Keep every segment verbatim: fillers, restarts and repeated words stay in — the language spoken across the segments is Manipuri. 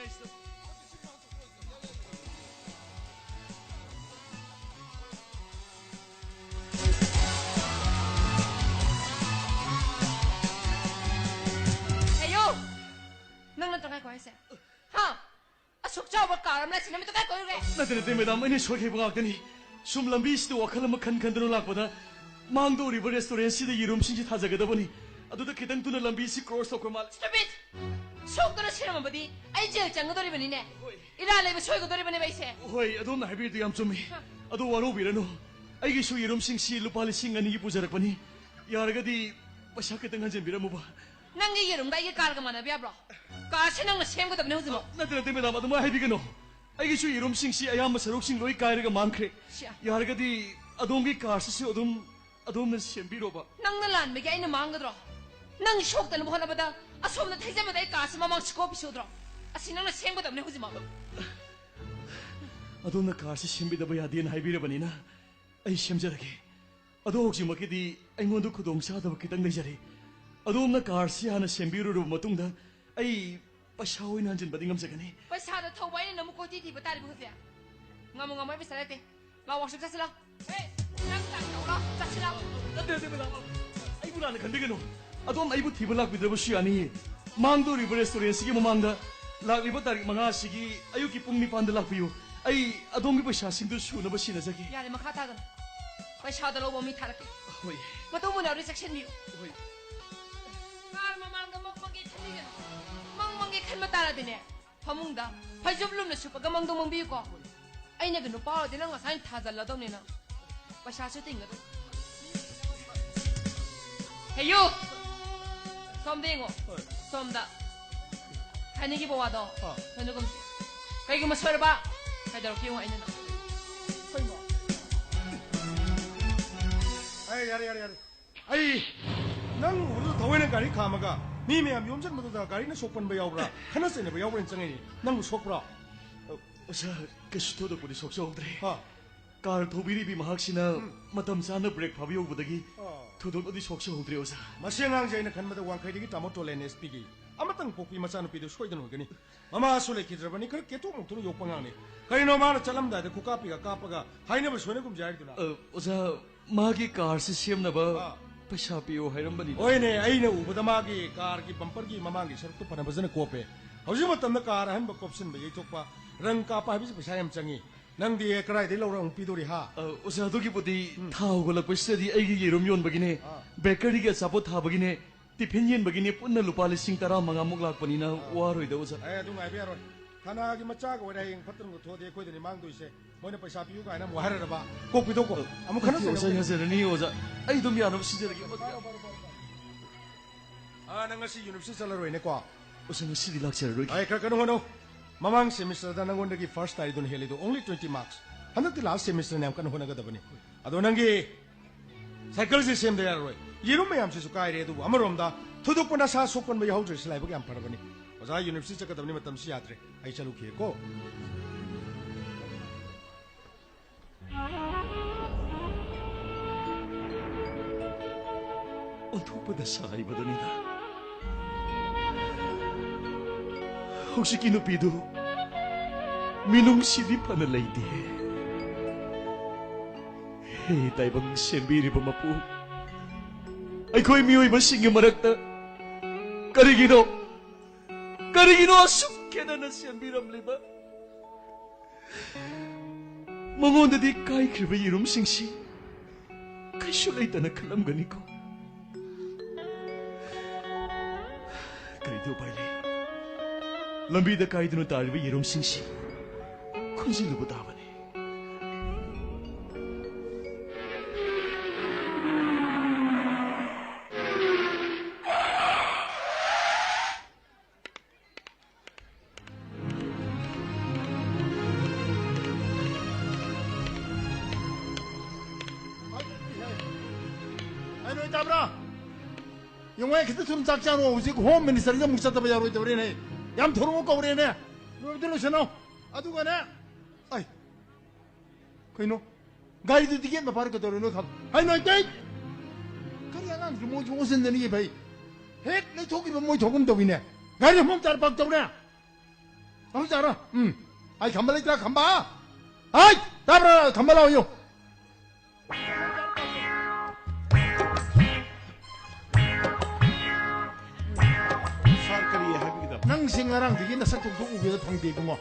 ꯑꯌꯣ! ꯅꯪ ꯅꯠꯇ꯭ꯔꯣ ꯉꯥꯏꯈꯣ ꯍꯥꯏꯁꯦ? ꯍꯥ? ꯑꯁꯨꯛ ꯆꯥꯎꯕ ꯀꯥꯔ ꯑꯃ ꯂꯥꯛꯁꯤꯟ ꯅꯨꯃꯤꯠꯇ ꯀꯥꯏ ꯀꯣꯏꯔꯨꯒꯦ? ꯅꯠꯇꯦ, ꯅꯠꯇꯦ, ꯃꯦꯗꯥꯝ, ꯑꯩꯅ ꯁꯣꯏꯈꯤꯕ ꯉꯥꯛꯇꯅꯤ꯫ ꯁꯨꯝ ꯂꯝꯕꯤꯁꯤꯗ ꯋꯥꯈꯜ ꯑꯃ ꯈꯟ ꯈꯟꯗꯨꯅ ꯂꯥꯛꯄꯗ ꯃꯥꯡꯗ ꯎꯔꯤꯕ ꯔꯦꯁꯇꯨꯔꯦꯟꯁꯤꯗ ꯌꯦꯔꯨꯝꯁꯤꯡꯁꯤ ꯊꯥꯖꯒꯗꯕꯅꯤ꯫ ꯑꯗꯨꯗ ꯈꯤꯇꯪ ꯊꯨꯅ ꯂꯝꯕꯤꯁꯤ ꯀ꯭ꯔꯣꯁ ꯇꯧꯈ꯭ꯔ ꯃꯥꯜꯂꯦ꯫ Stop it! ꯁꯣꯛꯇꯅ ꯁꯤꯔꯝꯃꯕꯗꯤ ꯑꯩ ꯖꯦꯜ ꯆꯪꯒꯗꯧꯔꯤꯕꯅꯤꯅꯦ꯫ ꯍꯣꯏ꯫ ꯏꯔꯥ ꯂꯩꯕ ꯁꯣꯏꯒꯗꯧꯔꯤꯕꯅꯦꯕ ꯑꯩꯁꯦ꯫ ꯍꯣꯏ, ꯑꯗꯣꯝꯅ ꯍꯥꯏꯕꯤꯔꯤꯗꯨ ꯌꯥꯝ ꯆꯨꯝꯃꯤ꯫ ꯍꯥ꯫ ꯑꯗꯣ ꯋꯥꯔꯧꯕꯤꯔꯅꯨ, ꯑꯩꯒꯤꯁꯨ ꯌꯦꯔꯨꯝꯁꯤꯡꯁꯤ ꯂꯨꯄꯥ ꯂꯤꯁꯤꯡ ꯑꯅꯤꯒꯤ ꯄꯨꯖꯔꯛꯄꯅꯤ꯫ ꯌꯥꯔꯒꯗꯤ ꯄꯩꯁꯥ ꯈꯤꯇꯪ ꯍꯟꯖꯤꯟꯕꯤꯔꯝꯃꯨꯕ꯫ ꯅꯪꯒꯤ ꯌꯦꯔꯨꯝꯒ ꯑꯩꯒꯤ ꯀꯥꯔꯒ ꯃꯥꯟꯅꯕ ꯌꯥꯕ꯭ꯔꯣ? ꯀꯥꯔꯁꯦ ꯅꯪꯅ ꯁꯦꯝꯒꯗꯕꯅꯦ ꯍꯧꯖꯤꯛꯃꯛ꯫ ꯅꯠꯇꯦ, ꯅꯠꯇꯦ, ꯃꯦꯗꯥꯝ, ꯑꯗꯨꯃꯥꯏꯅ ꯍꯥꯏꯕꯤꯒꯅꯨ꯫ ꯑꯩꯒꯤꯁꯨ ꯌꯦꯔꯨꯝꯁꯤꯡꯁꯤ ꯑꯌꯥꯝꯕ ꯁꯔꯨꯛꯁꯤꯡ ꯂꯣꯏ ꯀꯥꯏꯔꯒ ꯃꯥꯡꯈ꯭ꯔꯦ꯫ ꯁꯤꯌꯥ꯫ ꯌꯥꯔꯒꯗꯤ ꯑꯗꯣꯝꯒꯤ ꯀꯥꯔꯁꯤꯁꯨ ꯑꯗꯨꯝ ꯑꯗꯣꯝꯅ ꯁꯦꯝꯕꯤꯔꯣꯕ꯫ ꯅꯪꯅ ꯂꯥꯟꯕꯒꯤ ꯑꯩꯅ ꯃꯥꯡꯒꯗ꯭ꯔꯣ? ꯅꯪ ꯁꯣꯛꯇꯅꯕ ꯍꯣꯠꯅꯕꯗ ꯑꯁꯣꯝꯗ ꯊꯩꯖꯕꯗ ꯑꯩ ꯀꯥꯔꯁꯤ ꯃꯃꯥꯡ ꯁꯤꯀꯣ ꯄꯤꯁꯨꯗ꯭ꯔꯣ? ꯑꯁꯤ ꯅꯪꯅ ꯁꯦꯝꯒꯗꯕꯅꯦ ꯍꯧꯖꯤꯛꯃꯛ꯫ ꯑꯗꯣꯝꯅ ꯀꯥꯔꯁꯤ ꯁꯦꯝꯕꯤꯗꯕ ꯌꯥꯗꯦꯅ ꯍꯥꯏꯕꯤꯔꯕꯅꯤꯅ ꯑꯩ ꯁꯦꯝꯖꯔꯒꯦ꯫ ꯑꯗꯣ ꯍꯧꯖꯤꯛꯃꯛꯀꯤꯗꯤ ꯑꯩꯉꯣꯟꯗ ꯈꯨꯗꯣꯡ ꯆꯥꯗꯕ ꯈꯤꯇꯪ ꯂꯩꯖꯔꯦ꯫ ꯑꯗꯣꯝꯅ ꯀꯥꯔꯁꯤ ꯍꯥꯟꯅ ꯁꯦꯝꯕꯤꯔꯨꯔꯕ ꯃꯇꯨꯡꯗ ꯑꯩ ꯄꯩꯁꯥ ꯑꯣꯏꯅ ꯍꯟꯖꯤꯟꯕꯗꯤ ꯉꯝꯖꯒꯅꯤ꯫ ꯄꯩꯁꯥꯗ ꯊꯧꯕ ꯑꯩꯅ ꯅꯃꯨꯛ ꯀꯣꯏꯊꯤ ꯊꯤꯕ ꯇꯥꯔꯤꯕ ꯍꯧꯖꯤꯛ? ꯉꯝꯃꯨ ꯉꯝꯃꯣꯏ, ꯄꯩꯁꯥ ꯂꯩꯇꯦ꯫ ꯂꯥꯛ, ꯋꯥꯁꯔꯨꯝ ꯆꯠꯁꯤ ꯂꯥꯎ꯫ ꯍꯦ, ꯅꯪ ꯆꯥꯛ ꯇꯧꯔꯣ, ꯆꯠꯁꯤ ꯂꯥꯎ꯫ ꯅꯠꯇꯦ, ꯅꯠꯇꯦ, ꯃꯦꯗꯥꯝ, ꯑꯩꯕꯨ ꯂꯥꯟꯅ ꯈꯟꯕꯤꯒꯅꯨ꯫ ꯑꯗꯣꯝ ꯑꯩꯕꯨ ꯊꯤꯕ ꯂꯥꯛꯄꯤꯗ꯭ꯔꯕꯁꯨ ꯌꯥꯅꯤꯌꯦ꯫ ꯃꯥꯡꯗꯧꯔꯤꯕ ꯔꯦꯁꯇꯨꯔꯦꯟꯁꯤꯒꯤ ꯃꯃꯥꯡꯗ ꯂꯥꯛꯂꯤꯕ ꯇꯥꯔꯤꯛ ꯃꯉꯥ ꯑꯁꯤꯒꯤ ꯑꯌꯨꯛꯀꯤ ꯄꯨꯡ ꯅꯤꯄꯥꯟꯗ ꯂꯥꯛꯄꯤꯌꯨ꯫ ꯑꯩ ꯑꯗꯣꯝꯒꯤ ꯄꯩꯁꯥꯁꯤꯡꯗꯨ ꯁꯨꯅꯕ ꯁꯤꯟꯅꯖꯒꯦ꯫ ꯌꯥꯔꯦ, ꯃꯈꯥ ꯇꯥꯒꯅꯨ꯫ ꯄꯩꯁꯥꯗꯣ ꯂꯧꯕ ꯃꯤ ꯊꯥꯔꯛꯀꯦ꯫ ꯍꯣꯏ꯫ ꯃꯇꯨꯡ ꯃꯨꯟꯅ ꯍꯧꯖꯤꯛ ꯆꯦꯛꯁꯤꯟꯕꯤꯌꯨ꯫ ꯍꯣꯏ꯫ ꯀꯥꯔ ꯃꯃꯥꯡꯗ ꯃꯪ ꯃꯪꯒꯦ ꯈꯟꯕꯤꯒꯅꯨ꯫ ꯃꯪ ꯃꯪꯒꯦ ꯈꯟꯕ ꯇꯥꯔꯗꯤꯅꯦ, ꯐꯃꯨꯡꯗ ꯐꯩꯖꯨꯞ ꯂꯨꯝꯅ ꯁꯨꯞꯄꯒ ꯃꯪꯗꯣ ꯃꯪꯕꯤꯌꯨꯀꯣ꯫ ꯑꯩꯅꯒ ꯅꯨꯄꯥ ꯑꯣꯏꯔꯗꯤ ꯅꯪ ꯉꯁꯥꯏꯅ ꯊꯥꯖꯜꯂꯗꯧꯅꯤ ꯅꯪ꯫ ꯄꯩꯁꯥꯁꯨ ꯇꯤꯡꯒꯗꯧ꯫ ꯍꯦꯌꯨ! ꯁꯣꯝꯗ ꯌꯦꯡꯉꯣ꯫ ꯍꯣꯏ꯫ ꯁꯣꯝꯗ꯫ ꯍꯥꯏꯅꯤꯡꯉꯤꯕ ꯋꯥꯗꯣ ꯑꯥ꯫ ꯀꯩꯅꯣꯒꯨꯝꯁꯦ꯫ ꯀꯩꯒꯨꯝꯕ ꯁꯣꯏꯔꯕ ꯀꯩꯗꯧꯔꯛꯀꯦ ꯌꯦꯡꯉꯣ ꯑꯩꯅ ꯅꯪ꯫ ꯀꯩꯅꯣ? ꯑꯩ ꯌꯥꯔꯦ, ꯌꯥꯔꯦ, ꯌꯥꯔꯦ꯫ ꯑꯩ ꯅꯪ ꯎꯕꯗꯨꯗ ꯊꯑꯣꯏꯅ ꯒꯥꯔꯤ ꯈꯥꯝꯃꯒ ꯃꯤ ꯃꯌꯥꯝ ꯌꯣꯝꯁꯤꯟꯕꯗꯨꯗ ꯒꯥꯔꯤꯅ ꯁꯣꯛꯄꯟꯕ ꯌꯥꯎꯕ꯭ꯔꯥ, ꯈꯠꯅ ꯆꯩꯅꯕ ꯌꯥꯎꯕ꯭ꯔꯥꯅ ꯆꯪꯉꯛꯏꯅꯦ꯫ ꯅꯪꯕꯨ ꯁꯣꯛꯄ꯭ꯔꯣ? ꯑꯣꯖꯥ, ꯀꯩꯁꯨ ꯊꯣꯏꯗꯣꯛꯄꯗꯤ ꯁꯣꯛꯆꯍꯧꯗ꯭ꯔꯦ꯫ ꯑꯥ꯫ ꯀꯥꯔ ꯊꯧꯕꯤꯔꯤꯕꯤ ꯃꯍꯥꯛꯁꯤꯅ ꯎꯝ꯫ ꯃꯇꯝ ꯆꯥꯅ ꯕ꯭ꯔꯦꯛ ꯐꯥꯕ ꯌꯧꯕꯗꯒꯤ ꯑꯥ꯫ ꯊꯣꯏꯗꯣꯛꯅꯗꯤ ꯁꯣꯛꯆꯍꯧꯗ꯭ꯔꯦ, ꯑꯣꯖꯥ꯫ ꯃꯁꯤ ꯑꯉꯥꯡꯁꯦ ꯑꯩꯅ ꯈꯟꯕꯗ ꯋꯥꯡꯈꯩꯗꯒꯤ ꯇꯥꯃꯣ ꯇꯣꯂꯦꯟ ꯑꯦꯁ ꯄꯤꯒꯤ ꯑꯃꯇꯪ ꯄꯣꯛꯄꯤ ꯃꯆꯥꯅꯨꯄꯤꯗꯨ ꯁꯣꯏꯗꯅ ꯑꯣꯏꯒꯅꯤ꯫ ꯃꯃꯥꯁꯨ ꯂꯩꯈꯤꯗ꯭ꯔꯕꯅꯤ, ꯈꯔ ꯀꯦꯊꯣꯛ ꯃꯧꯊꯣꯛꯅ ꯌꯣꯛꯄ ꯑꯉꯥꯡꯅꯤ꯫ ꯀꯔꯤꯅꯣ ꯃꯥꯅ ꯆꯠꯂꯝꯗꯥꯏꯗ ꯈꯨꯀꯥꯞꯄꯤꯒ ꯀꯥꯞꯄꯒ ꯍꯥꯏꯅꯕ ꯁꯣꯏꯅꯒꯨꯝꯁꯦ ꯍꯥꯏꯔꯤꯗꯨꯅ? ꯑ, ꯑꯣꯖꯥ, ꯃꯥꯒꯤ ꯀꯥꯔꯁꯤ ꯁꯦꯝꯅꯕ ꯑꯥ꯫ ꯄꯩꯁꯥ ꯄꯤꯌꯣ ꯍꯥꯏꯔꯝꯕꯅꯤ꯫ ꯍꯣꯏꯅꯦ, ꯑꯩꯅ ꯎꯕꯗ ꯃꯥꯒꯤ ꯀꯥꯔꯒꯤ ꯕꯝꯄꯔꯒꯤ ꯃꯃꯥꯡꯒꯤ ꯁꯔꯨꯛꯇꯨ ꯐꯅ ꯐꯖꯅ ꯀꯣꯞꯄꯦ꯫ ꯍꯧꯖꯤꯛ ꯃꯇꯝꯗ ꯀꯥꯔ ꯑꯍꯟꯕ ꯀꯣꯞꯁꯤꯟꯕ, ꯌꯩꯊꯣꯛꯄ, ꯔꯪ ꯀꯥꯞꯄ ꯍꯥꯏꯕꯁꯤ ꯄꯩꯁꯥ ꯌꯥꯝ ꯆꯪꯉꯤ꯫ ꯅꯪꯗꯤ ꯀꯗꯥꯏꯗꯒꯤ ꯂꯧꯔ ꯑꯃꯨꯛ ꯄꯤꯗꯣꯔꯤ ꯍꯥ? ꯑ, ꯑꯣꯖꯥ, ꯑꯗꯨꯒꯤꯕꯨꯗꯤ ꯎꯝ꯫ ꯊꯥ ꯍꯧꯒꯠꯂꯛꯄꯁꯤꯗꯗꯤ ꯑꯩꯒꯤ ꯌꯦꯔꯨꯝ ꯌꯣꯟꯕꯒꯤꯅꯦ, ꯑꯥ꯫ ꯕꯦꯀꯔꯤꯒꯤ ꯑꯆꯥꯄꯣꯠ ꯊꯥꯕꯒꯤꯅꯦ, ꯇꯤꯐꯤꯟ ꯌꯦꯟꯕꯒꯤꯅꯦ, ꯄꯨꯟꯅ ꯂꯨꯄꯥ ꯂꯤꯁꯤꯡ ꯇꯔꯥꯃꯉꯥꯃꯨꯛ ꯂꯥꯛꯄꯅꯤꯅ ꯑꯥ꯫ ꯋꯥꯔꯣꯏꯗ ꯑꯣꯖꯥ꯫ ꯑꯦ, ꯑꯗꯨ ꯉꯥꯏꯕ ꯌꯥꯔꯣꯏ꯫ ꯊꯥꯅꯥꯒꯤ ꯃꯆꯥꯒ ꯑꯣꯏꯔꯦ, ꯍꯌꯦꯡ ꯐꯠꯇꯅ ꯊꯣꯛꯑꯗꯤ ꯑꯩꯈꯣꯏꯗꯅꯤ ꯃꯥꯡꯗꯣꯏꯁꯦ꯫ ꯃꯣꯏꯅ ꯄꯩꯁꯥ ꯄꯤꯌꯨ ꯀꯥꯏꯅ ꯑꯃꯨꯛ ꯍꯥꯏꯔꯛꯑꯕ꯫ ꯀꯣꯛ ꯄꯤꯊꯣꯛꯈꯣ꯫ ꯑꯃꯨꯛ ꯈꯟꯅꯁꯦ꯫ ꯑꯣꯖꯥ, ꯌꯥꯖꯔꯅꯤ ꯑꯣꯖꯥ꯫ ꯑꯩ ꯑꯗꯨꯝ ꯌꯥꯅꯕ ꯁꯤꯟꯖꯔꯒꯦ꯫ ꯄꯥꯔꯣ, ꯄꯥꯔꯣ, ꯄꯥꯔꯣ, ꯄꯥꯔꯣ꯫ ꯑꯥ, ꯅꯪ ꯉꯁꯤ ꯌꯨꯅꯤꯚꯔꯁꯤꯇꯤ ꯆꯠꯂꯔꯣꯏꯅꯦꯀꯣ? ꯑꯣꯖꯥ, ꯉꯁꯤꯗꯤ ꯂꯥꯛꯆꯔꯔꯣꯏꯒꯦ꯫ ꯑꯩ ꯈꯔ ꯀꯟꯅ ꯍꯣꯠꯅꯧ꯫ ꯃꯃꯥꯡ ꯁꯦꯃꯤꯁꯇꯔꯗ ꯅꯪꯉꯣꯟꯗꯒꯤ ꯐꯥꯔꯁ ꯇꯥꯔꯤꯗꯨꯅ ꯍꯦꯜꯂꯤꯗꯣ, only twenty marks꯫ ꯍꯟꯗꯛꯇꯤ ꯂꯥꯁ ꯁꯦꯃꯤꯁꯇꯔꯅ ꯌꯥꯝ ꯀꯟꯅ ꯍꯣꯠꯅꯒꯗꯕꯅꯤ꯫ ꯑꯗꯣ ꯅꯪꯒꯤ ꯁꯥꯏꯀꯜꯁꯦ ꯁꯦꯝꯗ ꯌꯥꯔꯔꯣꯏ꯫ ꯌꯦꯔꯨꯝ ꯃꯌꯥꯝꯁꯤꯁꯨ ꯀꯥꯏꯔꯦ, ꯑꯗꯨꯕꯨ ꯑꯃꯔꯣꯝꯗ ꯊꯣꯏꯗꯣꯛꯄ ꯅꯁꯥ ꯁꯣꯛꯄꯟꯕ ꯌꯥꯎꯍꯧꯗ꯭ꯔꯤꯁꯤ ꯂꯥꯏꯕꯛ ꯌꯥꯝ ꯐꯔꯕꯅꯤ꯫ ꯑꯣꯖꯥ, ꯌꯨꯅꯤꯚꯔꯁꯤꯇꯤ ꯆꯠꯀꯗꯕꯅꯤ, ꯃꯇꯝꯁꯤ ꯌꯥꯗ꯭ꯔꯦ꯫ ꯑꯩ ꯆꯠꯂꯨꯈꯤꯒꯦꯀꯣ꯫ ꯑꯣꯟꯊꯣꯛꯄ ꯗꯁꯥ ꯍꯥꯏꯕꯗꯨꯅꯤꯗ꯫ ꯍꯧꯖꯤꯛꯀꯤ ꯅꯨꯄꯤꯗꯨ ꯃꯤꯅꯨꯡꯁꯤꯗꯤ ꯐꯅ ꯂꯩꯇꯦ꯫ ꯍꯦ ꯇꯥꯏꯕꯪ ꯁꯦꯝꯕꯤꯔꯤꯕ ꯃꯄꯨ, ꯑꯩꯈꯣꯏ ꯃꯤꯑꯣꯏꯕꯁꯤꯡꯒꯤ ꯃꯔꯛꯇ ꯀꯔꯤꯒꯤꯅꯣ, ꯀꯔꯤꯒꯤꯅꯣ ꯑꯁꯨꯛ ꯈꯦꯠꯅꯅ ꯁꯦꯝꯕꯤꯔꯝꯂꯤꯕ? ꯃꯉꯣꯟꯗꯗꯤ ꯀꯥꯏꯈ꯭ꯔꯤꯕ ꯌꯦꯔꯨꯝꯁꯤꯡꯁꯤ ꯀꯩꯁꯨ ꯂꯩꯇꯅ ꯈꯜꯂꯝꯒꯅꯤꯀꯣ꯫ ꯀꯔꯤꯗꯤ ꯎꯄꯥꯏ ꯂꯩ? ꯂꯝꯕꯤꯗ ꯀꯥꯏꯗꯨꯅ ꯇꯥꯔꯤꯕ ꯌꯦꯔꯨꯝꯁꯤꯡꯁꯤ ꯈꯨꯟꯖꯤꯜꯂꯨꯕ ꯇꯥꯕꯅꯤ꯫ ꯑꯩ ꯅꯣꯏ ꯇꯥꯕ꯭ꯔꯥ? ꯌꯦꯡꯉꯣ, ꯑꯩ ꯈꯤꯇ ꯊꯨꯅ ꯆꯥꯛ ꯆꯥꯔꯣ꯫ ꯍꯧꯖꯤꯛ ꯍꯣꯝ ꯃꯤꯅꯤꯁꯇꯔꯒꯤ ꯑꯃꯨꯛ ꯆꯠꯇꯕ ꯌꯥꯔꯣꯏꯗꯧꯔꯦꯅꯦ꯫ ꯌꯥꯝ ꯊꯣꯔꯛꯑꯣ ꯀꯧꯔꯦꯅꯦ꯫ ꯂꯣꯏꯕꯗꯤ ꯂꯣꯏꯁꯟꯅꯧ꯫ ꯑꯗꯨꯒꯅꯦ, ꯑꯩ, ꯀꯩꯅꯣ? ꯒꯥꯔꯤꯗꯨ ꯇꯤꯀꯦꯠ ꯃꯄꯥꯗ ꯀꯩꯗꯧꯔꯦ ꯅꯣꯏ ꯈꯪ-, ꯍꯥꯏ ꯅꯣꯏ ꯇꯩ! ꯀꯔꯤ ꯑꯉꯥꯡꯁꯨ ꯃꯣꯏꯁꯨ ꯑꯣꯟꯁꯤꯟꯗꯅꯤꯌꯦ ꯚꯥꯏ꯫ ꯍꯦꯛ ꯂꯩꯊꯣꯛꯈꯤꯕ ꯃꯣꯏ ꯊꯣꯛꯐꯝ ꯇꯧꯏꯅꯦ꯫ ꯒꯥꯔꯤ ꯍꯣꯝ ꯆꯥꯔ ꯄꯥꯛ ꯇꯧꯔꯦ꯫ ꯍꯣꯝ ꯆꯥꯔꯣ꯫ ꯎꯝ꯫ ꯑꯩ ꯈꯝꯕ ꯂꯩꯇ꯭ꯔꯥ, ꯈꯝꯕ? ꯍꯥꯏ! ꯇꯥꯕ꯭ꯔꯥ? ꯈꯝꯕ ꯂꯥꯛꯑꯣ, ꯌꯣ꯫ ꯁꯥꯔ, ꯀꯔꯤ ꯍꯥꯏꯕꯤꯒꯗꯕ? ꯅꯪꯁꯦ ꯉꯔꯥꯡꯗꯒꯤ ꯅꯁꯛ ꯇꯣꯛꯇꯣꯛ ꯎꯒꯦꯗ ꯐꯪꯗꯦ, ꯏꯕꯨꯡꯉꯣ꯫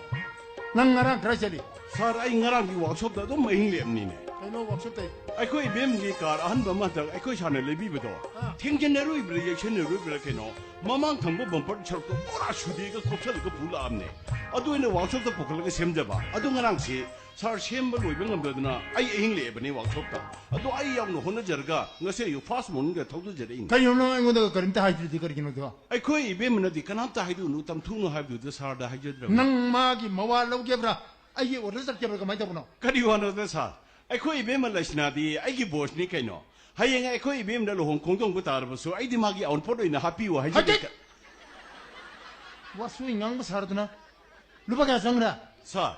ꯅꯪ ꯉꯔꯥꯡ ꯀꯗꯥꯏ ꯆꯠꯂꯤ? ꯁꯥꯔ, ꯑꯩ ꯉꯔꯥꯡꯗꯤ ꯋꯥꯛꯁꯣꯞꯇ ꯑꯗꯨꯝ ꯑꯍꯤꯡ ꯂꯦꯞꯅꯤꯅꯦ꯫ ꯀꯩꯅꯣ ꯋꯥꯛꯁꯣꯞꯇ? ꯑꯩꯈꯣꯏ ꯏꯕꯦꯝꯒꯤ ꯀꯥꯔ ꯑꯍꯟꯕ ꯑꯃ ꯍꯟꯗꯛ ꯑꯩꯈꯣꯏ ꯁꯥꯔꯅ ꯂꯩꯕꯤꯕꯗꯣ, ꯑꯥ꯫ ꯊꯦꯡꯖꯤꯟꯅꯔꯨꯏꯕ꯭ꯔꯥ, ꯌꯩꯁꯟꯅꯔꯨꯏꯕ꯭ꯔꯥ ꯀꯩꯅꯣ, ꯃꯃꯥꯡ ꯊꯪꯕ ꯕꯝꯄꯔ ꯁꯔꯨꯛꯇꯣ ꯄꯨꯔꯥ ꯁꯨꯗꯦꯒ ꯀꯣꯞꯁꯜꯂꯒ ꯄꯨ ꯂꯥꯛꯑꯝꯅꯦ꯫ ꯑꯗꯨ ꯑꯩꯅ ꯋꯥꯛꯁꯣꯞꯇ ꯄꯨꯈꯠꯂꯒ ꯁꯦꯝꯖꯕ꯫ ꯑꯗꯨ ꯉꯔꯥꯡꯁꯤ ꯁꯥꯔ ꯁꯦꯝꯕ ꯂꯣꯏꯕ ꯉꯝꯗꯗꯅ ꯑꯩ ꯑꯍꯤꯡ ꯂꯦꯛꯑꯕꯅꯦ ꯋꯥꯛꯁꯣꯞꯇ꯫ ꯑꯗꯣ ꯑꯩ ꯌꯥꯝꯅ ꯍꯣꯠꯅꯖꯔꯒ ꯉꯁꯤ ꯑꯌꯨꯛ ꯐꯥꯁ ꯃꯣꯔꯅꯤꯡꯗ ꯊꯧꯖꯖꯔꯛꯏꯅꯤ꯫ ꯀꯩꯅꯣ ꯅꯪ ꯑꯩꯉꯣꯟꯗꯒ ꯀꯔꯤꯝꯇ ꯍꯥꯏꯗ꯭ꯔꯤꯗꯤ ꯀꯔꯤꯒꯤꯅꯣ ꯑꯗꯣ? ꯑꯩꯈꯣꯏ ꯏꯕꯦꯝꯃꯅꯗꯤ ꯀꯅꯥꯝꯇ ꯍꯥꯏꯗꯣꯛꯎꯅꯨ, ꯇꯝꯊꯣꯛꯎꯅꯨ ꯍꯥꯏꯕꯗꯨꯗ ꯁꯥꯔꯗ ꯍꯥꯏꯖꯗ꯭ꯔꯕꯅꯤ꯫ ꯅꯪ ꯃꯥꯒꯤ ꯃꯋꯥ ꯂꯧꯒꯦꯕ꯭ꯔꯥ? ꯑꯩꯒꯤ ꯑꯣꯔꯗꯔ ꯆꯠꯀꯦꯕ꯭ꯔꯥ? ꯀꯃꯥꯏꯅ ꯇꯧꯕꯅꯣ? ꯀꯔꯤ ꯋꯥꯅꯣꯗ ꯁꯥꯔ? ꯑꯩꯈꯣꯏ ꯏꯕꯦꯝꯃ ꯂꯩꯁꯅꯥꯗꯤ ꯑꯩꯒꯤ ꯕꯣꯁꯅꯤ ꯀꯩꯅꯣ꯫ ꯍꯌꯦꯡ ꯑꯩꯈꯣꯏ ꯏꯕꯦꯝꯃꯅ ꯂꯨꯍꯣꯡ ꯈꯣꯡꯗꯣꯡꯕ ꯇꯥꯔꯕꯁꯨ ꯑꯩꯗꯤ ꯃꯥꯒꯤ ꯑꯥꯎꯟꯄꯣꯠ ꯑꯣꯏꯅ ꯍꯥꯞꯄꯤꯌꯨ ꯍꯥꯏꯖꯒꯦ꯫ ꯍꯥꯏꯖꯠ! ꯋꯥꯁꯨ ꯉꯥꯡꯕ ꯁꯥꯔꯗꯅ꯫ ꯂꯨꯄꯥ ꯀꯌꯥ ꯆꯪꯈ꯭ꯔꯦ? ꯁꯥꯔ,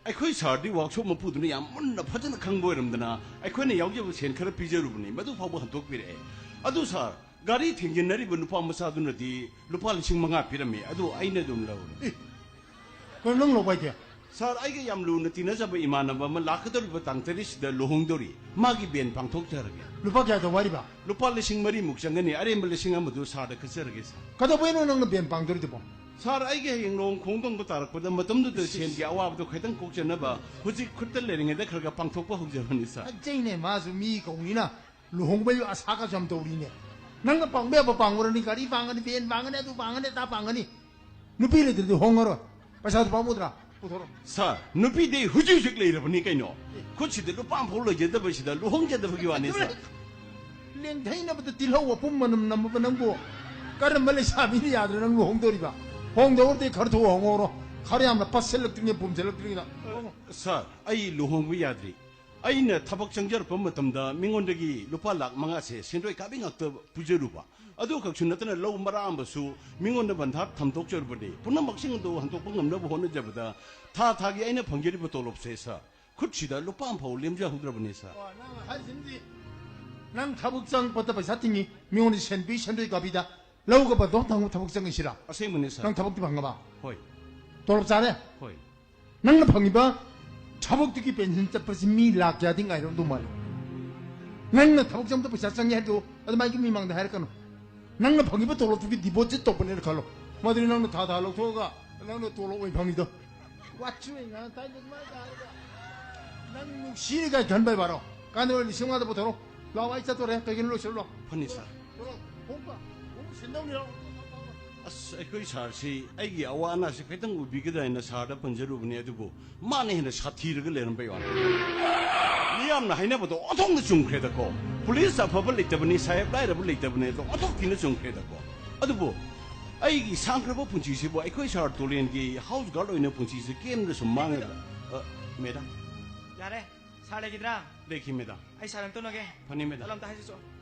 ꯑꯩꯈꯣꯏ ꯁꯥꯔꯗꯤ ꯋꯥꯛꯁꯣꯞ ꯃꯄꯨꯗꯨꯅ ꯌꯥꯝ ꯃꯨꯟꯅ ꯐꯖꯅ ꯈꯪꯕ ꯑꯣꯏꯔꯝꯗꯅ ꯑꯩꯈꯣꯏꯅ ꯌꯥꯎꯖꯕ ꯁꯦꯟ ꯈꯔ ꯄꯤꯖꯔꯨꯕꯅꯤ, ꯃꯗꯨ ꯐꯥꯎꯕ ꯍꯟꯗꯣꯛꯄꯤꯔꯛꯑꯦ꯫ ꯑꯗꯨ ꯁꯥꯔ, ꯒꯥꯔꯤ ꯊꯦꯡꯖꯤꯟꯅꯔꯤꯕ ꯅꯨꯄꯥ ꯃꯆꯥꯗꯨꯅꯗꯤ ꯂꯨꯄꯥ ꯂꯤꯁꯤꯡ ꯃꯉꯥ ꯄꯤꯔꯝꯃꯤ, ꯑꯗꯨ ꯑꯩꯅ ꯑꯗꯨꯝ ꯂꯧꯔꯦ꯫ ꯑꯦ, ꯀꯩꯅꯣ ꯅꯪ ꯂꯧꯕ ꯍꯥꯏꯗꯤ? ꯁꯥꯔ, ꯑꯩꯒ ꯌꯥꯝ ꯂꯨꯅ ꯇꯤꯟꯅꯖꯕ ꯏꯃꯥꯟꯅꯕ ꯑꯃ ꯂꯥꯛꯀꯗꯧꯔꯤꯕ ꯇꯥꯡ ꯇꯔꯦꯠꯁꯤꯗ ꯂꯨꯍꯣꯡꯗꯧꯔꯤ꯫ ꯃꯥꯒꯤ ꯕꯦꯟ ꯄꯥꯡꯊꯣꯛꯆꯔꯒꯦ꯫ ꯂꯨꯄꯥ ꯀꯌꯥ ꯇꯧꯕ ꯍꯥꯏꯔꯤꯕ? ꯂꯨꯄꯥ ꯂꯤꯁꯤꯡ ꯃꯔꯤꯃꯨꯛ ꯆꯪꯒꯅꯤ, ꯑꯔꯦꯝꯕ ꯂꯤꯁꯤꯡ ꯑꯃꯗꯨ ꯁꯥꯔꯗ ꯀꯠꯆꯔꯒꯦ, ꯁꯥꯔ꯫ ꯀꯩꯗꯧꯕꯩꯅꯣ ꯅꯪꯅ ꯕꯦꯟ ꯄꯥꯡꯗꯣꯔꯤꯗꯨꯕꯣ? ꯁꯥꯔ, ꯑꯩꯒꯤ ꯍꯌꯦꯡ ꯂꯨꯍꯣꯡ ꯈꯣꯡꯗꯣꯡꯕ ꯇꯥꯔꯛꯄꯗ ꯃꯇꯝꯗꯨꯗ ꯏꯁ, ꯏꯁ꯫ ꯁꯦꯟꯒꯤ ꯑꯋꯥꯕꯗꯣ ꯈꯤꯇꯪ ꯀꯣꯛꯆꯅꯕ ꯍꯧꯖꯤꯛ ꯈꯨꯠꯇ ꯂꯩꯔꯤꯉꯩꯗ ꯈꯔ ꯈꯔ ꯄꯥꯡꯊꯣꯛꯄ ꯍꯧꯖꯕꯅꯤ, ꯁꯥꯔ꯫ ꯐꯖꯩꯅꯦ, ꯃꯥꯁꯨ ꯃꯤ ꯀꯧꯅꯤꯅ ꯂꯨꯍꯣꯡꯕꯒꯤ ꯑꯁꯥꯒꯁꯨ ꯌꯥꯝ ꯇꯧꯔꯤꯅꯦ꯫ ꯅꯪꯅ ꯄꯥꯡꯕ ꯌꯥꯕ ꯄꯥꯡꯉꯨꯔꯅꯤ, ꯒꯥꯔꯤ ꯄꯥꯡꯒꯅꯤ, ꯚꯦꯟ ꯄꯥꯡꯒꯅꯤ, ꯑꯗꯨ ꯄꯥꯡꯒꯅꯤ, ꯑꯗꯥ ꯄꯥꯡꯒꯅꯤ꯫ ꯅꯨꯄꯤ ꯂꯩꯇ꯭ꯔꯗꯤ ꯍꯣꯡꯉꯔꯣꯏ꯫ ꯄꯩꯁꯥꯗꯨ ꯄꯥꯝꯃꯨꯗ꯭ꯔꯥ? ꯄꯨꯊꯣꯔꯛꯑꯣ꯫ ꯁꯥꯔ, ꯅꯨꯄꯤꯗꯤ ꯍꯧꯖꯤꯛ ꯍꯧꯖꯤꯛ ꯂꯩꯔꯕꯅꯤ ꯀꯩꯅꯣ꯫ ꯈꯨꯠꯁꯤꯗ ꯂꯨꯄꯥ ꯑꯃꯐꯥꯎ ꯂꯩꯖꯗꯕꯁꯤꯗ ꯂꯨꯍꯣꯡꯖꯗꯕꯒꯤ ꯋꯥꯅꯤ, ꯁꯥꯔ꯫ ꯂꯦꯡꯊꯩꯅꯕꯗ ꯇꯤꯜꯍꯧ ꯋꯥꯄꯨꯝ ꯃꯅꯝ ꯅꯝꯃꯕ ꯅꯪꯕꯨ ꯀꯔꯝꯕ ꯂꯩꯁꯥꯕꯤꯅ ꯌꯥꯗ꯭ꯔꯦ ꯅꯪ ꯂꯨꯍꯣꯡꯗꯣꯔꯤꯕ? ꯍꯣꯡꯗꯧꯔꯗꯤ ꯈꯔ ꯊꯨꯅ ꯍꯣꯡꯍꯧꯔꯣ꯫ ꯈꯔ ꯌꯥꯝꯅ ꯄꯠꯁꯤꯜꯂꯛꯇ꯭ꯔꯤꯉꯩ, ꯄꯨꯝꯁꯤꯜꯂꯛꯇ꯭ꯔꯤꯉꯩꯗ꯫ ꯁꯥꯔ, ꯑꯩ ꯂꯨꯍꯣꯡꯕ ꯌꯥꯗ꯭ꯔꯤ꯫ ꯑꯩꯅ ꯊꯕꯛ ꯆꯪꯖꯔꯛꯄ ꯃꯇꯝꯗ ꯃꯤꯉꯣꯟꯗꯒꯤ ꯂꯨꯄꯥ ꯂꯥꯈ ꯃꯉꯥꯁꯦ ꯁꯦꯟꯗꯣꯏ ꯀꯥꯕꯤ ꯉꯥꯛꯇ ꯄꯨꯖꯔꯨꯕ꯫ ꯑꯗꯨ ꯈꯛꯁꯨ ꯅꯠꯇꯅ ꯂꯧ ꯃꯔꯥ ꯑꯃꯁꯨ ꯃꯤꯉꯣꯟꯗ ꯕꯟꯙꯥ ꯊꯝꯗꯣꯛꯆꯔꯨꯕꯅꯤ꯫ ꯄꯨꯝꯅꯃꯛꯁꯤꯡ ꯑꯗꯨ ꯍꯟꯗꯣꯛꯄ ꯉꯝꯅꯕ ꯍꯣꯠꯅꯖꯕꯗ ꯊꯥ ꯊꯥꯒꯤ ꯑꯩꯅ ꯐꯪꯖꯔꯤꯕ ꯇꯣꯂꯣꯞꯁꯦ, ꯁꯥꯔ, ꯈꯨꯠꯁꯤꯗ ꯂꯨꯄꯥ ꯑꯃꯐꯥꯎ ꯂꯦꯝꯖꯍꯧꯗ꯭ꯔꯕꯅꯤ, ꯁꯥꯔ꯫ ꯑꯣ, ꯅꯪ ꯍꯥꯏꯁꯤꯅꯗꯤ ꯅꯪ ꯊꯕꯛ ꯆꯪꯉꯛꯄꯗ ꯄꯩꯁꯥ ꯇꯤꯡꯉꯤ, ꯃꯤꯉꯣꯟꯗ ꯁꯦꯟꯕꯤ ꯁꯦꯟꯗꯣꯏ ꯀꯥꯕꯤꯗ ꯂꯧꯒ ꯕꯟꯗꯣꯞ ꯊꯝꯃ ꯊꯕꯛ ꯆꯪꯉꯤꯁꯤꯔꯥ? ꯑꯁꯦꯡꯕꯅꯤ ꯁꯥꯔ꯫ ꯅꯪ ꯊꯕꯛꯇꯤ ꯐꯪꯉꯕ? ꯍꯣꯏ꯫ ꯇꯣꯂꯣꯞ ꯆꯥꯔꯦ? ꯍꯣꯏ꯫ ꯅꯪꯅ ꯐꯪꯉꯤꯕ ꯊꯕꯛꯇꯨꯒꯤ ꯄꯦꯟꯁꯟ ꯆꯠꯄꯁꯤ ꯃꯤ ꯂꯥꯛ ꯀꯌꯥꯗꯤ ꯉꯥꯏꯔꯝꯗꯧ ꯃꯥꯜꯂꯤ? ꯅꯪꯅ ꯊꯕꯛ ꯆꯪꯕꯗ ꯄꯩꯁꯥ ꯆꯪꯉꯦ ꯍꯥꯏꯕꯗꯣ ꯑꯗꯨꯃꯥꯏꯅ ꯃꯤ ꯃꯥꯡꯗ ꯍꯥꯏꯔꯛꯀꯅꯨ꯫ ꯅꯪꯅ ꯐꯪꯉꯤꯕ ꯇꯣꯂꯣꯞꯇꯨꯒꯤ ꯗꯤꯄꯣꯖꯤꯠ ꯇꯧꯕꯅꯦꯅ ꯈꯜꯂꯣ꯫ ꯃꯗꯨꯗꯤ ꯅꯪꯅ ꯊꯥ ꯊꯥ ꯂꯧꯊꯣꯛꯑꯒ ꯅꯪꯅ ꯇꯣꯂꯣꯞ ꯑꯣꯏꯅ ꯐꯪꯉꯤꯗꯣ꯫ ꯋꯥꯊꯤ ꯑꯣꯏꯅ ꯉꯥꯡ ꯇꯥꯏꯗ ꯑꯗꯨꯃꯥꯏꯅ ꯇꯥꯔꯒ꯫ ꯅꯪ ꯅꯨꯡꯁꯤꯔꯤ ꯀꯥꯏ ꯈꯟꯕꯩ ꯕꯥꯔꯣ? ꯀꯥꯟꯅꯕ ꯂꯤꯁꯤꯡ ꯃꯉꯥꯗ ꯄꯨꯊꯣꯔꯛꯑꯣ꯫ ꯂꯥꯛꯑꯣ, ꯑꯩ ꯆꯠꯇꯣꯔꯦ꯫ ꯀꯩꯒꯤꯅꯣ ꯂꯣꯏꯁꯤꯜꯂꯣ ꯂꯥꯛꯑꯣ꯫ ꯐꯅꯤ ꯁꯥꯔ꯫ ꯊꯣꯛꯂꯛꯑꯣ, ꯊꯣꯛꯄ, ꯊꯣꯛꯄ ꯁꯤꯟꯗꯧꯅꯤ ꯂꯥꯛꯑꯣ꯫ ꯑꯁ, ꯑꯩꯈꯣꯏ ꯁꯥꯔꯁꯤ ꯑꯩꯒꯤ ꯑꯋꯥ ꯑꯅꯥꯁꯤ ꯈꯤꯇꯪ ꯎꯕꯤꯒꯗ꯭ꯔꯥ ꯍꯥꯏꯅ ꯁꯥꯔꯗ ꯄꯟꯖꯔꯨꯕꯅꯤ, ꯑꯗꯨꯕꯨ ꯃꯥꯅ ꯍꯦꯟꯅ ꯁꯥꯊꯤꯔꯒ ꯂꯩꯔꯝꯕꯩ ꯋꯥꯅꯤ꯫ ꯃꯤꯌꯥꯝꯅ ꯍꯥꯏꯅꯕꯗꯣ ꯑꯣꯟꯊꯣꯛꯅ ꯆꯨꯝꯈ꯭ꯔꯦꯗꯀꯣ꯫ ꯄꯨꯂꯤꯁ ꯑꯐꯕ ꯂꯩꯇꯕꯅꯤ, ꯁꯥꯍꯦꯕ ꯂꯥꯏꯔꯕ ꯂꯩꯇꯕꯅꯤ, ꯑꯗꯣ ꯑꯣꯟꯊꯣꯛ ꯊꯤꯅ ꯆꯨꯝꯈ꯭ꯔꯦꯗꯀꯣ꯫ ꯑꯗꯨꯕꯨ ꯑꯩꯒꯤ ꯁꯥꯡꯈ꯭ꯔꯕ ꯄꯨꯟꯁꯤꯁꯤꯕꯨ ꯑꯩꯈꯣꯏ ꯁꯥꯔ ꯇꯣꯂꯦꯟꯒꯤ ꯍꯥꯎꯁ ꯒꯥꯔꯗ ꯑꯣꯏꯅ ꯄꯨꯟꯁꯤꯁꯦ ꯀꯦꯝꯗ꯭ꯔꯁꯨ ꯃꯥꯡꯉꯦꯗ꯫ ꯑ, ꯃꯦꯗꯥꯝ꯫ ꯌꯥꯔꯦ, ꯁꯥꯔ ꯂꯩꯈꯤꯗ꯭ꯔꯥ? ꯂꯩꯈꯤ, ꯃꯦꯗꯥꯝ꯫ ꯑꯩ ꯁꯥꯔ ꯑꯝꯇ ꯎꯅꯒꯦ꯫ ꯐꯅꯤ, ꯃꯦꯗꯥꯝ꯫ ꯆꯠꯂꯣ ꯑꯝꯇ ꯍꯥꯏꯁꯤꯁꯨ꯫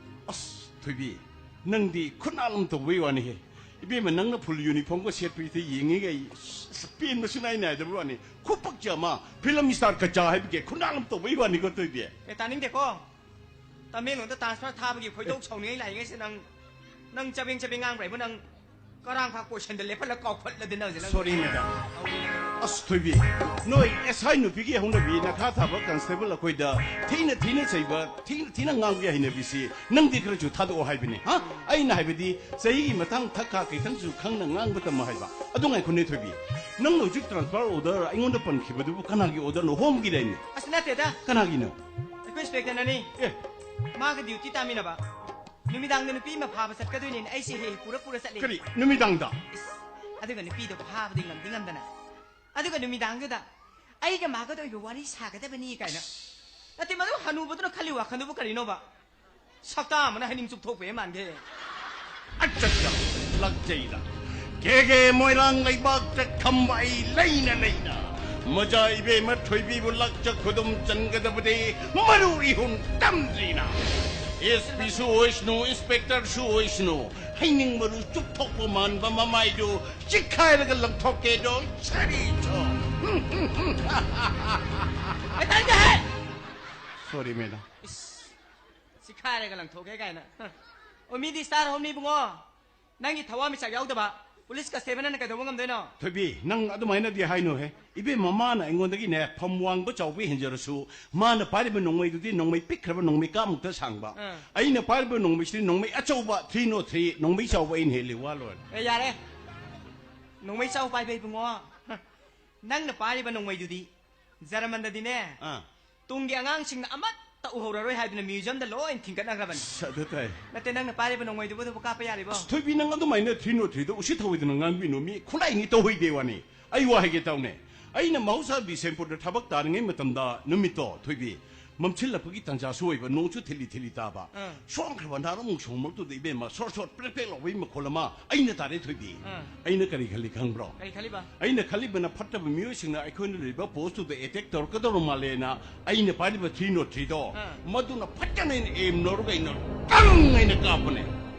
ꯑꯁ, ꯊꯣꯏꯕꯤ, ꯅꯪꯗꯤ ꯈꯨꯠꯅꯥꯜ ꯑꯃ ꯇꯧꯕꯩ ꯋꯥꯅꯤꯍꯦ꯫ ꯏꯕꯦꯝꯃ, ꯅꯪꯅ ꯐꯨꯜ ꯌꯨꯅꯤꯐꯣꯔꯝꯒ ꯁꯦꯠꯄꯁꯤꯗ ꯌꯦꯡꯉꯤꯒ ꯑꯩ ꯑꯁ, ꯄꯦꯟꯕꯁꯨ ꯅꯥꯏ ꯅꯥꯏꯗꯕ ꯋꯥꯅꯤ꯫ ꯈꯨꯄꯛꯁꯦ ꯑꯃ ꯐꯤꯂꯝ ꯁ꯭ꯇꯥꯔ ꯀꯆꯥ ꯍꯥꯏꯕꯒꯤ ꯈꯨꯠꯅꯥꯜ ꯑꯃ ꯇꯧꯕꯩ ꯋꯥꯅꯤꯀꯣ, ꯊꯣꯏꯕꯤ꯫ ꯑꯦ, ꯇꯥꯅꯤꯡꯗꯦꯀꯣ꯫ ꯇꯃꯦꯡꯂꯣꯡꯗ ꯇ꯭ꯔꯥꯟꯁꯐꯔ ꯊꯥꯕꯒꯤ ꯈꯣꯏꯗꯧ ꯁꯥꯎꯅꯤꯡꯉꯥꯏ ꯂꯥꯛꯏꯉꯩꯁꯤꯗ ꯅꯪ, ꯅꯪ ꯆꯕꯦꯡ ꯆꯕꯦꯡ ꯉꯥꯡꯕ꯭ꯔꯥ ꯏꯕꯨ? ꯅꯪ ꯀꯔꯥꯡ ꯐꯥ ꯀꯣꯏꯁꯟꯗ ꯂꯦꯞꯍꯜꯂ ꯀꯥꯎꯈꯠꯂꯗꯤ ꯅꯪꯁꯦ ꯅꯪ꯫ ꯁꯣꯔꯤ, ꯃꯦꯗꯥꯝ꯫ ꯑꯁ, ꯊꯣꯏꯕꯤ, ꯅꯣꯏ ꯑꯦꯁ ꯑꯥꯏ ꯅꯨꯄꯤꯒꯤ ꯍꯧꯅꯕꯤ ꯅꯈꯥ ꯊꯥꯕ ꯀꯟꯁꯇꯦꯕꯜ ꯑꯩꯈꯣꯏꯗ ꯊꯤꯅ ꯊꯤꯅ ꯆꯩꯕ, ꯊꯤꯅ ꯊꯤꯅ ꯉꯥꯡꯕꯒꯤ ꯍꯩꯅꯕꯤꯁꯤ ꯅꯪꯗꯤ ꯈꯔꯁꯨ ꯊꯥꯗꯣꯛꯑꯣ ꯍꯥꯏꯕꯅꯤ, ꯍꯥ? ꯑꯩꯅ ꯍꯥꯏꯕꯗꯤ ꯆꯍꯤꯒꯤ ꯃꯇꯥꯡ ꯊꯛ ꯀꯥ ꯈꯤꯇꯪꯁꯨ ꯈꯪꯅ ꯉꯥꯡꯕ ꯇꯝꯃꯣ ꯍꯥꯏꯕ꯫ ꯑꯗꯨ ꯉꯥꯏꯈꯣꯅꯦ, ꯊꯣꯏꯕꯤ, ꯅꯪꯅ ꯍꯧꯖꯤꯛ ꯇ꯭ꯔꯥꯟꯁꯐꯔ ꯑꯣꯔꯗꯔ ꯑꯩꯉꯣꯟꯗ ꯄꯟꯈꯤꯕꯗꯨꯕꯨ ꯀꯅꯥꯒꯤ ꯑꯣꯔꯗꯔꯅꯣ? ꯍꯣꯝꯒꯤꯗꯥꯏꯅꯦ? ꯑꯁ, ꯅꯠꯇꯦꯗ꯫ ꯀꯅꯥꯒꯤꯅꯣ? ꯑꯩꯈꯣꯏ ꯏꯟꯁꯄꯦꯛꯇꯔꯅꯅꯤ꯫ ꯑꯦ꯫ ꯃꯥꯒ ꯗ꯭ꯌꯨꯇꯤ ꯇꯥꯃꯤꯟꯅꯕ꯫ ꯅꯨꯃꯤꯗꯥꯡꯗ ꯅꯨꯄꯤ ꯑꯃ ꯐꯥꯕ ꯆꯠꯀꯗꯣꯏꯅꯦꯅ ꯑꯩꯁꯦ ꯍꯦꯛ ꯍꯦꯛ ꯄꯨꯔ ꯄꯨꯔ ꯆꯠꯂꯤ꯫ ꯀꯔꯤ? ꯅꯨꯃꯤꯗꯥꯡꯗ? ꯏꯁ, ꯑꯗꯨꯒ ꯅꯨꯄꯤꯗꯣ ꯐꯥꯕꯗꯤ ꯉꯝꯗꯤ ꯉꯝꯗꯅ꯫ ꯑꯗꯨꯒ ꯅꯨꯃꯤꯗꯥꯡꯗꯨꯗ ꯑꯩꯒ ꯃꯥꯒꯗ ꯑꯣꯏꯕ ꯋꯥꯔꯤ ꯁꯥꯒꯗꯕꯅꯤ ꯀꯥꯏꯅ꯫ ꯅꯠꯇꯦ, ꯃꯗꯨ ꯍꯅꯨꯕꯗꯨꯅ ꯈꯜꯂꯤ ꯋꯥꯈꯜꯗꯨꯕꯨ ꯀꯔꯤꯅꯣꯕ? ꯁꯛꯇꯥ ꯑꯃꯅ ꯍꯩꯅꯤꯡ ꯆꯨꯞꯊꯣꯛꯄ ꯍꯦꯛ ꯃꯥꯟꯒꯦ꯫ ꯑꯠꯆꯥ, ꯂꯥꯛꯆꯩꯗ꯫ ꯀꯦꯒꯦ ꯃꯣꯏꯔꯥꯡ ꯂꯩꯕꯥꯛꯇ ꯈꯝꯕ ꯑꯩ ꯂꯩꯅ ꯂꯩꯅ꯫ ꯃꯖꯥ ꯏꯕꯦꯝꯃ ꯊꯣꯏꯕꯤꯕꯨ ꯂꯥꯛꯆ ꯈꯨꯗꯨꯝ ꯆꯟꯒꯗꯕꯗꯤ ꯃꯔꯨ ꯏꯍꯨꯟ ꯇꯝꯗ꯭ꯔꯤꯅ꯫ ꯑꯦꯁ ꯄꯤꯁꯨ ꯑꯣꯏꯁꯅꯨ, ꯏꯟꯁꯄꯦꯛꯇꯔꯁꯨ ꯑꯣꯏꯁꯅꯨ, ꯍꯩꯅꯤꯡ ꯃꯔꯨ ꯆꯨꯞꯊꯣꯛꯄ ꯃꯥꯟꯕ ꯃꯃꯥꯏꯗꯨ ꯆꯤꯛꯈꯥꯏꯔꯒ ꯂꯪꯊꯣꯛꯀꯦꯗꯣ ꯁꯔꯤꯁꯨ꯫ ꯑꯦ, ꯇꯥꯅꯤꯡꯗꯦꯍꯦ! ꯁꯣꯔꯤ, ꯃꯦꯗꯥꯝ꯫ ꯏꯁ, ꯁꯤꯈꯥꯏꯔꯒ ꯂꯪꯊꯣꯛꯀꯦ ꯀꯥꯏꯅ꯫ ꯑꯣ, ꯃꯤꯗꯤ ꯁ꯭ꯇꯥꯔ ꯑꯍꯨꯝꯅꯤ ꯏꯕꯨꯡꯉꯣ꯫ ꯅꯪꯒꯤ ꯊꯋꯥ ꯃꯤꯆꯥꯛ ꯌꯥꯎꯗꯕ ꯄꯨꯂꯤꯁ ꯀꯟꯁꯇꯦꯕꯜꯅ ꯀꯩꯗꯧꯕ ꯉꯝꯗꯣꯏꯅꯣ? ꯊꯣꯏꯕꯤ, ꯅꯪ ꯑꯗꯨꯃꯥꯏꯅꯗꯤ ꯍꯥꯏꯅꯨꯍꯦ꯫ ꯏꯕꯦꯝꯃ, ꯃꯥꯅ ꯑꯩꯉꯣꯟꯗꯒꯤꯅꯦ ꯐꯝ ꯋꯥꯡꯕ ꯆꯥꯎꯕ ꯍꯦꯟꯖꯔꯁꯨ, ꯃꯥꯅ ꯄꯥꯏꯔꯤꯕ ꯅꯣꯡꯃꯩꯗꯨꯗꯤ ꯅꯣꯡꯃꯩ ꯄꯤꯛꯈ꯭ꯔꯕ ꯅꯣꯡꯃꯩ ꯀꯥꯞꯃꯨꯛꯇ ꯁꯥꯡꯕ꯫ ꯑꯥ꯫ ꯑꯩꯅ ꯄꯥꯏꯔꯤꯕ ꯅꯣꯡꯃꯩꯁꯤꯗꯤ ꯅꯣꯡꯃꯩ ꯑꯆꯧꯕ ꯊ꯭ꯔꯤ ꯅꯣꯠ ꯊ꯭ꯔꯤ, ꯅꯣꯡꯃꯩ ꯆꯥꯎꯕ ꯑꯩꯅ ꯍꯦꯜꯂꯤ, ꯋꯥ ꯂꯣꯏꯔꯦ꯫ ꯑꯦ, ꯌꯥꯔꯦ꯫ ꯅꯣꯡꯃꯩ ꯆꯥꯎ ꯄꯥꯏꯕ ꯏꯕꯨꯡꯉꯣ꯫ ꯅꯪꯅ ꯄꯥꯏꯔꯤꯕ ꯅꯣꯡꯃꯩꯗꯨꯗꯤ ꯖꯔꯃꯟꯗꯗꯤꯅꯦ, ꯑꯥ꯫ ꯇꯨꯡꯒꯤ ꯑꯉꯥꯡꯁꯤꯡꯅ ꯑꯃꯠꯇ ꯎꯍꯧꯔꯔꯣꯏ ꯍꯥꯏꯗꯨꯅ ꯃ꯭ꯌꯨꯖꯤꯌꯝꯗ ꯂꯣꯏ ꯊꯤꯡꯒꯠꯅꯈ꯭ꯔꯕꯅꯤ꯫ ꯑꯁ, ꯑꯗꯨ ꯇꯥꯏ꯫ ꯅꯠꯇꯦ, ꯅꯪꯅ ꯄꯥꯏꯔꯤꯕ ꯅꯣꯡꯃꯩꯗꯨꯕꯨ ꯑꯗꯨꯕꯨ ꯀꯥꯞꯄ ꯌꯥꯔꯤꯕꯣ? ꯑꯁ, ꯊꯣꯏꯕꯤ, ꯅꯪ ꯑꯗꯨꯃꯥꯏꯅ ꯊ꯭ꯔꯤ ꯅꯣꯠ ꯊ꯭ꯔꯤꯗꯣ ꯎꯁꯤꯠ ꯊꯑꯣꯏꯗꯅ ꯉꯥꯡꯕꯤꯅꯨ, ꯃꯤ ꯈꯨꯠꯂꯥꯏꯅꯤ ꯇꯧꯍꯩꯗꯦ ꯋꯥꯅꯤ꯫ ꯑꯩ ꯋꯥ ꯍꯥꯏꯒꯦ ꯇꯧꯅꯦ, ꯑꯩꯅ ꯃꯍꯧꯁꯥ ꯕꯤꯁꯦꯝꯄꯨꯔꯗ ꯊꯕꯛ ꯇꯥꯔꯤꯉꯩ ꯃꯇꯝꯗ ꯅꯨꯃꯤꯠꯇꯣ, ꯊꯣꯏꯕꯤ, ꯃꯝꯁꯤꯜꯂꯛꯄꯒꯤ ꯇꯥꯟꯖꯥꯁꯨ ꯑꯣꯏꯕ, ꯅꯣꯡꯁꯨ ꯊꯤꯂꯤ ꯊꯤꯂꯤ ꯇꯥꯕ꯫ ꯑꯥ꯫ ꯁꯣꯝꯈ꯭ꯔꯕ ꯅꯍꯥꯔꯣꯟ ꯑꯃꯨꯛ ꯁꯣꯡꯃꯛꯇꯨꯗ ꯏꯕꯦꯝꯃ ꯁꯣꯔ ꯁꯣꯔ ꯄ꯭ꯔꯦꯛ ꯄ꯭ꯔꯦꯛ ꯂꯥꯎꯕꯒꯤ ꯃꯈꯣꯜ ꯑꯃ ꯑꯩꯅ ꯇꯥꯔꯦ, ꯊꯣꯏꯕꯤ꯫ ꯑꯥ꯫ ꯑꯩꯅ ꯀꯔꯤ ꯈꯜꯂꯤ ꯈꯪꯕ꯭ꯔꯣ? ꯀꯔꯤ ꯈꯜꯂꯤꯕ? ꯑꯩꯅ ꯈꯜꯂꯤꯕꯅ, ꯐꯠꯇꯕ ꯃꯤꯑꯣꯏꯁꯤꯡꯅ ꯑꯩꯈꯣꯏꯅ ꯂꯩꯔꯤꯕ ꯄꯣꯁꯇꯨꯗ ꯑꯦꯇꯦꯛ ꯇꯧꯔꯛꯀꯗꯧꯔ ꯃꯥꯜꯂꯦꯅ ꯑꯩꯅ ꯄꯥꯏꯔꯤꯕ ꯊ꯭ꯔꯤ ꯅꯣꯠ ꯊ꯭ꯔꯤꯗꯣ, ꯑꯥ꯫ ꯃꯗꯨꯅ ꯐꯠꯇꯅ ꯑꯩꯅ ꯑꯦꯝ ꯂꯧꯔꯒ ꯑꯩꯅ ꯇꯪ ꯑꯩꯅ ꯀꯥꯞꯄꯅꯦ꯫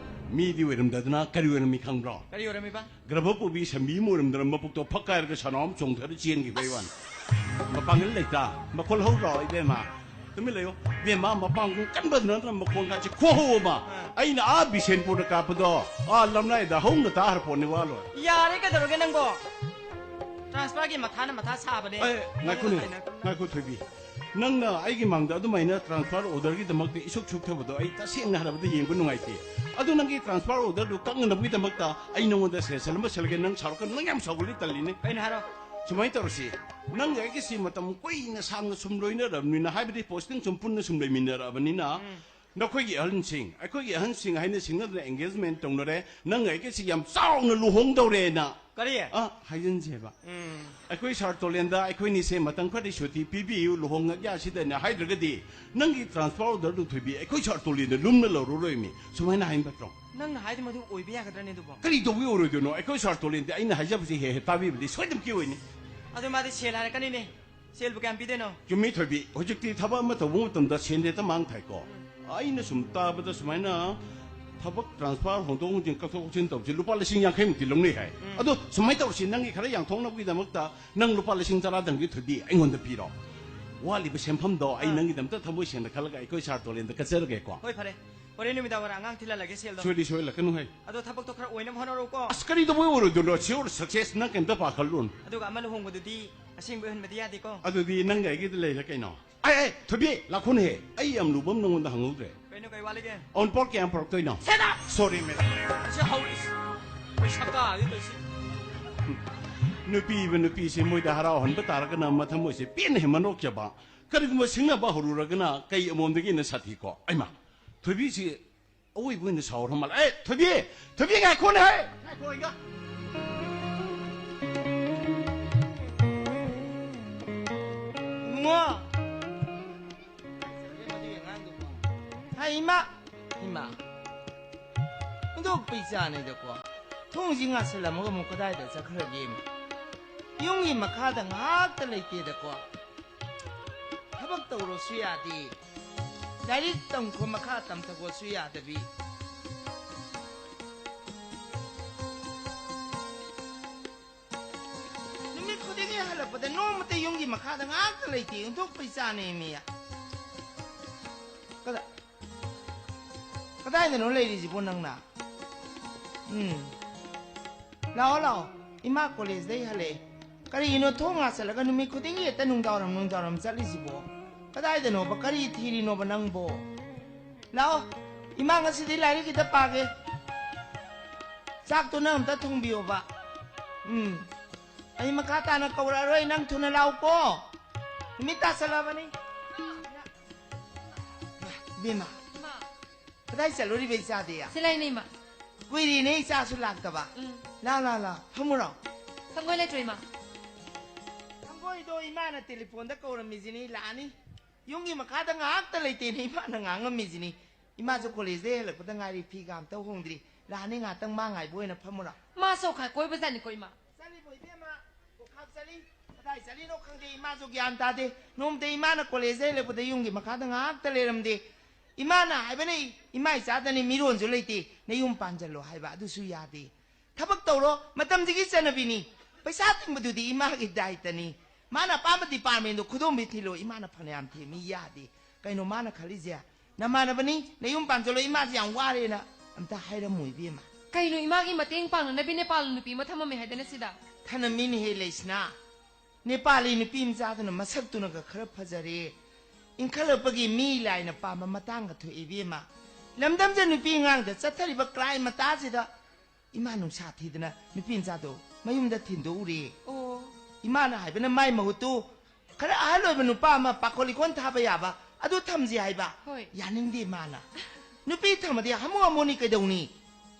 ꯃꯤꯗꯤ ꯑꯣꯏꯔꯝꯗꯗꯅ ꯀꯔꯤ ꯑꯣꯏꯔꯝꯃꯤ ꯈꯪꯕ꯭ꯔꯣ? ꯀꯔꯤ ꯑꯣꯏꯔꯝꯃꯤꯕ? ꯒ꯭ꯔꯕ ꯄꯨꯕꯤ ꯁꯟꯕꯤ ꯑꯃ ꯑꯣꯏꯔꯝꯗꯅ ꯃꯄꯨꯛꯇꯣ ꯐꯛ ꯀꯥꯏꯔꯒ ꯁꯅꯥ ꯑꯃ ꯆꯣꯡꯊꯔ ꯆꯦꯟꯈꯤꯕꯩ ꯋꯥꯅꯤ꯫ ꯃꯄꯥꯡꯒꯜ ꯂꯩꯇ, ꯃꯈꯣꯜ ꯍꯧꯗ꯭ꯔꯣ ꯏꯕꯦꯝꯃ? ꯇꯨꯃꯤꯟ ꯂꯩꯌꯣ ꯏꯕꯦꯝꯃ, ꯃꯄꯥꯡꯒꯜ ꯀꯟꯕꯗꯨꯅ ꯅꯠꯇꯅ ꯃꯈꯣꯟꯒꯥꯁꯦ ꯈꯨꯍꯧ ꯑꯃ꯫ ꯑꯥ꯫ ꯑꯩꯅ ꯑꯥ ꯕꯤꯁꯦꯟꯄꯨꯔꯗ ꯀꯥꯞꯄꯗꯣ, ꯑꯥ ꯂꯝꯂꯥꯏꯗ ꯍꯧꯅ ꯇꯥꯍꯔ ꯄꯣꯠꯅꯤ, ꯋꯥ ꯂꯣꯏꯔꯦ꯫ ꯌꯥꯔꯦ, ꯀꯩꯗꯧꯔꯒꯦ ꯅꯪꯕꯣ? ꯇ꯭ꯔꯥꯟꯁꯐꯔꯒꯤ ꯃꯊꯥꯅ ꯃꯊꯥ ꯁꯥꯕꯅꯦ꯫ ꯑꯦ, ꯉꯥꯏꯈꯣꯅꯦ, ꯉꯥꯏꯈꯣ ꯊꯣꯏꯕꯤ꯫ ꯅꯪꯅ ꯑꯩꯒꯤ ꯃꯥꯡꯗ ꯑꯗꯨꯃꯥꯏꯅ ꯇ꯭ꯔꯥꯟꯁꯐꯔ ꯑꯣꯔꯗꯔꯒꯤꯗꯃꯛꯇ ꯏꯁꯨꯛ ꯁꯨꯛꯊꯕꯗꯣ ꯑꯩ ꯇꯁꯦꯡꯅ ꯍꯥꯏꯔꯕꯗ ꯌꯦꯡꯕ ꯅꯨꯡꯉꯥꯏꯇꯦ꯫ ꯑꯗꯨ ꯅꯪꯒꯤ ꯇ꯭ꯔꯥꯟꯁꯐꯔ ꯑꯣꯔꯗꯔꯗꯨ ꯀꯛꯅꯅꯕꯒꯤꯗꯃꯛꯇ ꯑꯩ ꯅꯉꯣꯟꯗ ꯁꯦꯜ ꯑꯃ ꯁꯦꯜꯂꯒꯦ, ꯅꯪ ꯁꯥꯎꯔꯛꯀꯅꯨ, ꯅꯪ ꯌꯥꯝ ꯁꯥꯎꯒꯠꯂꯤ, ꯇꯜꯂꯤꯅꯦ꯫ ꯀꯩꯅꯣ ꯍꯥꯏꯔꯣ? ꯁꯨꯃꯥꯏꯅ ꯇꯧꯔꯁꯤ, ꯅꯪꯒ ꯑꯩꯒꯁꯤ ꯃꯇꯝ ꯀꯨꯏꯅ ꯁꯥꯡꯅ ꯁꯨꯝ ꯂꯣꯏꯅꯔꯕꯅꯤꯅ, ꯍꯥꯏꯕꯗꯤ ꯄꯣꯁꯇꯤꯡ ꯁꯨꯝ ꯄꯨꯟꯅ ꯁꯨꯝ ꯂꯩꯃꯤꯟꯅꯔꯛꯑꯕꯅꯤꯅ, ꯅꯈꯣꯏꯒꯤ ꯑꯍꯜꯁꯤꯡ, ꯑꯩꯈꯣꯏꯒꯤ ꯑꯍꯜꯁꯤꯡ ꯍꯥꯏꯅ ꯁꯤꯡꯅꯗꯅ ꯑꯦꯡꯒꯦꯖꯃꯦꯟ ꯇꯧꯅꯔꯦ, ꯅꯪꯒ ꯑꯩꯒꯁꯤ ꯌꯥꯝ ꯆꯥꯎꯅ ꯂꯨꯍꯣꯡꯗꯧꯔꯦꯅ꯫ ꯀꯔꯤ? ꯑ, ꯍꯥꯏꯖꯤꯟꯁꯦꯕ꯫ ꯎꯝ꯫ ꯑꯩꯈꯣꯏ ꯁꯥꯔ ꯇꯣꯂꯦꯟꯗ ꯑꯩꯈꯣꯏꯅꯤꯁꯦ ꯃꯇꯝ ꯈꯔꯗꯤ ꯁꯨꯇꯤ ꯄꯤꯕꯤꯌꯨ, ꯂꯨꯍꯣꯡꯉꯒꯦ ꯑꯁꯤꯗꯅꯦ ꯍꯥꯏꯗ꯭ꯔꯒꯗꯤ, ꯅꯪꯒꯤ ꯇ꯭ꯔꯥꯟꯁꯐꯔ ꯑꯣꯔꯗꯔꯗꯨ ꯊꯣꯏꯕꯤ ꯑꯩꯈꯣꯏ ꯁꯥꯔ ꯇꯣꯂꯦꯟꯗ ꯂꯨꯝꯅ ꯂꯧꯔꯔꯣꯏꯃꯤ꯫ ꯁꯨꯃꯥꯏꯅ ꯍꯥꯏꯕ ꯅꯠꯇ꯭ꯔꯣ? ꯅꯪꯅ ꯍꯥꯏꯗꯤ ꯃꯗꯨ ꯑꯣꯏꯕ ꯌꯥꯒꯗ꯭ꯔꯅꯦ ꯑꯗꯨꯕꯣ? ꯀꯔꯤ ꯇꯧꯕꯒꯤ ꯑꯣꯏꯔꯣꯏꯗꯣꯏꯅꯣ? ꯑꯩꯈꯣꯏ ꯁꯥꯔ ꯇꯣꯂꯦꯟꯗꯤ ꯑꯩꯅ ꯍꯥꯏꯖꯕꯁꯤ ꯍꯦꯛ ꯍꯦꯛ ꯇꯥꯕꯤꯕꯗꯤ ꯁꯣꯏꯗꯅꯀꯤ ꯑꯣꯏꯅꯤ꯫ ꯑꯗꯨ ꯃꯥꯗꯤ ꯁꯦꯜ ꯍꯥꯏꯔꯛꯀꯅꯤꯅꯦ꯫ ꯁꯦꯜꯕꯨ ꯀꯌꯥꯝ ꯄꯤꯗꯣꯏꯅꯣ? ꯆꯨꯝꯃꯤ ꯊꯣꯏꯕꯤ, ꯍꯧꯖꯤꯛꯇꯤ ꯊꯕꯛ ꯑꯃ ꯇꯧꯕ ꯃꯇꯝꯗ ꯁꯦꯟ ꯍꯦꯛꯇ ꯃꯥꯡ ꯊꯥꯏꯀꯣ꯫ ꯑꯩꯅ ꯁꯨꯝ ꯇꯥꯕꯗ ꯁꯨꯃꯥꯏꯅ ꯊꯕꯛ ꯇ꯭ꯔꯥꯟꯁꯐꯔ ꯍꯣꯡꯗꯣꯛ ꯍꯣꯡꯖꯤꯟ ꯀꯛꯊꯣꯛ ꯀꯛꯁꯤꯟ ꯇꯧꯕꯁꯦ ꯂꯨꯄꯥ ꯂꯤꯁꯤꯡ ꯌꯥꯡꯈꯩꯃꯨꯛꯇꯤ ꯂꯧꯅꯩ ꯍꯥꯏ꯫ ꯑꯗꯣ ꯁꯨꯃꯥꯏꯅ ꯇꯧꯔꯁꯤ, ꯅꯪꯒꯤ ꯈꯔ ꯌꯥꯡꯊꯣꯛꯅꯕꯒꯤꯗꯃꯛꯇ ꯅꯪ ꯂꯨꯄꯥ ꯂꯤꯁꯤꯡ ꯇꯔꯥꯗꯪꯗꯤ ꯊꯣꯏꯕꯤ ꯑꯩꯉꯣꯟꯗ ꯄꯤꯔꯣ꯫ ꯋꯥꯠꯂꯤꯕ ꯁꯦꯟꯐꯝꯗꯣ ꯑꯩ ꯑꯥ꯫ ꯅꯪꯒꯤꯗꯃꯛꯇ ꯊꯃꯣꯏ ꯁꯦꯡꯅ ꯈꯜꯂꯒ ꯑꯩꯈꯣꯏ ꯁꯥꯔ ꯇꯣꯂꯦꯟꯗ ꯀꯠꯆꯔꯒꯦꯀꯣ꯫ ꯍꯣꯏ, ꯐꯔꯦ꯫ ꯍꯣꯔꯦꯟ ꯅꯨꯃꯤꯗꯥꯡ ꯋꯥꯏꯔꯝ ꯑꯉꯥꯡ ꯊꯤꯜꯍꯜꯂꯒꯦ ꯁꯦꯜꯗꯣ꯫ ꯁꯣꯏꯗꯤ ꯁꯣꯏꯍꯜꯂꯛꯀꯅꯨ ꯍꯦ꯫ ꯑꯗꯣ ꯊꯕꯛꯇꯣ ꯈꯔ ꯑꯣꯏꯅꯕ ꯍꯣꯠꯅꯔꯛꯎꯀꯣ꯫ ꯑꯁ, ꯀꯔꯤ ꯇꯧꯕꯩ ꯑꯣꯏꯔꯣꯏꯗꯣꯏꯅꯣ? Sure success, ꯅꯪ ꯀꯩꯝꯇ ꯄꯥꯈꯠꯂꯨꯅꯨ꯫ ꯑꯗꯨꯒ ꯑꯃ ꯂꯨꯍꯣꯡꯕꯗꯨꯗꯤ ꯑꯁꯦꯡꯕ ꯑꯣꯏꯍꯟꯕꯗꯤ ꯌꯥꯗꯦꯀꯣ꯫ ꯑꯗꯨꯗꯤ ꯅꯪꯒ ꯑꯩꯒꯤꯗ ꯂꯩꯔꯦ ꯀꯩꯅꯣ꯫ ꯑꯦ, ꯑꯦ, ꯊꯣꯏꯕꯤ, ꯂꯥꯛꯈꯣꯅꯦꯍꯦ꯫ ꯑꯩ ꯌꯥꯝ ꯂꯨꯕ ꯑꯃ ꯅꯪꯉꯣꯟꯗ ꯍꯪꯍꯧꯗ꯭ꯔꯦ꯫ ꯀꯩꯅꯣ, ꯀꯩ ꯋꯥꯠꯂꯤꯒꯦ? ꯑꯎꯟꯄꯣꯠ ꯀꯌꯥꯝ ꯄꯨꯔꯛꯇꯣꯏꯅꯣ? Shut up! Sorry, madam꯫ ꯑꯁꯤ ꯍꯧꯔꯤꯁꯤ꯫ ꯄꯩꯁꯥ ꯀꯥꯗꯤ ꯇꯧꯁꯤ꯫ ꯅꯨꯄꯤꯕ ꯅꯨꯄꯤꯁꯦ ꯃꯣꯏꯗ ꯍꯔꯥꯎꯍꯟꯕ ꯇꯥꯔꯒꯅ ꯃꯊꯃꯣꯏꯁꯦ ꯄꯦꯟꯅ ꯍꯦꯛ ꯃꯅꯣꯛꯆꯕ꯫ ꯀꯔꯤꯒꯨꯝꯕ ꯁꯤꯡꯅꯕ ꯍꯧꯔꯨꯔꯒꯅ ꯀꯩ ꯑꯃꯣꯝꯗꯒꯤ ꯍꯦꯟꯅ ꯁꯥꯊꯤꯀꯣ? ꯑꯩꯃ, ꯊꯣꯏꯕꯤꯁꯤ ꯑꯋꯣꯏꯕ ꯑꯣꯏꯅ ꯁꯥꯎꯔ ꯃꯥꯜꯂꯦ꯫ ꯑꯦ, ꯊꯣꯏꯕꯤ! ꯊꯣꯏꯕꯤ, ꯉꯥꯏꯈꯣꯅꯦ ꯍꯦ! ꯉꯥꯏꯈꯣ, ꯏꯟꯒ꯫ ꯏꯕꯨꯡꯉꯣ! ꯍꯥꯏ, ꯏꯃꯥ! ꯏꯃꯥ! ꯍꯨꯟꯗꯣꯛꯄ ꯏꯆꯥꯅꯤꯗꯀꯣ꯫ ꯊꯣꯡꯁꯤ ꯉꯥꯁꯤꯜꯂꯝꯃꯒ ꯑꯃꯨꯛ ꯀꯗꯥꯏꯗ ꯆꯠꯈ꯭ꯔꯒꯦ? ꯌꯨꯝꯒꯤ ꯃꯈꯥꯗ ꯉꯥꯏꯍꯥꯛꯇ ꯂꯩꯇꯦꯗꯀꯣ꯫ ꯊꯕꯛ ꯇꯧꯔꯣꯁꯨ ꯌꯥꯗꯦ꯫ ꯂꯥꯏꯔꯤꯛ ꯇꯝꯈꯣ, ꯃꯈꯥ ꯇꯝꯊꯈꯣꯁꯨ ꯌꯥꯗꯕꯤ꯫ ꯅꯨꯃꯤꯠ ꯈꯨꯗꯤꯡꯒꯤ ꯍꯜꯂꯛꯄꯗ ꯅꯣꯡꯃꯇ ꯌꯨꯝꯒꯤ ꯃꯈꯥꯗ ꯉꯥꯏꯍꯥꯛꯇ ꯂꯩꯇꯦ꯫ ꯑꯣꯟꯊꯣꯛꯄꯩ ꯆꯥꯅꯦꯃꯤ꯫ ꯀꯗꯥ-, ꯀꯗꯥꯏꯗꯅꯣ ꯂꯩꯔꯤꯁꯤꯕꯣ ꯅꯪꯅ? ꯎꯝ꯫ ꯂꯥꯛꯑꯣ, ꯂꯥꯛꯑꯣ꯫ ꯏꯃꯥ ꯀꯣꯂꯦꯖꯇꯩ ꯍꯜꯂꯛꯑꯦ꯫ ꯀꯔꯤꯒꯤꯅꯣ ꯊꯣꯡ ꯉꯥꯁꯜꯂꯒ ꯅꯨꯃꯤꯠ ꯈꯨꯗꯤꯡꯒꯤ ꯍꯦꯛꯇ ꯅꯨꯡꯗꯥꯡꯋꯥꯏꯔꯝ, ꯅꯨꯡꯗꯥꯡꯋꯥꯏꯔꯝ ꯆꯠꯂꯤꯁꯤꯕꯣ? ꯀꯗꯥꯏꯗꯅꯣꯕ? ꯀꯔꯤ ꯊꯤꯔꯤꯅꯣꯕ ꯅꯪꯕꯣ? ꯂꯥꯛꯑꯣ, ꯏꯃꯥ ꯉꯁꯤꯗꯤ ꯂꯥꯏꯔꯤꯛ ꯈꯤꯇ ꯄꯥꯒꯦ꯫ ꯆꯥꯛꯇꯣ ꯅꯪ ꯑꯝꯇ ꯊꯣꯡꯕꯤꯌꯣꯕ꯫ ꯎꯝ꯫ ꯑꯩ ꯃꯈꯥ ꯇꯥꯅ ꯀꯧꯔꯛꯑꯔꯣꯏ, ꯅꯪ ꯊꯨꯅ ꯂꯥꯛꯎꯀꯣ꯫ ꯅꯨꯃꯤꯠ ꯇꯥꯁꯜꯂꯕꯅꯤ꯫ ꯏꯕꯦꯝꯃ, ꯏꯃꯥ꯫ ꯀꯗꯥꯏ ꯆꯠꯂꯨꯔꯤꯕ ꯏꯆꯥꯗꯤ? ꯁꯤ ꯂꯩꯅꯦ, ꯏꯃꯥ꯫ ꯀꯨꯏꯔꯦꯅꯦ ꯏꯆꯥꯁꯨ ꯂꯥꯛꯇꯕ꯫ ꯎꯝ꯫ ꯂꯥ, ꯂꯥ, ꯂꯥ, ꯐꯝꯃꯨꯔꯣ꯫ ꯁꯪꯒꯣꯏ ꯂꯩꯇ꯭ꯔꯣ, ꯏꯃꯥ? ꯁꯪꯒꯣꯏꯗꯣ ꯏꯃꯥꯅ ꯇꯦꯂꯤꯐꯣꯟꯗ ꯀꯧꯔꯝꯃꯤꯁꯤꯅꯤ, ꯂꯥꯛꯑꯅꯤ꯫ ꯌꯨꯝꯒꯤ ꯃꯈꯥꯗ ꯉꯥꯏꯍꯥꯛꯇ ꯂꯩꯇꯦꯅꯦ ꯏꯃꯥꯅ ꯉꯥꯡꯉꯝꯃꯤꯁꯤꯅꯤ꯫ ꯏꯃꯥꯁꯨ ꯀꯣꯂꯦꯖꯇꯩ ꯍꯜꯂꯛꯄꯗ ꯉꯥꯏꯔꯤ, ꯐꯤꯒ ꯑꯝꯇ ꯍꯣꯡꯗ꯭ꯔꯤ꯫ ꯂꯥꯛꯑꯅꯤ, ꯉꯥꯏꯍꯥꯛꯇꯪ ꯃꯥ ꯉꯥꯏꯕ ꯑꯣꯏꯅ ꯐꯝꯃꯨꯔꯣ꯫ ꯃꯥꯁꯨ ꯈꯔ ꯀꯣꯏꯕ ꯆꯠꯅꯤꯀꯣ, ꯏꯃꯥ꯫ ꯆꯠꯂꯤꯕꯣ ꯏꯕꯦꯝꯃ? ꯀꯣꯈꯥꯞ ꯆꯠꯂꯤ? ꯀꯗꯥꯏ ꯆꯠꯂꯤꯅꯣ ꯈꯪꯗꯦ, ꯏꯃꯥꯁꯨ ꯒ꯭ꯌꯥꯟ ꯇꯥꯗꯦ꯫ ꯅꯣꯡꯃꯇ ꯏꯃꯥꯅ ꯀꯣꯂꯦꯖꯇꯩ ꯍꯜꯂꯛꯄꯗ ꯌꯨꯝꯒꯤ ꯃꯈꯥꯗ ꯉꯥꯏꯍꯥꯛꯇ ꯂꯩꯔꯝꯗꯦ꯫ ꯏꯃꯥꯅ ꯍꯥꯏꯕꯅꯤ, ꯏꯃꯥ ꯏꯆꯥꯗꯅꯤ, ꯃꯤꯔꯣꯟꯁꯨ ꯂꯩꯇꯦ, ꯅꯌꯨꯝ ꯄꯥꯟꯁꯤꯜꯂꯣ ꯍꯥꯏꯕ, ꯑꯗꯨꯁꯨ ꯌꯥꯗꯦ꯫ ꯊꯕꯛ ꯇꯧꯔꯣ, ꯃꯇꯝꯁꯤꯒꯤ ꯆꯠꯅꯕꯤꯅꯤ꯫ ꯄꯩꯁꯥ ꯇꯤꯡꯕꯗꯨꯗꯤ ꯏꯃꯥꯒꯤ ꯗꯥꯏꯇꯅꯤ꯫ ꯃꯥꯅ ꯑꯄꯥꯝꯕ ꯗꯤꯄꯥꯔꯠꯃꯦꯟꯗꯣ ꯈꯨꯗꯣꯝꯕꯤ ꯊꯤꯜꯂꯣ, ꯏꯃꯥꯅ ꯐꯅꯌꯥꯝ ꯊꯦꯝꯃꯤ, ꯌꯥꯗꯦ꯫ ꯀꯩꯅꯣ ꯃꯥꯅ ꯈꯜꯂꯤꯁꯦ? ꯅꯃꯥꯟꯅꯕꯅꯤ, ꯅꯌꯨꯝ ꯄꯥꯟꯖꯜꯂꯣ, ꯏꯃꯥꯁꯦ ꯌꯥꯝ ꯋꯥꯔꯦꯅ ꯑꯝꯇ ꯍꯥꯏꯔꯝꯃꯨ ꯏꯕꯦꯝꯃ꯫ ꯀꯩꯅꯣ ꯏꯃꯥꯒꯤ ꯃꯇꯦꯡ ꯄꯥꯡꯅꯅꯕꯤ ꯅꯦꯄꯥꯜ ꯅꯨꯄꯤ ꯑꯃ ꯊꯝꯃꯝꯃꯦ ꯍꯥꯏꯗꯅ ꯁꯤꯗ? ꯊꯅꯝꯃꯤꯅꯦꯍꯦ ꯂꯩꯁꯅꯥ꯫ ꯅꯦꯄꯥꯂꯤ ꯅꯨꯄꯤ ꯃꯆꯥꯗꯨꯅ ꯃꯁꯛꯇꯨꯅꯒ ꯈꯔ ꯐꯖꯔꯦ, ꯏꯟꯈꯠꯂꯛꯄꯒꯤ ꯃꯤ ꯂꯥꯏꯅ ꯄꯥꯝꯕ ꯃꯇꯥꯡꯒ ꯊꯣꯛꯑꯦ ꯏꯕꯦꯝꯃ꯫ ꯂꯝꯗꯝꯁꯦ ꯅꯨꯄꯤ ꯑꯉꯥꯡꯗ ꯆꯠꯊꯔꯤꯕ ꯀ꯭ꯔꯥꯏꯝ ꯃꯇꯥꯁꯤꯗ ꯏꯃꯥ ꯅꯨꯡꯁꯥ ꯊꯤꯗꯅ ꯅꯨꯄꯤ ꯃꯆꯥꯗꯣ ꯃꯌꯨꯝꯗ ꯊꯤꯟꯗꯣꯛꯎꯔꯦ꯫ ꯑꯣ꯫ ꯏꯃꯥꯅ ꯍꯥꯏꯕꯅ ꯃꯥꯏ ꯃꯍꯨꯠꯇꯨ ꯈꯔ ꯑꯍꯜ ꯑꯣꯏꯕ ꯅꯨꯄꯥ ꯑꯃ ꯄꯥꯈꯣꯟ ꯂꯤꯈꯣꯟ ꯊꯥꯕ ꯌꯥꯕ ꯑꯗꯨ ꯊꯝꯁꯤ ꯍꯥꯏꯕ꯫ ꯍꯣꯏ꯫ ꯌꯥꯅꯤꯡꯗꯦ ꯃꯥꯅ꯫ ꯅꯨꯄꯤ ꯊꯝꯃꯗꯤ ꯍꯥꯃꯨ ꯍꯥꯃꯨꯅꯤ ꯀꯩꯗꯧꯅꯤ?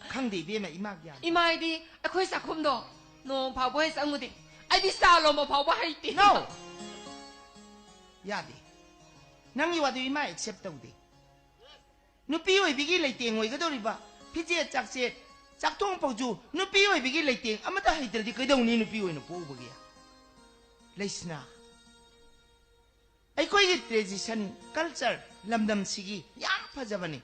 ꯈꯪꯗꯦ ꯏꯕꯦꯝꯃ, ꯏꯃꯥ ꯒ꯭ꯌꯥꯟ꯫ ꯏꯃꯥ ꯑꯩꯗꯤ ꯑꯩꯈꯣꯏ ꯆꯥꯛꯈꯨꯝꯗꯣ ꯅꯣꯡ ꯐꯥꯎꯕ ꯍꯦꯛ ꯆꯪꯉꯨꯗꯦ꯫ ꯑꯩꯗꯤ ꯆꯥ ꯂꯣꯟꯕ ꯐꯥꯎꯕ ꯍꯩꯇꯦ꯫ No! ꯌꯥꯗꯦ꯫ ꯅꯪꯒꯤ ꯋꯥꯗꯨ ꯏꯃꯥ accept ꯇꯧꯗꯦ꯫ ꯅꯨꯄꯤ ꯑꯣꯏꯕꯤꯒꯤ ꯂꯩꯇꯦꯡ ꯑꯣꯏꯒꯗꯧꯔꯤꯕ ꯐꯤꯖꯦꯠ ꯆꯥꯛꯆꯦꯠ, ꯆꯥꯛꯊꯣꯡ ꯐꯥꯎꯖꯨ ꯅꯨꯄꯤ ꯑꯣꯏꯕꯤꯒꯤ ꯂꯩꯇꯦꯡ ꯑꯃꯠꯇ ꯍꯩꯇ꯭ꯔꯗꯤ ꯀꯩꯗꯧꯅꯤ ꯅꯨꯄꯤ ꯑꯣꯏꯅ ꯄꯣꯛꯎꯕꯒꯤ? ꯂꯩꯁꯅꯥ, ꯑꯩꯈꯣꯏꯒꯤ tradition, culture, ꯂꯝꯗꯝꯁꯤꯒꯤ ꯌꯥꯝ ꯐꯖꯕꯅꯤ꯫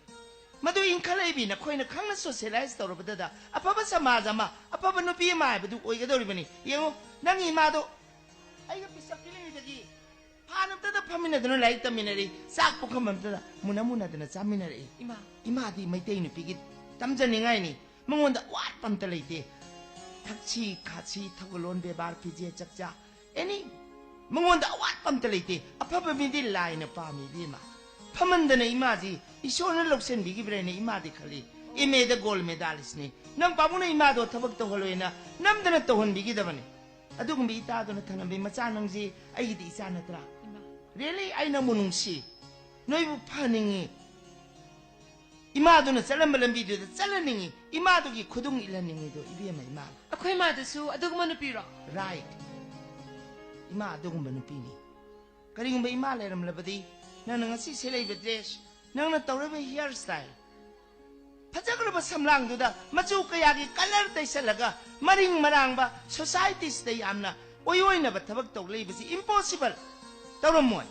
ꯃꯗꯨ ꯏꯟꯈꯠꯂꯛꯏꯕꯤ ꯅꯈꯣꯏꯅ ꯈꯪꯅ socialize ꯇꯧꯔꯕꯗꯗ ꯑꯐꯕ ꯁꯃꯥꯖ ꯑꯃ, ꯑꯐꯕ ꯅꯨꯄꯤ ꯑꯃ ꯍꯥꯏꯕꯗꯨ ꯑꯣꯏꯒꯗꯧꯔꯤꯕꯅꯤ꯫ ꯌꯦꯡꯉꯨ, ꯅꯪꯒꯤ ꯏꯃꯥꯗꯣ ꯑꯩꯒ ꯄꯤꯁꯛ ꯄꯤꯛꯂꯤꯉꯩꯗꯒꯤ ꯐꯥꯟ ꯑꯝꯇꯗ ꯐꯝꯃꯤꯟꯅꯗꯅ ꯂꯥꯏꯔꯤꯛ ꯇꯝꯃꯤꯟꯅꯔꯛꯏ, ꯆꯥꯛ ꯄꯨꯈꯝ ꯑꯝꯇꯗ ꯃꯨꯟꯅ ꯃꯨꯟꯅꯗꯅ ꯆꯥꯃꯤꯟꯅꯔꯛꯏ꯫ ꯏꯃꯥ꯫ ꯏꯃꯥꯗꯤ ꯃꯩꯇꯩ ꯅꯨꯄꯤꯒꯤ ꯇꯝꯖꯅꯤꯡꯉꯥꯏꯅꯤ, ꯃꯉꯣꯟꯗ ꯑꯋꯥꯠꯄ ꯑꯝꯇ ꯂꯩꯇꯦ꯫ ꯊꯛꯁꯤ ꯈꯥꯁꯤ, ꯊꯧꯒꯜꯂꯣꯟ ꯕꯦꯕꯥꯔ, ꯐꯤꯖꯦꯠ ꯆꯛꯆꯥ, any, ꯃꯉꯣꯟꯗ ꯑꯋꯥꯠꯄ ꯑꯝꯇ ꯂꯩꯇꯦ꯫ ꯑꯐꯕ ꯃꯤꯗꯤ ꯂꯥꯏꯅ ꯄꯥꯝꯃꯤ ꯏꯕꯦꯝꯃ꯫ ꯐꯃꯟꯗꯅ ꯏꯃꯥꯁꯤ ꯏꯁꯣꯔꯅ ꯂꯧꯁꯤꯟꯕꯤꯈꯤꯕ꯭ꯔꯦꯅ ꯏꯃꯥꯗꯤ ꯈꯜꯂꯤ꯫ ꯑꯦꯝ ꯑꯦꯗ ꯒꯣꯜ ꯃꯦꯗꯥꯂꯤꯁꯅꯤ꯫ ꯅꯪ ꯄꯥꯕꯨꯡꯅ ꯏꯃꯥꯗꯣ ꯊꯕꯛ ꯇꯧꯍꯜꯂꯣꯏꯅ ꯅꯝꯗꯅ ꯇꯧꯍꯟꯕꯤꯈꯤꯗꯕꯅꯤ꯫ ꯑꯗꯨꯒꯨꯝꯕ ꯏꯇꯥꯗꯨꯅ ꯊꯅꯝꯕꯤ ꯃꯆꯥ ꯅꯪꯁꯤ ꯑꯩꯒꯤꯗꯤ ꯏꯆꯥ ꯅꯠꯇ꯭ꯔꯥ? ꯏꯃꯥ꯫ Really, ꯑꯩ ꯅꯪꯕꯨ ꯅꯨꯡꯁꯤ, ꯅꯣꯏꯕꯨ ꯐꯍꯟꯅꯤꯡꯉꯤ꯫ ꯏꯃꯥꯗꯨꯅ ꯆꯠꯂꯝꯕ ꯂꯝꯕꯤꯗꯨꯗ ꯆꯠꯍꯟꯅꯤꯡꯉꯤ, ꯏꯃꯥꯗꯨꯒꯤ ꯈꯨꯗꯨꯡ ꯏꯜꯍꯟꯅꯤꯡꯉꯤꯗꯣ ꯏꯕꯦꯝꯃ ꯏꯃꯥ꯫ ꯑꯩꯈꯣꯏ ꯃꯥꯗꯨꯁꯨ ꯑꯗꯨꯒꯨꯝꯕ ꯅꯨꯄꯤꯔꯣ? Right. ꯏꯃꯥ ꯑꯗꯨꯒꯨꯝꯕ ꯅꯨꯄꯤꯅꯤ꯫ ꯀꯔꯤꯒꯨꯝꯕ ꯏꯃꯥ ꯂꯩꯔꯝꯂꯕꯗꯤ ꯅꯪꯅ ꯉꯁꯤ ꯁꯦꯠꯂꯛꯏꯕ dress, ꯅꯪꯅ ꯇꯧꯔꯤꯕ hair style, ꯐꯖꯈ꯭ꯔꯕ ꯁꯝꯂꯥꯡꯗꯨꯗ ꯃꯆꯨ ꯀꯌꯥꯒꯤ colour ꯇꯩꯁꯜꯂꯒ ꯃꯔꯤꯡ ꯃꯔꯥꯡꯕ societyꯁꯤꯗ ꯌꯥꯝꯅ ꯑꯣꯏꯑꯣꯏꯅꯕ ꯊꯕꯛ ꯇꯧ ꯂꯩꯕꯁꯤ impossible꯫ ꯇꯧꯔꯝꯃꯣꯏ꯫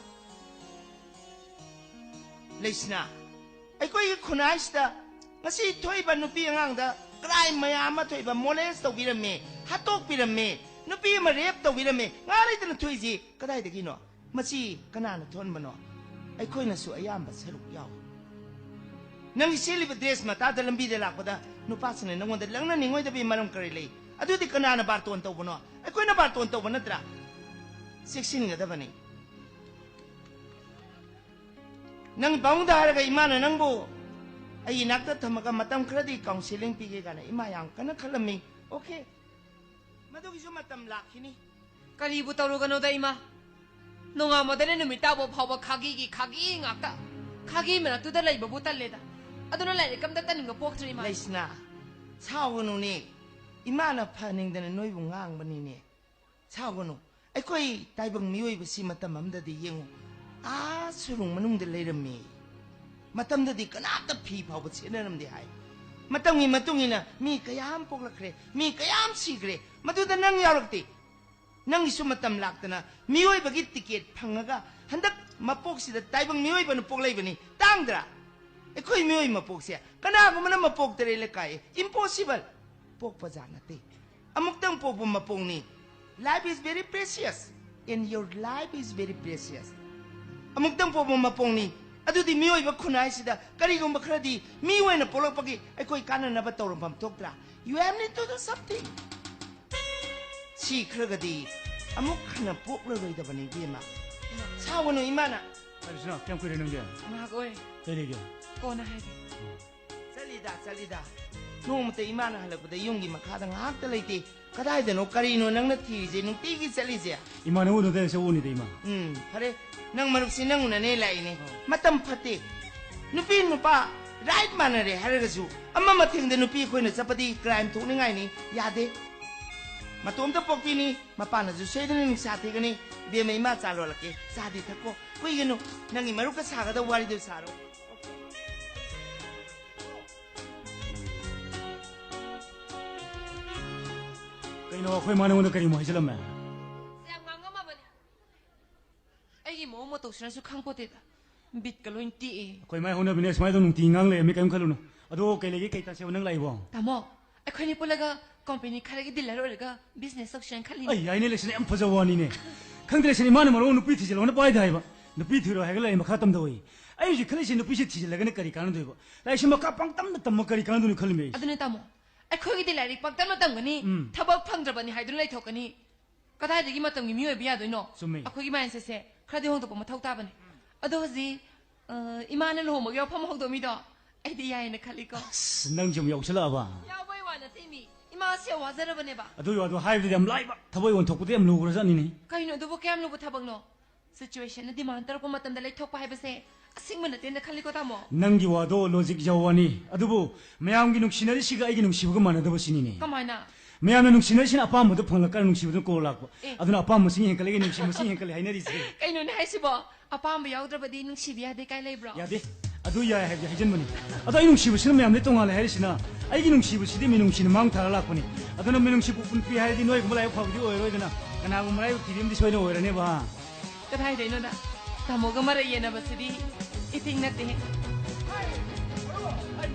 ꯂꯩꯁꯅꯥ, ꯑꯩꯈꯣꯏꯒꯤ ꯈꯨꯟꯅꯥꯏꯁꯤꯗ ꯉꯁꯤ ꯊꯣꯛꯏꯕ ꯅꯨꯄꯤ ꯑꯉꯥꯡꯗ crime ꯃꯌꯥꯝ ꯑꯃ ꯊꯣꯛꯏꯕ, molest ꯇꯧꯕꯤꯔꯝꯃꯦ, ꯍꯥꯠꯇꯣꯛꯄꯤꯔꯝꯃꯦ, ꯅꯨꯄꯤ ꯑꯃ ꯔꯦꯞ ꯇꯧꯕꯤꯔꯝꯃꯦ, ꯉꯥ ꯂꯩꯇꯅ ꯊꯣꯛꯏꯁꯤ ꯀꯗꯥꯏꯗꯒꯤꯅꯣ? ꯃꯁꯤ ꯀꯅꯥꯅ ꯊꯣꯛꯍꯟꯕꯅꯣ? ꯑꯩꯈꯣꯏꯅꯁꯨ ꯑꯌꯥꯝꯕ ꯁꯔꯨꯛ ꯌꯥꯎꯏ꯫ ꯅꯪꯒꯤ ꯁꯦꯠꯂꯤꯕ ꯗ꯭ꯔꯦꯁ ꯃꯇꯥꯗ ꯂꯝꯕꯤꯗ ꯂꯥꯛꯄꯗ ꯅꯨꯄꯥꯁꯤꯡꯅ ꯅꯪꯉꯣꯟꯗ ꯂꯪꯅꯅꯤꯡꯉꯣꯏꯗꯕꯒꯤ ꯃꯔꯝ ꯀꯔꯤ ꯂꯩ? ꯑꯗꯨꯗꯤ ꯀꯅꯥꯅ ꯕꯥꯔꯇꯣꯟ ꯇꯧꯕꯅꯣ? ꯑꯩꯈꯣꯏꯅ ꯕꯥꯔꯇꯣꯟ ꯇꯧꯕ ꯅꯠꯇ꯭ꯔꯥ? ꯆꯦꯛꯁꯤꯟꯒꯗꯕꯅꯤ꯫ ꯅꯪ ꯄꯥꯕꯨꯡꯗ ꯍꯥꯏꯔꯒ ꯏꯃꯥꯅ ꯅꯪꯕꯨ ꯑꯩ ꯏꯅꯥꯛꯇ ꯊꯝꯃꯒ ꯃꯇꯝ ꯈꯔꯗꯤ ꯀꯥꯎꯟꯁꯦꯂꯤꯡ ꯄꯤꯒꯦ ꯀꯥꯏꯅ ꯏꯃꯥ ꯌꯥꯝ ꯀꯟꯅ ꯈꯜꯂꯝꯃꯤ꯫ ꯑꯣꯀꯦ, ꯃꯗꯨꯒꯤꯁꯨ ꯃꯇꯝ ꯂꯥꯛꯈꯤꯅꯤ꯫ ꯀꯔꯤꯕꯨ ꯇꯧꯔꯨꯒꯅꯣꯗ ꯏꯃꯥ, ꯅꯣꯡꯉꯥꯟꯕꯗꯅ ꯅꯨꯃꯤꯠ ꯇꯥꯕ ꯐꯥꯎꯕ ꯈꯥꯒꯤꯒꯤ ꯈꯥꯒꯤ ꯉꯥꯛꯇ꯫ ꯈꯥꯒꯤ ꯃꯔꯛꯇꯨꯗ ꯂꯩꯕꯕꯨ ꯇꯜꯂꯦꯗ꯫ ꯑꯗꯨꯅ ꯂꯥꯏꯔꯤꯛ ꯑꯝꯇ ꯇꯝꯅꯤꯡꯕ ꯄꯣꯛꯇ꯭ꯔꯦ ꯏꯃꯥ꯫ ꯂꯩꯁꯅꯥ, ꯁꯥꯎꯒꯅꯨꯅꯦ꯫ ꯏꯃꯥꯅ ꯐꯍꯟꯅꯤꯡꯗꯅ ꯅꯣꯏꯕꯨ ꯉꯥꯡꯕꯅꯤꯅꯦ꯫ ꯁꯥꯎꯒꯅꯨ꯫ ꯑꯩꯈꯣꯏ ꯇꯥꯏꯕꯪ ꯃꯤꯑꯣꯏꯕꯁꯤ ꯃꯇꯝ ꯑꯃꯗꯗꯤ ꯌꯦꯡꯉꯨ, ꯑꯥ ꯁꯨꯔꯨꯡ ꯃꯅꯨꯡꯗ ꯂꯩꯔꯝꯃꯤ꯫ ꯃꯇꯝꯗꯗꯤ ꯀꯅꯥꯝꯇ ꯐꯤ ꯐꯥꯎꯕ ꯁꯦꯠꯅꯔꯝꯗꯦ ꯍꯥꯏ꯫ ꯃꯇꯝꯒꯤ ꯃꯇꯨꯡ ꯏꯟꯅ ꯃꯤ ꯀꯌꯥ ꯑꯃ ꯄꯣꯛꯂꯛꯈ꯭ꯔꯦ, ꯃꯤ ꯀꯌꯥ ꯑꯃ ꯁꯤꯈ꯭ꯔꯦ, ꯃꯗꯨꯗ ꯅꯪ ꯌꯥꯎꯔꯛꯇꯦ꯫ ꯅꯪꯒꯤꯁꯨ ꯃꯇꯝ ꯂꯥꯛꯇꯅ ꯃꯤꯑꯣꯏꯕꯒꯤ ꯇꯤꯀꯦꯠ ꯐꯪꯉꯒ ꯍꯟꯗꯛ ꯃꯄꯣꯛꯁꯤꯗ ꯇꯥꯏꯕꯪ ꯃꯤꯑꯣꯏꯕꯅ ꯄꯣꯛꯂꯛꯏꯕꯅꯤ꯫ ꯇꯥꯡꯗ꯭ꯔꯥ? ꯑꯩꯈꯣꯏ ꯃꯤꯑꯣꯏ ꯃꯄꯣꯛꯁꯦ ꯀꯅꯥꯒꯨꯝꯕꯅ ꯃꯄꯣꯛꯇꯔꯦ ꯂꯩꯀꯥꯏ, ꯏꯝꯄꯣꯁꯤꯕꯜ꯫ ꯄꯣꯛꯄ ꯖꯥꯠ ꯅꯠꯇꯦ꯫ ꯑꯃꯨꯛꯇꯪ ꯄꯣꯛꯄ ꯃꯄꯣꯛꯅꯤ꯫ Life is very precious and your life is very precious꯫ ꯑꯃꯨꯛꯇꯪ ꯄꯣꯛꯄ ꯃꯄꯣꯛꯅꯤ꯫ ꯑꯗꯨꯗꯤ ꯃꯤꯑꯣꯏꯕ ꯈꯨꯟꯅꯥꯏꯁꯤꯗ ꯀꯔꯤꯒꯨꯝꯕ ꯈꯔꯗꯤ ꯃꯤ ꯑꯣꯏꯅ ꯄꯣꯛꯂꯛꯄꯒꯤ ꯑꯩꯈꯣꯏ ꯀꯥꯟꯅꯅꯕ ꯇꯧꯔꯝꯐꯝ ꯊꯣꯛꯇ꯭ꯔꯥ? You have need to do something꯫ ꯁꯤꯈ꯭ꯔꯒꯗꯤ ꯑꯃꯨꯛ ꯍꯟꯅ ꯄꯣꯛꯂꯔꯣꯏꯗꯕꯅꯤ ꯏꯕꯦꯝꯃ꯫ ꯁꯥꯎꯒꯅꯨ ꯏꯃꯥꯅ꯫ ꯀꯔꯤꯁꯤꯅ ꯀꯌꯥꯝ ꯀꯨꯏꯔꯦ ꯅꯪꯗꯤ? ꯉꯥꯏꯍꯥꯛ ꯑꯣꯏ꯫ ꯀꯩ ꯂꯩꯒꯦ? ꯀꯣꯟꯅ ꯍꯥꯏꯒꯦ꯫ ꯆꯠꯂꯤꯗ, ꯆꯠꯂꯤꯗ꯫ ꯅꯣꯡꯃꯇ ꯏꯃꯥꯅ ꯍꯜꯂꯛꯄꯗ ꯌꯨꯝꯒꯤ ꯃꯈꯥꯗ ꯉꯥꯏꯍꯥꯛꯇ ꯂꯩꯇꯦ꯫ ꯀꯗꯥꯏꯗꯅꯣ ꯀꯔꯤꯅꯣ ꯅꯪꯅ ꯊꯤꯔꯤꯁꯦ, ꯅꯨꯡꯇꯤꯒꯤ ꯆꯠꯂꯤꯁꯦ? ꯏꯃꯥ ꯅꯪ ꯎꯅꯗ ꯁꯛ ꯎꯅꯤꯗ ꯏꯃꯥ꯫ ꯎꯝ, ꯐꯔꯦ꯫ ꯅꯪ ꯃꯔꯨꯞꯁꯤ ꯅꯪ ꯎꯅꯅꯦ ꯂꯥꯛꯏꯅꯦ꯫ ꯑꯣ꯫ ꯃꯇꯝ ꯐꯠꯇꯦ꯫ ꯅꯨꯄꯤ ꯅꯨꯄꯥ ꯔꯥꯏꯠ ꯃꯥꯟꯅꯔꯦ ꯍꯥꯏꯔꯒꯁꯨ ꯑꯃ ꯃꯊꯦꯡꯗ ꯅꯨꯄꯤ ꯑꯩꯈꯣꯏꯅ ꯆꯠꯄꯗꯤ ꯀ꯭ꯔꯥꯏꯝ ꯊꯣꯛꯅꯤꯡꯉꯥꯏꯅꯤ꯫ ꯌꯥꯗꯦ꯫ ꯃꯇꯣꯝꯇ ꯄꯣꯛꯄꯤꯅꯤ꯫ ꯃꯄꯥꯅꯁꯨ ꯁꯣꯏꯗꯅ ꯅꯨꯡꯁꯥ ꯊꯤꯒꯅꯤ꯫ ꯏꯕꯦꯝꯃ, ꯏꯃꯥ ꯆꯥ ꯂꯣꯜꯂꯛꯀꯦ꯫ ꯆꯥꯗꯤ ꯊꯛꯀꯣ꯫ ꯀꯨꯏꯒꯅꯨ꯫ ꯅꯪꯒꯤ ꯃꯔꯨꯞꯀ ꯁꯥꯒꯗꯕ ꯋꯥꯔꯤꯗꯨ ꯁꯥꯔꯣ꯫ ꯀꯩꯅꯣ, ꯑꯩꯈꯣꯏ ꯃꯥ ꯅꯉꯣꯟꯗ ꯀꯔꯤꯃꯨꯛ ꯍꯥꯏꯖꯤꯜꯂꯝꯃꯦ? ꯌꯥꯝ ꯉꯥꯡꯉꯝꯃꯕꯅꯦ꯫ ꯑꯩꯒꯤ ꯃꯑꯣꯡ ꯃꯇꯧꯁꯤꯅꯁꯨ ꯈꯪꯄꯣꯠꯇꯦꯗ꯫ ꯕꯤꯠꯀ ꯂꯣꯏ ꯇꯦꯛꯑꯦ꯫ ꯑꯩꯈꯣꯏ ꯃꯥꯏ ꯍꯧꯅꯕꯤꯅꯦ, ꯁꯨꯃꯥꯏꯅ ꯇꯧ ꯅꯨꯡꯇꯤꯒꯤ ꯉꯥꯡ ꯂꯩꯔꯝꯃꯤ, ꯀꯔꯤꯝ ꯈꯜꯂꯨꯅꯨ꯫ ꯑꯗꯣ ꯀꯩ ꯂꯩꯒꯦ, ꯀꯩ ꯇꯥꯁꯦꯕ ꯅꯪ ꯂꯥꯛꯏꯕꯣ? ꯇꯥꯃꯣ, ꯑꯩꯈꯣꯏꯅꯤ ꯄꯨꯜꯂꯒ ꯀꯣꯝꯄꯦꯅꯤ ꯈꯔꯒꯤ ꯗꯤꯂꯔ ꯑꯣꯏꯔꯒ ꯕꯤꯖꯤꯅꯦꯁ ꯇꯧꯁꯤꯔꯅ ꯈꯜꯂꯤꯅꯦ꯫ ꯑꯩ ꯌꯥꯏꯅꯦ, ꯂꯩꯁꯅ ꯌꯥꯝ ꯐꯖꯕ ꯋꯥꯅꯤꯅꯦ꯫ ꯈꯪꯗꯦ, ꯂꯩꯁꯅ, ꯏꯃꯥꯅ ꯃꯔꯣꯟ ꯅꯨꯄꯤ ꯊꯤꯖꯤꯜꯂꯣꯅ ꯄꯥꯏꯗ ꯍꯥꯏꯕ꯫ ꯅꯨꯄꯤ ꯊꯤꯔꯣ ꯍꯥꯏꯔꯒ ꯂꯥꯏꯔꯤꯛ ꯃꯈꯥ ꯇꯝꯗꯧꯏ꯫ ꯑꯩ ꯍꯧꯖꯤꯛ ꯈꯜꯂꯤꯁꯦ, ꯅꯨꯄꯤꯁꯦ ꯊꯤꯖꯤꯜꯂꯒꯅ ꯀꯔꯤ ꯀꯥꯟꯅꯗꯣꯏꯕ? ꯂꯥꯏꯔꯤꯛꯁꯦ ꯃꯈꯥ ꯄꯪꯇꯝꯗ ꯇꯝꯃ ꯀꯔꯤ ꯀꯥꯟꯅꯗꯣꯏꯅꯣ ꯈꯜꯂꯤꯃꯦ ꯑꯩꯁꯦ꯫ ꯑꯗꯨꯅꯦ ꯇꯥꯃꯣ, ꯑꯩꯈꯣꯏꯒꯤꯗꯤ ꯂꯥꯏꯔꯤꯛ ꯄꯪꯇꯝꯅ ꯇꯝꯒꯅꯤ, ꯎꯝ꯫ ꯊꯕꯛ ꯐꯪꯗ꯭ꯔꯕꯅꯤ ꯍꯥꯏꯗꯨꯅ ꯂꯩꯊꯣꯛꯀꯅꯤ꯫ ꯀꯗꯥꯏꯗꯒꯤ ꯃꯇꯝꯒꯤ ꯃꯤꯑꯣꯏꯕ ꯌꯥꯗꯣꯏꯅꯣ? ꯆꯨꯝꯃꯦ꯫ ꯑꯩꯈꯣꯏꯒꯤ ꯃꯥꯏꯟꯁꯦꯠꯁꯦ ꯈꯔꯗꯤ ꯍꯣꯡꯗꯣꯛꯄ ꯃꯊꯧ ꯇꯥꯕꯅꯦ꯫ ꯑꯗꯣ ꯍꯧꯖꯤꯛ, ꯑ, ꯏꯃꯥꯅ ꯂꯨꯍꯣꯡꯕꯒꯤ ꯋꯥꯐꯝ ꯍꯧꯗꯣꯛꯑꯝꯃꯤꯗꯣ ꯑꯩꯗꯤ ꯌꯥꯏꯌꯦꯅ ꯈꯜꯂꯤꯀꯣ꯫ ꯑꯁ, ꯅꯪꯁꯨ ꯑꯃꯨꯛ ꯌꯥꯎꯁꯜꯂꯛꯑꯕ? ꯌꯥꯎꯕꯩ ꯋꯥ ꯅꯠꯇꯦ ꯃꯤ꯫ ꯏꯃꯥꯁꯦ ꯌꯥꯝ ꯋꯥꯖꯔꯕꯅꯦꯕ꯫ ꯑꯗꯨꯒꯤ ꯋꯥꯗꯣ ꯍꯥꯏꯕꯗꯤ ꯌꯥꯝ ꯂꯥꯏꯕ, ꯊꯕꯛ ꯑꯣꯟꯊꯣꯛꯄꯗꯤ ꯌꯥꯝ ꯂꯨꯈ꯭ꯔꯖꯥꯠꯅꯤꯅꯦ꯫ ꯀꯩꯅꯣ ꯑꯗꯨꯕꯨ ꯀꯌꯥꯝ ꯂꯨꯕ ꯊꯕꯛꯅꯣ? ꯁꯤꯆꯨꯋꯦꯁꯟꯅ ꯗꯤꯃꯥꯟ ꯇꯧꯔꯛꯄ ꯃꯇꯝꯗ ꯂꯩꯊꯣꯛꯄ ꯍꯥꯏꯕꯁꯦ ꯑꯁꯤꯡꯕ ꯅꯠꯇꯦꯅ ꯈꯜꯂꯤꯀꯣ ꯇꯥꯃꯣ꯫ ꯅꯪꯒꯤ ꯋꯥꯗꯣ ꯂꯣꯖꯤꯛ ꯌꯥꯎꯕꯅꯤ, ꯑꯗꯨꯕꯨ ꯃꯌꯥꯝꯒꯤ ꯅꯨꯡꯁꯤꯅꯔꯤꯁꯤꯒ ꯑꯩꯒꯤ ꯅꯨꯡꯁꯤꯕꯒ ꯃꯥꯟꯅꯗꯕꯁꯤꯅꯤꯅꯦ꯫ ꯀꯃꯥꯏꯅ? ꯃꯌꯥꯝꯅ ꯅꯨꯡꯁꯤꯅꯔꯤꯁꯤꯅ ꯑꯄꯥꯝꯕꯗꯨ ꯐꯪꯂꯀꯥꯟꯗ ꯅꯨꯡꯁꯤꯕꯗꯨ ꯀꯣꯔ ꯂꯥꯛꯄ꯫ ꯑꯦ꯫ ꯑꯗꯨꯅ ꯑꯄꯥꯝꯕ ꯃꯁꯤꯡ ꯍꯦꯟꯒꯠꯂꯒ ꯅꯨꯡꯁꯤꯕ ꯃꯁꯤꯡ ꯍꯦꯟꯒꯠꯂꯦ ꯍꯥꯏꯅꯔꯤꯁꯦ꯫ ꯀꯩꯅꯣꯅꯦ ꯍꯥꯏꯁꯤꯕꯣ? ꯑꯄꯥꯝꯕ ꯌꯥꯎꯗ꯭ꯔꯕꯗꯤ ꯅꯨꯡꯁꯤꯕ ꯌꯥꯗꯦ ꯀꯥꯏ ꯂꯩꯕ꯭ꯔꯣ? ꯌꯥꯗꯦ꯫ ꯑꯗꯨ ꯌꯥꯏ ꯍꯥꯏꯕꯗꯤ ꯍꯥꯏꯖꯟꯕꯅꯤ꯫ ꯑꯗꯣ ꯑꯩ ꯅꯨꯡꯁꯤꯕꯁꯤꯅ ꯃꯌꯥꯝꯗꯩ ꯇꯣꯉꯥꯜꯂꯦ ꯍꯥꯏꯔꯤꯁꯤꯅ, ꯑꯩꯒꯤ ꯅꯨꯡꯁꯤꯕꯁꯤꯗꯤ ꯃꯤꯅꯨꯡꯁꯤꯅ ꯃꯥꯡ ꯊꯥꯔ ꯂꯥꯛꯄꯅꯤ꯫ ꯑꯗꯨꯅ ꯃꯤꯅꯨꯡꯁꯤ ꯄꯨ-, ꯄꯨꯟ ꯄꯤ ꯍꯥꯏꯔꯗꯤ ꯅꯣꯏꯒꯨꯝꯕ ꯂꯥꯏꯕꯛ ꯐꯕꯗꯤ ꯑꯣꯏꯔꯣꯏꯗꯅ, ꯀꯅꯥꯒꯨꯝꯕ ꯃꯔꯥꯏꯕꯛ ꯊꯤꯕꯤ ꯑꯃꯗꯤ ꯁꯣꯏꯗꯅ ꯑꯣꯏꯔꯅꯦꯕ꯫ ꯀꯗꯥꯏꯗꯩꯅꯣꯗ? ꯇꯥꯃꯣꯒ ꯃꯔꯩ ꯌꯦꯠꯅꯕꯁꯤꯗꯤ ꯏꯊꯤꯡ ꯅꯠꯇꯦꯍꯦ꯫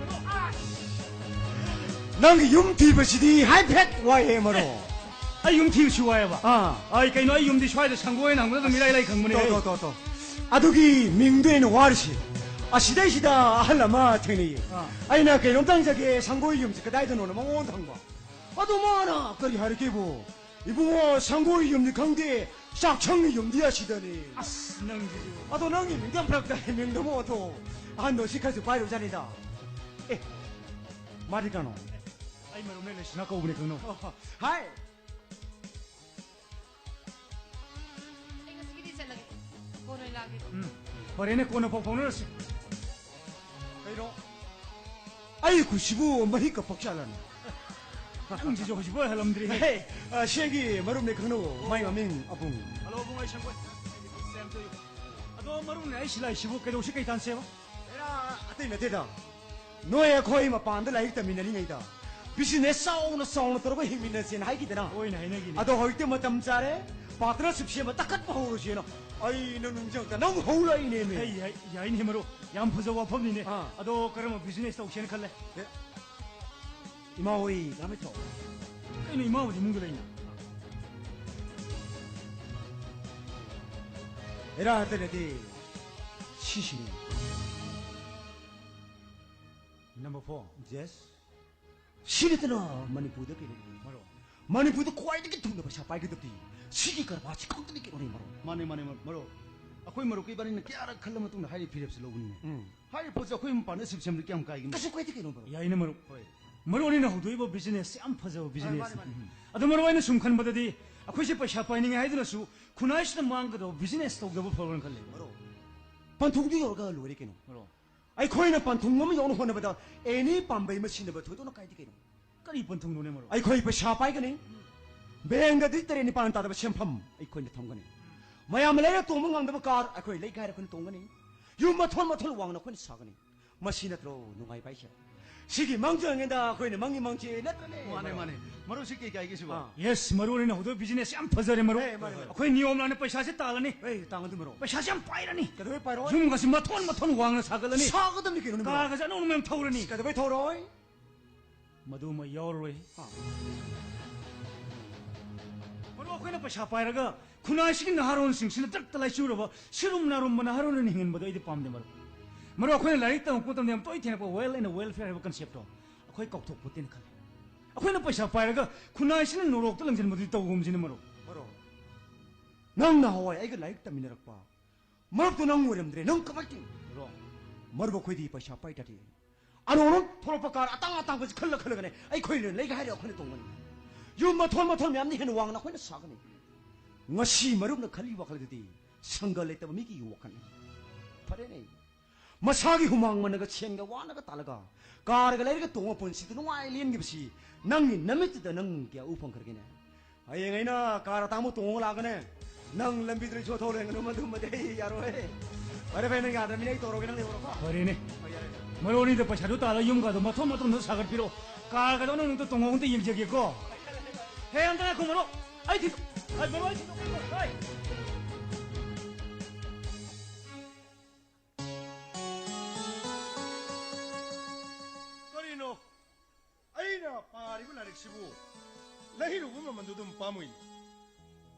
ꯅꯪꯒꯤ ꯌꯨꯝ ꯊꯤꯕꯁꯤꯗꯤ ꯍꯥꯏꯐꯦꯠ ꯋꯥꯏꯍꯦ ꯃꯔꯣ꯫ ꯑꯩ ꯌꯨꯝ ꯊꯤꯕꯁꯤ ꯋꯥꯏꯑꯦꯕ? ꯑꯥ꯫ ꯑꯩ ꯀꯩꯅꯣ, ꯑꯩ ꯌꯨꯝꯗꯤ ꯁ꯭ꯋꯥꯏꯗ ꯁꯪꯒꯣꯏꯅ ꯍꯪꯕꯗ ꯑꯗꯨꯝ ꯏꯔꯥꯏ ꯂꯥꯏ ꯈꯪꯕꯅꯦ꯫ ꯇꯣ, ꯑꯩ ꯇꯣ, ꯇꯣ, ꯇꯣ꯫ ꯑꯗꯨꯒꯤ ꯃꯤꯡꯗꯣ ꯑꯩꯅ ꯋꯥꯔꯤꯁꯦ꯫ ꯑꯁꯤꯗꯩꯁꯤꯗ ꯑꯍꯜ ꯑꯃ ꯊꯦꯡꯅꯩꯌꯦ꯫ ꯑꯥ꯫ ꯑꯩꯅ ꯀꯩꯅꯣꯝꯇ ꯍꯪꯖꯒꯦ, ꯁꯪꯒꯣꯏ ꯌꯨꯝꯁꯦ ꯀꯗꯥꯏꯗꯅꯣꯅ ꯃꯉꯣꯟꯗ ꯍꯪꯕ꯫ ꯑꯗꯣ ꯃꯥꯅ ꯀꯔꯤ ꯍꯥꯏꯔꯛꯀꯦꯕꯨ? "ꯏꯕꯨꯡꯉꯣ, ꯁꯪꯒꯣꯏ ꯌꯨꯝꯗꯤ ꯈꯪꯗꯦ, ꯆꯥꯛꯁꯪꯒꯤ ꯌꯨꯝꯗꯤ ꯑꯁꯤꯗꯅꯤ"꯫ ꯑꯁ, ꯅꯪꯁꯤꯁꯨ꯫ ꯑꯗꯣ ꯅꯪꯒꯤ ꯃꯤꯡꯗꯤ ꯌꯥꯝ ꯐꯔꯛ ꯇꯥꯏ, ꯃꯤꯡꯗꯨꯕꯨ ꯑꯗꯣ꯫ ꯑꯍꯟꯗꯣ ꯁꯤ ꯈꯔꯁꯨ ꯄꯥꯏꯔꯨꯖꯥꯠꯅꯤꯗ꯫ ꯑꯦ, ꯃꯥꯗꯤ ꯀꯅꯥꯅꯣ? ꯑꯩ ꯃꯔꯨꯞꯅꯦ, ꯂꯩꯁꯅꯥ ꯀꯧꯕꯅꯦ, ꯈꯪꯅꯧ꯫ ꯍꯥꯏ꯫ ꯑꯩ ꯉꯁꯤꯒꯤꯗꯤ ꯆꯠꯂꯒꯦ꯫ ꯀꯣꯟꯅ ꯑꯣꯏꯅ ꯂꯥꯛꯑꯒꯦ꯫ ꯎꯝ꯫ ꯐꯔꯦꯅꯦ, ꯀꯣꯟꯅ ꯄꯥꯎ ꯐꯥꯎꯅꯔꯁꯤ꯫ ꯀꯩꯅꯣ? ꯑꯩ ꯈꯨꯠꯁꯤꯕꯨ ꯃꯍꯤꯛꯀ ꯄꯛꯆꯥꯠꯂꯅꯦ? ꯅꯪꯁꯤꯁꯨ ꯍꯧꯖꯤꯛꯐꯥꯎ ꯍꯜꯂꯝꯗ꯭ꯔꯤ꯫ ꯍꯦ, ꯑ, ꯁꯦꯒꯤ ꯃꯔꯨꯞꯅꯦ, ꯈꯪꯅꯧ, ꯃꯥꯏ ꯃꯃꯤꯡ ꯑꯕꯨꯡ꯫ ꯍꯜꯂꯣ, ꯑꯕꯨꯡ, ꯑꯩ ꯁꯪꯒꯣꯏ꯫ ꯑꯗꯣ ꯃꯔꯨꯞꯅꯦ, ꯑꯩ ꯁꯤꯂꯥꯏꯁꯤꯕꯨ ꯀꯩꯗꯧꯁꯤ, ꯀꯩ ꯇꯥꯟꯁꯦꯕ? ꯑꯦꯔꯥ, ꯑꯇꯩ ꯅꯠꯇꯦꯗ꯫ ꯅꯣꯏ ꯑꯩꯈꯣꯏ ꯃꯄꯥꯟꯗ ꯂꯥꯏꯔꯤꯛ ꯇꯝꯃꯤꯟꯅꯔꯤꯉꯩꯗ ꯕꯤꯖꯤꯅꯦꯁ ꯆꯥꯎꯅ ꯆꯥꯎꯅ ꯇꯧꯔꯒ ꯍꯤꯡꯃꯤꯟꯅꯁꯦꯅ ꯍꯥꯏꯈꯤꯗꯅ? ꯍꯣꯏꯅꯦ, ꯍꯥꯏꯅꯈꯤꯅꯦ꯫ ꯑꯗꯣ ꯍꯧꯖꯤꯛꯇꯤ ꯃꯇꯝ ꯆꯥꯔꯦ, ꯄꯥꯔꯠꯅꯔꯁꯤꯞ ꯁꯦꯝꯕ ꯇꯛꯈꯠꯄ ꯍꯧꯔꯁꯦꯅ ꯑꯩꯅ ꯅꯤꯡꯁꯤꯡꯉꯛꯇ ꯅꯪ ꯍꯧꯔꯛꯏꯅꯦꯃꯦ꯫ ꯍꯩ, ꯍꯩ, ꯌꯥꯏꯅꯦ ꯃꯔꯨꯞ, ꯌꯥꯝ ꯐꯖꯕ ꯋꯥꯐꯝꯅꯤꯅꯦ꯫ ꯑꯥ꯫ ꯑꯗꯣ ꯀꯔꯝꯕ ꯕꯤꯖꯤꯅꯦꯁ ꯇꯧꯁꯦꯅ ꯈꯜꯂꯦ? ꯑꯦ, ꯏꯃꯥ ꯍꯣꯏ ꯀꯔꯝꯍꯥꯏ ꯇꯧ? ꯀꯩꯅꯣ, ꯏꯃꯥꯕꯨꯗꯤ ꯏꯃꯨꯡꯗ ꯂꯩꯅ? ꯑꯦꯔꯥ, ꯅꯠꯇꯦ, ꯅꯠꯇꯦ꯫ ꯁꯤꯁꯤꯅꯤ꯫ Number four꯫ Yes꯫ ꯁꯤ ꯅꯠꯇꯅ ꯃꯅꯤꯄꯨꯔꯗ ꯀꯩꯅꯣ? ꯃꯔꯨꯞ꯫ ꯃꯅꯤꯄꯨꯔꯗ ꯈ꯭ꯋꯥꯏꯗꯒꯤ ꯊꯨꯅ ꯄꯩꯁꯥ ꯄꯥꯏꯒꯗꯕꯗꯤ ꯁꯤꯒꯤ ꯀꯔꯕꯥꯔꯁꯤ ꯈꯛꯇꯅꯤ ꯀꯩꯅꯣꯅꯦ, ꯃꯔꯨꯞ꯫ ꯃꯥꯅꯦ, ꯃꯥꯅꯦ, ꯃꯔꯨꯞ꯫ ꯃꯔꯨꯞ, ꯑꯩꯈꯣꯏ ꯃꯔꯨꯞꯀ ꯏꯕꯥꯅꯤꯅ ꯀꯌꯥꯔꯛ ꯈꯜꯂ ꯃꯇꯨꯡꯗ ꯍꯥꯏꯔꯤꯕ ꯐꯤꯔꯦꯞꯁꯤ ꯂꯧꯕꯅꯤꯅꯦ꯫ ꯎꯝ꯫ ꯍꯥꯏꯔꯤꯕ ꯄꯣꯠꯁꯦ ꯑꯩꯈꯣꯏ ꯑꯍꯨꯝ partnership ꯁꯦꯝꯕꯗ ꯀꯌꯥꯝ ꯀꯥꯏꯒꯦ? ꯀꯩꯁꯨ ꯀꯥꯏꯗꯦ ꯀꯩꯅꯣ, ꯃꯔꯨꯞ꯫ ꯌꯥꯏꯅꯦ, ꯃꯔꯨꯞ꯫ ꯍꯣꯏ꯫ ꯃꯔꯨꯞ ꯑꯅꯤꯅ ꯍꯧꯗꯣꯛꯏꯕ business ꯁꯦ ꯌꯥꯝ ꯐꯖꯕ business꯫ ꯃꯥꯅꯦ, ꯃꯥꯅꯦ꯫ ꯎꯝ꯫ ꯑꯗꯣ ꯃꯔꯨꯞ, ꯑꯩꯅ ꯁꯨꯝ ꯈꯟꯕꯗꯗꯤ ꯑꯩꯈꯣꯏꯁꯦ ꯄꯩꯁꯥ ꯄꯥꯏꯅꯤꯡꯉꯦ ꯍꯥꯏꯗꯨꯅꯁꯨ ꯈꯨꯟꯅꯥꯏꯁꯤꯗ ꯃꯥꯡꯒꯗꯕ business ꯇꯧꯗꯕ ꯐꯕ꯭ꯔꯅ ꯈꯜꯂꯦ꯫ ꯃꯔꯨꯞ, ꯄꯟꯊꯨꯡꯗꯨ ꯌꯧꯔꯒ ꯂꯣꯏꯔꯦ ꯀꯩꯅꯣ꯫ ꯃꯔꯨꯞ꯫ ꯑꯩꯈꯣꯏꯅ ꯄꯟꯊꯨꯡ ꯑꯃ ꯌꯧꯅ ꯍꯣꯠꯅꯕꯗ any ꯄꯥꯝꯕꯩ ꯑꯃ ꯁꯤꯖꯤꯟꯅꯕ ꯊꯣꯏꯗꯣꯛꯅ ꯀꯥꯏꯗꯦ ꯀꯩꯅꯣ꯫ ꯀꯔꯤ ꯄꯟꯊꯨꯡꯅꯣꯅꯦ, ꯃꯔꯨꯞ? ꯑꯩꯈꯣꯏ ꯄꯩꯁꯥ ꯄꯥꯏꯒꯅꯤ꯫ Bank ꯗꯗꯤ ꯇꯔꯦꯠ ꯅꯤꯄꯥꯜ ꯇꯥꯗꯕ ꯁꯦꯟꯐꯝ ꯑꯩꯈꯣꯏꯅ ꯊꯝꯒꯅꯤ꯫ ꯃꯌꯥꯝꯅ ꯂꯩꯔ ꯇꯣꯡꯕ ꯉꯝꯗꯕ car ꯑꯩꯈꯣꯏ ꯂꯩꯀꯥꯏꯗ ꯑꯩꯈꯣꯏꯅ ꯇꯣꯡꯒꯅꯤ꯫ ꯌꯨꯝ ꯃꯊꯣꯟ ꯃꯊꯣꯟ ꯋꯥꯡꯅ ꯑꯩꯈꯣꯏꯅ ꯁꯥꯒꯅꯤ꯫ ꯃꯁꯤ ꯅꯠꯇ꯭ꯔꯣ ꯅꯨꯡꯉꯥꯏꯕ ꯍꯥꯏꯁꯦ? ꯁꯤꯒꯤ ꯃꯪꯖꯉꯩꯗ ꯑꯩꯈꯣꯏꯅ ꯃꯪꯉꯤ ꯃꯪꯁꯦ ꯅꯠꯇ꯭ꯔꯅꯦ? ꯃꯥꯅꯦ, ꯃꯔꯨꯞ? ꯃꯥꯅꯦ꯫ ꯃꯔꯨꯞ, ꯁꯤ ꯀꯩ ꯀꯥꯏꯒꯦ ꯁꯤꯕꯣ? ꯑꯥ꯫ Yes, ꯃꯔꯨꯞ ꯑꯣꯏꯅ ꯍꯧꯗꯣꯛꯄ business ꯌꯥꯝ ꯐꯖꯔꯦ, ꯃꯔꯨꯞ꯫ ꯑꯦ, ꯃꯥꯅꯦ, ꯃꯥꯅꯦ꯫ ꯑꯩꯈꯣꯏ ꯅꯤꯌꯣꯝ ꯂꯥꯟꯅ ꯄꯩꯁꯥꯁꯦ ꯇꯥꯜꯂꯅꯤ꯫ ꯑꯦ, ꯇꯥꯡꯉꯗꯤ, ꯃꯔꯨꯞ꯫ ꯄꯩꯁꯥꯁꯦ ꯌꯥꯝ ꯄꯥꯏꯔꯅꯤ꯫ ꯀꯩꯗꯧꯕꯩ ꯄꯥꯏꯔꯣꯏ? ꯌꯨꯝꯒꯁꯦ ꯃꯊꯣꯟ ꯃꯊꯣꯟ ꯋꯥꯡꯅ ꯁꯥꯒꯠꯂꯅꯤ꯫ ꯁꯥꯒꯗꯕꯅꯤ ꯀꯩꯅꯣꯅꯦ, ꯃꯔꯨꯞ꯫ Car ꯒꯁꯦ ꯑꯅꯧ ꯑꯅꯧꯕ ꯌꯥꯝ ꯊꯧꯔꯅꯤ꯫ ꯀꯩꯗꯧꯕꯩ ꯊꯧꯔꯣꯏ? ꯃꯗꯨꯃ ꯌꯥꯎꯔꯔꯣꯏ꯫ ꯑꯥ꯫ ꯃꯔꯨꯞ, ꯑꯩꯈꯣꯏꯅ ꯄꯩꯁꯥ ꯄꯥꯏꯔꯒ ꯈꯨꯟꯅꯥꯏꯁꯤꯒꯤ ꯅꯍꯥꯔꯣꯟꯁꯤꯡꯁꯤꯅ ꯗ꯭ꯔꯛꯇ ꯂꯥꯏꯆꯨꯔꯕ ꯁꯤꯔꯨꯝ ꯅꯥꯔꯨꯝꯕ ꯅꯍꯥꯔꯣꯟ ꯑꯣꯏꯅ ꯍꯤꯡꯍꯟꯕꯗꯣ ꯑꯩꯗꯤ ꯄꯥꯝꯗꯦ, ꯃꯔꯨꯞ꯫ ꯃꯔꯨꯞ, ꯑꯩꯈꯣꯏꯅ ꯂꯥꯏꯔꯤꯛ ꯇꯝꯃꯛꯄ ꯃꯇꯝꯗ ꯌꯥꯝ ꯇꯣꯏꯅ ꯊꯦꯡꯅꯔꯛꯄ wealth and welfare ꯍꯥꯏꯕ concept ꯇꯣ ꯑꯩꯈꯣꯏ ꯀꯥꯎꯊꯣꯛꯄꯣꯠꯇꯦꯅ ꯈꯜꯂꯤ꯫ ꯑꯩꯈꯣꯏꯅ ꯄꯩꯁꯥ ꯄꯥꯏꯔꯒ ꯈꯨꯟꯅꯥꯏꯁꯤꯅ ꯅꯣꯔꯣꯛꯇ ꯂꯪꯁꯤꯟꯕꯗꯨꯗꯤ ꯇꯧꯒꯨꯝꯁꯤꯅ, ꯃꯔꯨꯞ꯫ ꯃꯔꯨꯞ, ꯅꯪ ꯅꯍꯥꯟꯋꯥꯏ ꯑꯩꯒ ꯂꯥꯏꯔꯤꯛ ꯇꯝꯃꯤꯟꯅꯔꯛꯄ ꯃꯔꯨꯞꯇꯣ ꯅꯪ ꯑꯣꯏꯔꯝꯗ꯭ꯔꯦ, ꯅꯪ ꯀꯃꯥꯏꯅ ꯇꯧꯔꯤꯅꯣ? ꯃꯔꯨꯞ, ꯃꯔꯨꯞ, ꯑꯩꯈꯣꯏꯗꯤ ꯄꯩꯁꯥ ꯄꯥꯏꯗ꯭ꯔꯗꯤ ꯑꯅꯧ ꯑꯅꯧ ꯊꯣꯛꯂꯛꯄ car ꯑꯇꯥꯡ ꯑꯇꯥꯡꯕꯁꯤ ꯈꯜꯂ ꯈꯜꯂꯒꯅꯦ ꯑꯩꯈꯣꯏꯅ ꯂꯩꯒꯦ ꯍꯥꯏꯔ ꯑꯩꯈꯣꯏꯅ ꯇꯣꯡꯒꯅꯤ꯫ ꯌꯨꯝ ꯃꯊꯣꯟ ꯃꯊꯣꯟ ꯃꯌꯥꯝꯅ ꯍꯦꯟꯅ ꯋꯥꯡꯅ ꯑꯩꯈꯣꯏꯅ ꯁꯥꯒꯅꯤ꯫ ꯉꯁꯤ ꯃꯔꯨꯞꯅ ꯈꯜꯂꯤ ꯋꯥꯈꯜꯗꯨꯗꯤ ꯁꯪꯒ ꯂꯩꯇꯕ ꯃꯤꯒꯤ ꯋꯥꯈꯜꯅꯤ꯫ ꯐꯔꯦꯅꯦ, ꯃꯁꯥꯒꯤ ꯍꯨꯃꯥꯡ ꯃꯟꯅꯒ ꯁꯦꯟꯒ ꯋꯥꯅꯒ ꯇꯥꯜꯂꯒ car ꯒ ꯂꯩꯔꯒ ꯇꯣꯡꯉ ꯄꯨꯟꯁꯤꯗ ꯅꯨꯡꯉꯥꯏ ꯂꯦꯟꯈꯤꯕꯁꯤ ꯅꯪꯒꯤ ꯅꯃꯤꯠꯇꯨꯗ ꯅꯪ ꯀꯌꯥ ꯎ ꯐꯪꯈ꯭ꯔꯒꯦꯅꯦ? ꯍꯌꯦꯡ ꯑꯩꯅ car ꯑꯇꯥꯡꯕ ꯇꯣꯡꯉ ꯂꯥꯛꯑꯒꯅꯦ, ꯅꯪ ꯂꯝꯕꯤꯗ ꯏꯁꯣ ꯊꯧ ꯂꯩꯔꯝꯒꯅꯨ, ꯃꯗꯨꯃꯗꯤ ꯑꯩ ꯌꯥꯔꯣꯏ꯫ ꯐꯔꯦ, ꯐꯔꯦ, ꯅꯪ ꯌꯥꯗ꯭ꯔꯕꯅꯤꯅ ꯑꯩ ꯇꯧꯔꯒꯦ, ꯅꯪ ꯂꯩꯍꯧꯔꯣꯀꯣ꯫ ꯐꯔꯦꯅꯦ꯫ ꯍꯣꯏ, ꯌꯥꯔꯦ, ꯌꯥꯔꯦ꯫ ꯃꯔꯨꯞ ꯑꯅꯤꯗ ꯄꯩꯁꯥꯗꯨ ꯇꯥꯜꯂ ꯌꯨꯝꯒꯗꯣ ꯃꯊꯣꯟ ꯃꯊꯣꯟꯗ ꯁꯥꯒꯠꯄꯤꯔꯣ꯫ Car ꯒꯗꯣ ꯅꯪ ꯅꯪꯇ ꯇꯣꯡꯍꯧ ꯑꯝꯇ ꯌꯦꯡꯖꯒꯦꯀꯣ꯫ ꯍꯦ, ꯑꯝꯇ ꯉꯥꯏꯈꯣ ꯃꯔꯨꯞ꯫ ꯑꯩ ꯊꯤꯗꯣꯛ-, ꯑꯩ ꯃꯔꯨꯞ, ꯑꯩ ꯊꯤꯗꯣꯛ-, ꯑꯩ ꯀꯔꯤꯅꯣ? ꯑꯩꯅ ꯄꯥꯔꯤꯕ ꯂꯥꯏꯔꯤꯛꯁꯤꯕꯨ ꯂꯩꯔꯨꯕ ꯃꯃꯜꯗꯨ ꯑꯗꯨꯝ ꯄꯥꯝꯃꯨꯏꯅꯦ꯫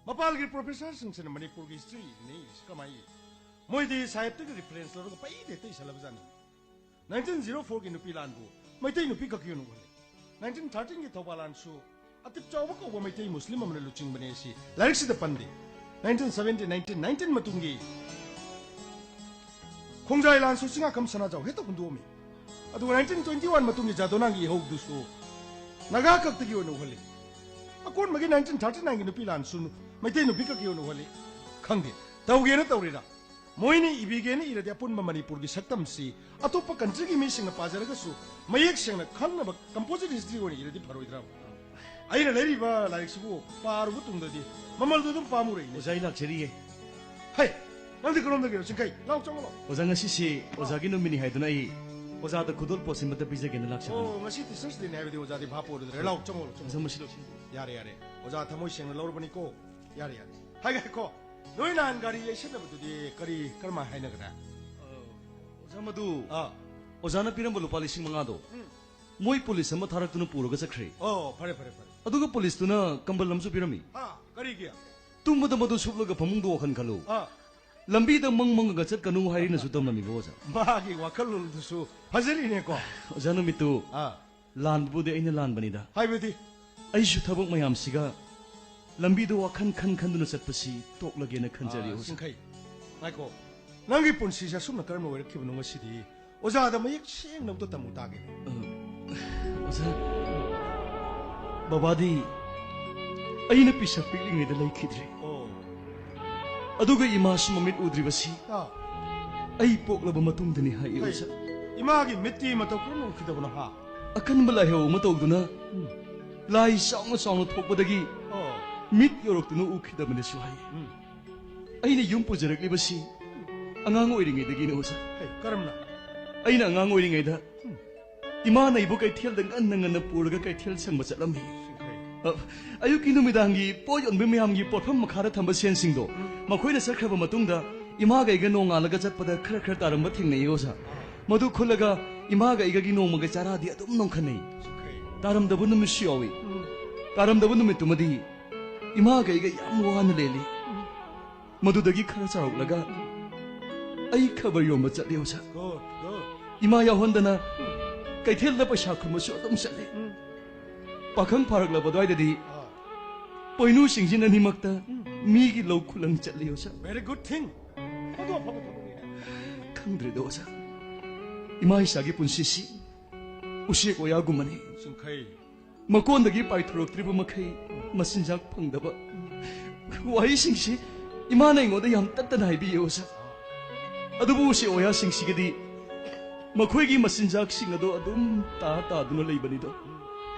ꯃꯄꯥꯜꯒꯤ ꯄ꯭ꯔꯣꯐꯦꯁꯔꯁꯤꯡꯁꯤꯅ ꯃꯅꯤꯄꯨꯔꯒꯤ ꯍꯤꯁꯇ꯭ꯔꯤ ꯏꯅꯩꯁꯤ ꯀꯃꯥꯏꯅ ꯏ? ꯃꯣꯏꯗꯤ ꯁꯥꯍꯦꯕꯇꯒꯤ ꯔꯤꯐꯔꯦꯟꯁ ꯂꯧꯔꯒ ꯄꯩꯗ ꯍꯦꯛꯇ ꯏꯁꯜꯂꯕꯖꯥꯠꯅꯤ꯫ ꯅꯥꯏꯟꯇꯤꯟ ꯖꯤꯔꯣ ꯐꯣꯔꯒꯤ ꯅꯨꯄꯤ ꯂꯥꯟꯕꯨ ꯃꯩꯇꯩ ꯅꯨꯄꯤ ꯈꯛꯀꯤ ꯑꯣꯏꯅ ꯎꯍꯜꯂꯤ꯫ ꯅꯥꯏꯟꯇꯤꯟ ꯊꯥꯔꯇꯤꯟꯒꯤ ꯊꯧꯕꯥꯜ ꯂꯥꯟꯁꯨ ꯑꯇꯤꯞ ꯆꯥꯎꯕ ꯀꯧꯕ ꯃꯩꯇꯩ ꯃꯨꯁꯂꯤꯝ ꯑꯃꯅ ꯂꯨꯆꯤꯡꯕꯅꯦ ꯁꯤ ꯂꯥꯏꯔꯤꯛꯁꯤꯗ ꯄꯟꯗꯦ꯫ ꯅꯥꯏꯟꯇꯤꯟ ꯁꯚꯦꯟꯇꯤꯟ, ꯅꯥꯏꯟꯇꯤꯟ ꯅꯥꯏꯟꯇꯤꯟ ꯃꯇꯨꯡꯒꯤ ꯈꯣꯡꯖꯥꯏ ꯂꯥꯟꯁꯨ ꯆꯤꯡꯉꯥꯈꯝ ꯁꯅꯥꯖꯥꯎ ꯍꯦꯛꯇ ꯍꯨꯟꯗꯣꯛꯑꯝꯃꯤ꯫ ꯑꯗꯨꯒ ꯅꯥꯏꯟꯇꯤꯟ ꯇ꯭ꯋꯦꯟꯇꯤ ꯋꯥꯟ ꯃꯇꯨꯡꯒꯤ ꯖꯥꯗꯣꯅꯥꯒꯤ ꯏꯍꯧꯗꯨꯁꯨ ꯅꯥꯒꯥ ꯈꯛꯇꯒꯤ ꯑꯣꯏꯅ ꯎꯍꯜꯂꯤ꯫ ꯑꯀꯣꯟꯕꯒꯤ ꯅꯥꯏꯟꯇꯤꯟ ꯊꯥꯔꯇꯤ ꯅꯥꯏꯟꯒꯤ ꯅꯨꯄꯤ ꯂꯥꯟꯁꯨ ꯃꯩꯇꯩ ꯅꯨꯄꯤ ꯈꯛꯀꯤ ꯑꯣꯏꯅ ꯎꯍꯜꯂꯤ꯫ ꯈꯪꯗꯦ, ꯇꯧꯒꯦꯅ ꯇꯧꯔꯤꯔꯥ? ꯃꯣꯏꯅ ꯏꯕꯤꯒꯦꯅ ꯏꯔꯗꯤ ꯑꯄꯨꯟꯕ ꯃꯅꯤꯄꯨꯔꯒꯤ ꯁꯛꯇꯝꯁꯤ ꯑꯇꯣꯞꯄ ꯀꯟꯇ꯭ꯔꯤꯒꯤ ꯃꯤꯁꯤꯡꯅ ꯄꯥꯖꯔꯒꯁꯨ ꯃꯌꯦꯛ ꯁꯦꯡꯅ ꯈꯪꯅꯕ ꯀꯝꯄꯣꯖꯤꯠ ꯍꯤꯁꯇ꯭ꯔꯤ ꯑꯣꯏꯅ ꯏꯔꯗꯤ ꯐꯔꯣꯏꯗ꯭ꯔꯥ? ꯑꯩꯅ ꯂꯩꯔꯤꯕ ꯂꯥꯏꯔꯤꯛꯁꯤꯕꯨ ꯄꯥꯔꯨꯕ ꯇꯨꯡꯗꯗꯤ ꯃꯃꯜꯗꯨ ꯑꯗꯨꯝ ꯄꯥꯝꯃꯨꯔꯛꯏꯅꯦ꯫ ꯑꯣꯖꯥ, ꯑꯩ ꯂꯥꯛꯆꯔꯤꯌꯦ꯫ ꯍꯩ, ꯅꯪꯗꯤ ꯀꯔꯣꯝꯗꯒꯤꯅꯣ, ꯆꯤꯡꯈꯩ? ꯂꯥꯎ, ꯆꯪꯉꯣ, ꯂꯥꯎ꯫ ꯑꯣꯖꯥ, ꯉꯁꯤꯁꯦ ꯑꯣꯖꯥꯒꯤ ꯅꯨꯃꯤꯠꯅꯤ ꯍꯥꯏꯗꯨꯅ ꯑꯩ ꯑꯣꯖꯥꯗ ꯈꯨꯗꯣꯜ ꯄꯣꯠꯁꯤꯃꯇ ꯄꯤꯖꯒꯦꯅ ꯂꯥꯛꯆꯕꯅꯤ꯫ ꯑꯣ, ꯉꯁꯤ ꯇꯤꯆꯔꯁ ꯗꯦꯅꯤ ꯍꯥꯏꯕꯗꯤ ꯑꯣꯖꯥꯗꯤ ꯚꯥꯞ ꯑꯣꯏꯔꯨꯗ꯭ꯔꯦ꯫ ꯂꯥꯎ, ꯆꯪꯉꯣ, ꯂꯥꯎ, ꯆꯪꯉꯣ꯫ ꯑꯣꯖꯥ, ꯃꯁꯤ ꯂꯧꯁꯤꯟꯕꯤꯌꯨ꯫ ꯌꯥꯔꯦ, ꯌꯥꯔꯦ꯫ ꯑꯣꯖꯥ ꯊꯃꯣꯏ ꯁꯦꯡꯅ ꯂꯧꯔꯕꯅꯤꯀꯣ꯫ ꯌꯥꯔꯦ, ꯌꯥꯔꯦ꯫ ꯍꯥꯏ, ꯉꯥꯏꯈꯣ꯫ ꯅꯣꯏ ꯅꯍꯥꯟ ꯒꯥꯔꯤ ꯌꯩꯁꯟꯅꯕꯗꯨꯗꯤ ꯀꯔꯤ, ꯀꯔꯝꯍꯥꯏ ꯍꯥꯏꯅꯈ꯭ꯔꯦ? ꯑ, ꯑꯣꯖꯥ, ꯃꯗꯨ ꯑꯥ꯫ ꯑꯣꯖꯥꯅ ꯄꯤꯔꯝꯕ ꯂꯨꯄꯥ ꯂꯤꯁꯤꯡ ꯃꯉꯥꯗꯣ ꯎꯝ꯫ ꯃꯣꯏ ꯄꯨꯂꯤꯁ ꯑꯃ ꯊꯥꯔꯛꯇꯨꯅ ꯄꯨꯔꯒ ꯆꯠꯈ꯭ꯔꯦ꯫ ꯑꯣ, ꯐꯔꯦ, ꯐꯔꯦ, ꯐꯔꯦ꯫ ꯑꯗꯨꯒ ꯄꯨꯂꯤꯁꯇꯨꯅ ꯀꯝꯕꯜ ꯑꯃꯁꯨ ꯄꯤꯔꯝꯃꯤ꯫ ꯑꯥ, ꯀꯔꯤꯒꯤ? ꯇꯨꯝꯕꯗ ꯃꯗꯨ ꯁꯨꯞꯂꯒ ꯐꯃꯨꯡꯗ ꯋꯥꯈꯜ ꯈꯜꯂꯨ꯫ ꯑꯥ꯫ ꯂꯝꯕꯤꯗ ꯃꯪ ꯃꯪꯉꯒ ꯆꯠꯀꯅꯨ ꯍꯥꯏꯔꯤꯅꯁꯨ ꯇꯝꯂꯝꯃꯤꯕ, ꯑꯣꯖꯥ꯫ ꯃꯥꯒꯤ ꯋꯥꯈꯜꯂꯣꯟꯗꯨꯁꯨ ꯐꯖꯔꯤꯅꯦꯀꯣ꯫ ꯑꯣꯖꯥ, ꯅꯨꯃꯤꯠꯇꯨ ꯑꯥ꯫ ꯂꯥꯟꯕꯕꯨꯗꯤ ꯑꯩꯅ ꯂꯥꯟꯕꯅꯤꯗ꯫ ꯍꯥꯏꯕꯗꯤ? ꯑꯩꯁꯨ ꯊꯕꯛ ꯃꯌꯥꯝꯁꯤꯒ ꯂꯝꯕꯤꯗ ꯋꯥꯈꯜ ꯈꯟ ꯈꯟꯗꯨꯅ ꯆꯠꯄꯁꯤ ꯇꯣꯛꯂꯒꯦꯅ ꯈꯟꯖꯔꯤ, ꯑꯥ, ꯑꯣꯖꯥ꯫ ꯆꯤꯡꯈꯩ, ꯉꯥꯏꯈꯣ꯫ ꯅꯪꯒꯤ ꯄꯨꯟꯁꯤꯁꯦ ꯑꯁꯨꯝꯅ ꯀꯔꯝꯅ ꯑꯣꯏꯔꯛꯈꯤꯕꯅꯣ ꯉꯁꯤꯗꯤ? ꯑꯣꯖꯥꯗ ꯃꯌꯦꯛ ꯁꯦꯡꯅ ꯑꯝꯇ ꯇꯝꯃꯨ ꯇꯥꯒꯦ꯫ ꯑ, ꯑꯣꯖꯥ, ꯕꯕꯥꯗꯤ ꯑꯩꯅ ꯄꯤꯁꯛ ꯄꯤꯛꯂꯤꯉꯩꯗ ꯂꯩꯈꯤꯗ꯭ꯔꯦ꯫ ꯑꯣ꯫ ꯑꯗꯨꯒ ꯏꯃꯥꯁꯨ ꯃꯃꯤꯠ ꯎꯗ꯭ꯔꯤꯕꯁꯤ ꯑꯥ꯫ ꯑꯩ ꯄꯣꯛꯂꯕ ꯃꯇꯨꯡꯗꯅꯤ ꯍꯥꯏ, ꯀꯩ? ꯑꯣꯖꯥ꯫ ꯏꯃꯥꯒꯤ ꯃꯤꯠꯇꯤ ꯃꯇꯧ ꯀꯔꯝꯅ ꯎꯈꯤꯗꯕꯅꯣ, ꯍꯥ? ꯑꯀꯟꯕ ꯂꯥꯏꯍꯧ ꯑꯃ ꯇꯧꯗꯨꯅ ꯎꯝ꯫ ꯂꯥꯏ ꯆꯥꯎꯅ ꯆꯥꯎꯅ ꯊꯣꯛꯄꯗꯒꯤ ꯑꯣ꯫ ꯃꯤꯠ ꯌꯧꯔꯛꯇꯨꯅ ꯎꯈꯤꯗꯕꯅꯤꯁꯨ ꯍꯥꯏ꯫ ꯎꯝ꯫ ꯑꯩꯅ ꯌꯨꯝ ꯄꯨꯖꯔꯛꯂꯤꯕꯁꯤ ꯑꯉꯥꯡ ꯑꯣꯏꯔꯤꯉꯩꯗꯒꯤꯅꯤ, ꯑꯣꯖꯥ꯫ ꯍꯩ, ꯀꯔꯝꯅ? ꯑꯩꯅ ꯑꯉꯥꯡ ꯑꯣꯏꯔꯤꯉꯩꯗ ꯎꯝ꯫ ꯏꯃꯥꯅ ꯑꯩꯕꯨ ꯀꯩꯊꯦꯜꯗ ꯉꯟꯅ ꯉꯟꯅ ꯄꯨꯔꯒ ꯀꯩꯊꯦꯜ ꯁꯪꯕ ꯆꯠꯂꯝꯃꯤ꯫ ꯁꯤꯡꯈꯩ꯫ ꯑ, ꯑꯌꯨꯛꯀꯤ ꯅꯨꯃꯤꯗꯥꯡꯒꯤ ꯄꯣꯠ ꯌꯣꯟꯕ ꯃꯌꯥꯝꯒꯤ ꯄꯣꯠꯐꯝ ꯃꯈꯥꯗ ꯊꯝꯕ ꯁꯦꯟꯁꯤꯡꯗꯣ ꯎꯝ꯫ ꯃꯈꯣꯏꯅ ꯆꯠꯈ꯭ꯔꯕ ꯃꯇꯨꯡꯗ ꯏꯃꯥꯒ ꯑꯩꯒ ꯅꯣꯡꯉꯥꯜꯂꯒ ꯆꯠꯄꯗ ꯈꯔ ꯈꯔ ꯇꯥꯔꯝꯕ ꯊꯦꯡꯅꯩ, ꯑꯣꯖꯥ꯫ ꯃꯗꯨ ꯈꯨꯜꯂꯒ ꯏꯃꯥꯒ ꯑꯩꯒꯒꯤ ꯅꯣꯡꯃꯒꯤ ꯆꯥꯔꯥꯗꯤ ꯑꯗꯨꯝ ꯅꯣꯡꯈꯠꯅꯩ꯫ ꯁꯤꯡꯈꯩ꯫ ꯇꯥꯔꯝꯗꯕ ꯅꯨꯃꯤꯠꯁꯨ ꯌꯥꯎꯏ꯫ ꯎꯝ꯫ ꯇꯥꯔꯝꯗꯕ ꯅꯨꯃꯤꯠꯇꯨꯃꯗꯤ ꯏꯃꯥꯒ ꯑꯩꯒ ꯌꯥꯝ ꯋꯥꯅ ꯂꯦꯜꯂꯤ꯫ ꯃꯗꯨꯗꯒꯤ ꯈꯔ ꯆꯥꯎꯔꯛꯂꯒ ꯑꯩ ꯈꯕꯔ ꯌꯣꯟꯕ ꯆꯠꯂꯤ, ꯑꯣꯖꯥ꯫ Good, good. ꯏꯃꯥ ꯌꯥꯎꯍꯟꯗꯅ ꯀꯩꯊꯦꯜꯗ ꯄꯩꯁꯥ ꯈꯨꯝꯕꯁꯨ ꯑꯗꯨꯝ ꯆꯠꯂꯤ꯫ ꯄꯥꯈꯪ ꯐꯥꯔꯛꯂꯕ ꯑꯗꯨꯋꯥꯏꯗꯗꯤ ꯄꯣꯏꯅꯨꯁꯤꯡꯁꯤꯅ ꯑꯅꯤꯃꯛꯇ ꯃꯤꯒꯤ ꯂꯧ ꯈꯨꯂꯪ ꯆꯠꯂꯤ, ꯑꯣꯖꯥ꯫ Very good thing. ꯃꯗꯨ ꯑꯐꯕ ꯊꯕꯛꯅꯤ꯫ ꯈꯪꯗ꯭ꯔꯦꯗ, ꯑꯣꯖꯥ꯫ ꯏꯃꯥ ꯏꯆꯥꯒꯤ ꯄꯨꯟꯁꯤꯁꯤ ꯎꯆꯦꯛ ꯋꯥꯌꯥꯒꯨꯝꯕꯅꯤ꯫ ꯆꯤꯡꯈꯩ꯫ ꯃꯀꯣꯟꯗꯒꯤ ꯄꯥꯏꯊꯣꯔꯛꯇ꯭ꯔꯤꯕ ꯃꯈꯩ ꯃꯆꯤꯟꯖꯥꯛ ꯐꯪꯗꯕ꯫ ꯋꯥꯍꯩꯁꯤꯡꯁꯤ ꯏꯃꯥꯅ ꯑꯩꯉꯣꯟꯗ ꯌꯥꯝ ꯇꯠꯇꯅ ꯍꯥꯏꯕꯤꯌꯦ, ꯑꯣꯖꯥ꯫ ꯑꯗꯨꯕꯨ ꯎꯆꯦꯛ ꯋꯥꯌꯥꯁꯤꯡꯁꯤꯒꯤꯗꯤ ꯃꯈꯣꯏꯒꯤ ꯃꯆꯤꯟꯖꯥꯛꯁꯤꯡ ꯑꯗꯨ ꯑꯗꯨꯝ ꯇꯥ ꯇꯥꯗꯨꯅ ꯂꯩꯕꯅꯤꯗꯣ꯫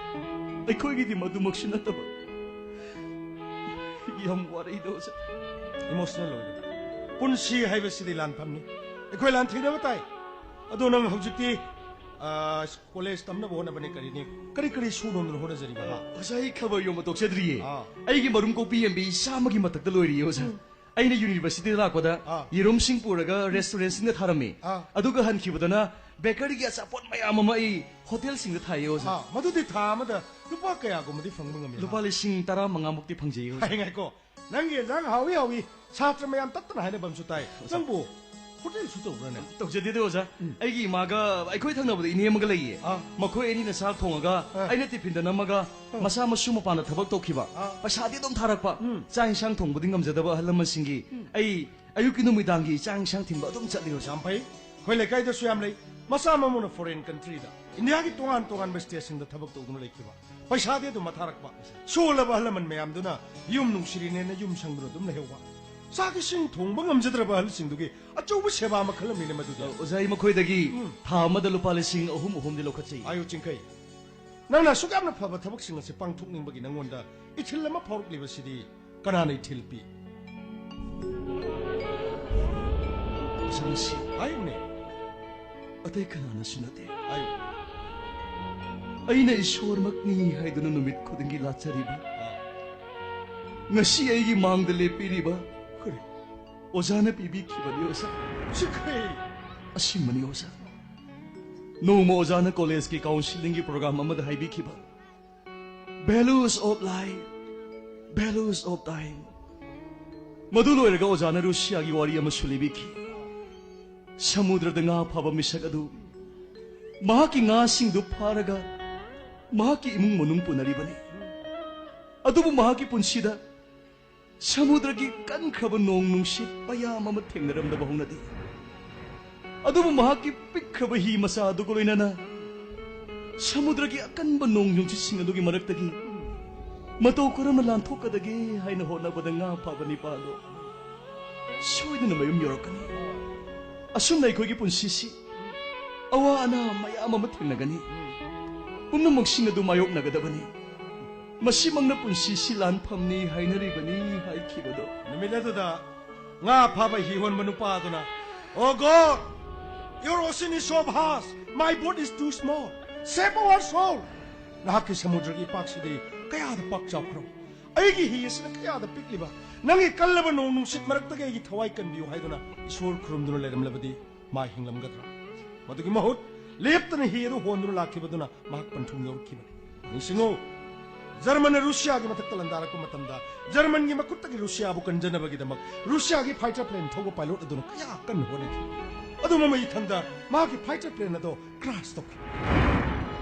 ꯑꯩꯈꯣꯏꯒꯤꯗꯤ ꯃꯗꯨꯃꯛꯁꯨ ꯅꯠꯇꯕ꯫ ꯌꯥꯝ ꯋꯥꯔꯛꯏꯗ, ꯑꯣꯖꯥ꯫ Emotional ꯑꯣꯏꯒꯅꯨ꯫ ꯄꯨꯟꯁꯤ ꯍꯥꯏꯕꯁꯤꯗꯤ ꯂꯥꯟꯐꯝꯅꯤ꯫ ꯑꯩꯈꯣꯏ ꯂꯥꯟꯊꯦꯡꯅꯕ ꯇꯥꯏ꯫ ꯑꯗꯣ ꯅꯪ ꯍꯧꯖꯤꯛꯇꯤ, ꯑ, ꯀꯣꯂꯦꯖ ꯇꯝꯅꯕ ꯍꯣꯠꯅꯕꯅꯤ ꯀꯔꯤꯅꯤ, ꯀꯔꯤ ꯀꯔꯤ ꯁꯨꯔꯣꯝꯗꯅ ꯍꯣꯠꯅꯖꯔꯤꯕ, ꯍꯥ? ꯑꯣꯖꯥ, ꯑꯩ ꯈꯕꯔ ꯌꯣꯟꯕ ꯇꯣꯛꯆꯗ꯭ꯔꯤꯌꯦ꯫ ꯑꯥ꯫ ꯑꯩꯒꯤ ꯃꯔꯨꯝ ꯀꯣꯛꯄꯤ ꯌꯦꯟꯕꯤ ꯆꯥꯝꯃꯒꯤ ꯃꯊꯛꯇ ꯂꯣꯏꯔꯤꯌꯦ, ꯑꯣꯖꯥ꯫ ꯑꯩꯅ ꯌꯨꯅꯤꯚꯔꯁꯤꯇꯤꯗ ꯂꯥꯛꯄꯗ ꯑꯥ꯫ ꯌꯦꯔꯨꯝꯁꯤꯡ ꯄꯨꯔꯒ ꯔꯦꯁꯇꯨꯔꯦꯟꯁꯤꯡꯗ ꯊꯥꯔꯝꯃꯤ꯫ ꯑꯥ꯫ ꯑꯗꯨꯒ ꯍꯟꯈꯤꯕꯗꯅ ꯕꯦꯀꯔꯤꯒꯤ ꯑꯆꯥꯄꯣꯠ ꯃꯌꯥꯝ ꯑꯃ ꯑꯩ ꯍꯣꯇꯦꯜꯁꯤꯡꯗ ꯊꯥꯏꯌꯦ, ꯑꯣꯖꯥ꯫ ꯑꯥ, ꯃꯗꯨꯗꯤ ꯊꯥ ꯑꯃꯗ ꯂꯨꯄꯥ ꯀꯌꯥꯒꯨꯝꯕꯗꯤ ꯐꯪꯕ ꯉꯝꯃꯤ, ꯍꯥ? ꯂꯨꯄꯥ ꯂꯤꯁꯤꯡ ꯇꯔꯥ ꯃꯉꯥꯃꯨꯛꯇꯤ ꯐꯪꯖꯩꯌꯦ, ꯑꯣꯖꯥ꯫ ꯍꯥꯏ, ꯉꯥꯏꯈꯣ, ꯅꯪꯒꯤ ꯌꯦꯟꯖꯥꯡ ꯍꯥꯎꯏ ꯍꯥꯎꯏ, ꯁꯥꯇ꯭ꯔ ꯃꯌꯥꯝ ꯇꯠꯇꯅ ꯍꯥꯏꯅꯕ ꯑꯃꯁꯨ ꯇꯥꯏ꯫ ꯅꯪꯕꯨ ꯍꯣꯇꯦꯜꯁꯨ ꯇꯧꯕ꯭ꯔꯅꯦ? ꯇꯧꯖꯗꯦꯗ, ꯑꯣꯖꯥ꯫ ꯑꯩꯒꯤ ꯏꯃꯥꯒ ꯑꯩꯈꯣꯏ ꯊꯪꯅꯕꯗ ꯏꯅꯦ ꯑꯃꯒ ꯂꯩꯌꯦ꯫ ꯑꯥ꯫ ꯃꯈꯣꯏ ꯑꯅꯤꯅ ꯆꯥꯛ ꯊꯣꯡꯉꯒ ꯑꯥ꯫ ꯑꯩꯅ ꯇꯤꯐꯤꯟꯗ ꯅꯝꯃꯒ ꯃꯆꯥ ꯃꯁꯨ ꯃꯄꯥꯟꯗ ꯊꯕꯛ ꯇꯧꯈꯤꯕ꯫ ꯑꯥ꯫ ꯄꯩꯁꯥꯗꯤ ꯑꯗꯨꯝ ꯊꯥꯔꯛꯄ꯫ ꯎꯝ꯫ ꯆꯥꯛ ꯏꯟꯁꯥꯡ ꯊꯣꯡꯕꯗꯤ ꯉꯝꯖꯗꯕ ꯑꯍꯜ ꯂꯃꯟꯁꯤꯡꯒꯤ ꯑꯩ ꯑꯌꯨꯛꯀꯤ ꯅꯨꯃꯤꯗꯥꯡꯒꯤ ꯆꯥꯛ ꯏꯟꯁꯥꯡ ꯊꯤꯟꯕ ꯑꯗꯨꯝ ꯆꯠꯂꯤ, ꯑꯣꯖꯥ꯫ ꯌꯥꯝ ꯐꯩ꯫ ꯑꯩꯈꯣꯏ ꯂꯩꯀꯥꯏꯗꯁꯨ ꯌꯥꯝ ꯂꯩ꯫ ꯃꯆꯥ ꯃꯃꯧꯅ ꯐꯣꯔꯦꯟ ꯀꯟꯇ꯭ꯔꯤꯗ, ꯏꯟꯗꯤꯌꯥꯒꯤ ꯇꯣꯉꯥꯟ ꯇꯣꯉꯥꯟꯕ ꯁ꯭ꯇꯦꯠꯁꯤꯡꯗ ꯊꯕꯛ ꯇꯧꯗꯨꯅ ꯂꯩꯈꯤꯕ꯫ ꯄꯩꯁꯥꯗꯤ ꯑꯗꯨꯝ ꯃꯊꯥꯔꯛꯄ꯫ ꯁꯣꯜꯂꯕ ꯑꯍꯜ ꯂꯃꯟ ꯃꯌꯥꯝꯗꯨꯅ ꯌꯨꯝ ꯅꯨꯡꯁꯤꯔꯤꯅꯦꯅ ꯌꯨꯝ ꯁꯪꯗꯨꯅ ꯑꯗꯨꯝ ꯂꯩꯍꯧꯕ꯫ ꯆꯥꯛ ꯏꯁꯤꯡ ꯊꯣꯡꯕ ꯉꯝꯖꯗ꯭ꯔꯕ ꯑꯍꯜꯁꯤꯡꯗꯨꯒꯤ ꯑꯆꯧꯕ ꯁꯦꯕꯥ ꯃꯈꯜ ꯑꯃꯅꯤꯅꯦ ꯃꯗꯨꯗꯤ꯫ ꯑꯣꯖꯥ, ꯑꯩ ꯃꯈꯣꯏꯗꯒꯤ ꯎꯝ꯫ ꯊꯥ ꯑꯃꯗ ꯂꯨꯄꯥ ꯂꯤꯁꯤꯡ ꯑꯍꯨꯝ ꯑꯍꯨꯝꯗꯤ ꯂꯧꯈꯠꯆꯩ꯫ ꯑꯌꯨ ꯆꯤꯡꯈꯩ, ꯅꯪꯅ ꯑꯁꯨꯛ ꯌꯥꯝꯅ ꯐꯕ ꯊꯕꯛꯁꯤꯡ ꯑꯁꯤ ꯄꯥꯡꯊꯣꯛꯅꯤꯡꯕꯒꯤ ꯅꯪꯉꯣꯟꯗ ꯏꯊꯤꯜ ꯑꯃ ꯐꯥꯎꯔꯛꯂꯤꯕꯁꯤꯗꯤ ꯀꯅꯥꯅ ꯏꯊꯤꯜ ꯄꯤ? ꯑꯣꯖꯥ, ꯃꯁꯤ ꯍꯥꯏꯌꯨꯅꯦ꯫ ꯑꯇꯩ ꯀꯅꯥꯅꯁꯨ ꯅꯠꯇꯦ꯫ ꯍꯥꯏꯌꯨ꯫ ꯑꯩꯅ ꯏꯁꯣꯔꯃꯛꯅꯤ ꯍꯥꯏꯗꯨꯅ ꯅꯨꯃꯤꯠ ꯈꯨꯗꯤꯡꯒꯤ ꯂꯥꯠꯆꯔꯤꯕ, ꯑꯥ, ꯉꯁꯤ ꯑꯩꯒꯤ ꯃꯥꯡꯗ ꯂꯦꯞꯄꯤꯔꯤꯕ ꯀꯔꯤ? ꯑꯣꯖꯥꯅ ꯄꯤꯕꯤꯈꯤꯕꯅꯤ, ꯑꯣꯖꯥ꯫ ꯆꯤꯡꯈꯩ꯫ ꯑꯁꯤꯃꯅꯤ, ꯑꯣꯖꯥ꯫ ꯅꯣꯡꯃ ꯑꯣꯖꯥꯅ ꯀꯣꯂꯦꯖꯀꯤ ꯀꯥꯎꯟꯁꯤꯂꯤꯡꯒꯤ ꯄ꯭ꯔꯣꯒ꯭ꯔꯥꯝ ꯑꯃꯗ ꯍꯥꯏꯕꯤꯈꯤꯕ, Values of life, values of time. ꯃꯗꯨ ꯂꯣꯏꯔꯒ ꯑꯣꯖꯥꯅ ꯔꯨꯁꯤꯌꯥꯒꯤ ꯋꯥꯔꯤ ꯑꯃꯁꯨ ꯂꯤꯕꯤꯈꯤ꯫ ꯁꯃꯨꯗ꯭ꯔꯗ ꯉꯥ ꯐꯥꯕ ꯃꯤꯁꯛ ꯑꯗꯨ ꯃꯍꯥꯛꯀꯤ ꯉꯥꯁꯤꯡꯗꯨ ꯐꯥꯔꯒ ꯃꯍꯥꯛꯀꯤ ꯏꯃꯨꯡ ꯃꯅꯨꯡ ꯄꯨꯅꯔꯤꯕꯅꯤ꯫ ꯑꯗꯨꯕꯨ ꯃꯍꯥꯛꯀꯤ ꯄꯨꯟꯁꯤꯗ ꯁꯃꯨꯗ꯭ꯔꯒꯤ ꯀꯟꯈ꯭ꯔꯕ ꯅꯣꯡ ꯅꯨꯡꯁꯤꯠ ꯃꯌꯥꯝ ꯑꯃ ꯊꯦꯡꯅꯔꯝꯗꯕ ꯍꯧꯅꯗꯦ꯫ ꯑꯗꯨꯕꯨ ꯃꯍꯥꯛꯀꯤ ꯄꯤꯛꯈ꯭ꯔꯕ ꯍꯤ ꯃꯆꯥ ꯑꯗꯨꯒ ꯂꯣꯏꯅꯅ ꯁꯃꯨꯗ꯭ꯔꯒꯤ ꯑꯀꯟꯕ ꯅꯣꯡ ꯅꯨꯡꯁꯤꯠꯁꯤꯡ ꯑꯗꯨꯒꯤ ꯃꯔꯛꯇꯒꯤ ꯃꯇꯧ ꯀꯔꯝꯅ ꯂꯥꯟꯊꯣꯛꯀꯗꯒꯦ ꯍꯥꯏꯅ ꯍꯣꯠꯅꯕꯗ ꯉꯥ ꯐꯥꯕ ꯅꯤꯄꯥ ꯑꯗꯨ ꯁꯣꯏꯗꯅ ꯃꯌꯨꯝ ꯌꯧꯔꯛꯀꯅꯤ꯫ ꯑꯁꯨꯝꯅ ꯑꯩꯈꯣꯏꯒꯤ ꯄꯨꯟꯁꯤꯁꯤ ꯑꯋꯥ ꯑꯅꯥ ꯃꯌꯥꯝ ꯑꯃ ꯊꯦꯡꯅꯒꯅꯤ꯫ ꯄꯨꯝꯅꯃꯛꯁꯤꯡ ꯑꯗꯨ ꯃꯥꯌꯣꯛꯅꯒꯗꯕꯅꯤ꯫ ꯃꯁꯤꯃꯛꯅ ꯄꯨꯟꯁꯤꯁꯤ ꯂꯥꯟꯐꯝꯅꯤ ꯍꯥꯏꯅꯔꯤꯕꯅꯤ ꯍꯥꯏꯈꯤꯕꯗꯣ꯫ ꯅꯨꯃꯤꯠ ꯑꯗꯨꯗ ꯉꯥ ꯐꯥꯕ ꯍꯤ ꯍꯣꯟꯕ ꯅꯨꯄꯥ ꯑꯗꯨꯅ, "Oh God, your ocean is so vast, my boat is too small, save our soul." ꯅꯍꯥꯛꯀꯤ ꯁꯃꯨꯗ꯭ꯔꯒꯤ ꯏꯄꯥꯛꯁꯤꯗꯤ ꯀꯌꯥꯗ ꯄꯥꯛ ꯆꯥꯎꯈ꯭ꯔꯣ, ꯑꯩꯒꯤ ꯍꯤ ꯑꯁꯤꯅ ꯀꯌꯥꯗ ꯄꯤꯛꯂꯤꯕ, ꯅꯪꯒꯤ ꯀꯜꯂꯕ ꯅꯣꯡ ꯅꯨꯡꯁꯤꯠ ꯃꯔꯛꯇꯒꯤ ꯑꯩꯒꯤ ꯊꯋꯥꯏ ꯀꯟꯕꯤꯌꯨ ꯍꯥꯏꯗꯨꯅ ꯏꯁꯣꯔ ꯈꯨꯔꯨꯝꯗꯨꯅ ꯂꯩꯔꯝꯂꯕꯗꯤ ꯃꯥ ꯍꯤꯡꯂꯝꯒꯗ꯭ꯔꯥ? ꯃꯗꯨꯒꯤ ꯃꯍꯨꯠ ꯂꯦꯞꯇꯅ ꯍꯤ ꯑꯗꯨ ꯍꯣꯟꯗꯨꯅ ꯂꯥꯛꯈꯤꯕꯗꯨꯅ ꯃꯍꯥꯛ ꯄꯟꯊꯨꯡ ꯌꯧꯔꯛꯈꯤꯕꯅꯤ꯫ ꯅꯤꯡꯁꯤꯡꯉꯨ, ꯖꯔꯃꯟꯅ ꯔꯨꯁꯤꯌꯥꯒꯤ ꯃꯊꯛꯇ ꯂꯥꯟꯗꯥꯔꯛꯄ ꯃꯇꯝꯗ ꯖꯔꯃꯟꯒꯤ ꯃꯈꯨꯠꯇꯒꯤ ꯔꯨꯁꯤꯌꯥꯕꯨ ꯀꯟꯖꯅꯕꯒꯤꯗꯃꯛ ꯔꯨꯁꯤꯌꯥꯒꯤ ꯐꯥꯏꯇꯔ ꯄ꯭ꯂꯦꯟ ꯊꯧꯕ ꯄꯥꯏꯂꯣꯠ ꯑꯗꯨꯅ ꯀꯌꯥ ꯀꯟꯅ ꯍꯣꯠꯅꯈꯤ꯫ ꯑꯗꯨ ꯃꯃꯩ ꯊꯪꯗ ꯃꯍꯥꯛꯀꯤ ꯐꯥꯏꯇꯔ ꯄ꯭ꯂꯦꯟ ꯑꯗꯣ ꯀ꯭ꯔꯥꯁ ꯇꯧꯈꯤ꯫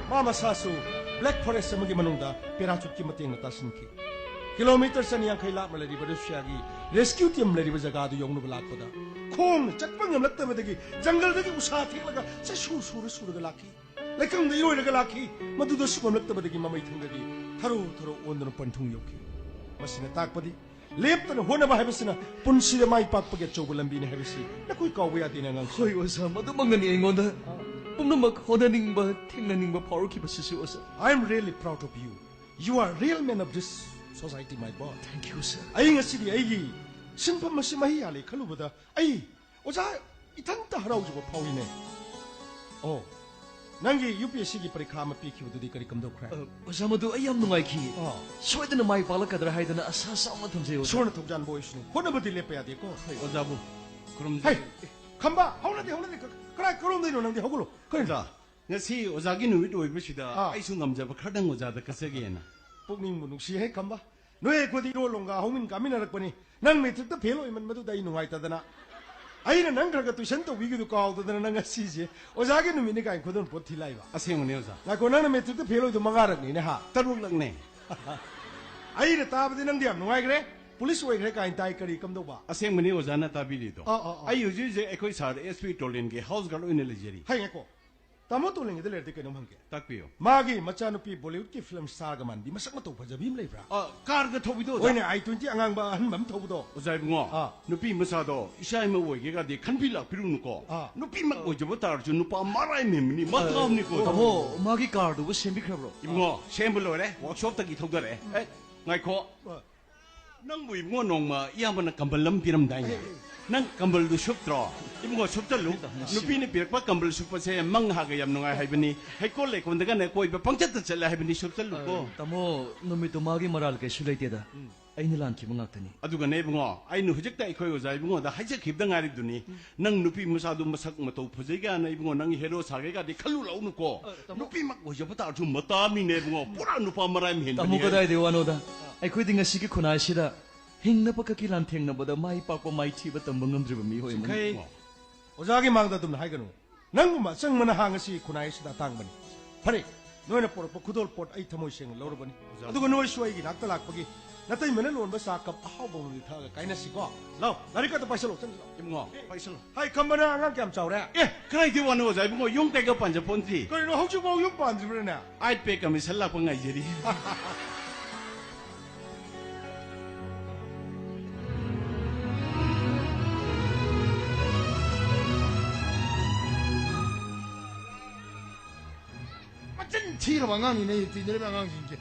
ꯃꯥ ꯃꯁꯥꯁꯨ ꯕ꯭ꯂꯦꯛ ꯐꯣꯔꯦꯁ ꯑꯃꯒꯤ ꯃꯅꯨꯡꯗ ꯄꯦꯔꯥꯆꯨꯠꯀꯤ ꯃꯇꯦꯡꯅ ꯇꯥꯁꯤꯟꯈꯤ꯫ ꯀꯤꯂꯣꯃꯤꯇꯔ ꯆꯅꯤ ꯌꯥꯡꯈꯩ ꯂꯥꯞꯅ ꯂꯩꯔꯤꯕ ꯔꯨꯁꯤꯌꯥꯒꯤ ꯔꯦꯁꯀ꯭ꯌꯨ ꯇꯤꯝ ꯂꯩꯔꯤꯕ ꯖꯒꯥ ꯑꯗꯨ ꯌꯧꯅꯕ ꯂꯥꯛꯄꯗ ꯈꯣꯡꯅ ꯆꯠꯄ ꯉꯝꯂꯛꯇꯕꯗꯒꯤ ꯖꯪꯒꯜꯗꯒꯤ ꯎꯁꯥ ꯊꯦꯛꯂꯒ ꯆꯩꯁꯨ ꯁꯨꯔ ꯁꯨꯔꯒ ꯂꯥꯛꯈꯤ꯫ ꯂꯩꯀꯪꯗ ꯏꯔꯣꯏꯔꯒ ꯂꯥꯛꯈꯤ꯫ ꯃꯗꯨꯗꯁꯨ ꯉꯝꯂꯛꯇꯕꯗꯒꯤ ꯃꯃꯩ ꯊꯪꯗꯒꯤ ꯊꯔꯣ ꯊꯔꯣ ꯑꯣꯟꯗꯨꯅ ꯄꯟꯊꯨꯡ ꯌꯧꯈꯤ꯫ ꯃꯁꯤꯅ ꯇꯥꯛꯄꯗꯤ ꯂꯦꯞꯇꯅ ꯍꯣꯠꯅꯕ ꯍꯥꯏꯕꯁꯤꯅ ꯄꯨꯟꯁꯤꯗ ꯃꯥꯏ ꯄꯥꯛꯄꯒꯤ ꯑꯆꯧꯕ ꯂꯝꯕꯤꯅꯤ ꯍꯥꯏꯕꯁꯤ ꯅꯈꯣꯏ ꯀꯥꯎꯕ ꯌꯥꯗꯦꯅꯦ, ꯑꯉꯥꯡꯁꯤꯡ꯫ ꯍꯣꯏ ꯑꯣꯖꯥ, ꯃꯗꯨꯃꯛꯅꯅꯤ ꯑꯩꯉꯣꯟꯗ ꯄꯨꯝꯅꯃꯛ ꯍꯣꯠꯅꯅꯤꯡꯕ, ꯊꯦꯡꯅꯅꯤꯡꯕ ꯐꯥꯎꯔꯛꯈꯤꯕꯁꯤꯁꯨ ꯑꯣꯖꯥ꯫ I am really proud of you. You are real man of this society, my boy. Thank you, sir. ꯑꯩ ꯉꯁꯤꯗꯤ ꯑꯩꯒꯤ ꯁꯤꯟꯐꯝ ꯑꯁꯤ ꯃꯍꯩ ꯌꯥꯜꯂꯦ ꯈꯜꯂꯨꯕꯗ ꯑꯩ ꯑꯣꯖꯥ ꯏꯊꯟꯇ ꯍꯔꯥꯎꯖꯕ ꯐꯥꯎꯏꯅꯦ꯫ ꯑꯣ, ꯅꯪꯒꯤ ꯌꯨ ꯄꯤ ꯑꯦꯁ ꯁꯤꯒꯤ ꯄꯔꯤꯈꯥ ꯑꯃ ꯄꯤꯈꯤꯕꯗꯨꯗꯤ ꯀꯔꯤ ꯀꯝꯗꯧꯈ꯭ꯔꯦ? ꯑ, ꯑꯣꯖꯥ, ꯃꯗꯨ ꯑꯩ ꯌꯥꯝ ꯅꯨꯡꯉꯥꯏꯈꯤ꯫ ꯑꯥ꯫ ꯁꯣꯏꯗꯅ ꯃꯥꯏ ꯄꯥꯛꯂꯛꯀꯗ꯭ꯔꯥ ꯍꯥꯏꯗꯅ ꯑꯁꯥ ꯆꯥꯎꯅ ꯊꯝꯖꯩ, ꯑꯣꯖꯥ꯫ ꯏꯁꯣꯔꯅ ꯊꯧꯖꯥꯟꯕ ꯑꯣꯏꯁꯅꯨ꯫ ꯍꯣꯠꯅꯕꯗꯤ ꯂꯦꯞꯄ ꯌꯥꯗꯦꯀꯣ꯫ ꯍꯣꯏ, ꯑꯣꯖꯥꯕꯨ ꯈꯨꯔꯨꯝꯖꯔꯤ꯫ ꯍꯩ, ꯈꯝꯕ, ꯍꯧꯅꯗꯦ, ꯍꯧꯅꯗꯦ꯫ ꯀ-, ꯀꯗꯥꯏ, ꯀꯔꯣꯝꯗꯩꯅꯣ ꯅꯪꯗꯤ? ꯍꯧꯒꯠꯂꯣ꯫ ꯀꯔꯤꯅꯣ? ꯑꯣꯖꯥ, ꯉꯁꯤ ꯑꯣꯖꯥꯒꯤ ꯅꯨꯃꯤꯠ ꯑꯣꯏꯕꯁꯤꯗ ꯑꯥ꯫ ꯑꯩꯁꯨ ꯉꯝꯖꯕ ꯈꯔꯗꯪ ꯑꯣꯖꯥꯗ ꯀꯠꯆꯒꯦꯅ꯫ ꯄꯨꯛꯅꯤꯡꯕꯨ ꯅꯨꯡꯁꯤ ꯍꯦꯛ ꯈꯝꯕ꯫ ꯅꯣꯏ ꯑꯩꯈꯣꯏꯗꯤ ꯏꯔꯣꯜ ꯂꯣꯡꯒ ꯍꯧꯃꯤꯟ ꯀꯥꯃꯤꯟꯅꯔꯛꯄꯅꯤ꯫ ꯅꯪ ꯃꯦꯇ꯭ꯔꯤꯛꯇ ꯐꯦꯜ ꯑꯣꯏꯃꯟꯕꯗꯨꯗ ꯑꯩ ꯅꯨꯡꯉꯥꯏꯇꯗꯅ꯫ ꯑꯩꯅ ꯅꯪ ꯈꯔ ꯈꯔ ꯇꯨꯏꯁꯟ ꯇꯧꯕꯤꯒꯤꯗꯨ ꯀꯥꯎꯗꯗꯅ ꯅꯪ ꯉꯁꯤꯁꯦ ꯑꯣꯖꯥꯒꯤ ꯅꯨꯃꯤꯠꯅꯤ ꯀꯥꯏꯅ ꯈꯨꯗꯣꯜ ꯄꯣꯠ ꯊꯤ ꯂꯥꯛꯏꯕ꯫ ꯑꯁꯦꯡꯕꯅꯦ ꯑꯣꯖꯥ꯫ ꯉꯥꯏꯈꯣ, ꯅꯪꯅ ꯃꯦꯇ꯭ꯔꯤꯛꯇ ꯐꯦꯜ ꯑꯣꯏꯗꯣ ꯃꯉꯥꯔꯛꯅꯤꯅꯦ ꯍꯥ? ꯇꯔꯨꯛꯂꯛꯅꯦ꯫ ꯑꯩꯅ ꯇꯥꯕꯗꯤ ꯅꯪꯗꯤ ꯌꯥꯝ ꯅꯨꯡꯉꯥꯏꯈ꯭ꯔꯦ꯫ ꯄꯨꯂꯤꯁ ꯑꯣꯏꯈ꯭ꯔꯦ ꯀꯥꯏꯅ ꯇꯥꯏ, ꯀꯔꯤ ꯀꯝꯗꯧꯕ? ꯑꯁꯦꯡꯕꯅꯤ ꯑꯣꯖꯥꯅ ꯇꯥꯕꯤꯔꯤꯗꯣ꯫ ꯑꯥ, ꯑꯥ, ꯑꯥ꯫ ꯑꯩ ꯍꯧꯖꯤꯛ ꯍꯧꯖꯤꯛ ꯑꯩꯈꯣꯏ ꯁꯥꯔ ꯑꯦꯁ ꯄꯤ ꯇꯣꯂꯤꯟꯒꯤ ꯍꯥꯎꯁ ꯒꯥꯔꯜ ꯑꯣꯏꯅ ꯂꯩꯖꯔꯤ꯫ ꯍꯩ, ꯉꯥꯏꯈꯣ꯫ ꯇꯥꯃꯣ ꯇꯣꯂꯤꯟꯒꯤꯗ ꯂꯩꯔꯗꯤ ꯀꯩꯅꯣꯝ ꯍꯪꯒꯦ꯫ ꯇꯥꯛꯄꯤꯌꯨ꯫ ꯃꯥꯒꯤ ꯃꯆꯥꯅꯨꯄꯤ ꯕꯣꯂꯤꯋꯨꯗꯀꯤ ꯐꯤꯂꯝ ꯁ꯭ꯇꯥꯔꯒ ꯃꯥꯟꯕꯤ ꯃꯁꯛ ꯃꯇꯧ ꯐꯖꯕꯤ ꯑꯃ ꯂꯩꯕ꯭ꯔꯥ? ꯑ, ꯀꯥꯔꯒ ꯊꯧꯕꯤꯗꯣ, ꯑꯣꯖꯥ꯫ ꯍꯣꯏꯅꯦ, ꯑꯥꯏ ꯇ꯭ꯋꯦꯟꯇꯤ ꯑꯉꯥꯡꯕ ꯑꯍꯟꯕ ꯑꯃ ꯊꯧꯕꯗꯣ꯫ ꯑꯣꯖꯥ ꯏꯕꯨꯡꯉꯣ, ꯑꯥ꯫ ꯅꯨꯄꯤ ꯃꯆꯥꯗꯣ ꯏꯆꯥ ꯏꯃꯧ ꯑꯣꯏꯒꯦꯒꯗꯤ ꯈꯟꯕꯤ ꯂꯥꯛꯄꯤꯔꯨꯅꯨꯀꯣ꯫ ꯑꯥ꯫ ꯅꯨꯄꯤꯃꯛ ꯑꯣꯏꯖꯕ ꯇꯥꯔꯁꯨ ꯅꯨꯄꯥ ꯃꯔꯥꯏ ꯃꯍꯦꯟꯕꯅꯤ, ꯃꯊꯥꯝꯅꯤꯀꯣ꯫ ꯇꯥꯃꯣ, ꯃꯥꯒꯤ ꯀꯥꯔꯗꯨꯕꯨ ꯁꯦꯝꯕꯤꯈ꯭ꯔꯕ꯭ꯔꯣ? ꯏꯕꯨꯡꯉꯣ, ꯁꯦꯝꯕ ꯂꯣꯏꯔꯦ, ꯋꯥꯔꯛꯁꯣꯞꯇꯒꯤ ꯊꯧꯗꯔꯛꯑꯦ꯫ ꯑꯦ, ꯉꯥꯏꯈꯣ꯫ ꯑꯥ꯫ ꯅꯪꯕꯨ ꯏꯕꯨꯡꯉꯣ ꯅꯣꯡꯃ ꯏꯌꯥꯝꯕꯅ ꯀꯝꯕꯜ ꯑꯃ ꯄꯤꯔꯝꯗꯥꯏꯅꯦ꯫ ꯑꯦ, ꯑꯦ꯫ ꯅꯪ ꯀꯝꯕꯜꯗꯨ ꯁꯨꯞꯇ꯭ꯔꯣ? ꯏꯕꯨꯡꯉꯣ, ꯁꯨꯞꯆꯜꯂꯨ꯫ ꯅꯨꯄꯤꯅ ꯄꯤꯔꯛꯄ ꯀꯝꯕꯜ ꯁꯨꯞꯄꯁꯦ ꯃꯪ ꯍꯥꯒ ꯌꯥꯝ ꯅꯨꯡꯉꯥꯏ ꯍꯥꯏꯕꯅꯤ꯫ ꯍꯩꯀꯣꯜ ꯂꯩꯀꯣꯜꯗꯒꯅꯦ ꯀꯣꯏꯕ ꯄꯪꯆꯠꯇ ꯆꯠꯂꯦ ꯍꯥꯏꯕꯅꯤ, ꯁꯨꯞꯆꯜꯂꯨꯀꯣ꯫ ꯑ, ꯇꯥꯃꯣ, ꯅꯨꯃꯤꯠꯇꯨ ꯃꯥꯒꯤ ꯃꯔꯥꯜ ꯀꯩꯁꯨ ꯂꯩꯇꯦꯗ꯫ ꯎꯝ꯫ ꯑꯩꯅ ꯂꯥꯟꯈꯤꯕ ꯉꯥꯛꯇꯅꯤ꯫ ꯑꯗꯨꯒꯅꯦ ꯏꯕꯨꯡꯉꯣ, ꯑꯩꯅ ꯍꯧꯖꯤꯛꯇ ꯑꯩꯈꯣꯏ ꯑꯣꯖꯥ ꯏꯕꯨꯡꯉꯣꯗ ꯍꯥꯏꯖꯈꯤꯕꯗ ꯉꯥꯏꯔꯤꯕꯗꯨꯅꯤ꯫ ꯎꯝ꯫ ꯅꯪ ꯅꯨꯄꯤ ꯃꯆꯥꯗꯨ ꯃꯁꯛ ꯃꯇꯧ ꯐꯖꯩ ꯀꯥꯏꯅ ꯏꯕꯨꯡꯉꯣ, ꯅꯪꯒꯤ ꯍꯦꯔꯣ ꯁꯥꯒꯦ ꯀꯥꯗꯤ ꯈꯜꯂꯨ ꯂꯥꯛꯎꯅꯨꯀꯣ꯫ ꯑ, ꯇꯥꯃꯣ꯫ ꯅꯨꯄꯤꯃꯛ ꯑꯣꯏꯖꯕ ꯇꯥꯔꯁꯨ ꯃꯇꯥꯝꯅꯤꯅꯦ ꯏꯕꯨꯡꯉꯣ, ꯄꯨꯔꯥ ꯅꯨꯄꯥ ꯃꯔꯥꯏ ꯃꯍꯦꯟꯕꯅꯤ꯫ ꯇꯥꯃꯣ, ꯀꯗꯥꯏꯗꯒꯤ ꯋꯥꯅꯣꯗ? ꯑꯩꯈꯣꯏꯗꯤ ꯉꯁꯤꯒꯤ ꯈꯨꯟꯅꯥꯏꯁꯤꯗ ꯍꯤꯡꯅꯕ ꯈꯛꯀꯤ ꯂꯥꯟꯊꯦꯡꯅꯕꯗ ꯃꯥꯏ ꯄꯥꯛꯄ ꯃꯥꯏꯊꯤꯕ ꯇꯝꯕ ꯉꯝꯗ꯭ꯔꯤꯕ ꯃꯤꯑꯣꯏ ꯑꯃꯅꯤ꯫ ꯆꯤꯡꯈꯩ꯫ ꯑꯣꯖꯥꯒꯤ ꯃꯥꯡꯗ ꯑꯗꯨꯝꯅ ꯍꯥꯏꯒꯅꯨ꯫ ꯅꯪꯒꯨꯝꯕ ꯑꯆꯪꯕ ꯅꯍꯥ ꯉꯁꯤ ꯈꯨꯟꯅꯥꯏ ꯑꯁꯤꯗ ꯑꯇꯥꯡꯕꯅꯤ꯫ ꯐꯔꯦ, ꯅꯣꯏꯅ ꯄꯨꯔꯛꯄ ꯈꯨꯗꯣꯜ ꯄꯣꯠ ꯑꯩ ꯊꯃꯣꯏ ꯁꯦꯡꯅ ꯂꯧꯔꯕꯅꯤ꯫ ꯑꯣꯖꯥ꯫ ꯑꯗꯨꯒ ꯅꯣꯏꯁꯨ ꯑꯩꯒꯤ ꯅꯥꯛꯇ ꯂꯥꯛꯄꯒꯤ ꯅꯇꯩꯃꯅ ꯂꯣꯟꯕ ꯆꯥ ꯀꯞ ꯑꯍꯥꯎꯕ ꯑꯃꯗꯤ ꯊꯛꯑꯒ ꯀꯥꯏꯅꯁꯤꯀꯣ꯫ ꯂꯥꯎ, ꯂꯥꯏꯔꯤꯛ ꯑꯗꯨ ꯄꯥꯏꯁꯜꯂꯣ, ꯆꯪꯁꯤꯜꯂꯣ꯫ ꯏꯕꯨꯡꯉꯣ, ꯄꯥꯏꯁꯜꯂꯣ꯫ ꯍꯥꯏ, ꯈꯝꯕꯅ ꯑꯉꯥꯡ ꯀꯌꯥꯝ ꯆꯥꯎꯔꯦ? ꯑꯦ, ꯀꯗꯥꯏꯗꯩ ꯋꯥꯅꯣ ꯑꯣꯖꯥ ꯏꯕꯨꯡꯉꯣ, ꯌꯨꯝ ꯀꯩꯒ ꯄꯥꯟꯖꯄꯣꯟꯇꯦ꯫ ꯀꯔꯤꯅꯣ, ꯍꯧꯖꯤꯛꯐꯥꯎ ꯌꯨꯝ ꯄꯥꯟꯗ꯭ꯔꯤꯕ꯭ꯔꯥꯅꯦ? ꯑꯥꯏꯠ ꯄꯦ ꯀꯃꯤꯁꯟ ꯂꯥꯛꯄ ꯉꯥꯏꯖꯔꯤ꯫ ꯃꯆꯤꯟ ꯊꯤꯔꯕ ꯑꯉꯥꯡꯅꯤꯅꯦ ꯇꯤꯟꯅꯔꯤꯕ ꯑꯉꯥꯡꯁꯤꯡꯁꯦ꯫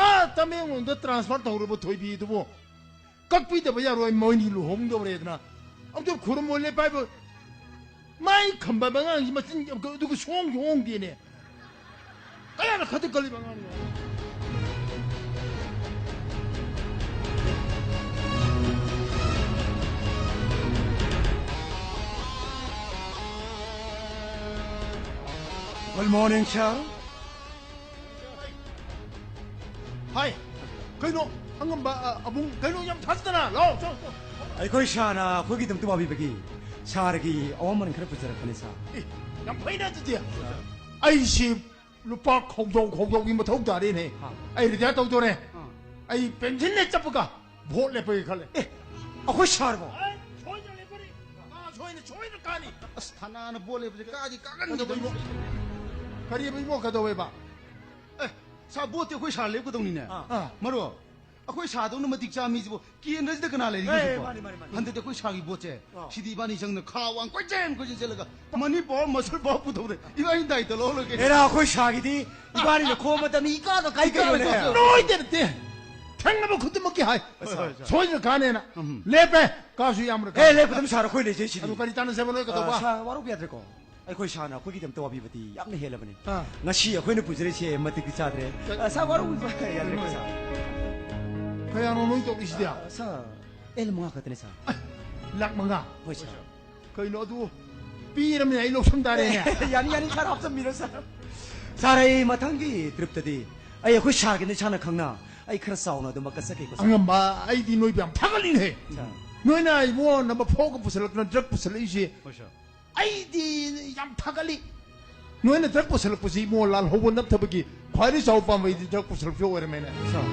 ꯑꯥ, ꯇꯃꯦꯡꯂꯣꯡꯗ ꯇ꯭ꯔꯥꯟꯁꯐꯔ ꯇꯧꯔꯕ ꯊꯣꯏꯕꯤꯗꯨꯕꯨ ꯀꯛꯄꯤꯗꯕ ꯌꯥꯔꯣꯏ, ꯃꯣꯏꯅꯤ ꯂꯨꯍꯣꯡꯗꯧꯔꯦꯗꯅ꯫ ꯑꯝꯇ ꯈꯨꯔꯨꯝꯃꯣ ꯂꯦꯞꯄ ꯍꯥꯏꯕ꯫ ꯃꯥꯏ ꯈꯝꯕ ꯑꯉꯥꯡꯁꯤ ꯃꯆꯤꯟ ꯑꯗꯨꯒ ꯁꯣꯡꯁꯨ ꯑꯣꯡꯗꯦꯅꯦ꯫ ꯀꯌꯥꯅ ꯈꯠꯇ ꯀꯜꯂꯤꯕ ꯑꯉꯥꯡꯅꯣ꯫ Good morning, sir. ꯑꯉꯝꯕ, ꯑ, ꯑꯕꯨꯡ, ꯀꯩꯅꯣ ꯌꯥꯝ ꯊꯥꯖꯗꯅ? ꯂꯥꯛꯑꯣ, ꯆꯪꯉꯣ, ꯆꯪꯉꯣ꯫ ꯑꯩꯈꯣꯏ ꯁꯥꯔꯅ ꯑꯩꯈꯣꯏꯒꯤꯗꯃꯛꯇ ꯋꯥꯕꯤꯕꯒꯤ ꯁꯥꯔꯒꯤ ꯑꯋꯥꯃꯟ ꯈꯔ ꯄꯨꯖꯔꯛꯄꯅꯤ, ꯁꯥꯔ꯫ ꯑꯦ, ꯌꯥꯝ ꯐꯩꯅ ꯑꯗꯨꯗꯤ꯫ ꯑꯩꯁꯤ ꯂꯨꯄꯥ ꯈꯧꯖꯥꯎ ꯈꯧꯖꯥꯎꯒꯤ ꯃꯊꯧ ꯇꯥꯔꯦꯅꯦ꯫ ꯑꯥ꯫ ꯑꯩ ꯔꯤꯇꯥꯌꯔ ꯇꯧꯗꯣꯔꯦ꯫ ꯑꯥ꯫ ꯑꯩ ꯄꯦꯟꯁꯤꯟ ꯍꯦꯛ ꯆꯠꯄꯒ ꯚꯣꯠ ꯂꯦꯞꯄꯒꯦ ꯈꯜꯂꯦ꯫ ꯑꯦ, ꯑꯩꯈꯣꯏ ꯁꯥꯔꯕꯣ? ꯑꯦ, ꯁꯣꯏꯗꯅ ꯂꯦꯞꯄꯅꯤ꯫ ꯀꯥ ꯁꯣꯏꯅ, ꯁꯣꯏꯅ ꯀꯥꯅꯤ꯫ ꯑꯁ, ꯊꯅꯥꯅ ꯚꯣꯠ ꯂꯦꯞꯄꯁꯦ ꯀꯥꯗꯤ ꯀꯥꯒꯟꯈꯤꯗꯧꯔꯤ꯫ ꯀꯩꯗꯧꯕ ꯏꯕꯣ? ꯀꯔꯤꯕ ꯏꯕꯣ, ꯀꯩꯗꯧꯋꯦꯕ? ꯑꯦ, ꯁꯥꯔ, ꯚꯣꯠꯇꯤ ꯑꯩꯈꯣꯏ ꯁꯥꯔ ꯂꯦꯞꯀꯗꯧꯅꯤꯅꯦ꯫ ꯑꯥ꯫ ꯑꯥ꯫ ꯃꯔꯨꯞ, ꯑꯩꯈꯣꯏ ꯁꯥꯔꯗꯧꯅ ꯃꯇꯤꯛ ꯆꯥꯕ ꯃꯤꯁꯤꯕꯨ ꯀꯦꯟꯗ꯭ꯔꯁꯤꯗ ꯀꯅꯥ ꯂꯩꯔꯤꯒꯦ ꯑꯦ, ꯍꯧꯖꯤꯛꯄꯣ? ꯃꯥꯅꯤ, ꯃꯥꯅꯤ, ꯃꯥꯅꯤ꯫ ꯍꯟꯗꯛꯇꯤ ꯑꯩꯈꯣꯏ ꯁꯥꯔꯒꯤ ꯚꯣꯠꯁꯦ ꯑꯥ꯫ ꯁꯤꯗꯤ ꯏꯕꯥꯅꯤ ꯆꯪꯅ ꯈꯥ ꯋꯥꯡ ꯀꯣꯏꯆꯦꯟ ꯀꯣꯏꯆꯦꯟ ꯆꯠꯂꯒ ꯃꯅꯤ ꯄꯥꯋꯔ ꯃꯁꯜ ꯄꯥꯋꯔ ꯄꯨꯊꯣꯛꯅ ꯏꯕꯥꯅꯤ ꯗꯥꯏꯇ ꯂꯧꯔ ꯂꯣꯏꯔꯦ꯫ ꯑꯦꯔꯥ, ꯑꯩꯈꯣꯏ ꯁꯥꯔꯒꯤꯗꯤ ꯏꯕꯥꯅꯤꯅ ꯈꯣꯝꯕꯗ ꯃꯤ ꯏꯀꯥꯗ ꯀꯥꯏ ꯀꯩꯅꯣꯅꯦ? ꯏꯀꯥꯗ ꯅꯣꯏꯗ ꯅꯠꯇꯦ꯫ ꯊꯦꯡꯅꯕ ꯈꯨꯗꯤꯡꯃꯛꯀꯤ ꯍꯥꯏ꯫ ꯍꯣꯏ, ꯍꯣꯏ, ꯁꯥꯔ꯫ ꯁꯣꯏꯗꯅ ꯀꯥꯅꯦꯅ꯫ ꯎꯝ꯫ ꯂꯦꯞꯄꯦ꯫ ꯀꯥꯁꯨ ꯌꯥꯝꯅ ꯑꯦ, ꯀꯥ- ꯂꯦꯞꯄ ꯑꯗꯨꯝ ꯁꯥꯔ, ꯑꯩꯈꯣꯏ ꯂꯩꯖꯩ ꯁꯤꯗꯤ꯫ ꯑꯗꯨ ꯀꯔꯤ ꯇꯥꯟꯅꯁꯦꯕ ꯅꯣꯏ ꯀꯩꯗꯧꯕ? ꯑꯥ, ꯁꯥꯔ, ꯋꯥꯔꯧꯕ ꯌꯥꯗ꯭ꯔꯦꯀꯣ꯫ ꯑꯩꯈꯣꯏ ꯁꯥꯔꯅ ꯑꯩꯈꯣꯏꯒꯤꯗꯃꯛꯇ ꯋꯥꯕꯤꯕꯗꯤ ꯌꯥꯝꯅ ꯍꯦꯜꯂꯕꯅꯤ꯫ ꯑꯥ꯫ ꯉꯁꯤ ꯑꯩꯈꯣꯏꯅ ꯄꯨꯖꯔꯤꯁꯦ ꯃꯇꯤꯛꯇꯤ ꯆꯥꯗ꯭ꯔꯦ꯫ ꯀ- ꯑ, ꯁꯥꯔ, ꯋꯥꯔꯧꯕꯤꯕ ꯌꯥꯗ꯭ꯔꯦꯀꯣ, ꯁꯥꯔ꯫ ꯀꯌꯥꯅꯣ ꯅꯣꯏ ꯇꯧꯔꯤꯁꯤꯗꯤ? ꯑ, ꯁꯥꯔ, ꯑꯦꯜ ꯃꯉꯥ ꯈꯛꯇꯅꯦ, ꯁꯥꯔ꯫ ꯑ, ꯂꯥꯛ ꯃꯉꯥ? ꯍꯣꯏ, ꯁꯥꯔ꯫ ꯀꯩꯅꯣ ꯑꯗꯨ ꯄꯤꯔꯝꯅꯤꯅ ꯑꯩ ꯂꯧꯁꯟ ꯇꯥꯔꯦꯅꯦ꯫ ꯌꯥꯅꯤ, ꯌꯥꯅꯤ, ꯁꯥꯔ, ꯍꯥꯞꯆꯟꯕꯤꯔꯣ, ꯁꯥꯔ꯫ ꯁꯥꯔ, ꯑꯩ ꯃꯊꯪꯒꯤ ꯇ꯭ꯔꯤꯞꯇꯗꯤ ꯑꯩ ꯑꯩꯈꯣꯏ ꯁꯥꯔꯒꯤꯅ ꯏꯁꯥꯅ ꯈꯪꯅ ꯑꯩ ꯈꯔ ꯆꯥꯎꯅ ꯑꯗꯨꯃꯛ ꯀꯠꯆꯒꯦꯀꯣ, ꯁꯥꯔ꯫ ꯑꯉꯝꯕ, ꯑꯩꯗꯤ ꯅꯣꯏꯕꯨ ꯌꯥꯝ ꯊꯥꯒꯠꯂꯤꯅꯦ꯫ ꯁꯥꯔ꯫ ꯅꯣꯏꯅ ꯏꯕꯣ ꯅꯝꯕꯔ ꯐꯣꯔꯒ ꯄꯨꯁꯜꯂꯛꯇꯅ ꯗ꯭ꯔꯒ ꯄꯨꯁꯜꯂꯛꯏꯁꯦ꯫ ꯍꯣꯏ, ꯁꯥꯔ꯫ ꯑꯩꯗꯤ ꯌꯥꯝ ꯊꯥꯒꯠꯂꯤ꯫ ꯅꯣꯏꯅ ꯗ꯭ꯔꯒ ꯄꯨꯁꯜꯂꯛꯄꯁꯤ ꯏꯕꯣ ꯂꯥꯜꯍꯧꯕ ꯅꯝꯊꯕꯒꯤ ꯈ꯭ꯋꯥꯏꯗꯒꯤ ꯆꯥꯎꯕ ꯄꯥꯝꯕꯩꯗꯤ ꯗ꯭ꯔꯒ ꯄꯨꯁꯜꯂꯛꯄꯁꯤ ꯑꯣꯏꯔꯝꯃꯦꯅꯦ꯫ ꯁꯥꯔ,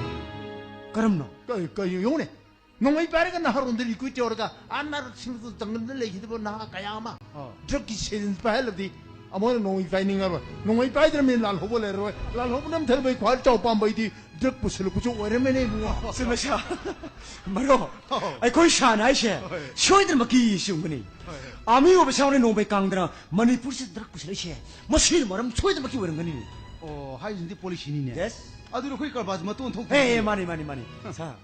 ꯀꯔꯝꯅ? ꯀꯩ, ꯀꯩ ꯌꯦꯡꯉꯨꯅꯦ꯫ ꯅꯣꯡꯃꯩ ꯄꯥꯏꯔꯒ ꯅꯍꯥꯔꯣꯟꯗ ꯔꯤꯀ꯭ꯔꯨꯠ ꯇꯧꯔꯒ ꯑꯥ ꯅꯥꯔꯛꯁꯤꯡꯗ ꯖꯪꯒꯜꯗ ꯂꯩꯈꯤꯗꯕ ꯅꯍꯥ ꯀꯌꯥ ꯑꯃ ꯑꯥ꯫ ꯗ꯭ꯔꯒꯀꯤ ꯁꯦꯟ ꯄꯥꯏꯍꯜꯂꯕꯗꯤ ꯑꯃꯨꯛ ꯍꯟꯅ ꯅꯣꯡꯃꯩ ꯄꯥꯏꯅꯤꯡꯉꯔꯣꯏ꯫ ꯅꯣꯡꯃꯩ ꯄꯥꯏꯗ꯭ꯔꯕꯅꯤꯅ ꯂꯥꯜꯍꯧꯕ ꯂꯩꯔꯔꯣꯏ꯫ ꯂꯥꯜꯍꯧꯕ ꯅꯝꯊꯕꯒꯤ ꯈ꯭ꯋꯥꯏ ꯆꯥꯎꯕ ꯄꯥꯝꯕꯩꯗꯤ ꯗ꯭ꯔꯒ ꯄꯨꯁꯜꯂꯛꯄꯁꯨ ꯑꯣꯏꯔꯝꯃꯦꯅꯦ ꯏꯕꯨꯡꯉꯣ꯫ ꯆꯨꯝꯃꯦ ꯁꯥꯔ꯫ ꯃꯔꯨꯞ, ꯑꯧ꯫ ꯑꯩꯈꯣꯏ ꯁꯥꯔꯅ ꯍꯥꯏꯁꯦ ꯍꯣꯏ꯫ ꯁꯣꯏꯗꯅꯃꯛꯀꯤ ꯆꯨꯝꯒꯅꯤ꯫ ꯍꯣꯏ, ꯍꯣꯏ꯫ ꯑꯥꯔꯃꯤ ꯑꯣꯏꯕ ꯁꯥꯎꯅ ꯅꯣꯡꯃꯩ ꯀꯥꯡꯗꯅ ꯃꯅꯤꯄꯨꯔꯁꯤꯗ ꯗ꯭ꯔꯒ ꯄꯨꯁꯜꯂꯛꯏꯁꯦ ꯃꯁꯤꯅ ꯃꯔꯝ ꯁꯣꯏꯗꯅꯃꯛꯀꯤ ꯑꯣꯏꯔꯝꯒꯅꯤ꯫ ꯑꯣ, ꯍꯥꯏꯔꯤꯁꯤꯗꯤ ꯄꯣꯂꯤꯁꯤꯅꯤꯅꯦ꯫ ꯌꯦꯁ꯫ ꯑꯗꯨꯗꯤ ꯑꯩꯈꯣꯏ ꯀꯔꯕꯥꯔꯁꯦ ꯃꯇꯣꯟ ꯊꯣꯛꯇꯦ꯫ ꯑꯦ, ꯑꯦ, ꯃꯥꯅꯤ, ꯃꯥꯅꯤ, ꯃꯥꯅꯤ꯫ ꯁꯥꯔ,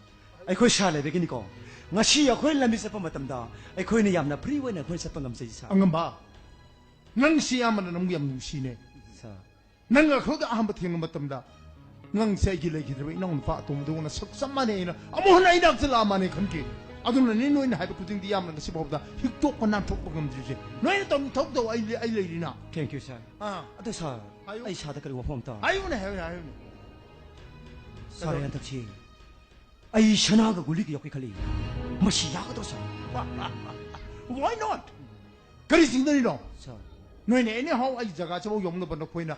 ꯑꯩꯈꯣꯏ ꯁꯥꯔ ꯂꯩꯕꯒꯤꯅꯤꯀꯣ꯫ ꯉꯁꯤ ꯑꯩꯈꯣꯏ ꯂꯝꯕꯤ ꯆꯠꯄ ꯃꯇꯝꯗ ꯑꯩꯈꯣꯏꯅ ꯌꯥꯝꯅ ꯐ꯭ꯔꯤ ꯑꯣꯏꯅ ꯑꯩꯈꯣꯏ ꯆꯠꯄ ꯉꯝꯖꯩ, ꯁꯥꯔ꯫ ꯑꯉꯝꯕ, ꯅꯪꯁꯤ ꯑꯌꯥꯝꯕꯅ ꯅꯪꯕꯨ ꯌꯥꯝ ꯅꯨꯡꯁꯤꯅꯦ꯫ ꯁꯥꯔ꯫ ꯅꯪꯒ ꯑꯩꯈꯣꯏꯒ ꯑꯍꯥꯟꯕ ꯊꯦꯡꯅꯕ ꯃꯇꯝꯗ ꯅꯪꯁꯦ ꯑꯩꯒꯤ ꯂꯩꯈꯤꯗ꯭ꯔꯕ ꯏꯅꯥꯎ ꯅꯨꯄꯥ ꯑꯇꯣꯝꯕꯗꯧꯅ ꯁꯛ ꯆꯞ ꯃꯥꯟꯅꯩ ꯍꯥꯏꯅ ꯑꯃꯨꯛ ꯍꯟꯅ ꯑꯩ ꯅꯥꯛꯇ ꯂꯥꯛꯑ ꯃꯥꯟꯅꯩ ꯈꯟꯈꯤ꯫ ꯑꯗꯨꯅꯅꯦ ꯅꯣꯏꯅ ꯍꯥꯏꯕ ꯈꯨꯗꯤꯡꯗꯤ ꯌꯥꯝꯅ ꯉꯁꯤ ꯐꯥꯎꯕꯗ ꯍꯤꯛꯇꯣꯛꯄ ꯅꯥꯟꯊꯣꯛꯄ ꯉꯝꯗ꯭ꯔꯤꯁꯦ꯫ ꯅꯣꯏꯅ ꯇꯧꯔꯤ ꯊꯕꯛꯇꯣ ꯑꯩ, ꯑꯩ ꯂꯩꯔꯤꯅ꯫ Thank you, ꯁꯥꯔ꯫ ꯑꯥ꯫ ꯑꯗꯣ ꯁꯥꯔ, ꯍꯥꯏꯌꯨ꯫ ꯑꯩ ꯁꯥꯔꯗ ꯀꯔꯤ ꯋꯥꯐꯝ ꯑꯝꯇ? ꯍꯥꯏꯌꯨꯅꯦ, ꯍꯥꯏꯌꯨꯅꯦ, ꯍꯥꯏꯌꯨꯅꯦ꯫ ꯁꯥꯔ, ꯀꯩꯗꯧꯔꯦ? ꯍꯟꯗꯛꯁꯤ ꯑꯩ ꯁꯅꯥꯒ ꯒꯨꯂꯤꯒ ꯌꯥꯎꯈꯤ ꯈꯜꯂꯤ꯫ ꯃꯁꯤ ꯌꯥꯒꯗ꯭ꯔꯣ, ꯁꯥꯔ? Why not? ꯀꯔꯤ ꯆꯤꯡꯅꯔꯤꯅꯣ? ꯁꯥꯔ꯫ ꯅꯣꯏꯅ ꯑꯦꯅꯤ ꯍꯥꯎ ꯑꯩ ꯖꯒꯥꯁꯤꯐꯥꯎ ꯌꯧꯅꯕ ꯅꯈꯣꯏꯅ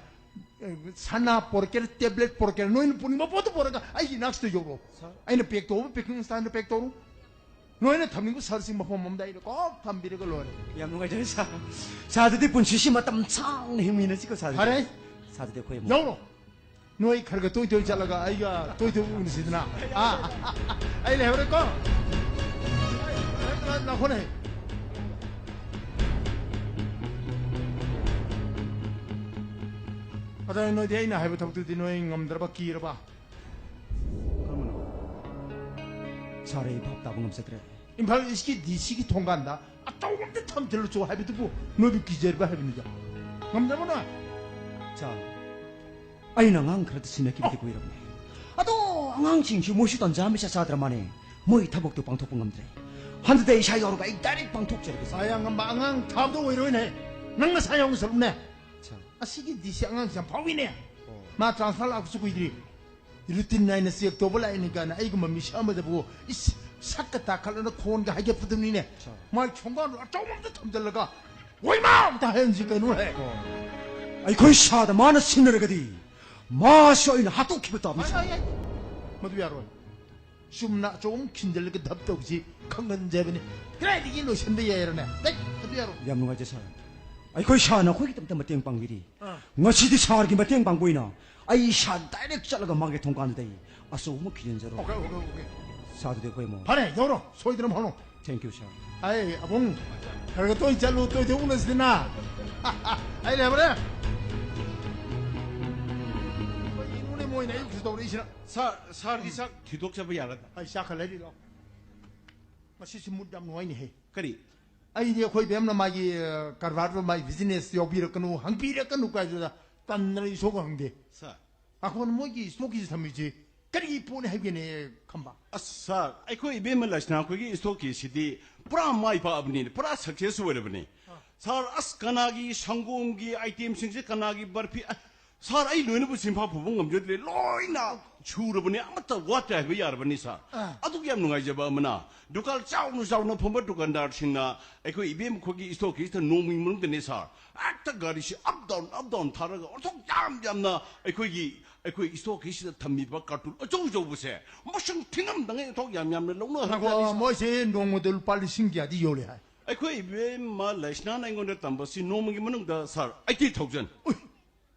ꯑꯦ, ꯁꯅꯥ ꯄꯣꯔꯛꯀꯦꯔꯥ, ꯇꯦꯕ꯭ꯂꯦꯠ ꯄꯣꯔꯛꯀꯦꯔꯥ, ꯅꯣꯏꯅ ꯄꯨꯅꯤꯡꯕ ꯄꯣꯠꯇꯨ ꯄꯣꯔꯒ ꯑꯩꯒꯤ ꯏꯅꯥꯛꯁꯤꯗ ꯌꯧꯔꯛꯑꯣ꯫ ꯁꯥꯔ꯫ ꯑꯩꯅ ꯄꯦꯛ ꯇꯧꯕ ꯄꯦꯀꯤꯡ ꯁ꯭ꯇꯥꯏꯜꯗ ꯄꯦꯛ ꯇꯧꯔꯣ꯫ ꯅꯣꯏꯅ ꯊꯝꯅꯤꯡꯕ ꯁꯥꯔꯁꯤꯡ ꯃꯐꯝ ꯑꯃꯗ ꯑꯩꯅ ꯀꯣꯛ ꯊꯝꯕꯤꯔꯒ ꯂꯣꯏꯔꯦ꯫ ꯌꯥꯝ ꯅꯨꯡꯉꯥꯏꯖꯔꯦ, ꯁꯥꯔ꯫ ꯁꯥꯔ, ꯑꯗꯨꯗꯤ ꯄꯨꯟꯁꯤꯁꯤ ꯃꯇꯝ ꯁꯥꯡꯅ ꯍꯤꯡꯃꯤꯟꯅꯁꯤꯀꯣ, ꯁꯥꯔ꯫ ꯐꯔꯦ꯫ ꯁꯥꯔ, ꯑꯗꯨꯗꯤ ꯑꯩꯈꯣꯏ ꯑꯃꯨꯛ ꯌꯧꯔꯣ꯫ ꯅꯣꯏ ꯈꯔ ꯈꯔ ꯇꯣꯏ ꯇꯣꯏ ꯆꯠꯂꯒ ꯑꯩꯒ ꯇꯣꯏ ꯇꯣꯏ ꯎꯅꯁꯤꯗꯅ꯫ ꯑꯥ, ꯑꯩ ꯂꯩꯍꯧꯔꯦꯀꯣ꯫ ꯂꯥꯛꯈꯣꯅꯦ꯫ ꯑꯗ ꯅꯣꯏꯗꯤ ꯑꯩꯅ ꯍꯥꯏꯕ ꯊꯕꯛꯇꯨꯗꯤ ꯅꯣꯏ ꯉꯝꯗ꯭ꯔꯕ, ꯀꯤꯔꯕ? ꯀꯔꯝꯕꯅꯣ? ꯁꯥꯔ, ꯑꯩ ꯚꯥꯞ ꯇꯥꯕ ꯉꯝꯖꯗ꯭ꯔꯦ꯫ ꯏꯝꯐꯥꯜ ꯏꯁꯀꯤ ꯗꯤ ꯁꯤꯒꯤ ꯊꯣꯡꯒꯥꯟꯗ ꯑꯆꯧꯕ ꯑꯝꯇ ꯊꯝꯖꯤꯜꯂꯨ ꯆꯣ ꯍꯥꯏꯕꯗꯨꯕꯨ ꯅꯣꯏꯕꯨ ꯀꯤꯖꯔꯤꯕ ꯍꯥꯏꯕꯅꯤꯗ꯫ ꯉꯝꯗ꯭ꯔꯕ ꯅꯣꯏ? ꯁꯥꯔ, ꯑꯩꯅ ꯑꯉꯥꯡ ꯈꯔꯗ ꯁꯤꯟꯅꯈꯤꯕꯗꯤ ꯀꯨꯏꯔꯕꯅꯤ꯫ ꯑꯗꯣ ꯑꯉꯥꯡꯁꯤꯡꯁꯨ ꯃꯣꯏꯁꯨ ꯇꯟꯖꯥ ꯑꯃ ꯏꯆꯥ ꯆꯥꯗ꯭ꯔ ꯃꯥꯅꯦ꯫ ꯃꯣꯏ ꯊꯕꯛꯇꯣ ꯄꯥꯡꯊꯣꯛꯄ ꯉꯝꯗ꯭ꯔꯦ꯫ ꯍꯟꯗꯛꯇ ꯏꯁꯥ ꯌꯥꯎꯔꯒ ꯑꯩ ꯗꯥꯏꯔꯦꯛ ꯄꯥꯡꯊꯣꯛꯆꯔꯒꯦ, ꯁꯥꯔ꯫ ꯁꯥ ꯌꯥꯝ ꯉꯝꯕ ꯑꯉꯥꯡ ꯊꯥꯕꯗ ꯑꯣꯏꯔꯣꯏꯅꯦ꯫ ꯅꯪ ꯅꯁꯥ ꯌꯥꯎꯅ ꯆꯠꯂꯨꯅꯦ꯫ ꯁꯥꯔ꯫ ꯑꯁꯤꯒꯤ ꯗꯤ ꯁꯤ ꯑꯉꯥꯡꯁꯤ ꯌꯥꯝ ꯐꯥꯎꯏꯅꯦ꯫ ꯃꯥ ꯇ꯭ꯔꯥꯟꯁꯐꯔ ꯂꯥꯛꯄꯁꯨ ꯀꯨꯏꯗ꯭ꯔꯤ꯫ ꯔꯨꯇꯤꯟ ꯅꯥꯏꯅ ꯆꯦꯛ ꯇꯧꯕ ꯂꯥꯛꯏꯅꯤ ꯀꯥꯏꯅ ꯑꯩꯒꯨꯝꯕ ꯃꯤꯁꯛ ꯑꯃꯗꯕꯨ ꯏꯁ, ꯁꯛꯀ ꯇꯥꯈꯠꯂꯅ ꯈꯣꯟꯒ ꯍꯥꯏꯒꯠꯄꯗꯨꯅꯤꯅꯦ꯫ ꯁꯥꯔ꯫ ꯃꯥꯏ ꯊꯣꯡꯒꯥꯟꯗꯣ ꯑꯆꯧꯕ ꯑꯝꯇ ꯊꯝꯖꯤꯜꯂꯒ ꯋꯥꯏꯃꯥ ꯑꯝꯇ ꯍꯥꯏꯍꯟꯁꯤ ꯀꯩꯅꯣꯍꯦ꯫ ꯑꯩꯈꯣꯏ ꯁꯥꯗ ꯃꯥꯅ ꯁꯤꯟꯅꯔꯒꯗꯤ ꯃꯥꯁꯨ ꯑꯩꯅ ꯍꯥꯠꯇꯣꯛꯈꯤꯕ ꯇꯥꯕꯅꯤ, ꯑꯩ, ꯁꯥꯔ꯫ ꯑꯩ, ꯑꯩ, ꯃꯗꯨ ꯌꯥꯔꯣꯏ꯫ ꯆꯨꯝꯅ ꯑꯆꯧꯕ ꯑꯃ ꯈꯤꯟꯖꯤꯜꯂꯒ ꯙꯞ ꯇꯧꯁꯤ ꯈꯪꯍꯟꯖꯕꯅꯤ꯫ ꯀꯗꯥꯏꯗꯒꯤ ꯂꯣꯏꯁꯤꯟꯕ ꯌꯥꯏꯔꯅꯦ? ꯇꯩ, ꯑꯗꯨ ꯌꯥꯔꯣꯏ꯫ ꯌꯥꯝ ꯅꯨꯡꯉꯥꯏꯖꯩ, ꯁꯥꯔ꯫ ꯑꯩꯈꯣꯏ ꯁꯥꯔꯅ ꯑꯩꯈꯣꯏꯒꯤꯗꯃꯛꯇ ꯃꯇꯦꯡ ꯄꯥꯡꯕꯤꯔꯤ꯫ ꯑꯥ꯫ ꯉꯁꯤꯗꯤ ꯁꯥꯔꯒꯤ ꯃꯇꯦꯡ ꯄꯥꯡꯕ ꯑꯣꯏꯅ ꯑꯩ ꯏꯁꯥ ꯗꯥꯏꯔꯦꯛ ꯆꯠꯂꯒ ꯃꯥꯒꯤ ꯊꯣꯡꯒꯥꯟꯗꯨꯗ ꯑꯩ ꯑꯆꯧꯕ ꯑꯃ ꯈꯤꯟꯖꯔꯣ꯫ Okay, okay, okay. ꯁꯥꯔ, ꯑꯗꯨꯗꯤ ꯑꯩꯈꯣꯏ ꯑꯃꯨꯛ ꯐꯔꯦ, ꯌꯧꯔꯣ꯫ ꯁꯣꯏꯗꯅ ꯐꯪꯉꯣ꯫ Thank you, ꯁꯥꯔ꯫ ꯑꯩ ꯑꯕꯨꯡ, ꯈꯔ ꯈꯔ ꯇꯣꯏꯅ ꯆꯠꯂꯨ, ꯇꯣꯏ ꯇꯣꯏ ꯎꯅꯁꯤꯗꯅ꯫ ꯑꯩ ꯂꯩꯍꯧꯔꯦ꯫ ꯀꯔꯤꯅꯣꯅꯦ ꯃꯣꯏꯅ ꯑꯌꯨꯛꯁꯤ ꯇꯧꯔꯛꯏꯁꯤꯅ? ꯁꯥꯔ, ꯁꯥꯔꯒꯤ ꯆꯥꯛ ꯊꯤꯗꯣꯛꯆꯕ ꯌꯥꯒꯗ꯭ꯔꯥ? ꯑꯩ ꯆꯥꯛ ꯈꯔ ꯂꯩꯔꯤꯔꯣ? ꯉꯁꯤꯁꯤ ꯃꯨꯠ ꯌꯥꯝ ꯅꯨꯡꯉꯥꯏꯅꯦꯍꯦ꯫ ꯀꯔꯤ? ꯑꯩꯗꯤ ꯑꯩꯈꯣꯏ ꯕꯦꯝꯅ ꯃꯥꯒꯤ, ꯑ, ꯀꯔꯕꯥꯔꯗꯣ, ꯃꯥꯒꯤ ꯕꯤꯖꯤꯅꯦꯁ ꯌꯥꯎꯕꯤꯔꯛꯀꯅꯨ, ꯍꯪꯕꯤꯔꯛꯀꯅꯨ ꯀꯥꯏꯗꯨꯗ ꯇꯟꯗꯅ ꯏꯁꯣꯛ ꯍꯪꯗꯦ꯫ ꯁꯥꯔ꯫ ꯑꯩꯈꯣꯏꯅ ꯃꯣꯏꯒꯤ ꯏꯁꯇꯣꯛꯀꯤꯁꯤ ꯊꯝꯃꯤꯁꯤ ꯀꯔꯤꯒꯤ ꯄꯣꯠꯅꯤ ꯍꯥꯏꯒꯦꯅꯦ ꯈꯝꯕ? ꯑꯁ ꯁꯥꯔ, ꯑꯩꯈꯣꯏ ꯏꯕꯦꯝꯃ ꯂꯛꯁꯅꯥ ꯑꯩꯈꯣꯏꯒꯤ ꯏꯁꯇꯣꯛꯀꯤꯁꯤꯗꯤ ꯄꯨꯔꯥ ꯃꯥꯏ ꯄꯥꯛꯑꯕꯅꯤꯅꯦ, ꯄꯨꯔꯥ ꯁꯛꯁꯦꯁ ꯑꯣꯏꯔꯕꯅꯤ꯫ ꯁꯥꯔ, ꯑꯁ ꯀꯅꯥꯒꯤ ꯁꯪꯒꯣꯝꯒꯤ ꯑꯥꯏꯇꯦꯝꯁꯤꯡꯁꯦ, ꯀꯅꯥꯒꯤ ꯕꯔꯐꯤ, ꯑ, ꯁꯥꯔ, ꯑꯩ ꯂꯣꯏꯅꯕꯨ ꯆꯤꯟꯐꯥ ꯄꯨꯕ ꯉꯝꯖꯗ꯭ꯔꯦ, ꯂꯣꯏꯅ꯫ ꯁꯨꯔꯕꯅꯤ, ꯑꯃꯠꯇ ꯋꯥꯠꯇ꯭ꯔꯦ ꯍꯥꯏꯕ ꯌꯥꯔꯕꯅꯤ ꯁꯥꯔ꯫ ꯑꯥ꯫ ꯑꯗꯨꯒ ꯌꯥꯝ ꯅꯨꯡꯉꯥꯏꯖꯕ ꯑꯃꯅ, ꯗꯨꯀꯥꯟ ꯆꯥꯎꯅ ꯆꯥꯎꯅ ꯐꯝꯕ ꯗꯨꯀꯥꯟꯗꯥꯔꯁꯤꯡꯅ ꯑꯩꯈꯣꯏ ꯏꯕꯦꯝ ꯑꯩꯈꯣꯏꯒꯤ ꯏꯁꯇꯣꯛ ꯀꯦꯁꯇ ꯅꯣꯡꯃꯒꯤ ꯃꯅꯨꯡꯗꯅꯦ ꯁꯥꯔ, ꯍꯦꯛꯇ ꯒꯥꯔꯤꯁꯤ ꯑꯞ ꯗꯥꯎꯟ ꯑꯞ ꯗꯥꯎꯟ ꯊꯥꯔꯒ ꯑꯣꯟꯊꯣꯛ ꯌꯥꯝ ꯌꯥꯝꯅ ꯑꯩꯈꯣꯏꯒꯤ ꯑꯩꯈꯣꯏ ꯏꯁꯇꯣꯛ ꯀꯦꯁꯁꯤꯗ ꯊꯝꯃꯤꯕ ꯀꯥꯔꯇꯨꯟ ꯑꯆꯧ ꯑꯆꯧꯕꯁꯦ ꯃꯁꯤꯡ ꯊꯤꯉꯝꯗꯉꯩ ꯑꯣꯟꯊꯣꯛ ꯌꯥꯝ ꯌꯥꯝꯅ ꯂꯧꯅ ꯉꯥꯏꯈꯣ, ꯍꯥꯏꯕꯖꯥꯠꯅꯤ ꯁꯥꯔ꯫ ꯃꯣꯏꯁꯦ ꯅꯣꯡꯃꯗ ꯂꯨꯄꯥ ꯂꯤꯁꯤꯡ ꯀꯌꯥꯗꯤ ꯌꯣꯜꯂꯤ ꯍꯥꯏ? ꯑꯩꯈꯣꯏ ꯏꯕꯦꯝꯃ ꯂꯩꯁꯅꯥꯅ ꯑꯩꯉꯣꯟꯗ ꯇꯝꯕꯁꯤ ꯅꯣꯡꯃꯒꯤ ꯃꯅꯨꯡꯗ ꯁꯥꯔ ꯑꯩꯠꯇꯤ ꯊꯥꯎꯖꯟ꯫ ꯎꯏ!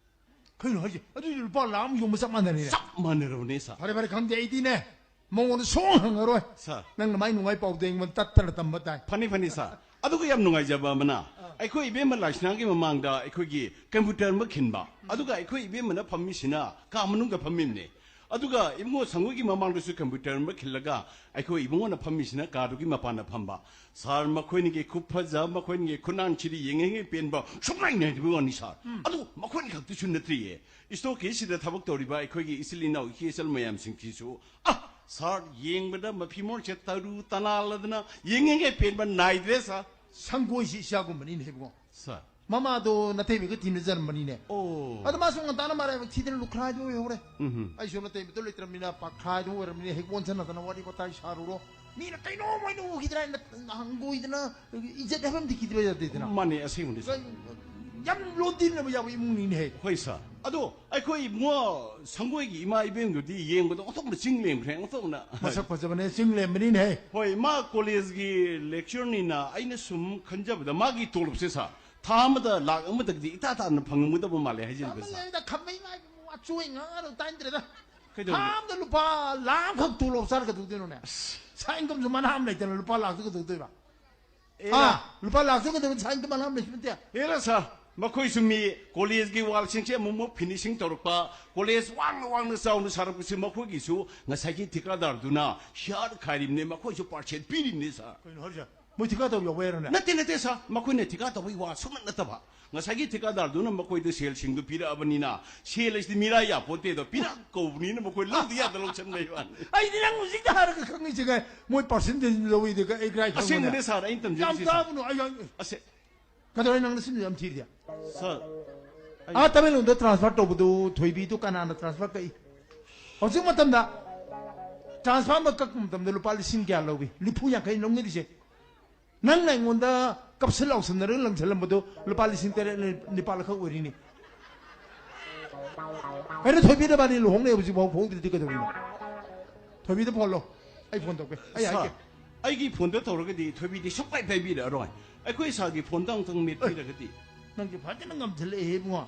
ꯀꯩꯅꯣ ꯍꯥꯏꯁꯦ? ꯑꯗꯨꯗꯤ ꯂꯨꯄꯥ ꯂꯥꯈ ꯑꯃ ꯌꯣꯟꯕ ꯆꯞ ꯃꯥꯟꯅꯔꯦꯅꯦ꯫ ꯆꯞ ꯃꯥꯟꯅꯔꯕꯅꯦ ꯁꯥꯔ꯫ ꯐꯔꯦ, ꯐꯔꯦ, ꯈꯪꯗꯦ, ꯑꯩꯗꯤꯅꯦ ꯃꯉꯣꯟꯗ ꯁꯨꯡ ꯍꯪꯉꯔꯣꯏ꯫ ꯁꯥꯔ꯫ ꯅꯪ ꯅꯃꯥꯏ ꯅꯨꯡꯉꯥꯏ ꯄꯥꯎꯗꯣ ꯑꯩꯉꯣꯟꯗ ꯇꯠꯇꯅ ꯇꯝꯕ ꯇꯥꯏ꯫ ꯐꯅꯤ, ꯐꯅꯤ ꯁꯥꯔ꯫ ꯑꯗꯨꯒ ꯌꯥꯝ ꯅꯨꯡꯉꯥꯏꯖꯕ ꯑꯃꯅ, ꯑꯩꯈꯣꯏ ꯏꯕꯦꯝꯃ ꯂꯥꯏꯁꯅꯥꯒꯤ ꯃꯃꯥꯡꯗ ꯑꯩꯈꯣꯏꯒꯤ ꯀꯝꯄ꯭ꯌꯨꯇꯔ ꯑꯃ ꯈꯤꯟꯕ, ꯑꯗꯨꯒ ꯑꯩꯈꯣꯏ ꯏꯕꯦꯝꯃꯅ ꯐꯝꯃꯤꯁꯤꯅ ꯀꯥ ꯃꯅꯨꯡꯗ ꯐꯝꯃꯤꯕꯅꯦ꯫ ꯑꯗꯨꯒ ꯏꯕꯨꯡꯉꯣ ꯁꯪꯒꯣꯏꯒꯤ ꯃꯃꯥꯡꯗꯁꯨ ꯀꯝꯄ꯭ꯌꯨꯇꯔ ꯑꯃ ꯈꯤꯜꯂꯒ ꯑꯩꯈꯣꯏ ꯏꯕꯨꯡꯉꯣꯅ ꯐꯝꯃꯤꯁꯤꯅ ꯀꯥꯗꯨꯒꯤ ꯃꯄꯥꯟꯗ ꯐꯝꯕ꯫ ꯁꯥꯔ, ꯃꯈꯣꯏꯅꯤꯒꯤ ꯈꯨꯐꯖ, ꯃꯈꯣꯏꯅꯤꯒꯤ ꯈꯨꯅꯥꯟꯁꯤꯗꯤ ꯌꯦꯡꯉꯤꯉꯩ ꯄꯦꯟꯕ ꯁꯨꯡꯅꯥꯏ ꯅꯥꯏꯗꯕ ꯋꯥꯅꯤ ꯁꯥꯔ꯫ ꯎꯝ꯫ ꯑꯗꯨ ꯃꯈꯣꯏꯅꯤ ꯈꯛꯇꯁꯨ ꯅꯠꯇ꯭ꯔꯤꯌꯦ, ꯏꯁꯇꯣꯛ ꯀꯦꯁꯁꯤꯗ ꯊꯕꯛ ꯇꯧꯔꯤꯕ ꯑꯩꯈꯣꯏꯒꯤ ꯏꯆꯤꯜ ꯏꯅꯥꯎ ꯏꯆꯦ ꯏꯆꯜ ꯃꯌꯥꯝꯁꯤꯡꯁꯤꯁꯨ, ꯑ, ꯁꯥꯔ, ꯌꯦꯡꯕꯗ ꯃꯐꯤ ꯃꯔꯣꯟꯁꯦ ꯇꯔꯨ ꯇꯅꯥꯜꯂꯗꯅ ꯌꯦꯡꯉꯤꯉꯩ ꯄꯦꯟꯕ ꯅꯥꯏꯗ꯭ꯔꯦ ꯁꯥꯔ꯫ ꯁꯪꯒꯣꯏꯁꯤ ꯏꯆꯥꯒꯨꯝꯕꯅꯤꯅꯦ ꯏꯕꯨꯡꯉꯣ꯫ ꯁꯥꯔ꯫ ꯃꯃꯥꯗꯣ ꯅꯇꯩꯃꯒ ꯇꯤꯟꯅꯖꯔꯝꯕꯅꯤꯅꯦ꯫ ꯑꯣ꯫ ꯑꯗ ꯃꯥꯁꯨ ꯉꯟꯇꯥꯅ ꯃꯔꯥꯏꯕꯛ ꯊꯤꯗꯅ ꯂꯨꯈ꯭ꯔꯥꯏꯗꯣ ꯑꯣꯏꯍꯧꯔꯦ꯫ ꯎꯝꯍꯨꯝ꯫ ꯑꯩꯁꯨ ꯅꯇꯩꯃꯗꯣ ꯂꯩꯇ꯭ꯔꯕꯅꯤꯅ ꯄꯥꯈ꯭ꯔꯥꯏꯗꯣ ꯑꯣꯏꯔꯕꯅꯤꯅ ꯍꯦꯛ ꯑꯣꯟꯁꯤꯟꯅꯗꯅ ꯋꯥꯔꯤ ꯋꯥꯇꯥꯏ ꯁꯥꯔꯨꯔꯣ꯫ ꯃꯤꯅ ꯀꯩꯅꯣꯝ ꯑꯣꯏꯅ ꯎꯈꯤꯗ꯭ꯔꯥ ꯍꯥꯏꯅ ꯍꯪꯒꯣꯏꯗꯅ ꯏꯖꯠ ꯍꯥꯏꯕ ꯑꯃꯗꯤ ꯈꯤꯗꯕ ꯌꯥꯗꯦꯗꯅ꯫ ꯃꯥꯅꯦ, ꯑꯁꯦꯡꯕꯅꯤ ꯁꯥꯔ꯫ ꯌꯥꯝ ꯂꯣꯟꯗꯤꯟꯅꯕ ꯌꯥꯕ ꯏꯃꯨꯡꯅꯤꯅꯦꯍꯦ꯫ ꯍꯣꯏ ꯁꯥꯔ꯫ ꯑꯗꯣ ꯑꯩꯈꯣꯏ ꯏꯕꯨꯡꯉꯣ ꯁꯪꯒꯣꯏꯒꯤ ꯏꯃꯥ ꯏꯕꯦꯟꯗꯨꯗꯤ ꯌꯦꯡꯕꯗ ꯑꯣꯟꯊꯣꯛꯅ ꯆꯤꯡ ꯂꯦꯝꯈ꯭ꯔꯦ, ꯑꯣꯟꯊꯣꯛꯅ꯫ ꯃꯁꯛ ꯐꯖꯕꯅꯦ, ꯆꯤꯡ ꯂꯦꯝꯕꯅꯤꯅꯦꯍꯦ꯫ ꯍꯣꯏ, ꯃꯥ ꯀꯣꯂꯦꯖꯒꯤ ꯂꯦꯛꯆꯔꯅꯤꯅ ꯑꯩꯅ ꯁꯨꯝ ꯈꯟꯖꯕꯗ ꯃꯥꯒꯤ ꯇꯣꯂꯣꯞꯁꯦ ꯁꯥꯔ, ꯊꯥ ꯑꯃꯗ ꯂꯥꯛ ꯑꯃꯗꯒꯤꯗꯤ ꯏꯇꯥ ꯇꯥꯗꯅ ꯐꯪꯉꯝꯒꯗꯕ ꯃꯥꯜꯂꯦ ꯍꯥꯏꯖꯟꯕ ꯁꯥꯔ꯫ ꯈꯝꯕꯩ ꯃꯥꯏ ꯑꯆꯣꯏ ꯉꯥꯡꯉ ꯇꯥꯅꯤꯡꯗ꯭ꯔꯦꯗ꯫ ꯀꯩꯗꯧꯔꯒꯦ? ꯊꯥ ꯑꯃꯗ ꯂꯨꯄꯥ ꯂꯥꯈ ꯑꯃꯈꯛ ꯇꯣꯂꯣꯞ ꯆꯥꯔ ꯀꯩꯗꯧꯗꯣꯏꯅꯣꯅꯦ? ꯑꯁ꯫ ꯁꯥ ꯏꯟꯀꯝꯁꯨ ꯃꯅꯥ ꯑꯃ ꯂꯩꯇꯅ ꯂꯨꯄꯥ ꯂꯥꯈꯇꯨ ꯀꯩꯗꯧꯗꯣꯏꯕ? ꯑꯦꯔꯥ꯫ ꯍꯥ? ꯂꯨꯄꯥ ꯂꯥꯈꯇꯨ ꯀꯩꯗꯧꯕ ꯁꯥ ꯏꯟꯀꯝ ꯃꯅꯥ ꯑꯃ ꯂꯩꯁꯨ ꯅꯠꯇꯦ꯫ ꯑꯦꯔꯥ ꯁꯥꯔ, ꯃꯈꯣꯏꯁꯨ ꯃꯤ ꯀꯣꯂꯦꯖꯀꯤ ꯋꯥꯜꯁꯤꯡꯁꯦ ꯑꯃꯨꯛ ꯑꯃꯨꯛ ꯐꯤꯅꯤꯁꯤꯡ ꯇꯧꯔꯛꯄ, ꯀꯣꯂꯦꯖ ꯋꯥꯡꯅ ꯋꯥꯡꯅ ꯆꯥꯎꯅ ꯁꯥꯔꯛꯄꯁꯤ ꯃꯈꯣꯏꯒꯤꯁꯨ ꯉꯁꯥꯏꯒꯤ ꯊꯤꯀꯥꯗꯥꯔꯗꯨꯅ ꯁꯤꯌꯥꯔ ꯈꯥꯏꯔꯤꯕꯅꯤ, ꯃꯈꯣꯏꯁꯨ ꯄꯥꯔꯁꯦꯟ ꯄꯤꯔꯤꯕꯅꯤ ꯁꯥꯔ꯫ ꯀꯩꯅꯣ ꯍꯥꯏꯔꯤꯁꯦ? ꯃꯣꯏ ꯊꯤꯀꯥ ꯇꯧ ꯌꯥꯎꯕ ꯌꯥꯔꯣꯏꯅꯦ? ꯅꯠꯇꯦ, ꯅꯠꯇꯦ ꯁꯥꯔ, ꯃꯈꯣꯏꯅ ꯊꯤꯀꯥ ꯇꯧꯕꯒꯤ ꯋꯥ ꯁꯨꯡꯅꯠ ꯅꯠꯇꯕ꯫ ꯉꯁꯥꯏꯒꯤ ꯊꯤꯀꯥꯗꯥꯔꯗꯨꯅ ꯃꯈꯣꯏꯗ ꯁꯦꯜꯁꯤꯡꯗꯨ ꯄꯤꯔꯛꯑꯕꯅꯤꯅ, ꯁꯦꯜ ꯑꯁꯤꯗꯤ ꯃꯤꯔꯥ ꯌꯥꯄꯣꯠꯇꯦꯗꯣ, ꯄꯤꯔꯛ ꯀꯧꯕꯅꯤꯅ ꯃꯈꯣꯏ ꯂꯧꯗ ꯌꯥꯗ ꯂꯧꯁꯟꯕꯩ ꯋꯥꯅꯤ꯫ ꯑꯩꯗꯤ ꯅꯪ ꯍꯧꯖꯤꯛꯇ ꯍꯥꯏꯔꯒ ꯈꯪꯉꯤꯁꯦ ꯀꯥꯏ? ꯃꯣꯏ ꯄꯥꯔꯁꯦꯟꯇꯦꯖ ꯂꯧꯏꯗꯤ ꯀꯥꯏ? ꯑꯩ ꯀꯥꯏ ꯈꯪꯕꯅꯦ? ꯑꯁꯦꯡꯕꯅꯦ ꯁꯥꯔ, ꯑꯩꯅ ꯇꯝꯖꯔꯤꯁꯦ ꯌꯥꯝ ꯁꯥꯔ꯫ ꯇꯥꯕꯅꯣ, ꯑꯩ, ꯑꯩ, ꯑꯁꯦ-, ꯀꯩꯗꯧꯔꯦ ꯅꯪ ꯅꯆꯤꯟꯗꯨ ꯌꯥꯝ ꯊꯤꯔꯤꯗꯤ? ꯁꯥꯔ, ꯑꯩ ꯑꯥ ꯇꯃꯦꯡꯂꯣꯡꯗ ꯇ꯭ꯔꯥꯟꯁꯐꯔ ꯇꯧꯕꯗꯨ ꯊꯣꯏꯕꯤꯗꯨ ꯀꯅꯥꯅ ꯇ꯭ꯔꯥꯟꯁꯐꯔ ꯀꯛꯏ? ꯍꯧꯖꯤꯛ ꯃꯇꯝꯗ transfer ꯑꯃ ꯀꯛꯄ ꯃꯇꯝꯗ ꯂꯨꯄꯥ ꯂꯤꯁꯤꯡ ꯀꯌꯥ ꯂꯧꯏ? ꯅꯤꯐꯨ ꯌꯥꯡꯈꯩ ꯂꯧꯅꯔꯤꯁꯦ꯫ ꯅꯪꯅ ꯑꯩꯉꯣꯟꯗ ꯀꯞꯁꯟ ꯂꯥꯎꯁꯟꯅꯔꯒ ꯂꯪꯁꯜꯂꯝꯕꯗꯣ ꯂꯨꯄꯥ ꯂꯤꯁꯤꯡ ꯇꯔꯦꯠ ꯅꯤꯄꯥꯜ ꯈꯛ ꯑꯣꯏꯔꯤꯅꯤ꯫ ꯀꯩꯅꯣ, ꯊꯣꯏꯕꯤ ꯅꯕꯥꯅꯤ ꯂꯨꯍꯣꯡꯅꯤ ꯍꯧꯖꯤꯛꯐꯥꯎ ꯍꯣꯡꯗ꯭ꯔꯤꯗꯤ ꯀꯩꯗꯧꯔꯤꯅꯣ? ꯊꯣꯏꯕꯤꯗ phone ꯂꯧ, ꯑꯩ phone ꯇꯧꯒꯦ, ꯑꯩ ꯍꯥꯏꯒꯦ꯫ ꯁꯥꯔ, ꯑꯩꯒꯤ phoneꯗ ꯇꯧꯔꯒꯗꯤ ꯊꯣꯏꯕꯤꯗꯤ ꯁꯨꯡꯄꯥꯏ ꯄꯥꯏꯕꯤꯔꯛꯑꯔꯣꯏ꯫ ꯑꯩꯈꯣꯏ ꯁꯥꯔꯒꯤ phoneꯗ ꯑꯃꯨꯛꯇꯪ ꯃꯦꯠꯄꯤꯔꯒꯗꯤ꯫ ꯅꯪꯁꯦ ꯐꯖꯅ ꯉꯝꯁꯤꯜꯂꯛꯑꯦ ꯏꯕꯨꯡꯉꯣ꯫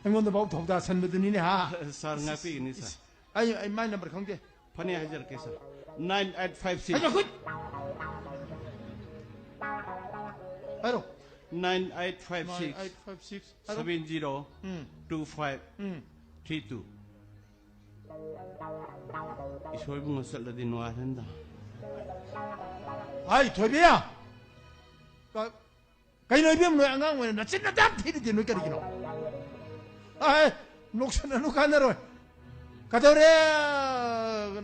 ꯑꯩꯉꯣꯟꯗꯐꯥꯎ ꯊꯧꯗꯥ ꯁꯟꯕꯗꯨꯅꯤꯅꯦ, ꯍꯥ? ꯁꯥꯔ, ꯉꯥꯛꯄꯤꯒꯅꯤ, ꯁꯥꯔ꯫ ꯑꯩ ꯑꯩ my number ꯈꯪꯗꯦ꯫ ꯐꯅꯤ, ꯍꯥꯏꯖꯔꯛꯀꯦ, ꯁꯥꯔ꯫ Nine eight five six, ꯍꯥꯏꯔꯣ, ꯈꯨꯠ꯫ ꯍꯥꯏꯔꯣ꯫ Nine eight five six, Nine eight five six, ꯍꯥꯏꯔꯣ꯫ Seven zero, ꯎꯝ꯫ Two five, ꯎꯝ꯫ Three two꯫ ꯏꯁꯣꯔ ꯏꯕꯨꯡꯉꯣ ꯆꯠꯂꯗꯤ ꯅꯨꯡꯉꯥꯏꯔꯅꯤꯗ꯫ ꯍꯥꯏ, ꯊꯣꯏꯕꯤ꯫ ꯀ- ꯀꯩꯅꯣ, ꯏꯕꯦꯝ, ꯅꯣꯏ ꯑꯉꯥꯡ ꯑꯣꯏꯅ ꯅꯆꯤꯟ ꯅꯇꯥ ꯊꯤꯔꯤꯗꯤ ꯅꯣꯏ ꯀꯔꯤꯒꯤꯅꯣ? ꯑꯦ, ꯅꯣꯛꯁꯟꯅꯅꯨ, ꯀꯥꯟꯅꯔꯣꯏ꯫ ꯀꯩꯗꯧꯔꯦ?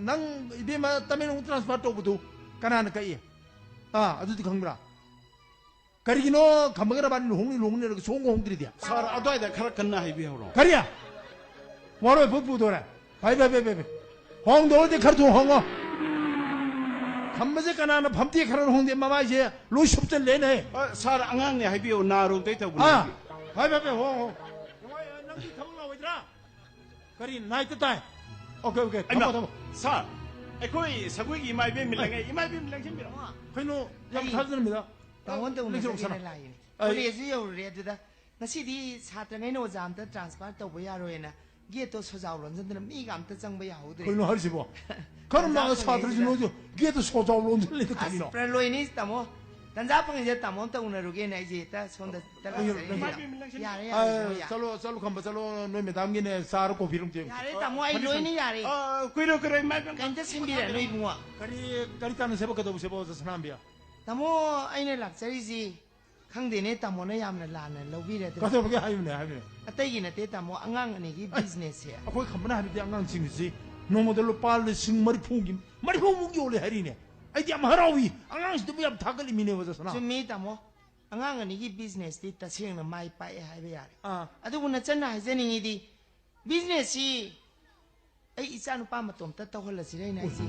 ꯅꯪ, ꯏꯕꯦꯝꯃ, ꯇꯃꯦꯡꯂꯣꯡ transfer ꯇꯧꯕꯗꯨ ꯀꯅꯥꯅ ꯀꯛꯏ? ꯑꯥ, ꯑꯗꯨꯗꯤ ꯈꯪꯕ꯭ꯔꯥ? ꯀꯔꯤꯒꯤꯅꯣ ꯈꯝꯕꯒ ꯅꯕꯥꯅꯤ ꯂꯨꯍꯣꯡꯅꯤ ꯂꯨꯍꯣꯡꯅꯤꯔꯒ ꯁꯨꯍꯣꯡ ꯍꯣꯡꯗ꯭ꯔꯤꯗꯤ? ꯁꯥꯔ, ꯑꯗꯨꯋꯥꯏꯗ ꯈꯔ ꯀꯟꯅ ꯍꯥꯏꯕꯤꯍꯧꯔꯣ꯫ ꯀꯔꯤ? ꯋꯥꯔꯣꯏ ꯐꯨꯠ ꯄꯨꯗꯣꯔꯦ꯫ ꯐꯩ, ꯐꯩ, ꯐꯩ, ꯐꯩ, ꯐꯩ꯫ ꯍꯣꯡꯗꯧꯔꯗꯤ ꯈꯔ ꯊꯨꯅ ꯍꯣꯡꯉꯣ꯫ ꯈꯝꯕꯁꯦ ꯀꯅꯥꯅ ꯐꯝꯗꯦ, ꯈꯔ ꯍꯣꯡꯗꯦ, ꯃꯃꯥꯏꯁꯦ ꯂꯣꯏ ꯁꯨꯞꯆꯜꯂꯦꯅꯦ꯫ ꯑ, ꯁꯥꯔ, ꯑꯉꯥꯡꯅꯦ ꯍꯥꯏꯕꯤꯌꯨ, ꯅꯥꯔꯣꯏꯗꯧ ꯇꯧꯕꯅꯦ ꯑꯥ, ꯍꯥꯏꯕꯤꯌꯨ꯫ ꯐꯩ, ꯐꯩ, ꯐꯩ, ꯍꯣꯡ, ꯍꯣꯡ꯫ ꯅꯪꯗꯤ ꯊꯕꯛ ꯂꯥꯛꯑꯣꯏꯗ꯭ꯔꯥ? ꯀꯔꯤ, nightꯇ ꯇꯥꯏ? Okay, okay, ꯊꯝꯃꯣ, ꯑꯩꯃ, ꯊꯝꯃꯣ꯫ ꯁꯥꯔ, ꯑꯩꯈꯣꯏ ꯁꯒꯣꯏꯒꯤ ꯏꯃꯥ ꯏꯕꯦꯟ ꯃꯤ ꯂꯪꯉꯦ, ꯏꯃꯥ ꯏꯕꯦꯟ ꯃꯤ ꯂꯪꯁꯤꯟꯕꯤꯔꯣ꯫ ꯀꯩꯅꯣ, ꯌꯥꯝ ꯑꯩ ꯊꯥꯖꯔꯝꯃꯤꯗ꯫ ꯇꯥꯃꯣ ꯇꯧꯅ ꯂꯩꯖꯧ, ꯆꯠꯀꯦꯅ ꯁꯥꯔ꯫ ꯂꯥꯛꯏꯅꯦ꯫ ꯑꯩ ꯀꯣꯂꯦꯖꯁꯨ ꯌꯧꯔꯨꯔꯦ, ꯑꯗꯨꯗ ꯉꯁꯤꯗꯤ ꯁꯥꯇ꯭ꯔꯉꯩꯅ ꯑꯣꯖꯥ ꯑꯝꯇ transfer ꯇꯧꯕ ꯌꯥꯔꯣꯏꯅ gateꯇꯣ ꯁꯣꯖꯥꯎ ꯂꯣꯟꯁꯤꯟꯗꯅ ꯃꯤꯒ ꯑꯝꯇ ꯆꯪꯕ ꯌꯥꯍꯧꯗ꯭ꯔꯦ꯫ ꯀꯩꯅꯣ ꯍꯥꯏꯔꯤꯁꯤꯕꯣ? ꯀꯔꯝꯕ ꯑꯣꯖꯥ ꯁꯥꯇ꯭ꯔꯁꯤꯡꯅꯣ ꯀꯣꯂꯦꯖꯁꯤꯗ ꯍꯧꯖꯤꯛ gateꯇ ꯁꯣꯖꯥꯎ ꯂꯣꯟꯁꯤꯜꯂꯤꯗꯣ? ꯑꯁ, ꯀꯔꯤꯅꯣ? ꯄ꯭ꯔꯂꯣꯏꯅꯤ ꯇꯥꯃꯣ, ꯇꯟꯖꯥ ꯐꯪꯉꯤꯁꯦ ꯇꯥꯃꯣ ꯇꯧꯅꯔꯨꯒꯦꯅ ꯑꯩꯁꯦ ꯍꯦꯛꯇ ꯁꯣꯝꯗ ꯇꯔꯥ ꯀꯩꯅꯣ, ꯆꯠꯂꯤꯅꯦ꯫ ꯀꯩꯅꯣ? ꯌꯥꯔꯦ, ꯑ, ꯌꯥꯔꯦ, ꯇꯥꯃꯣ, ꯌꯥꯔꯦ꯫ ꯆꯠꯂꯣ, ꯆꯠꯂꯣ, ꯈꯝꯕ ꯆꯠꯂꯣ, ꯅꯣꯏ madamꯒꯤꯅꯦ ꯆꯥꯔ coffee ꯂꯧꯖꯦ꯫ ꯌꯥꯔꯦ ꯇꯥꯃꯣ, ꯑꯩ ꯂꯣꯏꯅ ꯌꯥꯔꯦ꯫ ꯑ, ꯀꯨꯏꯔꯣꯏ, ꯀꯨꯏꯔꯣꯏ, ꯏꯃꯥ ꯏꯕꯦꯟ꯫ ꯀꯩꯝꯇ ꯁꯤꯟꯕꯤꯔꯅꯨ ꯏꯕꯨꯡꯉꯣ꯫ ꯀꯔꯤ, ꯀꯔꯤ ꯇꯥꯟꯅꯁꯦꯕ, ꯀꯩꯗꯧꯁꯦꯕ, ꯑꯣꯖꯥ ꯁꯅꯥꯝꯕꯤ? ꯇꯥꯃꯣ, ꯑꯩꯅ ꯂꯥꯛꯆꯔꯤꯁꯤ ꯈꯪꯗꯦꯅꯦ, ꯇꯥꯃꯣꯅ ꯌꯥꯝꯅ ꯂꯥꯟꯅ ꯂꯧꯕꯤꯔꯗ꯭ꯔꯥ꯫ ꯀꯩꯗꯧꯔꯒꯦ? ꯍꯥꯏꯌꯨꯅꯦ, ꯍꯥꯏꯌꯨꯅꯦ꯫ ꯑꯇꯩꯒꯤ ꯅꯠꯇꯦ ꯇꯥꯃꯣ, ꯑꯉꯥꯡ ꯑꯅꯤꯒꯤ businessꯁꯦ꯫ ꯑꯩꯈꯣꯏ ꯈꯝꯕꯅ ꯍꯥꯏꯕꯗꯤ ꯑꯉꯥꯡꯁꯤꯡꯁꯤ ꯅꯣꯡꯃꯗ ꯂꯨꯄꯥ ꯂꯤꯁꯤꯡ ꯃꯔꯤꯐꯨꯒꯤ, ꯃꯔꯤꯐꯨꯃꯨꯛ ꯌꯣꯜꯂꯦ ꯍꯥꯏꯔꯤꯅꯦ꯫ ꯑꯩꯗꯤ ꯌꯥꯝ ꯍꯔꯥꯎꯏ, ꯑꯉꯥꯡꯁꯤꯗꯕꯨ ꯌꯥꯝ ꯊꯥꯒꯠꯂꯤꯃꯤꯅꯦ, ꯑꯣꯖꯥ ꯁꯅꯥ꯫ ꯆꯨꯝꯃꯤ ꯇꯥꯃꯣ, ꯑꯉꯥꯡ ꯑꯅꯤꯒꯤ businessꯇꯤ ꯇꯁꯦꯡꯅ ꯃꯥꯏ ꯄꯥꯛꯑꯦ ꯍꯥꯏꯕ ꯌꯥꯔꯦ꯫ ꯑꯥ꯫ ꯑꯗꯨꯕꯨ ꯅꯆꯟꯅ ꯍꯥꯏꯖꯅꯤꯡꯉꯤꯗꯤ, businessꯁꯤ ꯑꯩ ꯏꯆꯥ ꯅꯨꯄꯥ ꯃꯇꯣꯝꯇ ꯇꯧꯍꯜꯂꯁꯤꯔ ꯍꯥꯏꯅ ꯑꯩꯁꯦ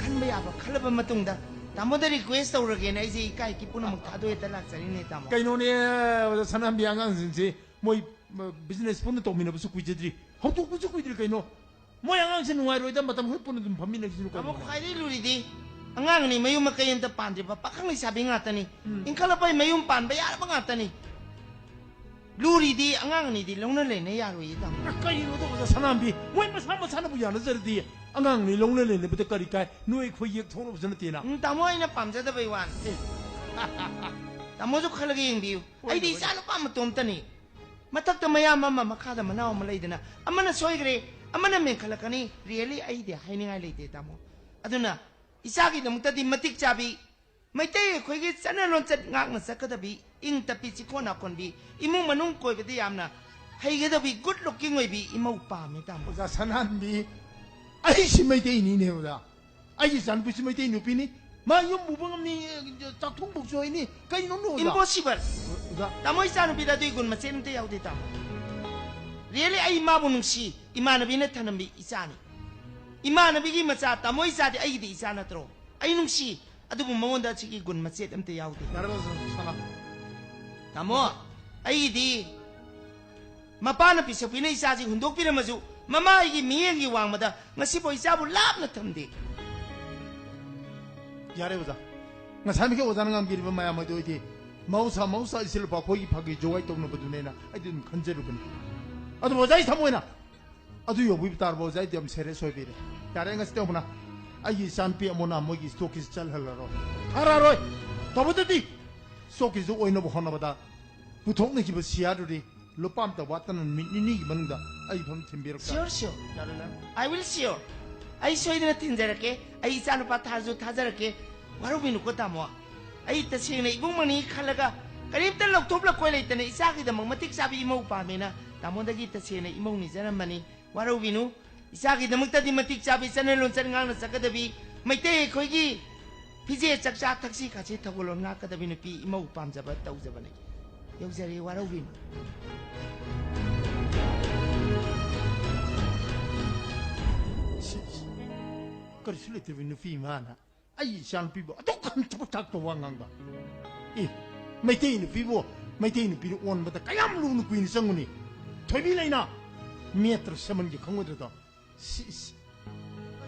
ꯈꯟꯕ ꯌꯥꯕ ꯈꯜꯂꯕ ꯃꯇꯨꯡꯗ ꯇꯥꯃꯣꯗ ꯔꯤꯀ꯭ꯋꯦꯁ ꯇꯧꯔꯒꯦꯅ ꯑꯩꯁꯦ ꯏꯀꯥꯏ ꯏꯀꯤ ꯄꯨꯝꯅꯃꯛ ꯊꯥꯗꯣꯛꯑꯦ ꯂꯥꯛꯆꯔꯤꯅꯦ, ꯇꯥꯃꯣ꯫ ꯀꯩꯅꯣꯅꯦ, ꯑꯣꯖꯥ ꯁꯅꯥꯝꯕꯤ, ꯑꯉꯥꯡꯁꯤꯡꯁꯤ ꯃꯣꯏ, ꯃ, ꯕꯤꯖꯤꯅꯦꯁ ꯄꯨꯟꯅ ꯇꯧꯃꯤꯟꯅꯕꯁꯨ ꯀꯨꯏꯖꯗ꯭ꯔꯤ, ꯍꯧꯗꯣꯛꯄꯁꯨ ꯀꯨꯏꯗ꯭ꯔꯤ꯫ ꯀꯩꯅꯣ, ꯃꯣꯏ ꯑꯉꯥꯡꯁꯤ ꯅꯨꯡꯉꯥꯏꯔꯣꯏꯗ, ꯃꯇꯝ ꯈꯔ ꯄꯨꯟꯅ ꯑꯗꯨꯝ ꯐꯝꯃꯤꯟꯅꯈꯤꯁꯤꯅꯨ꯫ ꯇꯥꯃꯣ, ꯀꯩꯅꯣ, ꯈ꯭ꯋꯥꯏꯗꯒꯤ ꯂꯨꯔꯤꯗꯤ ꯑꯉꯥꯡꯅꯤ, ꯃꯌꯨꯝ ꯃꯀꯩ ꯑꯝꯇ ꯄꯥꯟꯗ꯭ꯔꯤꯕ ꯄꯥꯈꯪ ꯂꯩꯁꯥꯕꯤ ꯉꯥꯛꯇꯅꯤ꯫ ꯎꯝ꯫ ꯏꯟꯈꯠꯂꯛꯄꯩ ꯃꯌꯨꯝ ꯄꯥꯟꯕ ꯌꯥꯔꯕ ꯉꯥꯛꯇꯅꯤ꯫ ꯂꯨꯔꯤꯗꯤ ꯑꯉꯥꯡ ꯑꯅꯤꯗꯤ ꯂꯧꯅ ꯂꯩꯅ ꯌꯥꯔꯣꯏꯌꯦ, ꯇꯥꯃꯣ꯫ ꯑ, ꯀꯩꯅꯣꯗꯣ, ꯑꯣꯖꯥ ꯁꯅꯥꯝꯕꯤ? ꯃꯣꯏ ꯃꯁꯥ ꯃꯁꯥꯅꯕꯨ ꯌꯥꯅꯖꯔꯗꯤ ꯑꯉꯥꯡ ꯑꯅꯤ ꯂꯧꯅ ꯂꯩꯅꯕꯗ ꯀꯔꯤ ꯀꯥꯏ? ꯅꯣꯏ ꯑꯩꯈꯣꯏ ꯌꯦꯛ ꯊꯣꯛꯅꯕꯁꯨ ꯅꯠꯇꯦꯅ꯫ ꯎꯝ, ꯇꯥꯃꯣ, ꯑꯩꯅ ꯄꯥꯝꯖꯗꯕꯩ ꯋꯥꯅꯤ꯫ ꯇꯥꯃꯣꯁꯨ ꯈꯜꯂꯒ ꯌꯦꯡꯕꯤꯌꯨ꯫ ꯍꯣꯏꯅꯦ, ꯑꯩꯗꯤ ꯍꯣꯏꯅꯦ꯫ ꯏꯆꯥ ꯅꯨꯄꯥ ꯃꯇꯣꯝꯇꯅꯤ꯫ ꯃꯊꯛꯇ ꯃꯌꯥꯝ ꯑꯃ, ꯃꯈꯥꯗ ꯃꯅꯥꯎ ꯑꯃ ꯂꯩꯗꯅ, ꯑꯃꯅ ꯁꯣꯏꯈ꯭ꯔꯦ, ꯑꯃꯅ ꯃꯦꯟꯈꯠꯂꯛꯀꯅꯤ꯫ Really, ꯑꯩꯗꯤ ꯍꯥꯏꯅꯤꯡꯉꯥꯏ ꯂꯩꯇꯦ, ꯇꯥꯃꯣ꯫ ꯑꯗꯨꯅ ꯏꯆꯥꯒꯤꯗꯃꯛꯇꯗꯤ ꯃꯇꯤꯛ ꯆꯥꯕꯤ, ꯃꯩꯇꯩ ꯑꯩꯈꯣꯏꯒꯤ ꯆꯠꯅ ꯂꯣꯟꯆꯠ ꯉꯥꯛꯅ ꯆꯠꯀꯗꯕꯤ, ꯏꯪ ꯇꯞꯄꯤ, ꯆꯤꯛꯈꯣꯟ ꯅꯥꯀꯣꯟꯕꯤ, ꯏꯃꯨꯡ ꯃꯅꯨꯡ ꯀꯣꯏꯕꯗ ꯌꯥꯝꯅ ꯍꯩꯒꯗꯕꯤ, good looking ꯑꯣꯏꯕꯤ ꯏꯃꯧ ꯄꯥꯝꯃꯤ, ꯇꯥꯃꯣ꯫ ꯑꯣꯖꯥ ꯁꯅꯥꯍꯟꯕꯤ, ꯑꯩꯁꯤ ꯃꯩꯇꯩꯅꯤꯅꯦ, ꯑꯣꯖꯥ꯫ ꯑꯩꯒꯤ ꯏꯆꯥꯅꯨꯄꯤꯁꯤ ꯃꯩꯇꯩ ꯅꯨꯄꯤꯅꯤ꯫ ꯃꯥ ꯌꯨꯝ ꯄꯨꯕ ꯉꯝꯅꯤ, ꯆꯥꯛꯊꯣꯡ ꯐꯥꯎꯁꯨ ꯍꯩꯅꯤ꯫ ꯀꯩꯅꯣ, ꯑꯣꯖꯥ? Impossible! ꯑꯣꯖꯥ꯫ ꯇꯥꯃꯣ, ꯏꯆꯥꯅꯨꯄꯤꯗ ꯑꯗꯨꯒꯤ ꯒꯨꯟ ꯃꯆꯦꯠ ꯑꯝꯇ ꯌꯥꯎꯗꯦ, ꯇꯥꯃꯣ꯫ Really, ꯑꯩ ꯃꯥꯕꯨ ꯅꯨꯡꯁꯤ꯫ ꯏꯃꯥꯟꯅꯕꯤꯅ ꯊꯅꯝꯕꯤ ꯏꯆꯥꯅꯤ꯫ ꯏꯃꯥꯟꯅꯕꯤꯒꯤ ꯃꯆꯥ, ꯇꯥꯃꯣ ꯏꯆꯥꯗꯤ ꯑꯩꯒꯤꯗꯤ ꯏꯆꯥ ꯅꯠꯇ꯭ꯔꯣ? ꯑꯩ ꯅꯨꯡꯁꯤ꯫ ꯑꯗꯨꯕꯨ ꯃꯉꯣꯟꯗ ꯑꯁꯤꯒꯤ ꯒꯨꯟ ꯃꯆꯦꯠ ꯑꯝꯇ ꯌꯥꯎꯗꯦ꯫ ꯌꯥꯔꯦ, ꯑꯣꯖꯥ, ꯁꯅꯥ꯫ ꯇꯥꯃꯣ, ꯑꯩꯒꯤꯗꯤ ꯃꯄꯥꯅ ꯄꯤꯁꯛꯄꯤꯅ ꯏꯆꯥꯁꯤ ꯍꯨꯟꯗꯣꯛꯄꯤꯔꯝꯃꯁꯨ, ꯃꯃꯥ ꯑꯩꯒꯤ ꯃꯤꯠꯌꯦꯡꯒꯤ ꯋꯥꯡꯃꯗ ꯉꯁꯤꯐꯥꯎ ꯏꯆꯥꯕꯨ ꯂꯥꯞꯅ ꯊꯝꯗꯦ꯫ ꯌꯥꯔꯦ, ꯑꯣꯖꯥ꯫ ꯉꯁꯥꯏꯃꯛꯀꯤ ꯑꯣꯖꯥꯅ ꯉꯥꯡꯕꯤꯔꯤꯕ ꯃꯌꯥꯝ ꯑꯗꯨ ꯑꯩꯗꯤ ꯃꯍꯧꯁꯥ, ꯃꯍꯧꯁꯥ ꯏꯆꯤꯜ ꯏꯄꯥ ꯑꯩꯈꯣꯏꯒꯤ ꯐꯥꯒꯤ ꯖꯣꯒꯥꯏ ꯇꯧꯅꯕꯗꯨꯅꯦꯅ ꯑꯩꯗꯤ ꯑꯗꯨꯝ ꯈꯟꯖꯔꯨꯕꯅꯤ꯫ ꯑꯗꯨꯕꯨ ꯑꯣꯖꯥ, ꯑꯩ ꯊꯃꯣꯏꯅ ꯑꯗꯨ ꯌꯧꯕꯤꯕ ꯇꯥꯔꯕ ꯑꯣꯖꯥ, ꯑꯩꯗꯤ ꯌꯥꯝ serious ꯑꯣꯏꯕꯤꯔꯦ꯫ ꯌꯥꯔꯦ, ꯉꯁꯤ ꯇꯧꯕꯅ ꯑꯩꯒꯤ ꯏꯆꯥꯅꯨꯄꯤ ꯑꯃꯣꯅꯥ ꯃꯣꯏꯒꯤ ꯏꯁꯇꯣꯛꯀꯤꯁꯤ ꯆꯠꯍꯜꯂꯔꯣꯏ꯫ ꯊꯥꯔꯛꯑꯔꯣꯏ꯫ ꯇꯧꯕꯗꯗꯤ ꯏꯁꯇꯣꯛꯀꯤꯁꯨ ꯑꯣꯏꯅꯕ ꯍꯣꯠꯅꯕꯗ ꯄꯨꯊꯣꯛꯅꯈꯤꯕ ꯁꯤꯌꯥꯔꯗꯨꯗꯤ ꯂꯨꯄꯥ ꯑꯝꯇ ꯋꯥꯠꯇꯅ ꯅꯨꯃꯤꯠ ꯅꯤꯅꯤꯒꯤ ꯃꯅꯨꯡꯗ ꯑꯩ ꯐꯝ ꯊꯤꯟꯕꯤꯔꯛꯄ ꯇꯥꯔꯦ꯫ Sure, sure. ꯌꯥꯔꯦ, ꯌꯥꯔꯦ꯫ I will sure. ꯑꯩ ꯁꯣꯏꯗꯅ ꯊꯤꯟꯖꯔꯛꯀꯦ꯫ ꯑꯩ ꯏꯆꯥꯅꯨꯄꯥ ꯊꯥꯁꯨ ꯊꯥꯖꯔꯛꯀꯦ꯫ ꯋꯥꯔꯧꯕꯤꯅꯨꯀꯣ, ꯇꯥꯃꯣ꯫ ꯑꯩ ꯇꯁꯦꯡꯅ ꯏꯕꯨꯡ ꯃꯅꯤ ꯈꯜꯂꯒ ꯀꯔꯤꯝꯇ ꯂꯧꯊꯣꯛ ꯂꯧꯀꯣꯏ ꯂꯩꯇꯅ ꯏꯆꯥꯒꯤꯗꯃꯛ ꯃꯇꯤꯛ ꯆꯥꯕ ꯏꯃꯧ ꯄꯥꯝꯃꯦꯅ ꯇꯥꯃꯣꯗꯒꯤ ꯇꯁꯦꯡꯅ ꯏꯃꯧ ꯅꯤꯖꯔꯝꯕꯅꯤ꯫ ꯋꯥꯔꯧꯕꯤꯅꯨ꯫ ꯏꯆꯥꯒꯤꯗꯃꯛꯇꯗꯤ ꯃꯇꯤꯛ ꯆꯥꯕꯤ ꯆꯠꯅ ꯂꯣꯟꯆꯠ ꯉꯥꯛꯅ ꯆꯠꯀꯗꯕꯤ ꯃꯩꯇꯩ ꯑꯩꯈꯣꯏꯒꯤ ꯐꯤꯖꯦꯠ ꯆꯛꯆꯥ ꯊꯛꯁꯤ ꯈꯥꯁꯤ ꯊꯧꯒꯜꯂꯣꯟ ꯉꯥꯛꯀꯗꯕꯤ ꯅꯨꯄꯤ ꯏꯃꯧ ꯄꯥꯝꯖꯕ ꯇꯧꯖꯕꯅꯤ꯫ ꯌꯧꯖꯔꯦ, ꯋꯥꯔꯧꯕꯤꯅꯨ꯫ ꯀꯔꯤꯁꯨ ꯂꯩꯇꯕ ꯅꯨꯄꯤ ꯏꯃꯥꯅ ꯑꯩ ꯏꯆꯥꯅꯨꯄꯤꯕꯨ ꯑꯗꯨꯛ ꯍꯟꯊꯕ ꯊꯥꯛꯇ ꯋꯥ ꯉꯥꯡꯕ꯫ ꯑꯦ, ꯃꯩꯇꯩ ꯅꯨꯄꯤꯕꯨ ꯃꯩꯇꯩ ꯅꯨꯄꯤꯅ ꯑꯣꯟꯕꯗ ꯀꯌꯥꯝ ꯂꯨꯅ ꯀꯨꯏꯅ ꯆꯪꯒꯅꯤ? ꯊꯣꯏꯕꯤ ꯂꯩꯅꯥ ꯃꯦꯇ꯭ꯔ ꯁꯦꯃꯟꯒꯤ ꯈꯪꯉꯣꯏꯗ꯭ꯔꯗꯣ? ꯁꯤ, ꯁꯤ꯫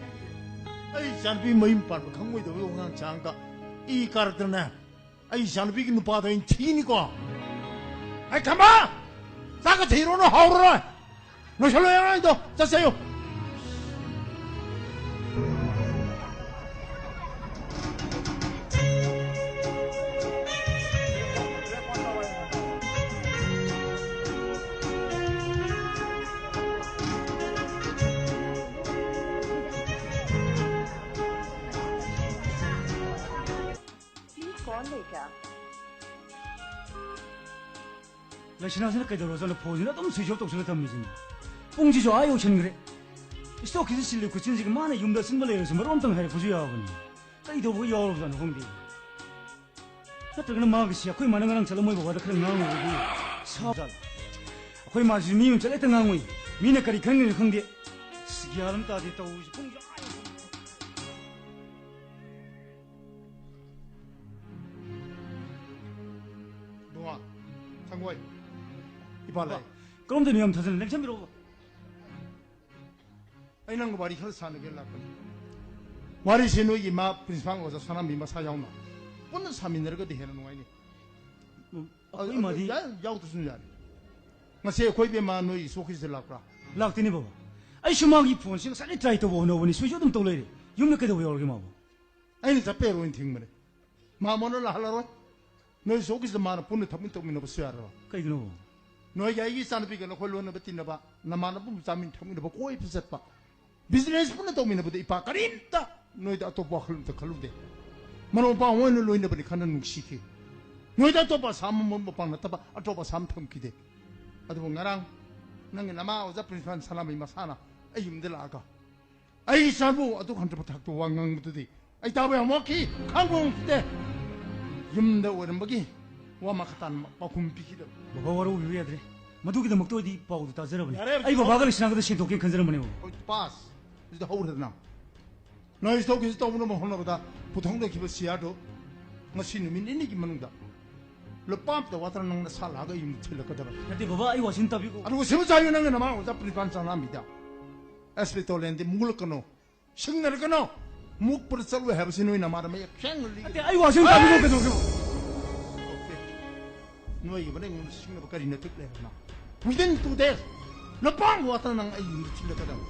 ꯑꯩ ꯏꯆꯥꯅꯨꯄꯤ ꯃꯌꯨꯝ ꯄꯥꯟꯕ ꯈꯪꯉꯣꯏꯗꯕ ꯋꯥꯉꯥꯡ ꯁꯉꯥꯡꯒ ꯏ ꯀꯥꯔꯛꯇꯅ ꯑꯩ ꯏꯆꯥꯅꯨꯄꯤꯒꯤ ꯅꯨꯄꯥꯗꯣ ꯑꯩꯅ ꯊꯤꯅꯤꯀꯣ꯫ ꯑꯩ ꯊꯝꯕ! ꯆꯥꯛꯀ ꯊꯤꯔꯨꯅꯨ, ꯍꯥꯎꯔꯔꯣꯏ꯫ ꯂꯣꯏꯁꯜꯂꯣ, ꯑꯉꯥꯡꯗꯣ ꯆꯠꯆꯩꯌꯨ꯫ ꯂꯩꯁꯅꯥꯁꯤꯅ ꯀꯩꯗꯧꯔꯖꯥꯠꯅꯣ? ꯐꯣꯟꯁꯤꯅ ꯑꯗꯨꯝ ꯁ꯭ꯋꯤꯆ ꯑꯣꯐ ꯇꯧꯁꯤꯜꯂ ꯊꯝꯃꯤꯁꯤꯅꯤ꯫ ꯄꯨꯡꯁꯤꯁꯨ ꯑꯥ ꯌꯧꯁꯤꯟꯈ꯭ꯔꯦ꯫ ꯏꯁꯇꯣꯛꯀꯤꯁꯤ ꯁꯤꯜꯂꯤ ꯈꯨꯠꯆꯤꯟꯁꯤꯒ ꯃꯥꯅ ꯌꯨꯝꯗ ꯑꯁꯤꯟꯕ ꯂꯩꯔꯁꯨ ꯃꯔꯣꯟ ꯑꯝꯇꯪ ꯍꯥꯏꯔꯛꯄꯁꯨ ꯌꯥꯕꯅꯤ꯫ ꯀꯩꯗꯧꯕꯒ ꯌꯥꯎꯔꯕꯖꯥꯠꯅꯣ ꯈꯪꯗꯦ꯫ ꯅꯠꯇ꯭ꯔꯒꯅ ꯃꯥꯒꯤꯁꯤ ꯑꯩꯈꯣꯏ ꯃꯥꯅ ꯉꯔꯥꯡ ꯆꯠꯂꯝꯃꯣꯏ ꯕꯕꯥꯗ ꯈꯔ ꯉꯥꯡꯉꯨꯕꯒꯤ ꯁꯥꯕꯖꯥꯠꯂ? ꯑꯩꯈꯣꯏ ꯃꯥꯁꯤꯁꯨ ꯃꯤ ꯑꯃ ꯆꯠꯂꯦ ꯍꯦꯛꯇ ꯉꯥꯡꯉꯨꯏ꯫ ꯃꯤꯅ ꯀꯔꯤ ꯈꯟꯒꯅꯤ ꯈꯪꯗꯦ꯫ ꯑꯁ, ꯒ꯭ꯌꯥꯟ ꯑꯃ ꯇꯥꯗꯦ ꯇꯧꯔꯤꯁꯤ꯫ ꯄꯨꯡꯁꯨ ꯑꯥ ꯌꯧꯁꯤꯟꯈ꯭ꯔꯦ꯫ ꯏꯕꯨꯡꯉꯣ, ꯁꯪꯒꯣꯏ, ꯏꯄꯥ ꯂꯥꯛꯑꯦ꯫ ꯀꯔꯣꯝꯗꯩꯅꯣ ꯌꯥꯝ ꯊꯥꯖꯅ ꯂꯦꯡꯁꯟꯕꯤꯔꯛꯑꯣ꯫ ꯑꯩ ꯅꯪꯒ ꯋꯥꯔꯤ ꯈꯔ ꯁꯥꯟꯅꯒꯦ ꯂꯥꯛꯄꯅꯤ꯫ ꯋꯥꯔꯤꯁꯦ ꯅꯣꯏꯒꯤ ꯏꯃꯥ ꯄ꯭ꯔꯤꯟꯁꯤꯄꯥꯜ ꯑꯣꯖꯥ ꯁꯅꯥꯃꯤ ꯃꯁꯥ ꯌꯥꯎꯅ ꯄꯨꯟꯅ ꯁꯥꯃꯤꯟꯅꯔꯒꯗꯤ ꯍꯦꯟꯅ ꯅꯨꯡꯉꯥꯏꯅꯤ꯫ ꯎꯝ, ꯑꯩꯈꯣꯏ ꯏꯃꯥꯗꯤ ꯌꯥ-, ꯌꯥꯎꯗ꯭ꯔꯁꯨ ꯌꯥꯔꯦ꯫ ꯉꯁꯤ ꯑꯩꯈꯣꯏ ꯏꯕꯦꯝꯃ ꯅꯣꯏ ꯏꯁꯣ ꯑꯣꯐꯤꯁꯇ ꯂꯥꯛꯄ꯭ꯔꯥ? ꯂꯥꯛꯇꯦꯅꯦ ꯕꯕꯥ꯫ ꯑꯩꯁꯨ ꯃꯥꯒꯤ ꯐꯣꯟꯁꯦ ꯉꯁꯥꯏꯗꯩ ꯇ꯭ꯔꯥꯏ ꯇꯧꯕ ꯍꯣꯠꯅꯕꯅꯤ, ꯁ꯭ꯋꯤꯆ ꯑꯗꯨꯝ ꯇꯧ ꯂꯩꯔꯦ꯫ ꯌꯨꯝꯗ ꯀꯩꯗꯧꯕ ꯌꯥꯎꯔꯒꯦ ꯃꯥꯕꯨ? ꯑꯩꯅ ꯆꯠꯄ ꯌꯥꯔꯣꯏꯅ ꯊꯤꯡꯕꯅꯦ꯫ ꯃꯥꯃꯣꯅ ꯂꯥꯛꯍꯜꯂꯔꯣꯏ꯫ ꯅꯣꯏ ꯏꯁꯣ ꯑꯣꯐꯤꯁꯇ ꯃꯥꯅ ꯄꯨꯟꯅ ꯊꯕꯛ ꯇꯧꯃꯤꯟꯅꯕꯁꯨ ꯌꯥꯔꯔꯣꯏ꯫ ꯀꯩꯒꯤꯅꯣ? ꯅꯣꯏꯒꯤ ꯑꯩꯒꯤ ꯏꯆꯥꯅꯨꯄꯤꯒ ꯅꯈꯣꯏ ꯂꯣꯏꯅꯕ ꯇꯤꯟꯅꯕ, ꯅꯃꯥꯟꯅꯕ ꯆꯥꯃꯤꯟ ꯊꯛꯃꯤꯟꯅꯕ, ꯀꯣꯏꯕ ꯆꯠꯄ, ꯕꯤꯖꯤꯅꯦꯁ ꯄꯨꯟꯅ ꯇꯧꯃꯤꯟꯅꯕꯗ ꯏꯄꯥ ꯀꯔꯤꯝꯇ ꯅꯣꯏꯗ ꯑꯇꯣꯞꯄ ꯋꯥꯈꯜ ꯑꯝꯇ ꯈꯜꯂꯨꯗꯦ꯫ ꯃꯔꯨꯞ ꯃꯄꯥꯡ ꯑꯣꯏꯅ ꯂꯣꯏꯅꯕꯅꯤ ꯈꯟꯅ ꯅꯨꯡꯁꯤꯈꯤ꯫ ꯅꯣꯏꯗ ꯑꯇꯣꯞꯄ ꯑꯁꯥ ꯑꯃ ꯃꯄꯥꯡ ꯅꯠꯇꯕ ꯑꯇꯣꯞꯄ ꯑꯁꯥ ꯑꯃ ꯊꯝꯈꯤꯗꯦ꯫ ꯑꯗꯨꯕꯨ ꯉꯔꯥꯡ ꯅꯪꯒꯤ ꯅꯃꯥ ꯑꯣꯖꯥ ꯄ꯭ꯔꯤꯟꯁꯤꯄꯥꯜ ꯁꯅꯥꯃꯍꯤ ꯃꯁꯥꯅ ꯑꯩ ꯌꯨꯝꯗ ꯂꯥꯛꯑꯒ ꯑꯩ ꯏꯆꯥꯕꯨ ꯑꯗꯨꯛ ꯍꯟꯊꯕ ꯊꯥꯛꯇ ꯋꯥ ꯉꯥꯡꯕꯗꯨꯗꯤ ꯑꯩ ꯇꯥꯕ ꯌꯥꯝ ꯋꯥꯈꯤ, ꯈꯥꯡꯕ ꯉꯝꯈꯤꯗꯦ꯫ ꯌꯨꯝꯗ ꯑꯣꯏꯔꯝꯕꯒꯤ ꯋꯥ ꯃꯈꯥ ꯇꯥꯅ ꯄꯥꯎꯈꯨꯝ ꯄꯤꯈꯤꯗꯕ꯫ ꯕꯕꯥ, ꯋꯥꯔꯧꯕꯤꯕ ꯌꯥꯗ꯭ꯔꯦ꯫ ꯃꯗꯨꯒꯤꯗꯃꯛꯇ ꯑꯣꯏꯗꯤ ꯄꯥꯎꯗꯨ ꯇꯥꯖꯔꯕꯅꯤ꯫ ꯌꯥꯔꯦ, ꯑꯩ ꯍꯧꯖꯤꯛ ꯕꯕꯥꯒ ꯂꯩꯁꯅꯥꯒꯗ ꯁꯦꯡꯗꯣꯛꯀꯦꯅ ꯈꯟꯖꯔꯝꯕꯅꯦꯕ꯫ ꯍꯧꯖꯤꯛ ꯄꯥꯁ꯫ ꯑꯗꯨꯗ ꯍꯧꯔꯦꯗꯅ꯫ ꯅꯣꯏ ꯁ꯭ꯇꯣꯛꯀꯤꯁꯤ ꯇꯧꯅꯕ ꯍꯣꯠꯅꯕꯗ ꯄꯨꯊꯣꯛꯅꯈꯤꯕ ꯁꯤꯌꯥꯔꯗꯨ ꯉꯁꯤ ꯅꯨꯃꯤꯠ ꯅꯤꯅꯤꯒꯤ ꯃꯅꯨꯡꯗ ꯂꯨꯄꯥ ꯑꯝꯇ ꯋꯥꯠꯇꯅ ꯅꯪ ꯅꯁꯥ ꯂꯥꯛꯑꯒ ꯑꯩ ꯌꯨꯝꯗ ꯊꯤꯜꯂꯛꯀꯗꯕ꯫ ꯅꯠꯇꯦ ꯕꯕꯥ, ꯑꯩ ꯋꯥꯁꯤꯟ ꯇꯥꯕꯤꯀꯣ꯫ ꯑꯗꯨꯒ ꯁꯤꯕꯨ ꯆꯥꯌꯨ ꯅꯪꯅ ꯅꯃꯥ ꯑꯣꯖꯥ ꯄ꯭ꯔꯤꯄꯥꯟ ꯆꯥꯅꯥꯝꯕꯤꯗ ꯑꯦꯁ ꯄꯤ ꯇꯣꯂꯦꯟꯗꯤ ꯃꯨꯛꯂꯛꯀꯅꯣ, ꯁꯤꯡꯅꯔꯛꯀꯅꯣ, ꯃꯨꯛꯄꯗ ꯆꯠꯂꯨ ꯍꯥꯏꯕꯁꯤ ꯅꯣꯏ ꯅꯃꯥꯗ ꯃꯌꯦꯛ ꯁꯦꯡꯅ ꯂꯤ꯫ ꯅꯠꯇꯦ, ꯑꯩ ꯋꯥꯁꯤꯟ ꯇꯥꯕꯤꯀꯣ, ꯀꯩꯗꯧꯒꯦꯕ? ꯑꯣꯀꯦ꯫ ꯅꯣꯏꯒꯤ ꯃꯅꯤꯡ ꯁꯤꯡꯅꯕ ꯀꯔꯤ ꯅꯇꯤꯛ ꯂꯩꯔꯕꯅꯣ? Within two days, ꯂꯨꯄꯥ ꯑꯃ ꯋꯥꯠꯇꯅ ꯅꯪ ꯑꯩ ꯌꯨꯝꯗ ꯊꯤꯜꯂꯛꯀꯗꯕ꯫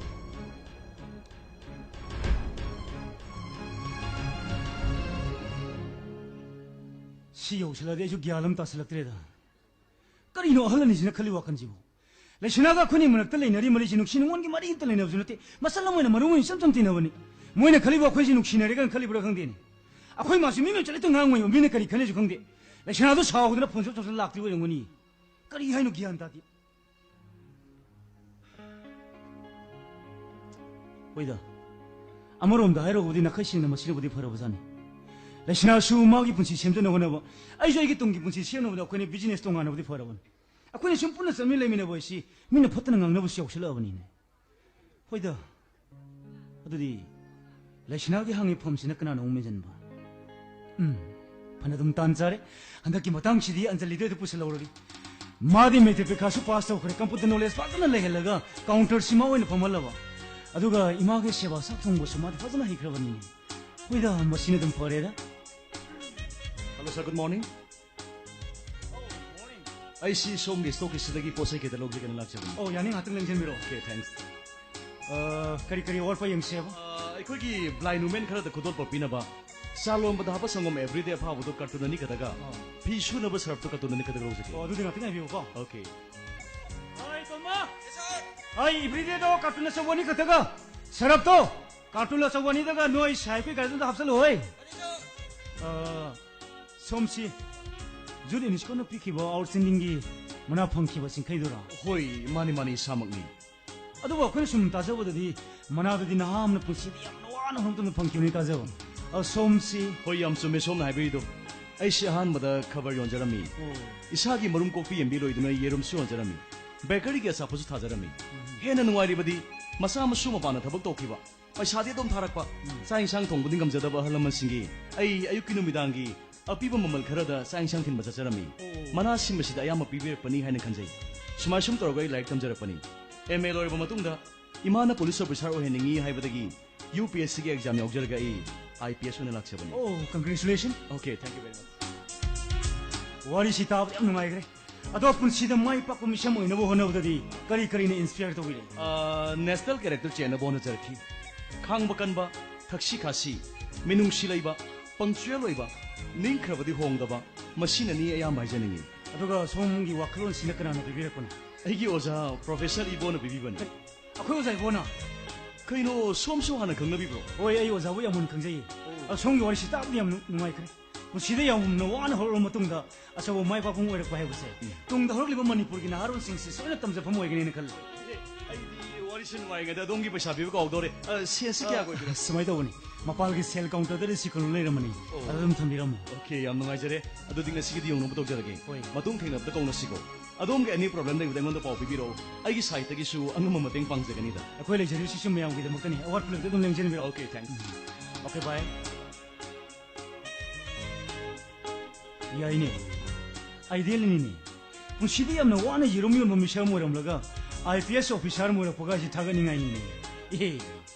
ꯁꯤ ꯌꯧꯁꯤꯜꯂꯗꯤ ꯑꯩꯁꯨ ꯒ꯭ꯌꯥꯟ ꯑꯃ ꯇꯥꯁꯤꯜꯂꯛꯇ꯭ꯔꯦꯗ꯫ ꯀꯔꯤꯅꯣ ꯑꯍꯜ ꯑꯅꯤꯁꯤꯅ ꯈꯜꯂꯤ ꯋꯥꯈꯜꯁꯤꯕꯨ? ꯂꯩꯁꯅꯥꯒ ꯑꯩꯈꯣꯏꯅꯤ ꯃꯔꯛꯇ ꯂꯩꯅꯔꯤ ꯃꯔꯤꯁꯤ ꯅꯨꯡꯁꯤ ꯅꯨꯡꯉꯣꯟꯒꯤ ꯃꯔꯤ ꯑꯝꯇ ꯂꯩꯅꯕꯁꯨ ꯅꯠꯇꯦ꯫ ꯃꯆꯜ ꯑꯃ ꯑꯣꯏꯅ ꯃꯔꯨ ꯑꯣꯏꯅ ꯏꯆꯝ ꯆꯝ ꯇꯤꯟꯅꯕꯅꯤ꯫ ꯃꯣꯏꯅ ꯈꯜꯂꯤꯕ ꯑꯩꯈꯣꯏꯁꯤ ꯅꯨꯡꯁꯤꯅꯔꯦ ꯀꯥꯏꯅ ꯈꯜꯂꯤꯕ꯭ꯔꯥ ꯈꯪꯗꯦꯅꯦ꯫ ꯑꯩꯈꯣꯏ ꯃꯥꯁꯤ ꯃꯤ ꯃꯌꯥꯝ ꯆꯠꯂꯦ ꯉꯥꯡꯉꯣꯏꯕ, ꯃꯤꯅ ꯀꯔꯤ ꯈꯜꯂꯤꯁꯨ ꯈꯪꯗꯦ꯫ ꯂꯩꯁꯅꯥꯗꯣ ꯁꯥꯎꯗꯅ ꯐꯣꯟ ꯁꯨꯝ ꯇꯧꯁꯜꯂ ꯂꯥꯛꯇ꯭ꯔꯤ ꯑꯣꯏꯔꯝꯒꯅꯤ꯫ ꯀꯔꯤ ꯍꯥꯏꯅꯣ ꯒ꯭ꯌꯥꯟ ꯇꯥꯗꯦ꯫ ꯍꯣꯏꯗ, ꯑꯃꯔꯣꯝꯗ ꯍꯥꯏꯔꯒꯕꯨꯗꯤ ꯅꯥꯈꯩ ꯁꯦꯡꯅ ꯃꯁꯤꯅꯕꯨꯗꯤ ꯐꯔꯕꯖꯥꯠꯅꯤ꯫ ꯂꯩꯁꯅꯥꯁꯨ ꯃꯥꯒꯤ ꯄꯨꯟꯁꯤ ꯁꯦꯝꯖꯅꯕ ꯍꯣꯠꯅꯕ, ꯑꯩꯁꯨ ꯑꯩꯒꯤ ꯇꯨꯡꯒꯤ ꯄꯨꯟꯁꯤ ꯁꯦꯝꯅꯕꯗ ꯑꯩꯈꯣꯏꯅ ꯕꯤꯖꯤꯅꯦꯁ ꯇꯣꯉꯥꯟꯅꯕꯗꯤ ꯐꯔꯕꯅꯤ꯫ ꯑꯩꯈꯣꯏꯅ ꯁꯨꯝ ꯄꯨꯟꯅ ꯆꯠꯃꯤꯟ ꯂꯩꯃꯤꯟꯅꯕ ꯍꯥꯏꯁꯤ ꯃꯤꯅ ꯐꯠꯇꯅ ꯉꯥꯡꯅꯕꯁꯨ ꯌꯥꯎꯁꯜꯂꯛꯑꯕꯅꯤꯅꯦ꯫ ꯍꯣꯏꯗ, ꯑꯗꯨꯗꯤ ꯂꯩꯁꯅꯥꯒꯤ ꯍꯪꯉꯤꯐꯝꯁꯤꯅ ꯀꯅꯥꯅ ꯑꯃꯨꯛ ꯃꯦꯟꯁꯤꯟꯕ? ꯎꯝ, ꯐꯅ ꯑꯗꯨꯝ ꯇꯥꯟ ꯆꯥꯔꯦ꯫ ꯍꯟꯗꯛꯀꯤ ꯃꯇꯥꯡꯁꯤꯗꯤ ꯑꯟꯖꯂꯤꯗ ꯑꯣꯏꯅ ꯄꯨꯁꯤꯜꯍꯧꯔꯒꯦ꯫ ꯃꯥꯗꯤ ꯃꯦꯇ꯭ꯔꯤꯛ ꯄꯔꯤꯈꯥꯁꯨ ꯄꯥꯁ ꯇꯧꯈ꯭ꯔꯦ, ꯀꯝꯄ꯭ꯌꯨꯇꯔ ꯅꯣꯂꯦꯖ ꯐꯖꯅ ꯂꯩꯍꯜꯂꯒ ꯀꯥꯎꯟꯇꯔꯁꯤ ꯃꯥ ꯑꯣꯏꯅ ꯐꯝꯍꯜꯂꯕ꯫ ꯑꯗꯨꯒ ꯏꯃꯥꯒꯤ ꯁꯦꯕꯥ ꯆꯥꯛ ꯊꯣꯡꯕꯁꯨ ꯃꯥꯗꯤ ꯐꯖꯅ ꯍꯩꯈ꯭ꯔꯕꯅꯤꯅꯦ꯫ ꯍꯣꯏꯗ, ꯃꯁꯤꯅ ꯑꯗꯨꯝ ꯐꯔꯦꯗ꯫ Hello sir, good morning. ꯑꯩꯁꯤ ꯁꯣꯝꯒꯤ ꯁ꯭ꯇꯣꯛꯀꯤꯁꯤꯗꯒꯤ ꯄꯣꯠ ꯆꯩ ꯈꯤꯇ ꯂꯧꯖꯒꯦꯅ ꯂꯥꯛꯆꯕꯅꯤ꯫ ꯑꯣ, ꯌꯥꯅꯤ, ꯉꯥꯛꯇꯪ ꯂꯦꯡꯁꯤꯟꯕꯤꯔꯛꯑꯣ꯫ Okay, thanks. ꯑ, ꯀꯔꯤ ꯀꯔꯤ ꯑꯋꯥꯠꯄ ꯌꯦꯡꯁꯦꯕ? ꯑ, ꯑꯩꯈꯣꯏꯒꯤ blind women ꯈꯔꯗ ꯈꯨꯗꯣꯜꯄꯣꯠ ꯄꯤꯅꯕ ꯆꯥ ꯂꯣꯟꯕꯗ ꯍꯥꯞꯄ ꯁꯪꯒꯣꯝ ꯑꯦꯕ꯭ꯔꯤꯗꯦ ꯑꯐꯥꯕꯗꯣ ꯀꯥꯔꯇꯨꯟ ꯑꯅꯤ ꯈꯛꯇꯒ, ꯑꯥ꯫ ꯐꯤ ꯁꯨꯅꯕ ꯁꯔꯞꯇꯣ ꯀꯥꯔꯇꯨꯟ ꯑꯅꯤ ꯈꯛꯇꯒ ꯂꯧꯖꯒꯦ꯫ ꯑꯣ, ꯑꯗꯨꯗꯤ ꯉꯥꯛꯇꯪ ꯉꯥꯏꯕꯤꯌꯨꯀꯣ꯫ Okay. ꯍꯣꯏ, ꯇꯣꯝꯕ꯫ Yes, sir. ꯍꯣꯏ, ꯑꯦꯕ꯭ꯔꯤꯗꯦꯗꯣ ꯀꯥꯔꯇꯨꯟ ꯑꯆꯧꯕ ꯑꯅꯤ ꯈꯛꯇꯒ, ꯁꯔꯞꯇꯣ ꯀꯥꯔꯇꯨꯟ ꯑꯆꯧꯕ ꯑꯅꯤꯗꯒ ꯅꯣꯏ ꯁꯥꯏ ꯑꯩꯈꯣꯏ ꯒꯥꯔꯤꯗꯨꯗ ꯍꯥꯞꯆꯜꯂꯨ, ꯍꯣꯏ꯫ ꯑ, ꯁꯣꯝꯁꯤ ꯖꯨꯠ ꯌꯨꯅꯤꯁꯀꯣꯅ ꯄꯤꯈꯤꯕ ꯑꯥꯎꯠꯁ꯭ꯇꯦꯟꯗꯤꯡꯒꯤ ꯃꯅꯥ ꯐꯪꯈꯤꯕꯁꯤꯡꯈꯩꯗꯨꯔꯣ? ꯍꯣꯏ, ꯃꯥꯅꯤ, ꯃꯥꯅꯤ, ꯏꯁꯥꯃꯛꯅꯤ꯫ ꯑꯗꯨꯕꯨ ꯑꯩꯈꯣꯏꯅ ꯁꯨꯝ ꯇꯥꯖꯕꯗꯗꯤ ꯃꯅꯥꯗꯨꯗꯤ ꯅꯍꯥ ꯑꯃꯅ ꯄꯨꯟꯁꯤꯗ ꯌꯥꯝꯅ ꯋꯥꯅ ꯍꯣꯠꯅꯗꯨꯅ ꯐꯪꯈꯤꯕꯅꯤ ꯇꯥꯖꯕ꯫ ꯑ, ꯁꯣꯝꯁꯤ? ꯍꯣꯏ, ꯌꯥꯝ ꯆꯨꯝꯃꯦ ꯁꯣꯝꯅ ꯍꯥꯏꯕꯤꯔꯤꯗꯣ꯫ ꯑꯩꯁꯦ ꯑꯍꯥꯟꯕꯗ ꯈꯕꯔ ꯌꯣꯟꯖꯔꯝꯃꯤ꯫ ꯑꯣ꯫ ꯏꯁꯥꯒꯤ ꯃꯔꯨꯝ ꯀꯣꯛꯄꯤ ꯌꯦꯟꯕꯤ ꯂꯣꯏꯗꯨꯅ ꯌꯦꯔꯨꯝꯁꯨ ꯌꯣꯟꯖꯔꯝꯃꯤ꯫ ꯕꯦꯀꯔꯤꯒꯤ ꯑꯆꯥꯄꯣꯠꯁꯨ ꯊꯥꯖꯔꯝꯃꯤ꯫ ꯎꯝ꯫ ꯍꯦꯟꯅ ꯅꯨꯡꯉꯥꯏꯔꯤꯕꯗꯤ ꯃꯆꯥ ꯃꯁꯨ ꯃꯄꯥꯟꯗ ꯊꯕꯛ ꯇꯧꯈꯤꯕ꯫ ꯄꯩꯁꯥꯗꯤ ꯑꯗꯨꯝ ꯊꯥꯔꯛꯄ꯫ ꯆꯥꯛ ꯏꯟꯁꯥꯡ ꯊꯣꯡꯕꯗꯤ ꯉꯝꯖꯗꯕ ꯑꯍꯜ ꯂꯃꯟꯁꯤꯡꯒꯤ ꯑꯩ ꯑꯌꯨꯛꯀꯤ ꯅꯨꯃꯤꯗꯥꯡꯒꯤ ꯑꯄꯤꯕ ꯃꯃꯜ ꯈꯔꯗ ꯆꯥꯛ ꯏꯟꯁꯥꯡ ꯊꯤꯟꯕ ꯆꯠꯆꯔꯝꯃꯤ꯫ ꯃꯅꯥ ꯁꯤꯟꯕꯁꯤꯗ ꯑꯌꯥꯝꯕ ꯄꯤꯕꯤꯔꯛꯄꯅꯤ ꯍꯥꯏꯅ ꯈꯟꯖꯩ꯫ ꯁꯨꯃꯥꯏ ꯁꯨꯝ ꯇꯧꯔꯒ ꯑꯩ ꯂꯥꯏꯔꯤꯛ ꯇꯝꯖꯔꯛꯄꯅꯤ꯫ ꯑꯦꯝ ꯑꯦ ꯂꯣꯏꯔꯕ ꯃꯇꯨꯡꯗ ꯏꯃꯥꯅ ꯄꯨꯂꯤꯁ ꯑꯣꯐꯤꯁꯥꯔ ꯑꯣꯏꯍꯟꯅꯤꯡꯉꯤ ꯍꯥꯏꯕꯗꯒꯤ ꯌꯨ ꯄꯤ ꯑꯦꯁ ꯁꯤꯒꯤ ꯑꯦꯛꯖꯥꯝ ꯌꯥꯎꯖꯔꯒ ꯑꯩ ꯑꯥꯏ ꯄꯤ ꯑꯦꯁ ꯑꯣꯏꯅ ꯂꯥꯛꯆꯕꯅꯤ꯫ Oh, congratulations. Okay, thank you very much. ꯋꯥꯔꯤꯁꯤ ꯇꯥꯕꯗ ꯌꯥꯝ ꯅꯨꯡꯉꯥꯏꯈ꯭ꯔꯦ꯫ ꯑꯗꯣ ꯄꯨꯟꯁꯤꯗ ꯃꯥꯏ ꯄꯥꯛꯄ ꯃꯤꯁꯛ ꯑꯃ ꯑꯣꯏꯅꯕ ꯍꯣꯠꯅꯕꯗꯗꯤ ꯀꯔꯤ ꯀꯔꯤꯅ ꯏꯟꯁꯄꯤꯌꯔ ꯇꯧꯕꯤꯔꯦ? ꯑ, ꯅꯦꯁꯅꯦꯜ ꯀꯦꯔꯦꯛꯇꯔ ꯆꯦꯟꯅꯕ ꯍꯣꯠꯅꯖꯔꯛꯈꯤ꯫ ꯈꯥꯡꯕ ꯀꯟꯕ, ꯊꯛꯁꯤ ꯈꯥꯁꯤ, ꯃꯤꯅꯨꯡꯁꯤ ꯂꯩꯕ, ꯄꯪꯆꯨꯌꯦꯜ ꯑꯣꯏꯕ, ꯅꯤꯡꯈ꯭ꯔꯕꯗꯤ ꯍꯣꯡꯗꯕ, ꯃꯁꯤꯅꯅꯤ ꯑꯌꯥꯝꯕ ꯍꯥꯏꯖꯅꯤꯡꯉꯤ꯫ ꯑꯗꯨꯒ ꯁꯣꯝꯒꯤ ꯋꯥꯈꯜꯂꯣꯟꯁꯤꯅ ꯀꯅꯥꯅ ꯄꯤꯕꯤꯔꯛꯄꯅꯣ? ꯑꯩꯒꯤ ꯑꯣꯖꯥ ꯄ꯭ꯔꯣꯐꯦꯁꯔ ꯏꯕꯣꯅ ꯄꯤꯕꯤꯕꯅꯤ꯫ ꯑꯩꯈꯣꯏ ꯑꯣꯖꯥ ꯏꯕꯣꯅ? ꯀꯩꯅꯣ, ꯁꯣꯝꯁꯨ ꯍꯥꯟꯅ ꯈꯪꯅꯕꯤꯕ꯭ꯔꯣ? ꯍꯣꯏ, ꯑꯩ ꯑꯣꯖꯥꯕꯨ ꯌꯥꯝ ꯃꯨꯟꯅ ꯈꯪꯖꯩꯌꯦ꯫ ꯑꯣ꯫ ꯑ, ꯁꯣꯝꯒꯤ ꯋꯥꯔꯤꯁꯤ ꯇꯥꯕꯗ ꯌꯥꯝ ꯅꯨꯡ-, ꯅꯨꯡꯉꯥꯏꯈ꯭ꯔꯦ꯫ ꯄꯨꯟꯁꯤꯗ ꯌꯥꯝꯅ ꯋꯥꯅ ꯍꯧꯔꯛꯂꯕ ꯃꯇꯨꯡꯗ ꯑꯆꯧꯕ ꯃꯥꯏ ꯄꯥꯛꯄ ꯑꯃ ꯑꯣꯏꯔꯛꯄ ꯍꯥꯏꯕꯁꯦ ꯎꯝ꯫ ꯇꯨꯡꯗ ꯍꯧꯔꯛꯂꯤꯕ ꯃꯅꯤꯄꯨꯔꯒꯤ ꯅꯍꯥꯔꯣꯟꯁꯤꯡꯁꯦ ꯁꯣꯏꯅ ꯇꯝꯖꯐꯝ ꯑꯣꯏꯒꯅꯤꯅ ꯈꯜꯂꯤ꯫ ꯑꯦ, ꯑꯩꯗꯤ ꯋꯥꯔꯤꯁꯦ ꯅꯨꯡꯉꯥꯏꯔꯤꯉꯩꯗ ꯑꯗꯣꯝꯒꯤ ꯄꯩꯁꯥ ꯄꯤꯕ ꯀꯥꯎꯗꯧꯔꯦ꯫ ꯑ, ꯁꯦꯟꯁꯤ ꯀꯌꯥ ꯑ, ꯑꯣꯏꯕꯤꯔꯣ? ꯁꯨꯃꯥꯏꯅ ꯇꯧꯕꯅꯤ, ꯃꯄꯥꯜꯒꯤ ꯁꯦꯜ ꯀꯥꯎꯟꯇꯔꯗ ꯔꯤꯁꯤꯠ ꯀꯩꯅꯣ ꯂꯩꯔꯝꯃꯅꯤ, ꯑꯣ꯫ ꯑꯗꯨ ꯑꯗꯨꯝ ꯊꯝꯕꯤꯔꯝꯃꯣ꯫ ꯑꯣꯀꯦ, ꯌꯥꯝ ꯅꯨꯡꯉꯥꯏꯖꯔꯦ꯫ ꯑꯗꯨꯗꯤ ꯉꯁꯤꯒꯤꯗꯤ ꯌꯧꯅꯕ ꯇꯧꯖꯔꯒꯦ꯫ ꯍꯣꯏ꯫ ꯃꯇꯨꯡ ꯊꯦꯡꯅꯕꯗ ꯀꯧꯅꯁꯤꯀꯣ꯫ ꯑꯗꯣꯝꯒꯤ ꯑꯦꯅꯤ ꯄ꯭ꯔꯣꯕ꯭ꯂꯦꯝ ꯂꯩꯕꯗ ꯑꯩꯉꯣꯟꯗ ꯄꯥꯎ ꯄꯤꯕꯤꯔꯛꯎ, ꯑꯩꯒꯤ ꯁꯥꯏꯠꯇꯒꯤꯁꯨ ꯑꯉꯝꯕ ꯃꯇꯦꯡ ꯄꯥꯡꯖꯒꯅꯤꯗ꯫ ꯑꯩꯈꯣꯏ ꯂꯩꯖꯔꯤꯕꯁꯤꯁꯨ ꯃꯌꯥꯝꯒꯤꯗꯃꯛꯇꯅꯤ, ꯑꯋꯥꯠꯄ ꯂꯩꯕꯗ ꯑꯗꯨꯝ ꯂꯦꯡꯖꯟꯕꯤꯔꯛꯑꯣ꯫ Okay, thanks. Okay, bye. ꯌꯥꯏꯅꯦ, ꯑꯥꯏꯗꯤꯌꯥꯅꯤꯅꯦ꯫ ꯄꯨꯟꯁꯤꯗ ꯌꯥꯝꯅ ꯋꯥꯅ ꯌꯦꯔꯨꯝ ꯌꯣꯟꯕ ꯃꯤꯁꯛ ꯑꯃ ꯑꯣꯏꯔꯝꯂꯒ ꯑꯥꯏ ꯄꯤ ꯑꯦꯁ ꯑꯣꯐꯤꯁꯥꯔ ꯑꯃ ꯑꯣꯏꯔꯛꯄꯒ ꯍꯥꯏꯁꯤ ꯊꯥꯒꯠꯅꯤꯡꯉꯥꯏꯅꯤꯅꯦ꯫ ꯏꯍꯦ,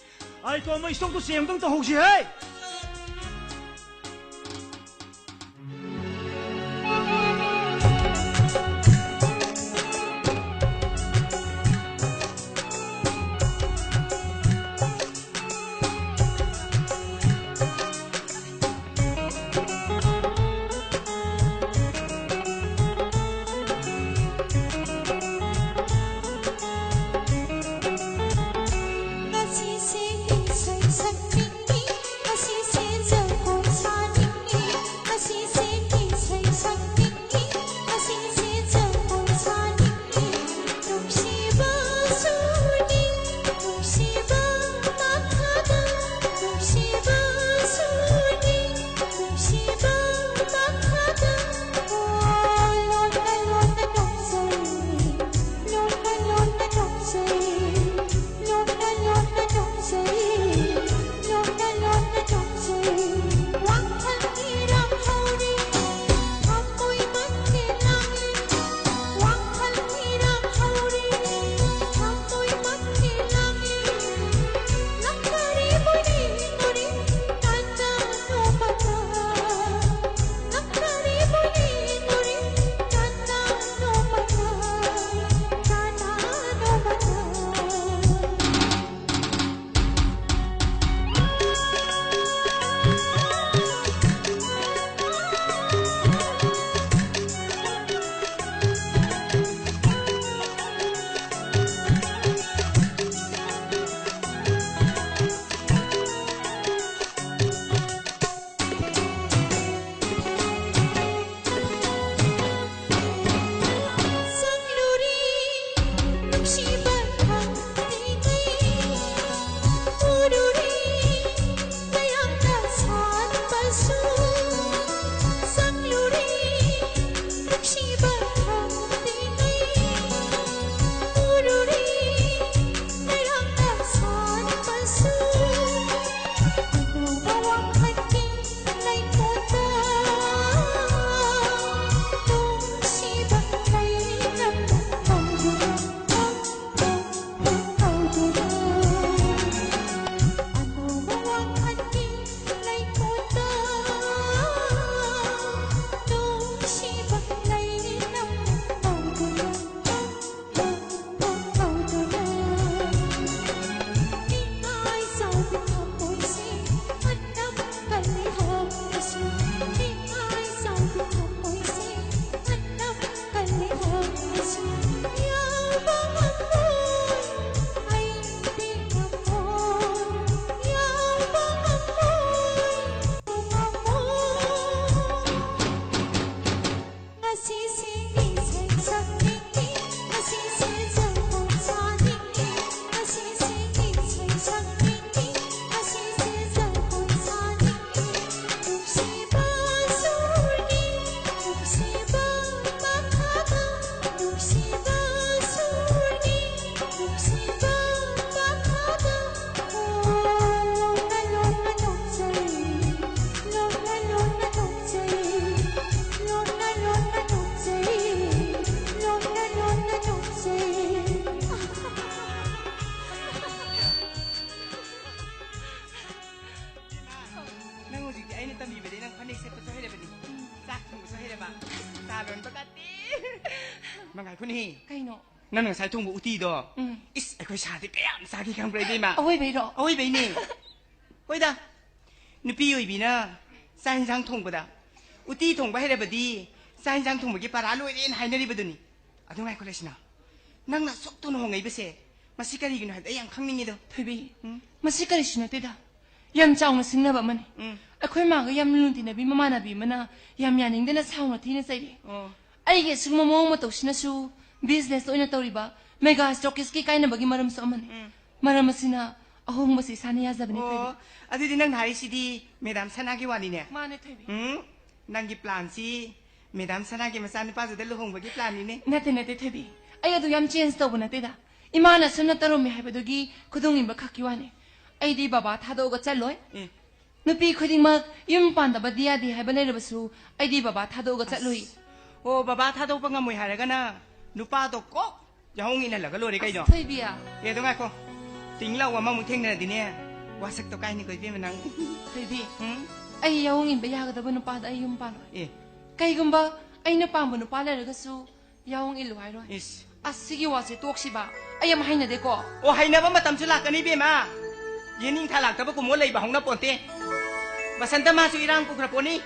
ꯑꯥꯏ ꯇꯣꯝꯕ, ꯏꯁꯇꯣꯛꯇꯣ ꯆꯦ ꯑꯃꯇꯪ ꯇꯧꯍꯧꯁꯤ ꯍꯦ꯫ ꯅꯪ ꯍꯧꯖꯤꯛꯇꯤ ꯑꯩꯅ ꯇꯝꯕꯤꯕꯗꯩ ꯅꯪ ꯐꯅꯦꯛ ꯁꯦꯠꯄꯁꯨ ꯍꯩꯔꯕꯅꯤ, ꯆꯥꯛ ꯊꯣꯡꯕꯁꯨ ꯍꯩꯔꯕ, ꯆꯥ ꯂꯣꯟꯕ ꯀꯥꯇꯤ꯫ ꯃꯉꯥꯏꯈꯣꯅꯦꯍꯦ꯫ ꯀꯩꯅꯣ? ꯅꯪꯅ ꯉꯁꯥꯏ ꯊꯣꯡꯕ ꯎꯇꯤꯗꯣ, ꯎꯝ꯫ ꯏꯁ, ꯑꯩꯈꯣꯏ ꯁꯥꯗꯤ ꯀꯌꯥꯝ ꯆꯥꯈꯤ ꯈꯪꯕ꯭ꯔꯥ, ꯏꯕꯦꯝꯃ? ꯑꯋꯣꯏꯕꯩꯔꯣ? ꯑꯋꯣꯏꯕꯩꯅꯦ꯫ ꯍꯣꯏꯗ, ꯅꯨꯄꯤ ꯑꯣꯏꯕꯤꯅ ꯆꯥꯛ ꯌꯦꯟꯁꯥꯡ ꯊꯣꯡꯕꯗ ꯎꯇꯤ ꯊꯣꯡꯕ ꯍꯩꯔꯕꯗꯤ ꯆꯥꯛ ꯌꯦꯟꯁꯥꯡ ꯊꯣꯡꯕꯒꯤ ꯄꯔꯥ ꯂꯣꯏꯔꯦꯅ ꯍꯥꯏꯅꯔꯤꯕꯗꯨꯅꯤ꯫ ꯑꯗꯨ ꯉꯥꯏꯈꯣ ꯂꯩꯁꯅꯥ, ꯅꯪꯅ ꯑꯁꯨꯛ ꯊꯨꯅ ꯍꯣꯡꯉꯛꯏꯕꯁꯦ, ꯃꯁꯤ ꯀꯔꯤꯒꯤꯅꯣ ꯍꯥꯏꯕꯗ ꯑꯩ ꯌꯥꯝ ꯈꯪꯅꯤꯡꯉꯤꯗꯣ꯫ ꯊꯣꯏꯕꯤ, ꯎꯝ? ꯃꯁꯤ ꯀꯔꯤꯁꯨ ꯅꯠꯇꯦꯗ, ꯌꯥꯝ ꯆꯥꯎꯅ ꯁꯤꯡꯅꯕ ꯑꯃꯅꯤ꯫ ꯎꯝ꯫ ꯑꯩꯈꯣꯏ ꯃꯥꯒ ꯌꯥꯝ ꯂꯨꯅ ꯇꯤꯟꯅꯕꯤ ꯃꯃꯥꯟꯅꯕꯤ ꯑꯃꯅ ꯌꯥꯝ ꯌꯥꯅꯤꯡꯗꯅ ꯁꯥꯎꯅ ꯊꯤꯅ ꯆꯩꯔꯦ꯫ ꯑꯣ꯫ ꯑꯩꯒꯤ ꯑꯁꯤꯒꯨꯝꯕ ꯃꯑꯣꯡ ꯃꯇꯧꯁꯤꯅꯁꯨ ꯕꯤꯖꯤꯅꯦꯁ ꯑꯣꯏꯅ ꯇꯧꯔꯤꯕ ꯃꯦꯒꯥ ꯁ꯭ꯇꯣꯛꯀꯤꯁꯀꯤ ꯀꯥꯏꯅꯕꯒꯤ ꯃꯔꯝꯁꯨ ꯑꯃꯅꯤ꯫ ꯎꯝ꯫ ꯃꯔꯝ ꯑꯁꯤꯅ ꯑꯍꯣꯡꯕꯁꯤ ꯏꯁꯥꯅ ꯌꯥꯖꯕꯅꯤ, ꯊꯣꯏꯕꯤ꯫ ꯑꯣ, ꯑꯗꯨꯗꯤ ꯅꯪꯅ ꯍꯥꯏꯔꯤꯁꯤꯗꯤ ꯃꯦꯗꯥꯝ ꯁꯅꯥꯒꯤ ꯋꯥꯅꯤꯅꯦ? ꯃꯥꯅꯦ, ꯊꯣꯏꯕꯤ꯫ ꯎꯝ, ꯅꯪꯒꯤ ꯄ꯭ꯂꯥꯟꯁꯤ ꯃꯦꯗꯥꯝ ꯁꯅꯥꯒꯤ ꯃꯆꯥꯅꯨꯄꯥꯗꯨꯗ ꯂꯨꯍꯣꯡꯕꯒꯤ ꯄ꯭ꯂꯥꯟꯅꯤꯅꯦ꯫ ꯅꯠꯇꯦ, ꯅꯠꯇꯦ, ꯊꯣꯏꯕꯤ꯫ ꯑꯩ ꯑꯗꯨ ꯌꯥꯝ ꯆꯦꯟꯖ ꯇꯧꯕ ꯅꯠꯇꯦꯗ꯫ ꯏꯃꯥꯅ ꯁꯨꯝꯅ ꯇꯧꯔꯝꯃꯤ ꯍꯥꯏꯕꯗꯨꯒꯤ ꯈꯨꯗꯣꯡ ꯏꯟꯕ ꯈꯛꯀꯤ ꯋꯥꯅꯤ꯫ ꯑꯩꯗꯤ ꯕꯕꯥ ꯊꯥꯗꯣꯛꯑꯒ ꯆꯠꯂꯣꯏ꯫ ꯑꯦ꯫ ꯅꯨꯄꯤ ꯈꯨꯗꯤꯡꯃꯛ ꯌꯨꯝ ꯄꯥꯟꯗꯕꯗꯤ ꯌꯥꯗꯦ ꯍꯥꯏꯕ ꯂꯩꯔꯕꯁꯨ ꯑꯩꯗꯤ ꯕꯕꯥ ꯊꯥꯗꯣꯛꯑꯒ ꯆꯠꯂꯣꯏ꯫ ꯑꯣ, ꯕꯕꯥ ꯊꯥꯗꯣꯛꯄ ꯉꯝꯃꯣꯏ ꯍꯥꯏꯔꯒꯅ ꯅꯨꯄꯥꯗꯣ ꯀꯣꯛ ꯌꯥꯍꯣꯡ ꯏꯟꯍꯜꯂꯒ ꯂꯣꯏꯔꯦ ꯀꯩꯅꯣ꯫ ꯑꯁ, ꯊꯣꯏꯕꯤ꯫ ꯑꯦ, ꯑꯗꯣ ꯉꯥꯏꯈꯣ꯫ ꯇꯤꯡ ꯂꯥꯎꯕ ꯑꯃꯃꯨꯛ ꯊꯦꯡꯅꯔꯗꯤꯅꯦ, ꯋꯥꯁꯛꯇꯣ ꯀꯥꯏꯅꯤꯀꯣ ꯏꯕꯦꯝꯃ ꯅꯪ꯫ ꯊꯣꯏꯕꯤ, ꯎꯝ? ꯑꯩ ꯌꯥꯍꯣꯡ ꯏꯟꯕ ꯌꯥꯒꯗꯕ ꯅꯨꯄꯥꯗ ꯑꯩ ꯌꯨꯝ ꯄꯥꯜꯂꯣꯏ꯫ ꯑꯦ꯫ ꯀꯩꯒꯨꯝꯕ ꯑꯩꯅ ꯄꯥꯝꯕ ꯅꯨꯄꯥ ꯂꯩꯔꯒꯁꯨ ꯌꯥꯍꯣꯡ ꯏꯜꯂꯨ ꯍꯥꯏꯔꯣꯏ꯫ ꯏꯁ꯫ ꯑꯁꯤꯒꯤ ꯋꯥꯁꯦ ꯇꯣꯛꯁꯤꯕ꯫ ꯑꯩ ꯌꯥꯝ ꯍꯩꯅꯗꯦꯀꯣ꯫ ꯑꯣ, ꯍꯩꯅꯕ ꯃꯇꯝꯁꯨ ꯂꯥꯛꯀꯅꯤ ꯏꯕꯦꯝꯃ꯫ ꯌꯦꯅꯤꯡꯊꯥ ꯂꯥꯛꯇꯕ ꯀꯨꯝꯃꯣ ꯂꯩꯕ ꯍꯧꯅ ꯄꯣꯟꯇꯦ꯫ ꯕꯁꯟꯇ ꯃꯥꯁꯨ ꯏꯔꯥꯡ ꯄꯨꯈ꯭ꯔ ꯄꯣꯠꯅꯤ꯫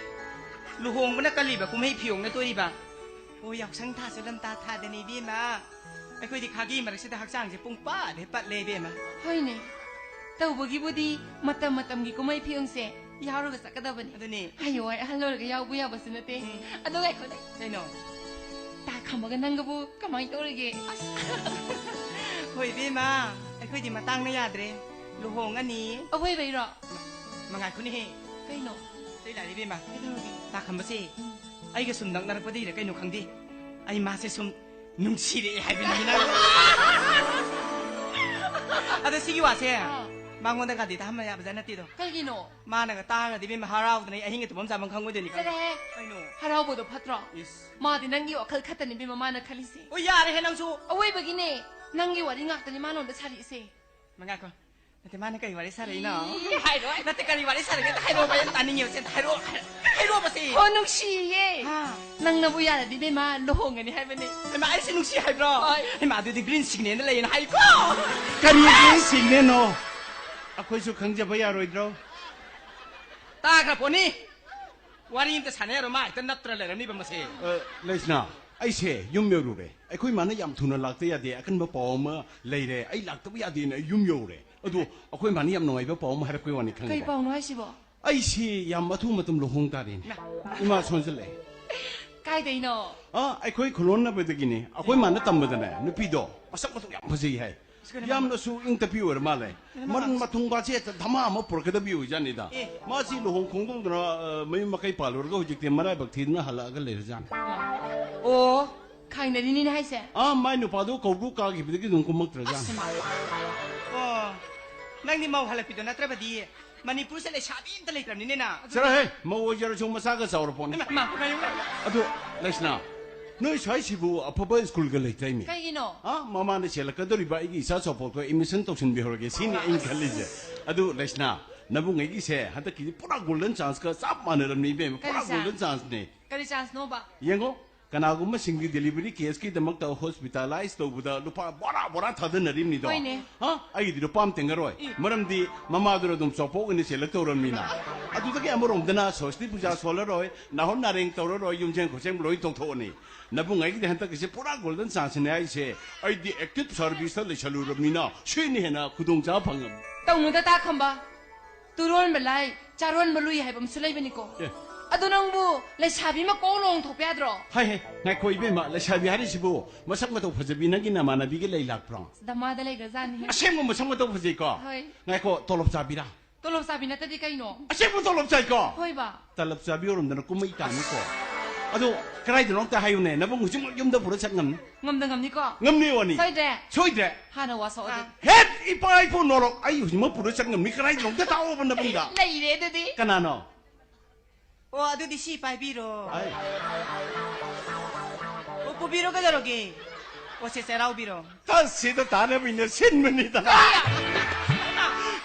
ꯂꯨꯍꯣꯡꯕꯅ ꯀꯜꯂꯤꯕ ꯀꯨꯝꯍꯩ ꯐꯤꯌꯣꯡꯅ ꯇꯣꯏꯔꯤꯕ꯫ ꯑꯣ, ꯌꯥꯎꯁꯪ ꯊꯥꯁꯨ ꯂꯝꯇꯥ ꯊꯥꯗꯅꯤ ꯏꯕꯦꯝꯃ꯫ ꯑꯩꯈꯣꯏꯗꯤ ꯈꯥꯒꯤ ꯃꯔꯛꯁꯤꯗ ꯍꯛꯆꯥꯡꯁꯦ ꯄꯨꯡ ꯄꯠ ꯍꯦꯛ ꯄꯠꯂꯦ ꯏꯕꯦꯝꯃ꯫ ꯍꯣꯏꯅꯦ꯫ ꯇꯧꯕꯒꯤꯕꯨꯗꯤ ꯃꯇꯝ ꯃꯇꯝꯒꯤ ꯀꯨꯝꯍꯩ ꯐꯤꯌꯣꯡꯁꯦ ꯌꯥꯎꯔꯒ ꯆꯠꯀꯗꯕꯅꯤ꯫ ꯑꯗꯨꯅꯤ꯫ ꯍꯌꯦꯡꯋꯥꯏ ꯑꯍꯜ ꯑꯣꯏꯔꯒ ꯌꯥꯎꯕ ꯌꯥꯕꯁꯨ ꯅꯠꯇꯦ꯫ ꯎꯝ꯫ ꯑꯗꯣ ꯉꯥꯏꯈꯣꯅꯦ꯫ ꯀꯩꯅꯣ? ꯇꯥ ꯈꯝꯕꯒ ꯅꯪꯒꯕꯨ ꯀꯃꯥꯏꯅ ꯇꯧꯔꯤꯒꯦ? ꯑꯁ꯫ ꯍꯣꯏ ꯏꯕꯦꯝꯃ, ꯑꯩꯈꯣꯏꯗꯤ ꯃꯇꯥꯡꯅ ꯌꯥꯗ꯭ꯔꯦ꯫ ꯂꯨꯍꯣꯡꯉꯅꯤ꯫ ꯑꯋꯣꯏꯕꯩꯔꯣ? ꯃꯉꯥꯏꯈꯣꯅꯦꯍꯦ꯫ ꯀꯩꯅꯣ? ꯆꯩ ꯂꯥꯛꯑꯦ ꯏꯕꯦꯝꯃ꯫ ꯀꯩꯗꯧꯔꯒꯦ? ꯇꯥ ꯈꯝꯕꯁꯦ ꯑꯩꯒ ꯁꯨꯝ ꯅꯛꯅꯔꯛꯄꯗꯒꯤꯔ ꯀꯩꯅꯣ ꯈꯪꯗꯦ, ꯑꯩ ꯃꯥꯁꯦ ꯁꯨꯝ ꯅꯨꯡꯁꯤꯔꯛꯑꯦ ꯍꯥꯏꯕꯅꯤ ꯅꯪ꯫ ꯑꯗꯣ ꯁꯤꯒꯤ ꯋꯥꯁꯦ ꯑꯥ꯫ ꯃꯉꯣꯟꯗꯒꯗꯤ ꯇꯥꯍꯟꯕ ꯌꯥꯕꯖꯥꯠ ꯅꯠꯇꯦꯗꯣ꯫ ꯀꯩꯒꯤꯅꯣ? ꯃꯥꯅꯒ ꯇꯥꯔꯒꯗꯤ ꯏꯕꯦꯝꯃ ꯍꯔꯥꯎꯗꯅ ꯑꯩ ꯑꯍꯤꯡꯒ ꯇꯨꯝꯐꯝ ꯆꯥꯐꯝ ꯈꯪꯉꯣꯏꯗꯣꯏꯅꯤ ꯈꯪꯉꯦ꯫ ꯆꯠꯂꯍꯦ꯫ ꯀꯩꯅꯣ? ꯍꯔꯥꯎꯕꯗꯣ ꯐꯠꯇ꯭ꯔꯣ? ꯏꯁ꯫ ꯃꯥꯗꯤ ꯅꯪꯒꯤ ꯋꯥꯈꯜ ꯈꯛꯇꯅꯤ ꯏꯕꯦꯝꯃ ꯃꯥꯅ ꯈꯜꯂꯤꯁꯦ꯫ ꯑꯣ, ꯌꯥꯔꯦꯍꯦ ꯅꯪꯁꯨ꯫ ꯑꯋꯣꯏꯕꯒꯤꯅꯦ, ꯅꯪꯒꯤ ꯋꯥꯔꯤ ꯉꯥꯛꯇꯅꯤ ꯃꯥ ꯅꯉꯣꯟꯗ ꯁꯥꯔꯤꯁꯦ꯫ ꯃꯉꯥꯏꯈꯣ꯫ ꯅꯠꯇꯦ, ꯃꯥꯅ ꯀꯔꯤ ꯋꯥꯔꯤ ꯁꯥꯔꯛꯏꯅꯣ? ꯏ, ꯍꯥꯏꯔꯣꯏ꯫ ꯅꯠꯇꯦ, ꯀꯔꯤ ꯋꯥꯔꯤ ꯁꯥꯔꯛꯀꯦ? ꯍꯥꯏꯔꯛꯑꯣ, ꯑꯩ ꯇꯥꯅꯤꯡꯉꯦꯕ꯫ ꯁꯦ, ꯍꯥꯏꯔꯛꯑꯣ, ꯍꯥꯏꯔꯛꯑꯣꯕꯁꯦ꯫ ꯍꯣ, ꯅꯨꯡꯁꯤꯌꯦ꯫ ꯍꯥ? ꯅꯪꯅꯕꯨ ꯌꯥꯔꯗꯤ ꯏꯕꯦꯝꯃ ꯂꯨꯍꯣꯡꯒꯅꯤ ꯍꯥꯏꯕꯅꯦ꯫ ꯍꯩꯃꯥ, ꯑꯩꯁꯦ ꯅꯨꯡꯁꯤ ꯍꯥꯏꯕ꯭ꯔꯣ? ꯍꯣꯏ꯫ ꯍꯩꯃꯥ, ꯑꯗꯨꯗꯤ green signal ꯂꯩꯌꯦꯅ ꯍꯥꯏꯀꯣ꯫ ꯀꯔꯤ green signalꯅꯣ? ꯑꯩꯈꯣꯏꯁꯨ ꯈꯪꯖꯕ ꯌꯥꯔꯣꯏꯗ꯭ꯔꯣ? ꯇꯥꯈ꯭ꯔ ꯄꯣꯠꯅꯤ꯫ ꯋꯥꯔꯤ ꯑꯝꯇ ꯁꯥꯟꯅ ꯌꯥꯔꯣꯏ, ꯃꯥ ꯍꯦꯛꯇ ꯅꯞꯇ꯭ꯔ ꯂꯩꯔꯝꯅꯤꯕ ꯃꯁꯦ꯫ ꯑ, ꯂꯩꯁꯅꯥ, ꯑꯩꯁꯦ ꯌꯨꯝ ꯌꯧꯔꯨꯔꯦ꯫ ꯑꯩꯈꯣꯏ ꯃꯥꯅ ꯌꯥꯝ ꯊꯨꯅ ꯂꯥꯛꯇ ꯌꯥꯗꯦ, ꯑꯀꯟꯕ ꯄꯥꯎ ꯑꯃ ꯂꯩꯔꯦ, ꯑꯩ ꯂꯥꯛꯇꯕ ꯌꯥꯗꯦꯅ ꯑꯩ ꯌꯨꯝ ꯌꯧꯔꯦ꯫ ꯑꯗꯣ ꯑꯩꯈꯣꯏ ꯃꯥꯅ ꯌꯥꯝ ꯅꯨꯡꯉꯥꯏꯕ ꯄꯥꯎ ꯑꯃ ꯍꯥꯏꯔꯛꯄꯩ ꯋꯥꯅꯤ, ꯀꯩ ꯈꯪꯉꯕ? ꯄꯥꯎꯅꯣ ꯍꯥꯏꯁꯤꯕꯣ? ꯑꯩꯁꯤ ꯌꯥꯝ ꯑꯊꯨꯕ ꯃꯇꯝ ꯂꯨꯍꯣꯡ ꯇꯥꯔꯦꯅꯦ꯫ ꯏꯃꯥ ꯁꯣꯟꯖꯜꯂꯛꯑꯦ꯫ ꯀꯥꯏꯗꯩꯅꯣ? ꯑ, ꯑꯩꯈꯣꯏ ꯈꯨꯂꯣꯟꯅꯕꯗꯒꯤꯅꯤ꯫ ꯑꯩꯈꯣꯏ ꯃꯥꯅ ꯇꯝꯕꯗꯅꯦ, ꯅꯨꯄꯤꯗꯣ ꯃꯁꯛ ꯃꯇꯧ ꯌꯥꯝ ꯐꯖꯩ ꯍꯥꯏ꯫ ꯌꯥꯝꯅꯁꯨ ꯏꯪ ꯇꯞꯄꯤ ꯑꯣꯏꯔ ꯃꯥꯜꯂꯦ꯫ ꯃꯔꯟ ꯃꯊꯨꯝꯒꯁꯦ ꯍꯦꯛꯇ ꯙꯃꯥ ꯑꯃ ꯄꯨꯔꯛꯀꯗꯕꯤ ꯑꯣꯏꯖꯥꯠꯅꯤꯗ꯫ ꯑꯦ꯫ ꯃꯥꯁꯤ ꯂꯨꯍꯣꯡ ꯈꯣꯡꯗꯣꯡꯗꯅ, ꯑ, ꯃꯌꯨꯝ ꯃꯀꯩ ꯄꯥꯜꯂꯨꯔꯒ ꯍꯧꯖꯤꯛꯇꯤ ꯃꯔꯥꯏꯕꯛ ꯊꯤꯗꯅ ꯍꯜꯂꯛꯑꯒ ꯂꯩꯔꯖꯥꯠꯅꯤ꯫ ꯑꯣ, ꯈꯥꯏꯅꯔꯤꯅꯤꯅꯦ ꯍꯥꯏꯁꯦ? ꯑꯥ, ꯃꯥꯏ ꯅꯨꯄꯥꯗꯣ ꯀꯧꯕ꯭ꯔꯨ ꯀꯥꯈꯤꯕꯗꯒꯤ ꯑꯗꯨꯝ ꯀꯨꯝꯃꯛꯇ꯭ꯔꯖꯥꯠꯅꯤ꯫ ꯑꯁ, ꯃꯥ꯫ ꯑꯣ, ꯅꯪꯗꯤ ꯃꯧ ꯍꯜꯂꯛꯄꯤꯗꯣ ꯅꯠꯇ꯭ꯔꯕꯗꯤ ꯃꯅꯤꯄꯨꯔꯁꯦ ꯂꯩꯁꯥꯕꯤ ꯑꯝꯇ ꯂꯩꯇ꯭ꯔꯕꯅꯤꯅꯦ ꯅ꯫ ꯆꯠꯂꯣꯍꯦ, ꯃꯧ ꯑꯣꯏꯖꯔꯁꯨ ꯃꯆꯥꯒ ꯆꯥꯎꯔꯄꯣꯠꯅꯤ꯫ ꯏꯃꯥ, ꯏꯃꯥ, ꯏꯃꯥ꯫ ꯑꯗꯣ, ꯂꯩꯁꯅꯥ, ꯅꯣꯏ ꯁ꯭ꯋꯥꯏꯁꯤꯕꯨ ꯑꯐꯕ ꯁ꯭ꯀꯨꯜꯒ ꯂꯩꯇ꯭ꯔꯩꯅꯦ? ꯀꯩꯒꯤꯅꯣ? ꯑꯥ, ꯃꯃꯥꯅ ꯁꯦꯜꯂꯛꯀꯗꯧꯔꯤꯕ ꯑꯩꯒꯤ ꯏꯆꯥ ꯆꯥꯎꯄꯣꯛꯇꯣ admission ꯇꯧꯁꯤꯟꯕꯤꯍꯧꯔꯒꯦ ꯁꯤꯅꯤ ꯑꯩꯅ ꯈꯜꯂꯤꯁꯦ꯫ ꯑꯗꯨ ꯂꯩꯁꯅꯥ, ꯅꯕꯨꯡꯉꯩꯒꯤꯁꯦ ꯍꯟꯗꯛꯀꯤꯗꯤ ꯄꯨꯔꯥ golden chanceꯀ ꯆꯞ ꯃꯥꯟꯅꯔꯕꯅꯤ ꯏꯕꯦꯝꯃ, ꯀꯔꯤ ꯄꯨꯔꯥ chance? Golden chanceꯅꯦ꯫ ꯀꯔꯤ chanceꯅꯣꯕ? ꯌꯦꯡꯉꯣ, ꯀꯅꯥꯒꯨꯝꯕꯁꯤꯡꯗꯤ delivery caseꯀꯤꯗꯃꯛꯇ hospitalize ꯇꯧꯕꯗ ꯂꯨꯄꯥ ꯕꯣꯔꯥ ꯕꯣꯔꯥ ꯊꯥꯗꯅꯔꯤꯕꯅꯤꯗꯣ꯫ ꯍꯣꯏꯅꯦ꯫ ꯍꯥ? ꯑꯩꯒꯤꯗꯤ ꯂꯨꯄꯥ ꯑꯃ ꯇꯦꯡꯉꯔꯣꯏ꯫ ꯏ꯫ ꯃꯔꯝꯗꯤ ꯃꯃꯥꯗꯨꯅ ꯑꯗꯨꯝ ꯆꯥꯎꯄꯣꯛ ꯑꯣꯏꯅ ꯁꯦꯜꯂꯛꯇꯧꯔꯕꯅꯤꯅ꯫ ꯑꯗꯨꯗꯒꯤ ꯑꯃꯔꯣꯝꯗꯅ ꯁꯣꯁꯇꯤ ꯄꯨꯖꯥ ꯁꯣꯜꯂꯔꯣꯏ, ꯅꯥꯍꯣꯟ ꯅꯥꯔꯦꯡ ꯇꯧꯔꯔꯣꯏ, ꯌꯨꯝꯖꯦꯡ ꯈꯣꯠꯆꯦꯡ ꯂꯣꯏ ꯇꯣꯛꯊꯣꯛꯑꯅꯤ꯫ ꯅꯕꯨꯡꯉꯩꯒꯤꯗꯤ ꯍꯟꯗꯛꯀꯤꯁꯦ ꯄꯨꯔꯥ golden chanceꯅꯦ ꯍꯥꯏꯁꯦ꯫ ꯑꯩꯗꯤ active serviceꯇ ꯂꯩꯁꯜꯂꯨꯔꯕꯅꯤꯅ ꯁꯤꯅ ꯍꯦꯟꯅ ꯈꯨꯗꯣꯡꯆꯥꯕ ꯐꯪꯉꯕꯅꯤ꯫ ꯇꯧꯅꯨꯗ ꯇꯥ ꯈꯝꯕ꯫ ꯇꯨꯔꯣꯟꯕ ꯂꯥꯏ, ꯆꯥꯔꯣꯟꯕ ꯂꯨꯏ ꯍꯥꯏꯕ ꯑꯃꯁꯨ ꯂꯩꯕꯅꯤꯀꯣ꯫ ꯑꯦ꯫ ꯑꯗꯨ ꯅꯪꯕꯨ ꯂꯩꯁꯥꯕꯤ ꯑꯃ ꯀꯣꯛ ꯂꯨꯍꯣꯡꯊꯣꯛꯄ ꯌꯥꯗ꯭ꯔꯣ? ꯍꯥꯏ ꯍꯦ, ꯉꯥꯏꯈꯣ ꯏꯕꯦꯝꯃ, ꯂꯩꯁꯥꯕꯤ ꯍꯥꯏꯔꯤꯁꯤꯕꯨ ꯃꯁꯛ ꯃꯇꯧ ꯐꯖꯕꯤ ꯅꯪꯒꯤ ꯅꯃꯥꯟꯅꯕꯤꯒ ꯂꯩ ꯂꯥꯛꯄ꯭ꯔꯣ? ꯗꯃꯥꯗ ꯂꯩꯈ꯭ꯔꯖꯥꯠꯅꯤ꯫ ꯑꯁꯦꯡꯕ ꯃꯁꯛ ꯃꯇꯧ ꯐꯖꯩꯀꯣ? ꯍꯣꯏ꯫ ꯉꯥꯏꯈꯣ, ꯇꯣꯂꯣꯞ ꯆꯥꯕꯤꯔꯥ? ꯇꯣꯂꯣꯞ ꯆꯥꯕꯤ ꯅꯠꯇꯗꯤ ꯀꯩꯅꯣ? ꯑꯁꯦꯡꯕ ꯇꯣꯂꯣꯞ ꯆꯥꯏꯀꯣ? ꯍꯣꯏꯕ꯫ ꯇꯂꯞ ꯆꯥꯕꯤ ꯑꯣꯏꯔꯝꯗꯅ ꯀꯨꯝꯍꯩ ꯇꯥꯅꯤꯀꯣ꯫ ꯑꯗꯣ ꯀꯗꯥꯏꯗꯅꯣ ꯑꯝꯇ ꯍꯥꯏꯌꯨꯅꯦ, ꯅꯕꯨꯡ ꯍꯧꯖꯤꯛꯃꯛ ꯌꯨꯝꯗ ꯄꯨꯔ ꯆꯠ ꯉꯝꯅꯤ? ꯉꯝꯗ ꯉꯝꯅꯤꯀꯣ? ꯉꯝꯅꯤ ꯋꯥꯅꯤ꯫ ꯁꯣꯏꯗ꯭ꯔꯦ? ꯁꯣꯏꯗ꯭ꯔꯦ꯫ ꯍꯥꯟꯅ ꯋꯥ ꯁꯣꯛꯑꯣ ꯑꯗꯨꯗꯤ꯫ ꯍꯦꯠ! ꯏꯄꯥ ꯏꯄꯨ ꯅꯣꯔꯣꯛ! ꯑꯩ ꯍꯧꯖꯤꯛꯃꯛ ꯄꯨꯔ ꯆꯠ ꯉꯝꯅꯤ, ꯀꯗꯥꯏꯗꯅꯣ ꯑꯝꯇ ꯇꯥꯛꯑꯣꯕ ꯅꯕꯨꯡꯗ꯫ ꯂꯩꯔꯦ ꯑꯗꯨꯗꯤ꯫ ꯀꯅꯥꯅꯣ? ꯑꯣ, ꯑꯗꯨꯗꯤ ꯁꯤ ꯄꯥꯏꯕꯤꯔꯣ꯫ ꯑꯩ꯫ ꯑꯣ, ꯄꯨꯕꯤꯔꯣ ꯀꯩꯗꯧꯔꯒꯦ? ꯑꯣ, ꯁꯦ ꯆꯩꯔꯥꯎꯕꯤꯔꯣ꯫ ꯇꯁ ꯁꯤꯗ ꯇꯥꯅꯕꯤꯅ ꯁꯤꯟꯕꯅꯤꯗꯅ꯫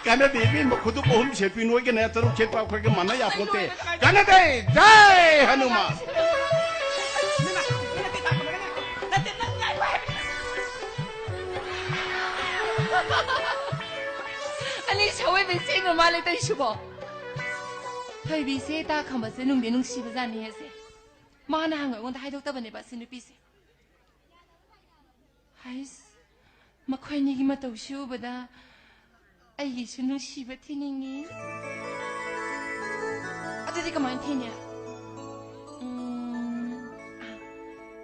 ꯀꯥꯟꯅꯗꯦ ꯏꯕꯦꯝꯃ, ꯈꯨꯗꯨꯞ ꯑꯍꯨꯝ ꯁꯦꯠꯄꯤ ꯅꯣꯏꯒꯅꯦ, ꯇꯔꯨꯛ ꯁꯦꯠꯄ ꯑꯩꯈꯣꯏꯒ ꯃꯥꯟꯅ ꯌꯥꯄꯣꯟꯇꯦ꯫ ꯀꯥꯟꯅꯗꯦ꯫ ꯖꯥꯏ ꯍꯅꯨꯃꯥꯟ꯫ ꯑꯅꯤ ꯁꯑꯣꯏꯕꯩ ꯆꯦꯟꯕ ꯃꯥꯜꯂꯦ ꯇꯧꯏꯁꯤꯕꯣ꯫ ꯊꯣꯏꯕꯤꯁꯦ ꯇꯥ ꯈꯝꯕꯁꯦ ꯅꯨꯡꯗꯤ ꯅꯨꯡꯁꯤꯕꯖꯥꯠꯅꯤ ꯍꯦꯁꯦ꯫ ꯃꯥꯅ ꯍꯪꯉ ꯑꯩꯉꯣꯟꯗ ꯍꯥꯏꯗꯣꯛꯇꯕꯅꯦꯕ ꯑꯁꯤ ꯅꯨꯄꯤꯁꯦ꯫ ꯍꯩꯁ, ꯃꯈꯣꯏꯅꯤꯒꯤ ꯃꯇꯧꯁꯤ ꯎꯕꯗ ꯑꯩꯒꯤꯁꯨ ꯅꯨꯡꯁꯤꯕ ꯊꯤꯅꯤꯡꯉꯤ꯫ ꯑꯗꯨꯗꯤ ꯀꯃꯥꯏꯅ ꯊꯤꯅꯤ? ꯎꯝ, ꯑꯥ,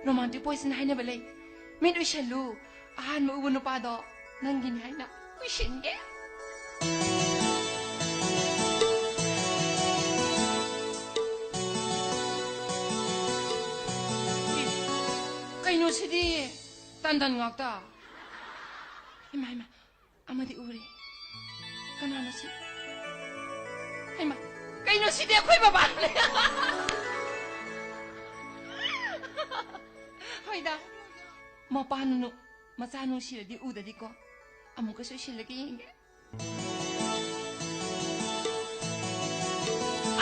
romantic poison ꯍꯥꯏꯅꯕ ꯂꯩ꯫ ꯃꯤꯠ ꯎꯏꯁꯜꯂꯨ, ꯑꯍꯥꯟꯕ ꯎꯕ ꯅꯨꯄꯥꯗꯣ꯫ ꯅꯪꯒꯤꯅꯤ ꯍꯥꯏꯅ ꯀꯨꯏꯁꯤꯟꯒꯦ꯫ ꯀꯩꯅꯣ ꯁꯤꯗꯤ? ꯇꯟꯗꯟ ꯉꯥꯛꯇ꯫ ꯏꯃꯥ, ꯏꯃꯥ, ꯑꯃꯗꯤ ꯎꯔꯦ꯫ ꯀꯅꯥꯅꯣ ꯁꯤ? ꯍꯩꯃꯥ, ꯀꯩꯅꯣ ꯁꯤꯗꯤ? ꯑꯩꯈꯣꯏ ꯕꯕꯥꯅꯦ꯫ ꯍꯣꯏꯗ, ꯃꯄꯥ ꯅꯨ-, ꯃꯆꯥ ꯅꯨꯡꯁꯤꯔꯗꯤ ꯎꯗꯗꯤꯀꯣ꯫ ꯑꯃꯨꯛꯀꯁꯨ ꯎꯏꯁꯤꯜꯂꯒ ꯌꯦꯡꯒꯦ꯫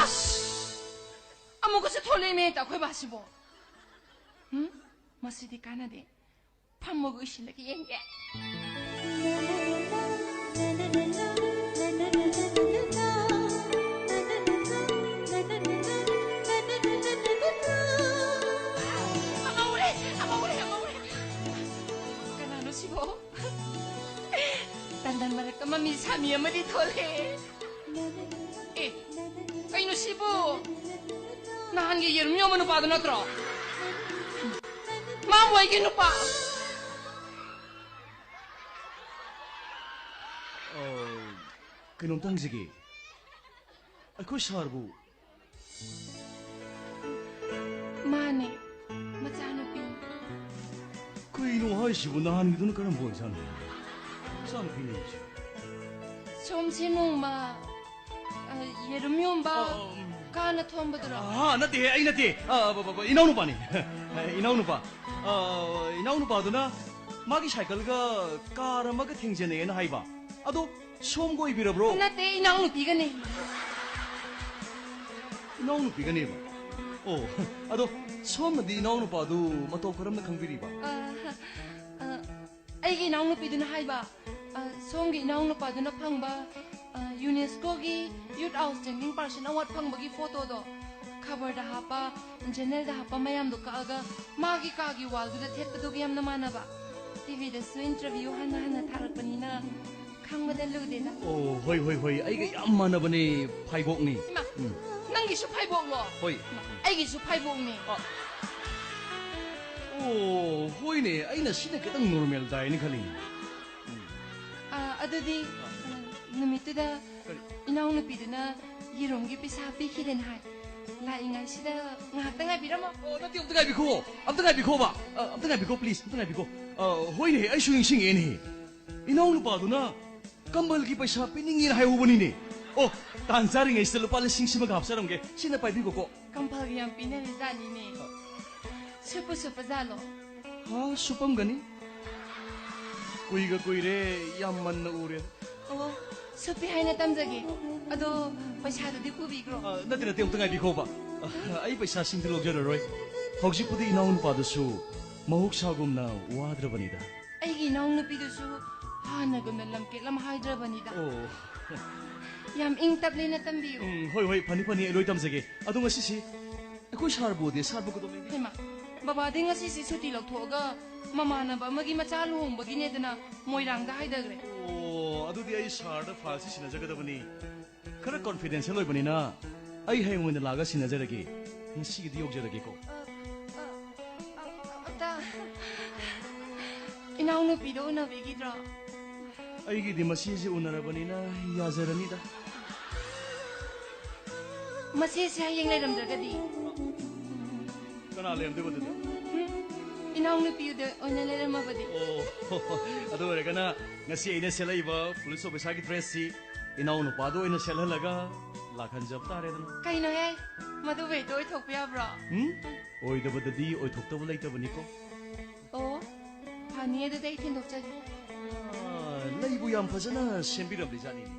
ꯑꯁ! ꯑꯃꯨꯛꯀꯁꯨ ꯊꯣꯛꯂꯛꯑꯦꯃꯦ ꯍꯦꯛꯇ ꯑꯩꯈꯣꯏ ꯕꯥꯁꯤꯕꯣ꯫ ꯎꯝ? ꯃꯁꯤꯗꯤ ꯀꯥꯟꯅꯗꯦ꯫ ꯐꯝꯃꯒ ꯎꯏꯁꯤꯜꯂꯒ ꯌꯦꯡꯒꯦ꯫ ꯑꯃ ꯎꯔꯦ, ꯑꯃ ꯎꯔꯦ, ꯑꯃ ꯎꯔꯦ꯫ ꯀꯅꯥꯅꯣ ꯁꯤꯕꯣ? ꯇꯟꯗꯟ ꯃꯔꯛꯇ ꯃꯃꯤ ꯁꯥꯃꯤ ꯑꯃꯗꯤ ꯊꯣꯛꯂꯛꯑꯦ꯫ ꯑꯦ, ꯀꯩꯅꯣ ꯁꯤꯕꯨ? ꯅꯍꯥꯟꯒꯤ ꯌꯦꯔꯨꯝ ꯌꯣꯟꯕ ꯅꯨꯄꯥꯗꯨ ꯅꯠꯇ꯭ꯔꯣ? ꯃꯥꯕꯨ ꯑꯩꯒꯤ ꯅꯨꯄꯥ꯫ ꯑ, ꯀꯩꯅꯣꯝꯇ ꯍꯪꯖꯒꯦ꯫ ꯑꯩꯈꯣꯏ ꯁꯥꯔꯕꯨ ꯃꯥꯅꯦ, ꯃꯆꯥꯅꯨꯄꯤ꯫ ꯀꯩꯅꯣ ꯍꯥꯏꯁꯤꯕꯨ? ꯅꯍꯥꯟꯒꯤꯗꯨꯅ ꯀꯔꯝꯕ ꯑꯣꯏꯖꯥꯠꯅꯣ? ꯃꯆꯥꯅꯨꯄꯤꯅꯦ ꯍꯥꯏꯁꯦ꯫ ꯁꯣꯝꯁꯦ ꯅꯣꯡꯃ, ꯑ, ꯌꯦꯔꯨꯝ ꯌꯣꯟꯕ ꯑ, ꯀꯥꯅ ꯊꯣꯝꯕꯗꯨꯔꯣ? ꯑ, ꯅꯠꯇꯦꯍꯦ, ꯑꯩ ꯅꯠꯇꯦ꯫ ꯑ, ꯕ-, ꯕ-, ꯕ-, ꯏꯅꯥꯎꯅꯨꯄꯥꯅꯤ꯫ ꯏꯅꯥꯎꯅꯨꯄꯥ꯫ ꯑ, ꯏꯅꯥꯎꯅꯨꯄꯥꯗꯨꯅ ꯃꯥꯒꯤ ꯁꯥꯏꯀꯜꯒ ꯀꯥꯔ ꯑꯃꯒ ꯊꯦꯡꯖꯤꯟꯅꯩꯌꯦꯅ ꯍꯥꯏꯕ꯫ ꯑꯗꯣ ꯁꯣꯝꯒ ꯑꯣꯏꯕꯤꯔꯕ꯭ꯔꯣ? ꯅꯠꯇꯦ, ꯏꯅꯥꯎꯅꯨꯄꯤꯒꯅꯦ꯫ ꯏꯅꯥꯎꯅꯨꯄꯤꯒꯅꯦꯕ? ꯑꯣ, ꯑꯗꯣ ꯁꯣꯝꯅꯗꯤ ꯏꯅꯥꯎꯅꯨꯄꯥꯗꯨ ꯃꯇꯧ ꯀꯔꯝꯅ ꯈꯪꯕꯤꯔꯤꯕ? ꯑ, ꯑ, ꯑꯩꯒꯤ ꯏꯅꯥꯎꯅꯨꯄꯤꯗꯨꯅ ꯍꯥꯏꯕ, ꯑ, ꯁꯣꯝꯒꯤ ꯏꯅꯥꯎꯅꯨꯄꯥꯗꯨꯅ ꯐꯪꯕ, ꯑ, UNESCOꯒꯤ Youth Outstanding Person Award ꯐꯪꯕꯒꯤ ꯐꯣꯇꯣꯗꯣ ꯈꯕꯔꯗ ꯍꯥꯞꯄ, ꯖꯔꯅꯦꯜꯗ ꯍꯥꯞꯄ ꯃꯌꯥꯝꯗꯣ ꯀꯛꯑꯒ ꯃꯥꯒꯤ ꯀꯥꯒꯤ ꯋꯥꯜꯗꯨꯗ ꯊꯦꯠꯄꯗꯨꯒ ꯌꯥꯝꯅ ꯃꯥꯟꯅꯕ꯫ ꯇꯤꯚꯤꯗꯁꯨ ꯏꯟꯇꯔꯚ꯭ꯌꯨ ꯍꯟꯅ ꯍꯟꯅ ꯊꯥꯔꯛꯄꯅꯤꯅ ꯈꯪꯕꯗ ꯂꯨꯗꯦꯗ꯫ ꯑꯣ, ꯍꯣꯏ, ꯍꯣꯏ, ꯍꯣꯏ, ꯑꯩꯒ ꯌꯥꯝ ꯃꯥꯟꯅꯕꯅꯦ, ꯐꯥꯏꯕꯣꯛꯅꯤ꯫ ꯏꯃꯥ, ꯎꯝ꯫ ꯅꯪꯒꯤꯁꯨ ꯐꯥꯏꯕꯣꯛꯂꯣ? ꯍꯣꯏ꯫ ꯏꯃꯥ, ꯑꯩꯒꯤꯁꯨ ꯐꯥꯏꯕꯣꯛꯅꯦ꯫ ꯑ-, ꯑꯣ, ꯍꯣꯏꯅꯦ, ꯑꯩꯅ ꯁꯤꯅ ꯈꯤꯇꯪ ꯅꯣꯔꯃꯦꯜ ꯇꯥꯏꯅ ꯈꯜꯂꯤꯅꯦ꯫ ꯎꯝ꯫ ꯑꯗꯨꯗꯤ, ꯑ, ꯅꯨꯃꯤꯠꯇꯨꯗ ꯀꯔꯤ? ꯏꯅꯥꯎꯅꯨꯄꯤꯗꯨꯅ ꯌꯦꯔꯨꯝꯒꯤ ꯄꯩꯁꯥ ꯄꯤꯈꯤꯗꯦꯅ ꯍꯥꯏ꯫ ꯂꯥꯛꯏꯉꯩꯁꯤꯗ ꯉꯥꯏꯍꯥꯛꯇ ꯉꯥꯏꯕꯤꯔꯝꯃꯣ꯫ ꯑꯣ, ꯅꯠꯇꯦ, ꯑꯝꯇ ꯉꯥꯏꯕꯤꯈꯣ꯫ ꯑꯝꯇ ꯉꯥꯏꯕꯤꯈꯣꯕ꯫ ꯑ, ꯑꯝꯇ ꯉꯥꯏꯕꯤꯈꯣ, please, ꯑꯝꯇ ꯉꯥꯏꯕꯤꯈꯣ꯫ ꯑ, ꯍꯣꯏꯅꯦꯍꯦ, ꯑꯩꯁꯨ ꯅꯤꯡꯁꯤꯡꯉꯛꯑꯦꯅꯦꯍꯦ꯫ ꯏꯅꯥꯎꯅꯨꯄꯥꯗꯨꯅ ꯀꯝꯕꯜꯒꯤ ꯄꯩꯁꯥ ꯄꯤꯅꯤꯡꯉꯦꯅ ꯍꯥꯏꯍꯧꯕꯅꯤꯅꯦ꯫ ꯑꯣ, ꯇꯥꯟ ꯆꯥꯔꯤꯉꯩꯁꯤꯗ ꯂꯨꯄꯥ ꯂꯤꯁꯤꯡ ꯁꯤꯃꯒ ꯍꯥꯞꯆꯔꯝꯒꯦ꯫ ꯁꯤꯅ ꯄꯥꯏꯕꯤꯈꯣꯀꯣ꯫ ꯀꯝꯕꯜꯒ ꯌꯥꯝ ꯄꯤꯅꯔꯤꯖꯥꯠꯅꯤꯅꯦ꯫ ꯁꯨꯞꯄꯨ ꯁꯨꯞꯄꯖꯥꯠꯂꯣ? ꯍꯥ, ꯁꯨꯞꯄꯝꯒꯅꯤ꯫ ꯀꯨꯏꯒ ꯀꯨꯏꯔꯦ, ꯌꯥꯝ ꯃꯟꯅ ꯎꯔꯦ꯫ ꯑꯣ, ꯁꯨꯞꯄꯤ ꯍꯥꯏꯅ ꯇꯝꯖꯒꯦ꯫ ꯑꯗꯣ ꯄꯩꯁꯥꯗꯨꯗꯤ ꯄꯨꯕꯤꯈ꯭ꯔꯣ꯫ ꯑ, ꯅꯠꯇꯦ, ꯅꯠꯇꯦ, ꯑꯝꯇ ꯉꯥꯏꯕꯤꯈꯣꯕ꯫ ꯑ, ꯑꯩ ꯄꯩꯁꯥꯁꯤꯡꯗꯤ ꯂꯧꯖꯔꯔꯣꯏ꯫ ꯍꯧꯖꯤꯛꯄꯨꯗꯤ ꯏꯅꯥꯎꯅꯨꯄꯥꯗꯨꯁꯨ ꯃꯍꯧꯁꯥꯒꯨꯝꯅ ꯋꯥꯗ꯭ꯔꯕꯅꯤꯗ꯫ ꯑꯩꯒꯤ ꯏꯅꯥꯎꯅꯨꯄꯤꯗꯨꯁꯨ ꯍꯥꯟꯅꯒꯨꯝꯅ ꯂꯝꯀꯦꯠ ꯂꯝꯍꯥꯏꯗ꯭ꯔꯕꯅꯤꯗ꯫ ꯑꯣ꯫ ꯌꯥꯝ ꯏꯪ ꯇꯞꯂꯦꯅ ꯇꯝꯕꯤꯌꯨ꯫ ꯎꯝ, ꯍꯣꯏ, ꯍꯣꯏ, ꯐꯅꯤ, ꯐꯅꯤ, ꯑꯩ ꯂꯣꯏ ꯇꯝꯖꯒꯦ꯫ ꯑꯗꯣ ꯉꯁꯤꯁꯦ ꯑꯩꯈꯣꯏ ꯁꯥꯔꯕꯨꯗꯤ, ꯁꯥꯔꯕꯨ ꯀꯩꯗꯧꯉꯩ? ꯍꯩꯃꯥ, ꯕꯕꯥꯗꯤ ꯉꯁꯤꯁꯦ ꯁꯨꯇꯤ ꯂꯧꯊꯣꯛꯑꯒ ꯃꯃꯥꯟꯅꯕ ꯑꯃꯒꯤ ꯃꯆꯥ ꯂꯨꯍꯣꯡꯕꯒꯤꯅꯦꯗꯅ ꯃꯣꯏꯔꯥꯡꯗ ꯍꯥꯏꯗꯈ꯭ꯔꯦ꯫ ꯑꯣ, ꯑꯗꯨꯗꯤ ꯑꯩ ꯁꯥꯔꯗ ꯐꯥꯏꯜꯁꯤ ꯁꯤꯟꯅꯖꯒꯗꯕꯅꯤ꯫ ꯈꯔ confidential ꯑꯣꯏꯕꯅꯤꯅ ꯑꯩ ꯍꯌꯦꯡ ꯑꯣꯏꯅ ꯂꯥꯛꯑꯒ ꯁꯤꯟꯅꯖꯔꯒꯦ꯫ ꯉꯁꯤꯒꯤꯗꯤ ꯌꯧꯖꯔꯒꯦꯀꯣ꯫ ꯑ, ꯑ, ꯑ, ꯑ, ꯑꯝꯇ ꯏꯅꯥꯎꯅꯨꯄꯤꯗꯣ ꯎꯅꯕꯤꯒꯤꯗ꯭ꯔꯣ? ꯑꯩꯒꯤꯗꯤ ꯃꯁꯤꯁꯦ ꯎꯅꯔꯕꯅꯤꯅ ꯌꯥꯖꯔꯅꯤꯗ꯫ ꯃꯁꯤꯁꯦ ꯍꯌꯦꯡ ꯂꯩꯔꯝꯗ꯭ꯔꯒꯗꯤ? ꯀꯅꯥ ꯂꯩꯔꯝꯗꯣꯏꯕ ꯑꯗꯨꯗꯤ? ꯎꯝ, ꯏꯅꯥꯎꯅꯨꯄꯤꯗ ꯑꯣꯏꯅ ꯂꯩꯔꯝꯃꯕꯗꯤ? ꯑꯣ, ꯑꯗꯨ ꯑꯣꯏꯔꯒꯅ ꯉꯁꯤ ꯑꯩꯅ ꯁꯦꯠꯂꯛꯏꯕ police officerꯒꯤ dressꯁꯤ ꯏꯅꯥꯎꯅꯨꯄꯥꯗ ꯑꯣꯏꯅ ꯁꯦꯠꯍꯜꯂꯒ ꯂꯥꯛꯍꯟꯖꯕ ꯇꯥꯔꯦꯗꯅ꯫ ꯀꯩꯅꯣꯍꯦ? ꯃꯗꯨꯕꯨ ꯍꯦꯛꯇ ꯑꯣꯏꯊꯣꯛꯄ ꯌꯥꯕ꯭ꯔꯣ? ꯎꯝ? ꯑꯣꯏꯗꯕꯗꯗꯤ ꯑꯣꯏꯊꯣꯛꯇꯕ ꯂꯩꯇꯕꯅꯤꯀꯣ꯫ ꯑꯣ, ꯐꯅꯤ, ꯑꯗꯨꯗꯤ ꯑꯩ ꯊꯤꯟꯗꯣꯛꯆꯒꯦ꯫ ꯑꯥ, ꯂꯩꯕꯨ ꯌꯥꯝ ꯐꯖꯅ ꯁꯦꯝꯕꯤꯔꯝꯂꯤ ꯖꯥꯠꯅꯤꯅꯦ꯫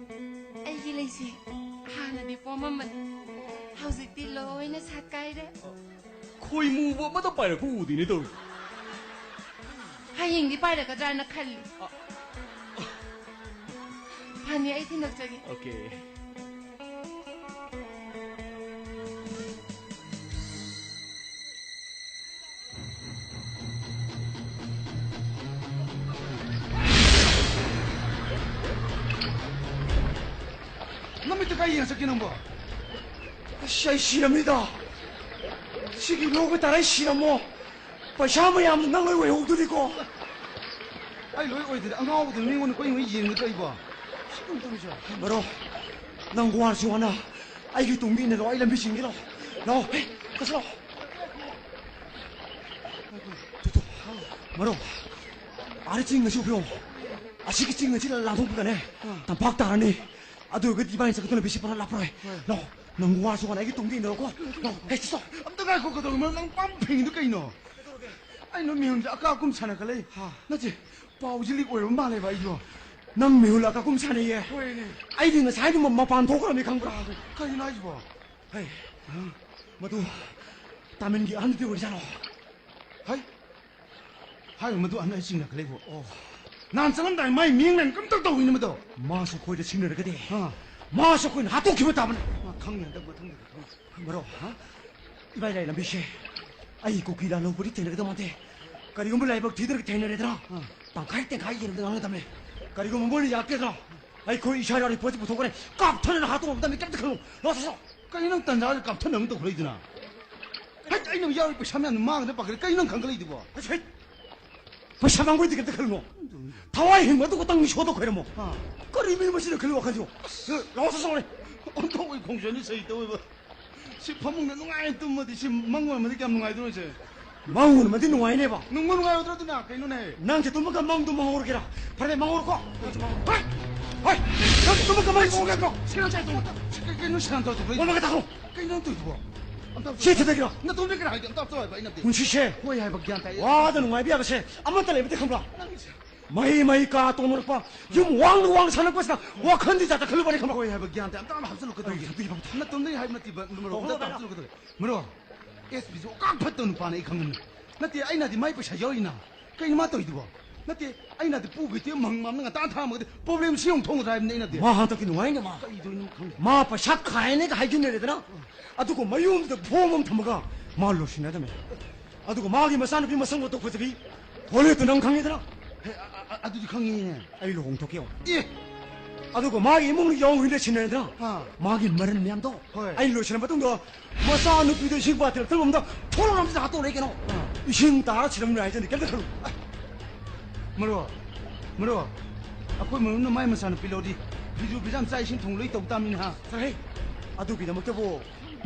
ꯑꯩꯒꯤ ꯂꯩꯁꯦ ꯍꯥꯟꯅꯗꯤ ꯄꯣꯝꯃꯝꯕꯅꯤ, ꯍꯧꯖꯤꯛꯇꯤ ꯂꯣꯏꯅ ꯁꯥꯠꯀꯥꯏꯔꯦ꯫ ꯈꯣꯏ ꯃꯨꯕ ꯑꯃꯗ ꯄꯥꯏꯔꯛꯄ ꯎꯗꯦꯅꯦ ꯇꯧꯔꯤ꯫ ꯍꯌꯦꯡꯗꯤ ꯄꯥꯏꯔꯛꯀꯗ꯭ꯔꯥꯅ ꯈꯜꯂꯤ꯫ ꯑ, ꯐꯅꯤ, ꯑꯩ ꯊꯤꯟꯗꯣꯛꯆꯒꯦ꯫ Okay꯫ ꯅꯃꯤꯠꯇ ꯀꯥꯏ ꯌꯦꯡꯉ ꯆꯠꯀꯦ ꯅꯪꯕꯣ? ꯑꯁ, ꯑꯩ ꯁꯤꯔꯝꯅꯤꯗ꯫ ꯁꯤꯒꯤ ꯂꯣꯛꯄ ꯇꯥꯔꯦ, ꯑꯩ ꯁꯤꯔꯝꯃꯣ꯫ ꯄꯩꯁꯥ ꯃꯌꯥꯝ ꯅꯪ ꯂꯣꯏ ꯑꯣꯏꯍꯧꯗꯣꯔꯤꯀꯣ꯫ ꯑꯩ ꯂꯣꯏ ꯑꯣꯏꯗ꯭ꯔꯗꯤ ꯑꯉꯥꯎꯕꯗꯨ ꯃꯤꯉꯣꯟꯗ ꯀꯣꯏ ꯃꯣꯏ ꯌꯦꯡꯒꯗ꯭ꯔꯣ ꯑꯩꯕꯣ? ꯁꯤ ꯀꯩꯅꯣ ꯇꯧꯔꯤꯁꯦ? ꯕꯔꯣ, ꯅꯪ ꯋꯥꯔꯁꯨ ꯋꯥꯅ ꯑꯩꯒꯤ ꯇꯨꯡꯗ ꯏꯟꯅꯔꯣ, ꯑꯩ ꯂꯝꯕꯤ ꯁꯤꯟꯒꯦ ꯂꯥꯛꯑꯣ꯫ ꯂꯥꯛꯑꯣ, ꯍꯦ, ꯆꯠꯁꯤ ꯂꯥꯛꯑꯣ꯫ ꯇꯨ, ꯇꯨ, ꯃꯔꯣ, ꯑꯥꯗ ꯆꯤꯡ ꯑꯁꯤ ꯎꯕ꯭ꯔꯣ? ꯑꯁꯤꯒꯤ ꯆꯤꯡ ꯑꯁꯤꯗ ꯂꯥꯟꯊꯣꯛꯄꯗꯅꯦ, ꯑꯥ꯫ ꯇꯝꯄꯥꯛ ꯇꯥꯔꯅꯤ꯫ ꯑꯗꯨ ꯑꯣꯏꯔꯒꯗꯤ ꯏꯕꯥꯅꯤ ꯆꯠꯀꯗꯧ ꯂꯝꯕꯤꯁꯤ ꯄꯨꯔꯥ ꯂꯥꯞꯄꯔꯣꯏ꯫ ꯍꯣꯏ꯫ ꯂꯥꯛꯑꯣ, ꯅꯪ ꯋꯥꯔꯁꯨ ꯋꯥꯅ ꯑꯩꯒꯤ ꯇꯨꯡꯗ ꯏꯟꯅꯔꯣꯀꯣ꯫ ꯂꯥꯛꯑꯣ, ꯍꯦ, ꯆꯠꯁꯤ ꯂꯥꯛꯑꯣ꯫ ꯑꯝꯇ ꯉꯥꯏꯈꯣ, ꯀꯩꯗꯧꯔꯤꯅꯣ? ꯅꯪ ꯄꯥꯝ ꯐꯦꯡꯉꯤꯗꯨ ꯀꯩꯅꯣ? ꯑꯩ ꯅꯣꯏ ꯃꯌꯨꯝꯗ ꯑꯀꯥ ꯑꯀꯨꯝ ꯁꯥꯟꯅ ꯈꯜꯂꯛꯏ꯫ ꯍꯥ꯫ ꯅꯠꯇꯦ, ꯄꯥꯎꯁꯤ ꯂꯤꯛ ꯑꯣꯏꯔꯕ ꯃꯥꯜꯂꯦꯕ ꯑꯩꯗꯣ꯫ ꯅꯪ ꯃꯤꯍꯨꯜ ꯑꯀꯥ ꯑꯀꯨꯝ ꯁꯥꯟꯅꯩꯌꯦ? ꯍꯣꯏꯅꯦ꯫ ꯑꯩꯗꯤ ꯉꯁꯥꯏꯗꯨ ꯃ-, ꯃꯄꯥꯟ ꯊꯣꯛꯈ꯭ꯔꯕꯅꯤ ꯈꯪꯕ꯭ꯔꯥ? ꯀꯩꯅꯣ ꯍꯥꯏꯁꯤꯕꯣ? ꯍꯩ, ꯃꯗꯨ ꯇꯥꯃꯤꯜꯒꯤ ꯑꯍꯟꯗꯨꯗꯤ ꯑꯣꯏꯔꯖꯥꯠꯂꯣ? ꯍꯩ, ꯍꯥꯏꯔꯤꯕ ꯃꯗꯨ ꯑꯍꯟ ꯑꯩ ꯆꯤꯡꯅꯈꯠꯂꯛꯏꯕꯣ꯫ ꯑꯣ꯫ ꯅꯍꯥꯟ ꯆꯠꯂꯝꯗꯥꯏ ꯃꯥꯏ ꯃꯤꯌꯦꯡ ꯂꯥꯏꯟ ꯀꯝꯇ ꯇꯧꯏꯅꯦ ꯃꯗꯣ꯫ ꯃꯥꯁꯨ ꯑꯩꯈꯣꯏꯗ ꯁꯤꯡꯅꯔꯒꯗꯤ, ꯑꯥ꯫ ꯃꯥꯁꯨ ꯑꯩꯈꯣꯏꯅ ꯍꯥꯠꯇꯣꯛꯈꯤꯕ ꯇꯥꯕꯅꯤ꯫ ꯃꯥ ꯈꯪꯅꯤ ꯍꯟꯗꯛ ꯃꯊꯪꯗꯗꯤ ꯈꯪꯅꯤ꯫ ꯃꯔꯣ, ꯍꯥ? ꯏꯕꯥꯏ ꯂꯥꯏ ꯂꯝꯕꯤꯁꯦ ꯑꯩ ꯀꯨꯀꯤ ꯂꯥꯜꯍꯧꯕꯗꯤ ꯊꯦꯡꯅꯒꯗꯕ ꯃꯥꯟꯗꯦ꯫ ꯀꯔꯤꯒꯨꯝꯕ ꯂꯥꯏꯕꯛ ꯊꯤꯗ꯭ꯔꯒ ꯊꯦꯡꯅꯔꯦꯗꯅ, ꯑꯥ꯫ ꯇꯪꯈꯥꯏ ꯇꯪꯈꯥꯏ ꯌꯦꯟꯕꯗ ꯉꯥꯡꯅꯗꯕꯅꯦ꯫ ꯀꯔꯤꯒꯨꯝꯕ ꯃꯣꯏꯅ ꯌꯥꯔꯛꯇꯦꯗꯅ, ꯑꯩꯈꯣꯏ ꯏꯁꯥ ꯌꯥꯎꯔꯤ ꯄꯣꯠꯁꯤ ꯄꯨꯊꯣꯛꯈ꯭ꯔꯦ, ꯀꯥꯞꯊꯅꯅ ꯍꯥꯠꯇꯣꯛꯂꯝꯗꯕꯅꯤ, ꯀꯩꯝꯇ ꯈꯜꯂꯨ꯫ ꯂꯥꯛꯑꯣ, ꯆꯠꯁꯤ ꯂꯥꯛꯑꯣ꯫ ꯀꯩꯅꯣ ꯅꯪ ꯇꯟꯖꯥꯁꯤꯗ ꯀꯥꯞꯊꯅꯕ ꯇꯧꯈꯠꯂꯛꯏꯗꯨꯅ? ꯍꯩꯠ, ꯑꯩꯅ ꯌꯥꯎꯔꯤ ꯄꯩꯁꯥ ꯃꯌꯥꯝꯗꯣ ꯃꯥꯡꯒꯗ꯭ꯔꯥ ꯄꯥꯈꯠꯂꯤ꯫ ꯀꯩꯅꯣ ꯅꯪ ꯈꯟꯒꯠꯂꯛꯏꯗꯨꯕꯣ? ꯍꯩꯠ, ꯍꯩꯠ꯫ ꯄꯩꯁꯥ ꯃꯥꯡꯕꯩꯗꯤ ꯀꯩꯝꯇ ꯈꯜꯂꯨꯅꯣ꯫ ꯊꯋꯥꯏ ꯍꯤꯡꯕ ꯑꯗꯨ ꯈꯛꯇꯪ ꯃꯤꯁꯣꯗ ꯈꯣꯏꯔꯝꯃꯣ꯫ ꯑꯥ꯫ ꯀꯔꯤ ꯃꯤ ꯃꯁꯤꯅ ꯈꯜꯂꯨ ꯋꯥꯈꯜꯁꯤꯕꯣ? ꯑꯁ, ꯂꯥꯛꯑꯣ, ꯆꯠꯁꯤ ꯂꯥꯛꯑꯣꯅꯦ꯫ ꯑꯣꯟꯊꯣꯛꯄꯒꯤ ꯈꯣꯡꯖꯣꯏꯅꯤ ꯁꯩ ꯇꯧꯋꯦꯕ꯫ ꯁꯤ ꯐꯃꯨꯡꯗ ꯅꯨꯡꯉꯥꯏꯅ ꯇꯨꯝꯃꯗꯤ ꯁꯤ ꯃꯪ ꯑꯣꯏꯔꯝꯃꯗꯤ ꯀꯌꯥꯝ ꯅꯨꯡꯉꯥꯏꯗꯣꯏꯅꯣ ꯁꯦ? ꯃꯪ ꯑꯣꯏꯔꯝꯃꯗꯤ ꯅꯨꯡꯉꯥꯏꯅꯦꯕ꯫ ꯅꯨꯡꯕ ꯅꯨꯡꯉꯥꯏꯔꯣꯏꯗ꯭ꯔꯣ ꯑꯗꯨꯅ? ꯀꯩꯅꯣꯅꯦ? ꯅꯪꯁꯦ ꯇꯨꯝꯕꯒ ꯃꯪꯗꯣ ꯃꯪꯍꯧꯔꯒꯦꯔꯥ? ꯐꯔꯦ, ꯃꯪꯍꯧꯔꯣꯀꯣ꯫ ꯍꯣꯏ! ꯍꯣꯏ! ꯅꯪ ꯇꯨꯝꯕꯒ ꯃꯪ ꯃꯪꯍꯧꯔꯒꯦꯔꯣ? ꯁꯦꯔꯥꯟ ꯇꯨꯔꯥꯟ ꯇꯧ-, ꯁꯤ ꯀꯩ-, ꯀꯩꯅꯣ ꯁꯦꯔꯥꯟ ꯇꯨꯔꯥꯟ ꯇꯧꯕ? ꯑꯣ, ꯃꯪꯒ ꯇꯥꯈꯣ꯫ ꯀꯩꯅꯣ ꯅꯪ ꯇꯧꯔꯤꯗꯨꯕꯣ? ꯑꯝꯇ ꯁꯤ ꯊꯤꯗꯒꯤꯔꯣ? ꯅꯇꯣꯝꯗ ꯀꯅꯥ ꯍꯥꯏꯒꯦ? ꯑꯝꯇ ꯑꯝꯇ ꯍꯥꯏꯕ ꯑꯩꯅ ꯅꯠꯇꯦ꯫ ꯄꯨꯟꯁꯤꯁꯦ ꯍꯣꯏ ꯍꯥꯏꯕ ꯒ꯭ꯌꯥꯟ ꯇꯥꯏ꯫ ꯋꯥꯗ ꯅꯨꯡꯉꯥꯏꯕ ꯌꯥꯕꯁꯦ ꯑꯃꯠꯇ ꯂꯩꯕꯗꯤ ꯈꯪꯕ꯭ꯔꯥ? ꯅꯪꯁꯦ ꯃꯍꯩ ꯃꯍꯩ ꯀꯥ ꯇꯣꯡꯅꯔꯛꯄ, ꯌꯨꯝ ꯋꯥꯡꯅ ꯋꯥꯡꯅ ꯁꯥꯟꯅꯔꯛꯄꯁꯤꯅ ꯋꯥꯈꯜꯗꯤ ꯖꯥꯠꯇ ꯈꯜꯂꯨꯕꯅꯤ ꯈꯪꯕ꯭ꯔꯥ? ꯍꯣꯏ ꯍꯥꯏꯕ ꯒ꯭ꯌꯥꯟ ꯇꯥꯏ꯫ ꯑꯝꯇ ꯑꯃ ꯍꯥꯞꯆꯜꯂꯨ ꯀꯩꯗꯧꯔꯒꯦ? ꯑꯩ ꯍꯥꯞꯄꯤꯒꯦ, ꯍꯥꯞꯄꯤꯒꯦ꯫ ꯅꯇꯣꯝꯗꯒꯤ ꯍꯥꯏꯕ ꯅꯠꯇꯦꯕ, ꯃꯔꯣ, ꯑꯣ, ꯑꯝꯇ ꯍꯣꯏ, ꯍꯣꯏ꯫ ꯍꯥꯞꯆꯜꯂꯨ ꯀꯩꯗꯧꯔꯒꯦ? ꯃꯔꯣ, ꯑꯦꯁ ꯄꯤꯁꯦ ꯑꯣꯀꯥꯟ ꯐꯠꯇꯕ ꯅꯨꯄꯥꯅꯦ ꯑꯩ ꯈꯪꯉꯝꯃꯤ꯫ ꯅꯠꯇꯦ, ꯑꯩꯅꯗꯤ ꯃꯥꯏ ꯄꯩꯁꯥ ꯌꯥꯎꯔꯤꯅ꯫ ꯀꯩꯅꯣ ꯃꯥ ꯇꯧꯔꯤꯗꯨꯕꯣ? ꯅꯠꯇꯦ, ꯑꯩꯅꯗꯤ ꯄꯨꯈꯤꯗꯦ, ꯃꯍꯪ ꯃꯝꯅ ꯉꯟꯇꯥ ꯊꯥꯔꯝꯃꯒꯗꯤ ꯄ꯭ꯔꯣꯕ꯭ꯂꯦꯝ ꯁꯤ ꯌꯧꯅ ꯊꯣꯛꯅꯗ꯭ꯔꯥ ꯍꯥꯏꯕꯅꯤ ꯑꯩꯅꯗꯤ꯫ ꯃꯥ ꯍꯟꯗꯛꯇꯤ ꯅꯨꯡꯉꯥꯏꯅꯦ ꯃꯥ꯫ ꯀꯩꯗꯧꯔꯤꯅꯣ ꯈꯪꯗꯦ꯫ ꯃꯥ ꯄꯩꯁꯥ ꯈꯥꯏꯅꯦꯒ ꯍꯥꯏꯖꯤꯟꯅꯔꯦꯗꯅ, ꯑꯗꯨꯒ ꯃꯌꯨꯝꯗꯨꯗ ꯐꯣꯝ ꯑꯃ ꯊꯝꯃꯒ ꯃꯥ ꯂꯣꯏꯁꯤꯟꯅꯗꯕꯅꯦ꯫ ꯑꯗꯨꯒ ꯃꯥꯒꯤ ꯃꯆꯥꯅꯨꯄꯤ ꯃꯁꯛ ꯃꯇꯧ ꯐꯖꯕꯤ ꯍꯣꯂꯦꯠꯇꯨ ꯅꯪ ꯈꯪꯉꯤꯗꯅ? ꯍꯦ, ꯑ-, ꯑ-, ꯑ-, ꯑꯗꯨꯗꯤ ꯈꯪꯉꯤꯅꯦ꯫ ꯑꯩ ꯂꯨꯍꯣꯡꯊꯣꯛꯀꯦ ꯌꯦꯡꯉꯣ꯫ ꯑꯦ! ꯑꯗꯨꯒ ꯃꯥꯒꯤ ꯏꯃꯨꯡ ꯌꯥꯎ ꯍꯨꯏꯅ ꯁꯤꯟꯅꯔꯦꯗꯅ? ꯑꯥ꯫ ꯃꯥꯒꯤ ꯃꯔꯟ ꯃꯌꯥꯝꯗꯣ ꯍꯣꯏ꯫ ꯑꯩ ꯂꯣꯏꯁꯤꯜꯂ ꯃꯇꯨꯡꯗ ꯃꯆꯥꯅꯨꯄꯤꯗꯣ ꯏꯁꯤꯡ ꯕꯥꯇꯤꯜ ꯑꯃꯗ ꯊꯣꯔꯣ ꯑꯃꯗ ꯍꯥꯠꯇꯣꯛꯂꯦ ꯀꯩꯅꯣ꯫ ꯑꯥ꯫ ꯏꯁꯤꯡ ꯇꯥꯔ ꯁꯤꯔꯝꯃꯦ ꯍꯥꯏꯖꯅꯤ, ꯀꯩꯝꯇ ꯈꯜꯂꯨ꯫ ꯃꯔꯨꯞ, ꯃꯔꯨꯞ, ꯑꯩꯈꯣꯏ ꯃꯔꯨꯞꯅ ꯃꯥꯏ ꯃꯆꯥꯅꯨꯄꯤ ꯂꯧꯔꯗꯤ ꯐꯤꯖꯨ ꯐꯤꯖꯥꯝ ꯆꯥꯛ ꯏꯁꯤꯡ ꯊꯣꯡ ꯂꯣꯏ ꯇꯧ ꯇꯥꯃꯤꯅꯦ ꯍꯥ? ꯆꯠꯂꯍꯦ! ꯑꯗꯨꯒꯤꯗꯃꯛꯇꯕꯨ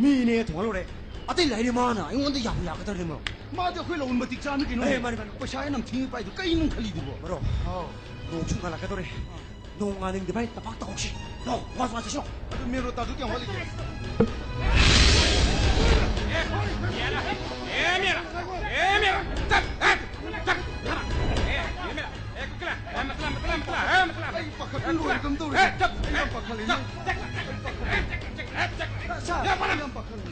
ꯃꯤꯅꯦ ꯊꯣꯡꯍꯜꯂꯨꯔꯦ꯫ ꯑꯇꯩ ꯂꯩꯔꯦ ꯃꯥꯅ ꯑꯩꯉꯣꯟꯗ ꯌꯥꯕꯨ ꯌꯥꯒꯗ꯭ꯔꯅꯦ ꯃꯔꯨꯞ? ꯃꯥꯗꯤ ꯑꯩꯈꯣꯏ ꯂꯧꯍꯟꯕ ꯃꯇꯤꯛ ꯆꯥꯕꯅꯤ ꯀꯩꯅꯣ꯫ ꯑꯦ, ꯃꯥꯅꯤ, ꯃꯥꯅꯤ꯫ ꯄꯩꯁꯥ ꯍꯦꯟꯅ ꯊꯤꯡꯉꯤ ꯄꯥꯏꯗꯨ ꯀꯩꯅꯣ ꯈꯜꯂꯤꯗꯨꯕꯣ? ꯃꯔꯨꯞ, ꯑꯥꯎ꯫ ꯅꯣꯡꯁꯨ ꯉꯥꯜꯂꯛꯀꯗꯧꯔꯦ꯫ ꯑꯥ꯫ ꯅꯣꯡ ꯉꯥꯟꯅꯤꯡꯗꯦ ꯚꯥꯏ, ꯇꯝꯄꯥꯛ ꯇꯧꯍꯧꯁꯤ꯫ ꯅꯣ, ꯋꯥꯁ ꯋꯥꯁ ꯇꯧꯁꯤ꯫ ꯑꯗꯨ ꯃꯦꯟ ꯔꯣꯗ ꯇꯥꯗꯨ ꯀꯌꯥꯝ ꯋꯥꯠꯂꯤꯒꯦ? ꯑꯩ ꯄꯥꯈꯠꯄ ꯂꯣꯏꯔꯦ, ꯀꯝ ꯇꯧꯔꯦ? ꯑꯩ ꯌꯥꯝ ꯄꯥꯈꯠꯂꯦ꯫ ꯁꯥꯔ, ꯑꯩ ꯌꯥꯝ ꯄꯥꯈꯠꯂꯦ꯫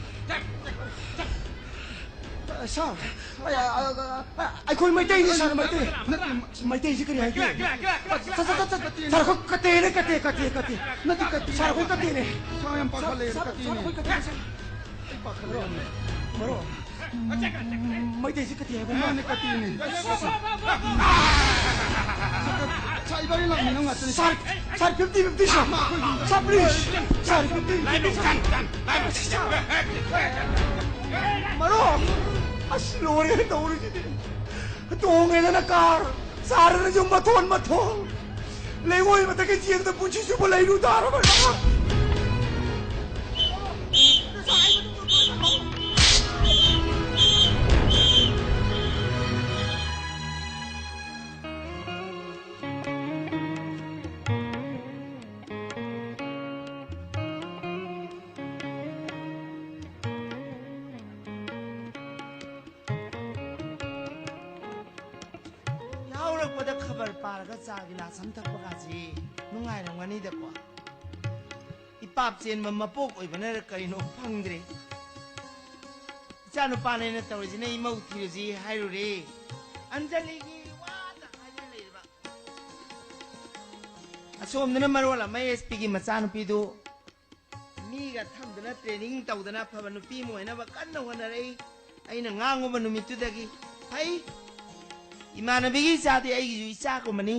ꯁꯥꯔ, ꯑꯩ, ꯑ, ꯑ, ꯑ, ꯑꯩꯈꯣꯏ ꯃꯩꯇꯩꯅꯤ, ꯁꯥꯔ, ꯃꯩꯇꯩ꯫ ꯅꯠꯇꯦ, ꯃꯩꯇꯩꯁꯤ ꯀꯔꯤ ꯍꯥꯏꯒꯦ? ꯁꯠ, ꯁꯠ, ꯁꯠ, ꯁꯠ꯫ ꯁꯥꯔ, ꯑꯩꯈꯣꯏ ꯀꯇꯦꯅꯦ, ꯀꯇꯦ, ꯀꯇꯦ, ꯀꯇꯦ꯫ ꯅꯠꯇꯦ, ꯀꯇꯦ꯫ ꯁꯥꯔ, ꯑꯩꯈꯣꯏ ꯀꯇꯦꯅꯦ꯫ ꯁꯥꯔ, ꯌꯥꯝ ꯄꯥꯈꯠꯂꯦ, ꯁꯥꯔ, ꯀꯇꯦꯅꯦ꯫ ꯁꯥꯔ, ꯑꯩꯈꯣꯏ ꯀꯇꯦꯅꯦ, ꯁꯥꯔ꯫ ꯑꯩ ꯄꯥꯈꯠꯂꯦ ꯌꯥꯝꯅ꯫ ꯃꯔꯨꯞ, ꯃꯩꯇꯩꯁꯤ ꯀꯇꯦ ꯍꯥꯏꯕ ꯃꯥꯅꯦ, ꯃꯥꯜꯂꯦ꯫ ꯀꯇꯦꯅꯦ꯫ ꯁꯥꯔ, ꯏꯕꯥꯅꯤ ꯂꯥꯛꯃꯤꯟꯅꯧ ꯉꯥꯛꯇꯅꯤ꯫ Sir, sir, fifty fifty, sir. Sir, please. Sir, fifty fifty, sir. ꯃꯔꯨꯞ, ꯑꯁ, ꯂꯣꯏꯔꯦ ꯇꯧꯔꯤꯁꯤꯗꯤ꯫ ꯇꯣꯡꯉꯦꯗꯅ ꯀꯥꯔ, ꯆꯥꯔꯦꯗꯅ ꯌꯨꯝ ꯃꯊꯣꯟ ꯃꯊꯣꯟ꯫ ꯂꯩꯉꯣꯏ ꯃꯊꯛꯀꯤ ꯆꯦꯡꯗ ꯄꯨꯟꯁꯤ ꯆꯨꯞꯄ ꯂꯩꯔꯨ ꯇꯥꯔꯕ꯫ ꯌꯥꯍꯧꯔꯛꯄꯗ ꯈꯕꯔ ꯄꯥꯔꯒ ꯆꯥ ꯒꯤꯂꯥꯁ ꯑꯃ ꯊꯛꯄꯒꯁꯤ ꯅꯨꯡꯉꯥꯏꯔꯝꯒꯅꯤꯗꯀꯣ꯫ ꯏꯄꯥꯞ ꯆꯦꯟꯕ ꯃꯄꯣꯛ ꯑꯣꯏꯕꯅꯔ ꯀꯔꯤꯅꯣ ꯈꯪꯗ꯭ꯔꯦ꯫ ꯏꯆꯥ ꯅꯨꯄꯥꯅꯦꯅ ꯇꯧꯔꯤꯁꯤꯅ ꯏꯃꯧ ꯊꯤꯔꯨꯁꯤ ꯍꯥꯏꯔꯨꯔꯦ꯫ ꯑꯟꯖꯂꯤꯒꯤ ꯋꯥꯗ ꯍꯥꯏꯗꯨꯅ ꯂꯩꯔꯤꯕ꯫ ꯑꯁꯣꯝꯗꯅ ꯃꯔꯣꯜ ꯑꯃ ꯑꯦꯁ ꯄꯤꯒꯤ ꯃꯆꯥꯅꯨꯄꯤꯗꯨ ꯃꯤꯒ ꯊꯝꯗꯅ ꯇ꯭ꯔꯦꯅꯤꯡ ꯇꯧꯗꯅ ꯑꯐꯕ ꯅꯨꯄꯤ ꯑꯃ ꯑꯣꯏꯅꯕ ꯀꯟꯅ ꯍꯣꯠꯅꯔꯛꯏ꯫ ꯑꯩꯅ ꯉꯥꯡꯉꯨꯕ ꯅꯨꯃꯤꯠꯇꯨꯗꯒꯤ ꯐꯩ꯫ ꯏꯃꯥꯟꯅꯕꯤꯒꯤ ꯏꯆꯥꯗꯤ ꯑꯩꯒꯤꯁꯨ ꯏꯆꯥꯒꯨꯝꯕꯅꯤ꯫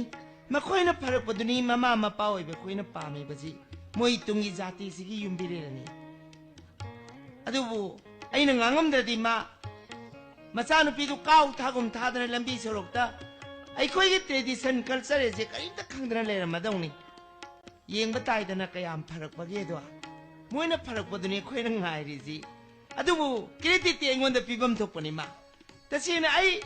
ꯃꯈꯣꯏꯅ ꯐꯔꯛꯄꯗꯨꯅꯤ ꯃꯃꯥ ꯃꯄꯥ ꯑꯣꯏꯕ ꯑꯩꯈꯣꯏꯅ ꯄꯥꯝꯃꯤꯕꯁꯤ꯫ ꯃꯣꯏ ꯇꯨꯡꯒꯤ ꯖꯥꯇꯤꯁꯤꯒꯤ ꯌꯨꯝꯕꯤꯔꯦꯜꯅꯤ꯫ ꯑꯗꯨꯕꯨ ꯑꯩꯅ ꯉꯥꯡꯉꯝꯗ꯭ꯔꯗꯤ ꯃꯥ ꯃꯆꯥꯅꯨꯄꯤꯗꯨ ꯀꯥꯎ ꯊꯥꯒꯨꯝ ꯊꯥꯗꯅ ꯂꯝꯕꯤ ꯁꯣꯔꯣꯛꯇ ꯑꯩꯈꯣꯏꯒꯤ tradition culture ꯑꯁꯦ ꯀꯔꯤꯝꯇ ꯈꯪꯗꯅ ꯂꯩꯔꯝꯃꯗꯧꯅꯤ꯫ ꯌꯦꯡꯕ ꯇꯥꯏꯗꯅ ꯀꯌꯥꯝ ꯐꯔꯛꯄꯒꯦꯗꯣ꯫ ꯃꯣꯏꯅ ꯐꯔꯛꯄꯗꯨꯅꯤ ꯑꯩꯈꯣꯏꯅ ꯉꯥꯏꯔꯤꯁꯤ꯫ ꯑꯗꯨꯕꯨ creditꯇꯤ ꯑꯩꯉꯣꯟꯗ ꯄꯤꯐꯝ ꯊꯣꯛꯄꯅꯤ ꯃꯥ꯫ ꯇꯁꯦꯡꯅ ꯑꯩ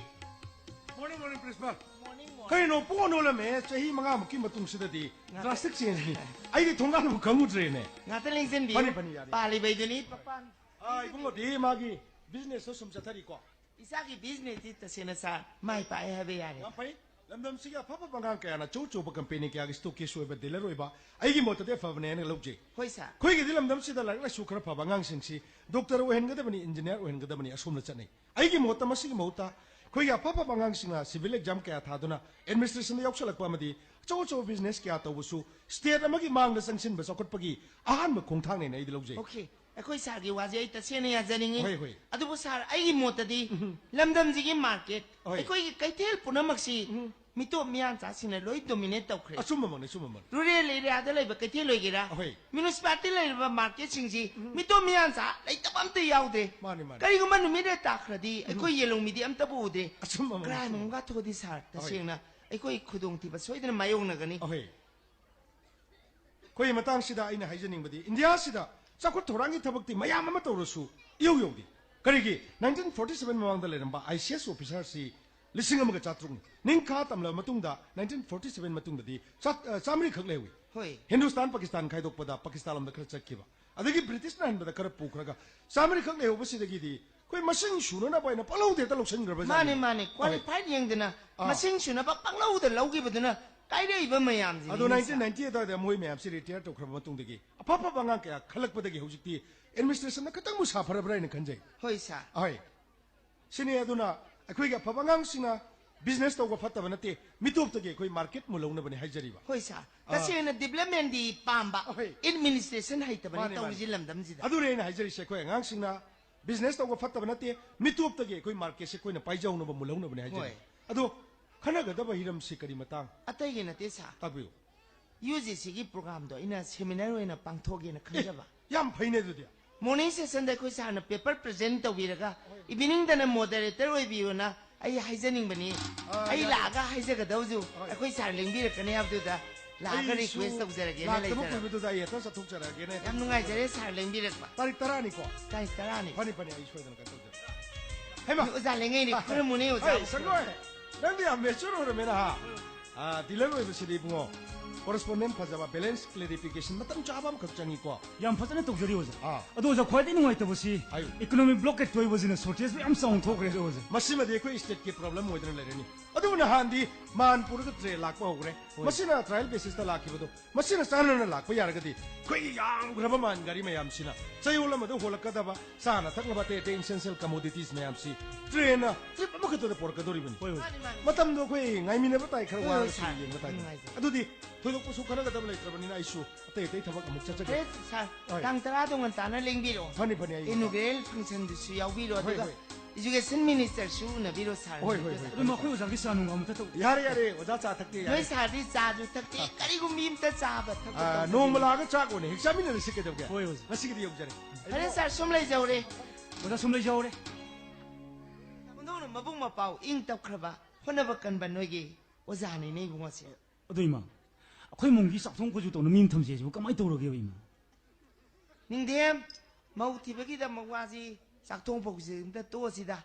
Morning, morning, principal. Morning, morning. ꯀꯩꯅꯣ, ꯄꯣꯠ ꯅꯣꯜꯂꯝꯃꯦ, ꯆꯍꯤ ꯃꯉꯥꯃꯨꯛꯀꯤ ꯃꯇꯨꯡꯁꯤꯗꯗꯤ ꯉꯥꯛꯇ drastic changeꯅꯤ꯫ ꯑꯩꯗꯤ ꯊꯣꯡꯒꯥꯟꯕꯨ ꯈꯪꯉꯨꯗ꯭ꯔꯦꯅꯦ꯫ ꯉꯥꯛꯇ ꯂꯦꯡꯁꯤꯟꯕꯤꯌꯨ꯫ ꯐꯅꯤ, ꯐꯅꯤ, ꯌꯥꯔꯦ꯫ ꯄꯥꯜꯂꯤꯕꯩꯗꯨꯅꯤ ꯄꯥꯄꯥꯟ꯫ ꯑꯥ, ꯏꯕꯨꯡꯉꯣꯗꯤ ꯃꯥꯒꯤ businessꯇꯣ ꯁꯨꯝ ꯆꯠꯊꯔꯤꯀꯣ? ꯏꯆꯥꯒꯤ businessꯇꯤ ꯇꯁꯦꯡꯅ ꯁꯥꯔ ꯃꯥꯏ ꯄꯥꯛꯑꯦ ꯍꯥꯏꯕ ꯌꯥꯔꯦ꯫ ꯌꯥꯝ ꯐꯩ꯫ ꯂꯝꯗꯝꯁꯤꯒꯤ ꯑꯐ ꯑꯐꯕ ꯑꯉꯥꯡ ꯀꯌꯥꯅ ꯑꯆꯧ ꯑꯆꯧꯕ company ꯀꯌꯥꯒꯤ stockcase ꯑꯣꯏꯕ dealer ꯑꯣꯏꯕ ꯑꯩꯒꯤ ꯃꯣꯠꯇꯗꯤ ꯑꯐꯕꯅꯦ ꯍꯥꯏꯅ ꯂꯧꯖꯩ꯫ ꯍꯣꯏ ꯁꯥꯔ꯫ ꯑꯩꯈꯣꯏꯒꯤꯗꯤ ꯂꯝꯗꯝꯁꯤꯗ ꯂꯥꯏꯔꯤꯛ ꯂꯥꯏꯁꯨ ꯈꯔ ꯐꯕ ꯑꯉꯥꯡꯁꯤꯡꯁꯤ doctor ꯑꯣꯏꯍꯟꯒꯗꯕꯅꯤ, engineer ꯑꯣꯏꯍꯟꯒꯗꯕꯅꯤ, ꯑꯁꯣꯝꯗ ꯆꯠꯅꯩ꯫ ꯑꯩꯒꯤ ꯃꯣꯠꯇ ꯃꯁꯤꯒꯤ ꯃꯍꯨꯠꯇ ꯑꯩꯈꯣꯏꯒꯤ ꯑꯐ ꯑꯐꯕ ꯑꯉꯥꯡꯁꯤꯡꯅ civil exam ꯀꯌꯥ ꯊꯥꯗꯨꯅ administrationꯗ ꯌꯥꯎꯁꯜꯂꯛꯄ ꯑꯃꯗꯤ ꯑꯆꯧ ꯑꯆꯧꯕ business ꯀꯌꯥ ꯇꯧꯕꯁꯨ state ꯑꯃꯒꯤ ꯃꯥꯡꯗ ꯆꯪꯁꯤꯟꯕ ꯆꯥꯎꯈꯠꯄꯒꯤ ꯑꯍꯥꯟꯕ ꯈꯣꯡꯊꯥꯡꯅꯦꯅ ꯑꯩꯗꯤ ꯂꯧꯖꯩ꯫ Okay꯫ ꯑꯩꯈꯣꯏ ꯁꯥꯔꯒꯤ ꯋꯥꯁꯦ ꯑꯩ ꯇꯁꯦꯡꯅ ꯌꯥꯖꯅꯤꯡꯉꯤ꯫ ꯍꯣꯏ, ꯍꯣꯏ꯫ ꯑꯗꯨꯕꯨ ꯁꯥꯔ, ꯑꯩꯒꯤ ꯃꯣꯠꯇꯗꯤ ꯎꯝ꯫ ꯂꯝꯗꯝꯁꯤꯒꯤ market, ꯍꯣꯏ꯫ ꯑꯩꯈꯣꯏꯒꯤ ꯀꯩꯊꯦꯜ ꯄꯨꯝꯅꯃꯛꯁꯤ ꯎꯝ꯫ ꯃꯤꯇꯣꯞ ꯃꯤꯌꯥꯟꯆꯥꯁꯤꯡꯅ ꯂꯣꯏ dominate ꯇꯧꯈ꯭ꯔꯦ꯫ ꯑꯆꯨꯝꯕꯃꯛꯅꯤ, ꯑꯆꯨꯝꯕꯃꯛꯅꯤ꯫ Rural areaꯗ ꯂꯩꯕ ꯀꯩꯊꯦꯜ ꯑꯣꯏꯒꯦꯔꯥ, ꯍꯣꯏ꯫ Municipality ꯂꯩꯔꯤꯕ marketꯁꯤꯡꯁꯤ ꯎꯝ꯫ ꯃꯤꯇꯣꯞ ꯃꯤꯌꯥꯟꯆꯥ ꯂꯩꯇꯕ ꯑꯝꯇ ꯌꯥꯎꯗꯦ꯫ ꯃꯥꯅꯤ, ꯃꯥꯅꯤ꯫ ꯀꯔꯤꯒꯨꯝꯕ ꯅꯨꯃꯤꯠ ꯍꯦꯛ ꯇꯥꯈ꯭ꯔꯗꯤ ꯎꯝ꯫ ꯑꯩꯈꯣꯏ ꯌꯦꯜꯍꯧꯃꯤꯗꯤ ꯑꯝꯇꯕꯨ ꯎꯗꯦ꯫ ꯑꯆꯨꯝꯕꯃꯛꯅꯤ, crime ꯑꯆꯨꯝꯕꯃꯛꯅꯤ꯫ ꯑꯃꯒ ꯊꯣꯛꯑꯗꯤ ꯁꯥꯔ, ꯍꯣꯏ꯫ ꯇꯁꯦꯡꯅ ꯑꯩꯈꯣꯏ ꯈꯨꯗꯣꯡꯊꯤꯕ ꯁꯣꯏꯗꯅ ꯃꯥꯌꯣꯛꯅꯒꯅꯤ꯫ ꯍꯣꯏ꯫ ꯑꯩꯈꯣꯏꯒꯤ ꯃꯇꯥꯡꯁꯤꯗ ꯑꯩꯅ ꯍꯥꯏꯖꯅꯤꯡꯕꯗꯤ, ꯏꯟꯗꯤꯌꯥꯁꯤꯗ ꯆꯥꯎꯈꯠ ꯊꯧꯔꯥꯡꯒꯤ ꯊꯕꯛꯇꯤ ꯃꯌꯥꯝ ꯑꯃ ꯇꯧꯔꯁꯨ ꯏꯌꯧ ꯌꯧꯗꯦ꯫ ꯀꯔꯤꯒꯤ? Nineteen forty seven ꯃꯃꯥꯡꯗ ꯂꯩꯔꯝꯕ ICS officerꯁꯤ ꯂꯤꯁꯤꯡ ꯑꯃꯒ ꯆꯥꯇ꯭ꯔꯨꯛꯅꯤ꯫ ꯅꯤꯡꯈꯥ ꯇꯝꯂꯕ ꯃꯇꯨꯡꯗ, nineteen forty seven ꯃꯇꯨꯡꯗꯗꯤ ꯆꯥ-, ꯑ, ꯆꯥꯃꯔꯤ ꯈꯛ ꯂꯩꯍꯧꯏ꯫ ꯍꯣꯏ꯫ ꯍꯤꯟꯗꯨꯁꯇꯥꯟ ꯄꯥꯀꯤꯁꯇꯥꯟ ꯈꯥꯏꯗꯣꯛꯄꯗ ꯄꯥꯀꯤꯁꯇꯥꯟ ꯂꯣꯝꯗ ꯈꯔ ꯆꯠꯈꯤꯕ꯫ ꯑꯗꯒꯤ ꯕ꯭ꯔꯤꯇꯤꯁꯅ ꯍꯟꯕꯗ ꯈꯔ ꯄꯨꯈ꯭ꯔꯒ ꯆꯥꯃꯔꯤ ꯈꯛ ꯂꯩꯍꯧꯕꯁꯤꯗꯒꯤꯗꯤ ꯑꯩꯈꯣꯏ ꯃꯁꯤꯡ ꯁꯨꯅꯅꯕ ꯑꯩꯅ ꯄꯪꯂꯧꯗ ꯍꯦꯛꯇ ꯂꯧꯁꯤꯟꯈ꯭ꯔꯕ ꯃꯥꯅꯦ, ꯖꯥꯠꯅꯤ꯫ ꯃꯥꯅꯦ꯫ ꯍꯣꯏ꯫ Qualified ꯌꯦꯡꯗꯅ ꯑꯥ꯫ ꯃꯁꯤꯡ ꯁꯨꯅꯕ ꯄꯪꯂꯧꯗ ꯂꯧꯈꯤꯕꯗꯨꯅ ꯀꯥꯏꯔꯛꯏꯕ ꯃꯌꯥꯝꯁꯤꯅꯤ ꯑꯗꯣ ꯁꯥꯔ꯫ Nineteen ninety ꯑꯗꯨꯋꯥꯏꯗ ꯃꯣꯏ ꯃꯌꯥꯝꯁꯤ retire ꯇꯧꯈ꯭ꯔꯕ ꯃꯇꯨꯡꯗꯒꯤ ꯑꯐ ꯑꯐꯕ ꯑꯉꯥꯡ ꯀꯌꯥ ꯈꯜꯂꯛꯄꯗꯒꯤ ꯍꯧꯖꯤꯛꯇꯤ administrationꯅ ꯈꯤꯇꯪꯕꯨ ꯁꯥꯐꯔꯕ꯭ꯔꯥ ꯍꯥꯏꯅ ꯈꯟꯖꯩ꯫ ꯍꯣꯏ ꯁꯥꯔ꯫ ꯑꯍꯣꯏ꯫ ꯁꯤꯅꯤ꯫ ꯑꯗꯨꯅ ꯑꯩꯈꯣꯏꯒꯤ ꯑꯐꯕ ꯑꯉꯥꯡꯁꯤꯡꯅ business ꯇꯧꯕ ꯐꯠꯇꯕ ꯅꯠꯇꯦ, ꯃꯤꯇꯣꯞꯇꯒꯤ ꯑꯩꯈꯣꯏ market ꯃꯨꯜꯍꯧꯅꯕꯅꯤ ꯍꯥꯏꯖꯔꯤꯕ꯫ ꯍꯣꯏ ꯁꯥꯔ꯫ ꯑꯥ꯫ ꯇꯁꯦꯡꯅ developmentꯗꯤ ꯄꯥꯝꯕ, ꯍꯣꯏ꯫ Administration ꯍꯩꯇꯕꯅꯤ ꯃꯥꯅꯦ, ꯃꯥꯅꯦ꯫ ꯇꯧꯔꯤꯁꯤ ꯂꯝꯗꯝꯁꯤꯗ꯫ ꯑꯗꯨꯅꯦ ꯑꯩꯅ ꯍꯥꯏꯖꯔꯤꯁꯦ, ꯑꯩꯈꯣꯏ ꯑꯉꯥꯡꯁꯤꯡꯅ business ꯇꯧꯕ ꯐꯠꯇꯕ ꯅꯠꯇꯦ, ꯃꯤꯇꯣꯞꯇꯒꯤ ꯑꯩꯈꯣꯏ marketꯁꯦ ꯑꯩꯈꯣꯏꯅ ꯄꯥꯏꯖꯍꯧꯅꯕ, ꯃꯨꯜꯍꯧꯅꯕꯅꯦ ꯍꯥꯏꯖꯔꯤ꯫ ꯍꯣꯏ꯫ ꯑꯗꯣ ꯈꯟꯅꯒꯗꯕ ꯍꯤꯔꯝꯁꯤ ꯀꯔꯤ ꯃꯇꯥꯡ? ꯑꯇꯩꯒꯤ ꯅꯠꯇꯦ ꯁꯥꯔ꯫ ꯇꯥꯛꯄꯤꯌꯨ꯫ UGCꯒꯤ programꯗꯣ ꯑꯩꯅ seminar ꯑꯣꯏꯅ ꯄꯥꯡꯊꯣꯛꯑꯒꯦꯅ ꯑꯦ, ꯈꯟꯖꯕ꯫ ꯌꯥꯝ ꯐꯩꯅꯦ ꯑꯗꯨꯗꯤ꯫ Morning sessionꯗ ꯑꯩꯈꯣꯏ ꯁꯥꯔꯅ paper present ꯇꯧꯕꯤꯔꯒ, ꯍꯣꯏ꯫ Eveningꯗꯅ moderator ꯑꯣꯏꯕꯤꯌꯣꯅ ꯑꯩ ꯍꯥꯏꯖꯅꯤꯡꯕꯅꯤ꯫ ꯑꯥ, ꯑꯩ ꯌꯥꯔꯦ꯫ ꯂꯥꯛꯑꯒ ꯍꯥꯏꯖꯒꯗꯧꯁꯨ ꯍꯣꯏ꯫ ꯑꯩꯈꯣꯏ ꯁꯥꯔ ꯂꯦꯡꯕꯤꯔꯛꯀꯅꯤ ꯍꯥꯏꯕꯗꯨꯗ ꯂꯥꯛꯑꯒ ꯑꯩꯁꯨ ꯔꯤꯀ꯭ꯋꯦꯁ ꯇꯧꯖꯔꯒꯦꯅ ꯂꯥꯛꯇꯕ ꯂꯩꯖꯔꯕꯅꯤ꯫ ꯀꯨꯏꯕꯗꯨꯗ ꯑꯩ ꯍꯦꯛꯇ ꯆꯠꯊꯣꯛꯆꯔꯛꯑꯒꯦꯅꯦ꯫ ꯌꯥꯝ ꯅꯨꯡꯉꯥꯏꯖꯔꯦ ꯁꯥꯔ ꯂꯦꯡꯕꯤꯔꯛꯄ꯫ ꯇꯥꯔꯤꯛ ꯇꯔꯥꯅꯤꯀꯣ? ꯇꯥꯔꯤꯛ ꯇꯔꯥꯅꯤ꯫ ꯐꯅꯤ, ꯐꯅꯤ, ꯑꯩ ꯁꯣꯏꯗꯅ ꯀꯩꯅꯣ ꯇꯧꯖꯔꯛꯀꯦ꯫ ꯍꯩꯃꯥ! ꯑꯣꯖꯥ ꯂꯦꯡꯉꯩꯅꯦ, ꯈꯨꯔꯨꯝꯃꯨꯅꯦ ꯑꯣꯖꯥ꯫ ꯍꯩ, ꯁꯪꯒꯣꯏ! ꯅꯪꯗꯤ ꯌꯥꯝ ꯃꯦꯆꯣꯔ ꯑꯣꯏꯔꯝꯃꯦꯅ, ꯍꯥ? ꯑꯥ, ꯗꯤꯂꯔ ꯑꯣꯏꯕꯁꯤꯗꯤ ꯏꯕꯨꯡꯉꯣ, ꯀꯣꯔꯦꯁꯄꯣꯟꯗꯦꯟ ꯐꯖꯕ, ꯕꯦꯂꯦꯟꯁ ꯀ꯭ꯂꯦꯔꯤꯐꯤꯀꯦꯁꯟ ꯃꯇꯝ ꯆꯥꯕ ꯑꯃꯈꯛ ꯆꯪꯉꯤꯀꯣ꯫ ꯌꯥꯝ ꯐꯖꯅ ꯇꯧꯖꯔꯤ ꯑꯣꯖꯥ꯫ ꯑꯥ꯫ ꯑꯗꯣ ꯑꯣꯖꯥ, ꯈ꯭ꯋꯥꯏꯗꯒꯤ ꯅꯨꯡꯉꯥꯏꯇꯕꯁꯤ ꯍꯥꯏꯌꯨ꯫ ꯏꯀꯣꯅꯣꯃꯤꯛ ꯕ꯭ꯂꯣꯀꯦꯠ ꯊꯣꯛꯏꯕꯁꯤꯅ ꯁꯣꯔꯇꯦꯖ ꯃꯌꯥꯝ ꯆꯥꯎꯅ ꯊꯣꯛꯈ꯭ꯔꯦ ꯑꯣꯖꯥ꯫ ꯃꯁꯤꯃꯗꯤ ꯑꯩꯈꯣꯏ ꯁ꯭ꯇꯦꯠꯀꯤ ꯄ꯭ꯔꯣꯕ꯭ꯂꯦꯝ ꯑꯣꯏꯗꯅ ꯂꯩꯔꯅꯤ꯫ ꯑꯗꯨꯕꯨ ꯅꯍꯥꯟꯗꯤ ꯃꯥꯟꯄꯨꯔꯗ ꯇ꯭ꯔꯦꯟ ꯂꯥꯛꯄ ꯍꯧꯈ꯭ꯔꯦ꯫ ꯍꯣꯏ꯫ ꯃꯁꯤꯅ ꯇ꯭ꯔꯥꯏꯌꯦꯜ ꯕꯦꯁꯤꯁꯇ ꯂꯥꯛꯈꯤꯕꯗꯣ, ꯃꯁꯤꯅ ꯆꯥꯟꯅꯅ ꯂꯥꯛꯄ ꯌꯥꯔꯒꯗꯤ ꯑꯩꯈꯣꯏꯒꯤ ꯌꯥꯝꯈ꯭ꯔꯕ ꯃꯥꯟ ꯒꯥꯔꯤ ꯃꯌꯥꯝꯁꯤꯅ ꯆꯌꯣꯜ ꯑꯃꯗ ꯍꯣꯜꯂꯛꯀꯗꯕ ꯆꯥꯅ ꯊꯛꯅꯕ ꯑꯇꯩ ꯑꯇꯩ ꯏꯁꯦꯟꯁꯤꯌꯦꯜ ꯀꯃꯣꯗꯤꯇꯤꯁ ꯃꯌꯥꯝꯁꯤ ꯇ꯭ꯔꯦꯟꯅ ꯇ꯭ꯔꯤꯞ ꯑꯃꯈꯛꯇꯗ ꯄꯨꯔꯛꯀꯗꯧꯔꯤꯕꯅꯤ꯫ ꯍꯣꯏ, ꯍꯣꯏ꯫ ꯃꯥꯅꯤ, ꯃꯥꯅꯤ꯫ ꯃꯇꯝꯗꯣ ꯑꯩꯈꯣꯏ ꯉꯥꯏꯃꯤꯟꯅꯕ ꯇꯥꯏ, ꯈꯔ ꯍꯣꯏ, ꯍꯣꯏ, ꯋꯥꯔꯁꯨ ꯁꯥꯔ꯫ ꯌꯦꯡꯕ ꯇꯥꯏ꯫ ꯅꯨꯡꯉꯥꯏꯖꯔꯦ꯫ ꯑꯗꯨꯗꯤ ꯊꯣꯏꯗꯣꯛꯄꯁꯨ ꯈꯟꯅꯒꯗꯕ ꯂꯩꯇ꯭ꯔꯕꯅꯤꯅ ꯑꯩꯁꯨ ꯑꯇꯩ ꯑꯇꯩ ꯊꯕꯛ ꯑꯃꯨꯛ ꯆꯠꯆꯒꯦ꯫ ꯐꯔꯦ, ꯁꯥꯔ꯫ ꯍꯣꯏ꯫ ꯇꯥꯡ ꯇꯔꯥꯗꯣ ꯉꯟꯇꯥꯅ ꯂꯦꯡꯕꯤꯔꯛꯑꯣ꯫ ꯐꯅꯤ, ꯐꯅꯤ, ꯑꯩ ꯏꯅꯣꯒ꯭ꯔꯦꯜ ꯐꯪꯁꯟꯗꯨꯁꯨ ꯌꯥꯎꯕꯤꯔꯣ, ꯍꯣꯏ, ꯑꯗꯨꯒ ꯍꯣꯏ꯫ ꯏꯖꯨꯀꯦꯁꯟ ꯃꯤꯅꯤꯁꯇꯔꯁꯨ ꯎꯅꯕꯤꯔꯣ, ꯁꯥꯔ꯫ ꯍꯣꯏ, ꯍꯣꯏ, ꯍꯣꯏ꯫ ꯑꯗꯨ ꯃꯈꯣꯏ ꯑꯣꯖꯥꯒꯤ ꯆꯥ ꯅꯨꯡ ꯑꯃꯇ ꯇꯧ-, ꯌꯥꯔꯦ, ꯌꯥꯔꯦ, ꯑꯣꯖꯥ ꯆꯥ ꯊꯛꯇꯦ, ꯌꯥꯔꯦ꯫ ꯅꯣꯏ ꯁꯥꯔꯗꯤ ꯆꯥꯁꯨ ꯊꯛꯇꯦ, ꯑꯥ꯫ ꯀꯔꯤꯒꯨꯝꯕꯤ ꯑꯝꯇ ꯆꯥꯕ ꯊꯛꯄ ꯑꯥ, ꯇꯧꯗꯕꯤ꯫ ꯅꯣꯡꯃ ꯂꯥꯛꯑꯒ ꯆꯥꯛ ꯑꯣꯏꯅ ꯍꯦꯛ ꯆꯥꯃꯤꯟꯅꯔꯁꯤ ꯀꯩꯗꯧꯒꯦ? ꯍꯣꯏ, ꯑꯣꯖꯥ꯫ ꯉꯁꯤꯒꯤꯗꯤ ꯌꯧꯖꯔꯦ꯫ ꯐꯔꯦ, ꯁꯥꯔ, ꯁꯨꯝ ꯂꯩꯖꯍꯧꯔꯦ꯫ ꯑꯣꯖꯥ, ꯁꯨꯝ ꯂꯩꯖꯍꯧꯔꯦ꯫ ꯑꯣꯟꯊꯣꯛꯅ ꯃꯕꯨꯡ ꯃꯄꯥꯎ ꯏꯪ ꯇꯞꯈ꯭ꯔꯕ, ꯍꯣꯠꯅꯕ ꯀꯟꯕ ꯅꯣꯏꯒꯤ ꯑꯣꯖꯥꯅꯤꯅꯦ ꯏꯕꯨꯡꯉꯣꯁꯦ꯫ ꯑꯗꯨ ꯏꯃꯥ, ꯑꯩꯈꯣꯏ ꯏꯃꯨꯡꯒꯤ ꯆꯥꯛꯊꯣꯡ ꯈꯣꯏꯁꯨ ꯇꯧꯅ ꯃꯤ ꯑꯃ ꯊꯝꯁꯦ ꯍꯥꯏꯁꯤꯕꯨ ꯀꯃꯥꯏꯅ ꯇꯧꯔꯒꯦꯕ ꯏꯃꯥ? ꯅꯤꯡꯊꯦꯝ, ꯃꯧ ꯊꯤꯕꯒꯤꯗꯃꯛ ꯋꯥꯁꯤ ꯆꯥꯛꯊꯣꯡ ꯐꯧꯁꯤ ꯑꯝꯇ ꯇꯣꯛꯑꯁꯤꯗ꯫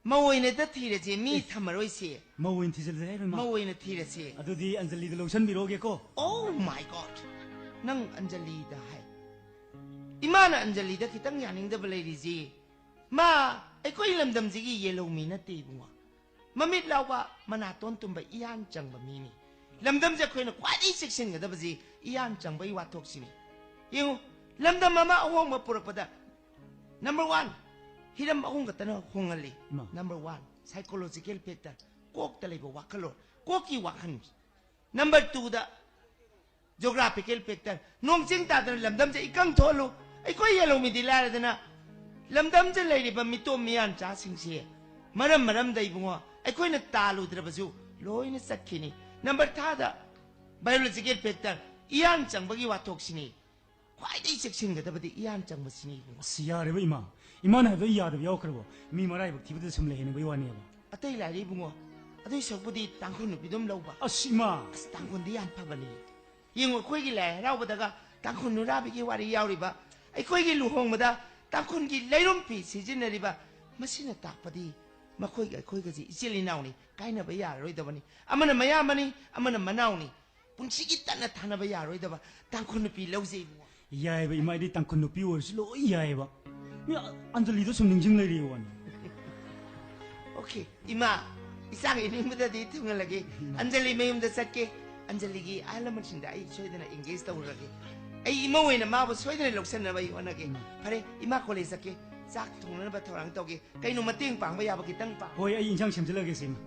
ꯃꯧ ꯑꯣꯏꯅ ꯍꯦꯛꯇ ꯊꯤꯔꯁꯦ, ꯃꯤ ꯑꯦ꯫ ꯊꯝꯃꯔꯣꯏꯁꯦ꯫ ꯃꯧ ꯑꯣꯏꯅ ꯊꯤꯖꯤꯜꯂꯁꯦ ꯍꯥꯏꯔꯣ ꯏꯃꯥ? ꯃꯧ ꯑꯣꯏꯅ ꯊꯤꯔꯁꯦ꯫ ꯑꯗꯨꯗꯤ ꯑꯟꯖꯂꯤꯗ ꯂꯧꯁꯟꯕꯤꯔꯣꯒꯦꯀꯣ꯫ Oh my God! ꯅꯪ ꯑꯟꯖꯂꯤꯗ ꯍꯥꯏ꯫ ꯏꯃꯥꯅ ꯑꯟꯖꯂꯤꯗ ꯈꯤꯇꯪ ꯌꯥꯅꯤꯡꯗꯕ ꯂꯩꯔꯤꯁꯤ, ꯃꯥ ꯑꯩꯈꯣꯏ ꯂꯝꯗꯝꯁꯤꯒꯤ ꯌꯦꯜꯍꯧꯃꯤ ꯅꯠꯇꯦ ꯏꯕꯨꯡꯉꯣ꯫ ꯃꯃꯤꯠ ꯂꯥꯎꯕ, ꯃꯅꯥꯇꯣꯟ ꯇꯨꯝꯕ, ꯏꯌꯥꯟ ꯆꯪꯕ ꯃꯤꯅꯤ꯫ ꯂꯝꯗꯝꯁꯦ ꯑꯩꯈꯣꯏꯅ ꯈ꯭ꯋꯥꯏꯗꯒꯤ ꯆꯦꯛꯁꯤꯟꯒꯗꯕꯁꯤ ꯏꯌꯥꯟ ꯆꯪꯕꯒꯤ ꯋꯥꯊꯣꯛꯁꯤꯅꯤ꯫ ꯌꯦꯡꯉꯨ, ꯂꯝꯗꯝ ꯑꯃ ꯑꯍꯣꯡꯕ ꯄꯨꯔꯛꯄꯗ, number one, ꯍꯤꯔꯝ ꯑꯍꯨꯝ ꯈꯛꯇꯅ ꯍꯣꯡꯍꯜꯂꯤ꯫ ꯏꯃꯥ꯫ Number one, psychological factor, ꯀꯣꯛꯇ ꯂꯩꯕ ꯋꯥꯈꯜꯂꯣꯟ, ꯀꯣꯛꯀꯤ ꯋꯥꯈꯜ꯫ Number twoꯗ, geographical factor, ꯅꯣꯡ ꯆꯤꯡ ꯇꯥꯗꯅ ꯂꯝꯗꯝꯁꯦ ꯏꯀꯪ ꯊꯣꯛꯍꯜꯂꯨ꯫ ꯑꯩꯈꯣꯏ ꯌꯦꯜꯍꯧꯃꯤꯗꯤ ꯂꯥꯏꯔꯗꯅ, ꯂꯝꯗꯝꯁꯦ ꯂꯩꯔꯤꯕ ꯃꯤꯇꯣꯝ ꯃꯤꯌꯥꯟꯆꯥꯁꯤꯡꯁꯦ ꯃꯔꯝ ꯃꯔꯝꯗ ꯏꯕꯨꯡꯉꯣ, ꯑꯩꯈꯣꯏꯅ ꯇꯥꯜꯂꯨꯗ꯭ꯔꯕꯁꯨ ꯂꯣꯏꯅ ꯆꯠꯈꯤꯅꯤ꯫ Number thirdꯗ, biological factor, ꯏꯌꯥꯟ ꯆꯪꯕꯒꯤ ꯋꯥꯊꯣꯛꯁꯤꯅꯤ꯫ ꯈ꯭ꯋꯥꯏꯗꯒꯤ ꯆꯦꯛꯁꯤꯟꯒꯗꯕꯗꯤ ꯏꯌꯥꯟ ꯆꯪꯕꯁꯤꯅꯤ ꯏꯕꯨꯡꯉꯣ꯫ ꯑꯁ, ꯌꯥꯔꯦꯕ ꯏꯃꯥ꯫ ꯏꯃꯥꯅ ꯍꯥꯏꯕꯗꯣ ꯑꯩ ꯌꯥꯗꯕ ꯌꯥꯎꯈ꯭ꯔꯕꯣ? ꯃꯤ ꯃꯔꯥꯏꯕꯛ ꯊꯤꯕꯗ ꯁꯨꯝ ꯂꯩꯍꯟꯅꯤꯡꯕꯒꯤ ꯋꯥꯅꯦꯕ꯫ ꯑꯇꯩ ꯂꯥꯏꯔꯤ ꯏꯕꯨꯡꯉꯣ, ꯑꯗꯨꯏ ꯁꯔꯨꯛꯄꯨꯗꯤ ꯇꯥꯡꯈꯨꯜ ꯅꯨꯄꯤꯗꯨꯝ ꯂꯧꯕ꯫ ꯑꯁ ꯏꯃꯥ꯫ ꯑꯁ, ꯇꯥꯡꯈꯨꯜꯗꯤ ꯌꯥꯝ ꯐꯕꯅꯤ꯫ ꯌꯦꯡꯉꯨ, ꯑꯩꯈꯣꯏꯒꯤ ꯂꯥꯏ ꯍꯔꯥꯎꯕꯗꯒ ꯇꯥꯡꯈꯨꯜ ꯅꯨꯔꯥꯕꯤꯒꯤ ꯋꯥꯔꯤ ꯌꯥꯎꯔꯤꯕ, ꯑꯩꯈꯣꯏꯒꯤ ꯂꯨꯍꯣꯡꯕꯗ ꯇꯥꯡꯈꯨꯜꯒꯤ ꯂꯩꯔꯨꯝ ꯐꯤ ꯁꯤꯖꯤꯟꯅꯔꯤꯕ, ꯃꯁꯤꯅ ꯇꯥꯛꯄꯗꯤ ꯃꯈꯣꯏꯒ ꯑꯩꯈꯣꯏꯒꯁꯤ ꯏꯆꯤꯜ ꯏꯅꯥꯎꯅꯤ, ꯀꯥꯏꯅꯕ ꯌꯥꯔꯔꯣꯏꯗꯕꯅꯤ꯫ ꯑꯃꯅ ꯃꯌꯥꯝꯕꯅꯤ, ꯑꯃꯅ ꯃꯅꯥꯎꯅꯤ꯫ ꯄꯨꯟꯁꯤꯒꯤ ꯇꯠꯅ ꯊꯥꯅꯕ ꯌꯥꯔꯣꯏꯗꯕ ꯇꯥꯡꯈꯨꯜ ꯅꯨꯄꯤ ꯂꯧꯖꯩ ꯏꯕꯨꯡꯉꯣ꯫ ꯌꯥꯏꯌꯦꯕ ꯏꯃꯥ, ꯑꯩꯗꯤ ꯇꯥꯡꯈꯨꯜ ꯅꯨꯄꯤ ꯑꯣꯏꯔꯁꯨ ꯂꯣꯏ ꯌꯥꯏꯌꯦꯕ꯫ ꯃꯤ ꯑ-, ꯑꯟꯖꯂꯤꯗꯣ ꯁꯨꯝ ꯅꯤꯡꯁꯤꯡ ꯂꯩꯔꯤ ꯋꯥꯅꯤ꯫ ꯑꯣꯀꯦ, ꯏꯃꯥ, ꯏꯆꯥꯒꯤ ꯅꯤꯡꯕꯗꯗꯤ ꯊꯨꯡꯍꯜꯂꯒꯦ꯫ ꯑꯟꯖꯂꯤ ꯃꯌꯨꯝꯗ ꯆꯠꯀꯦ꯫ ꯑꯟꯖꯂꯤꯒꯤ ꯑꯍꯜ ꯂꯃꯟꯁꯤꯡꯗ ꯑꯩ ꯁꯣꯏꯗꯅ ꯑꯦꯡꯒꯦꯖ ꯇꯧꯔꯨꯔꯒꯦ꯫ ꯑꯩ ꯏꯃꯧ ꯑꯣꯏꯅ ꯃꯥꯕꯨ ꯁꯣꯏꯗꯅ ꯂꯧꯁꯟꯅꯕ ꯑꯩ ꯍꯣꯠꯅꯒꯦ꯫ ꯐꯔꯦ, ꯏꯃꯥ ꯀꯣꯂꯦꯖ ꯆꯠꯀꯦ꯫ ꯆꯥꯛ ꯊꯣꯡꯅꯅꯕ ꯊꯧꯔꯥꯡ ꯇꯧꯒꯦ꯫ ꯀꯩꯅꯣ ꯃꯇꯦꯡ ꯄꯥꯡꯕ ꯌꯥꯕ ꯈꯤꯇꯪ ꯄꯥꯡ꯫ ꯍꯣꯏ, ꯑꯩ ꯏꯟꯁꯥꯡ ꯁꯦꯝꯖꯤꯜꯂꯒꯦ ꯁꯤꯃ꯫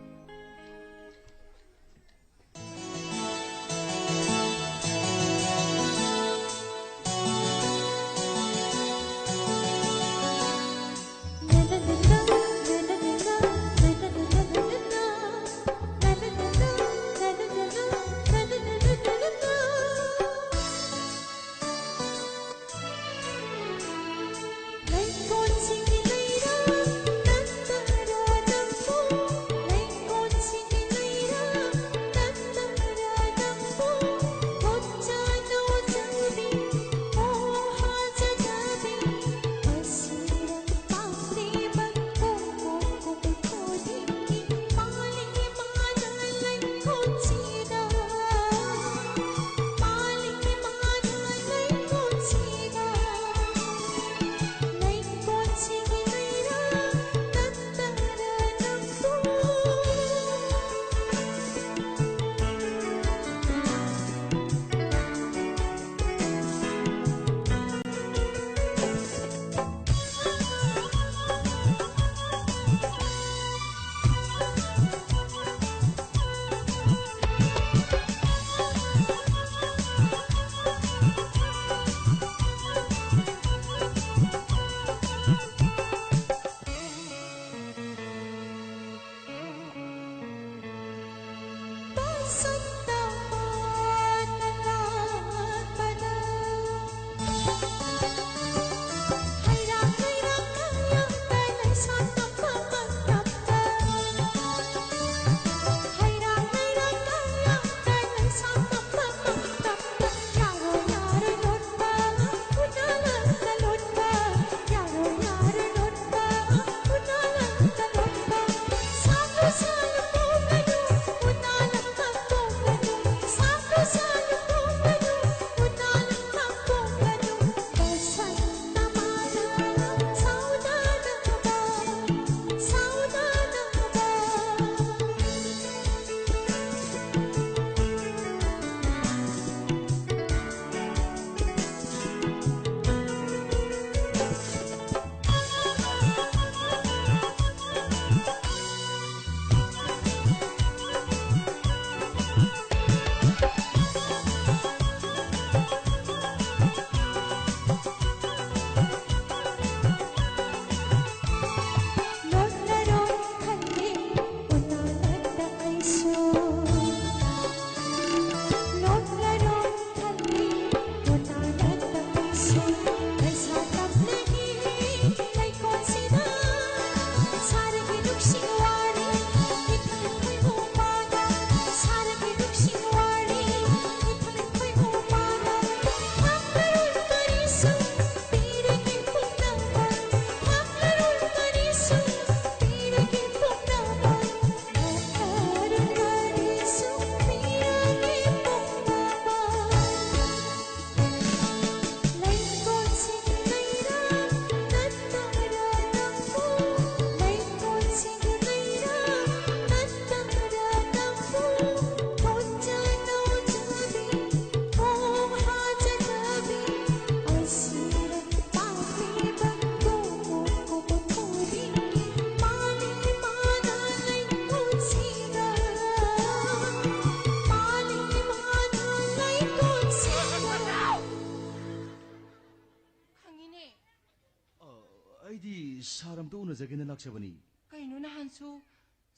ꯑꯩꯗꯤ ꯁꯥꯔ ꯑꯝꯇ ꯎꯅꯖꯒꯦꯅ ꯂꯥꯛꯆꯕꯅꯤ꯫ ꯀꯩꯅꯣ, ꯅꯍꯥꯟꯁꯨ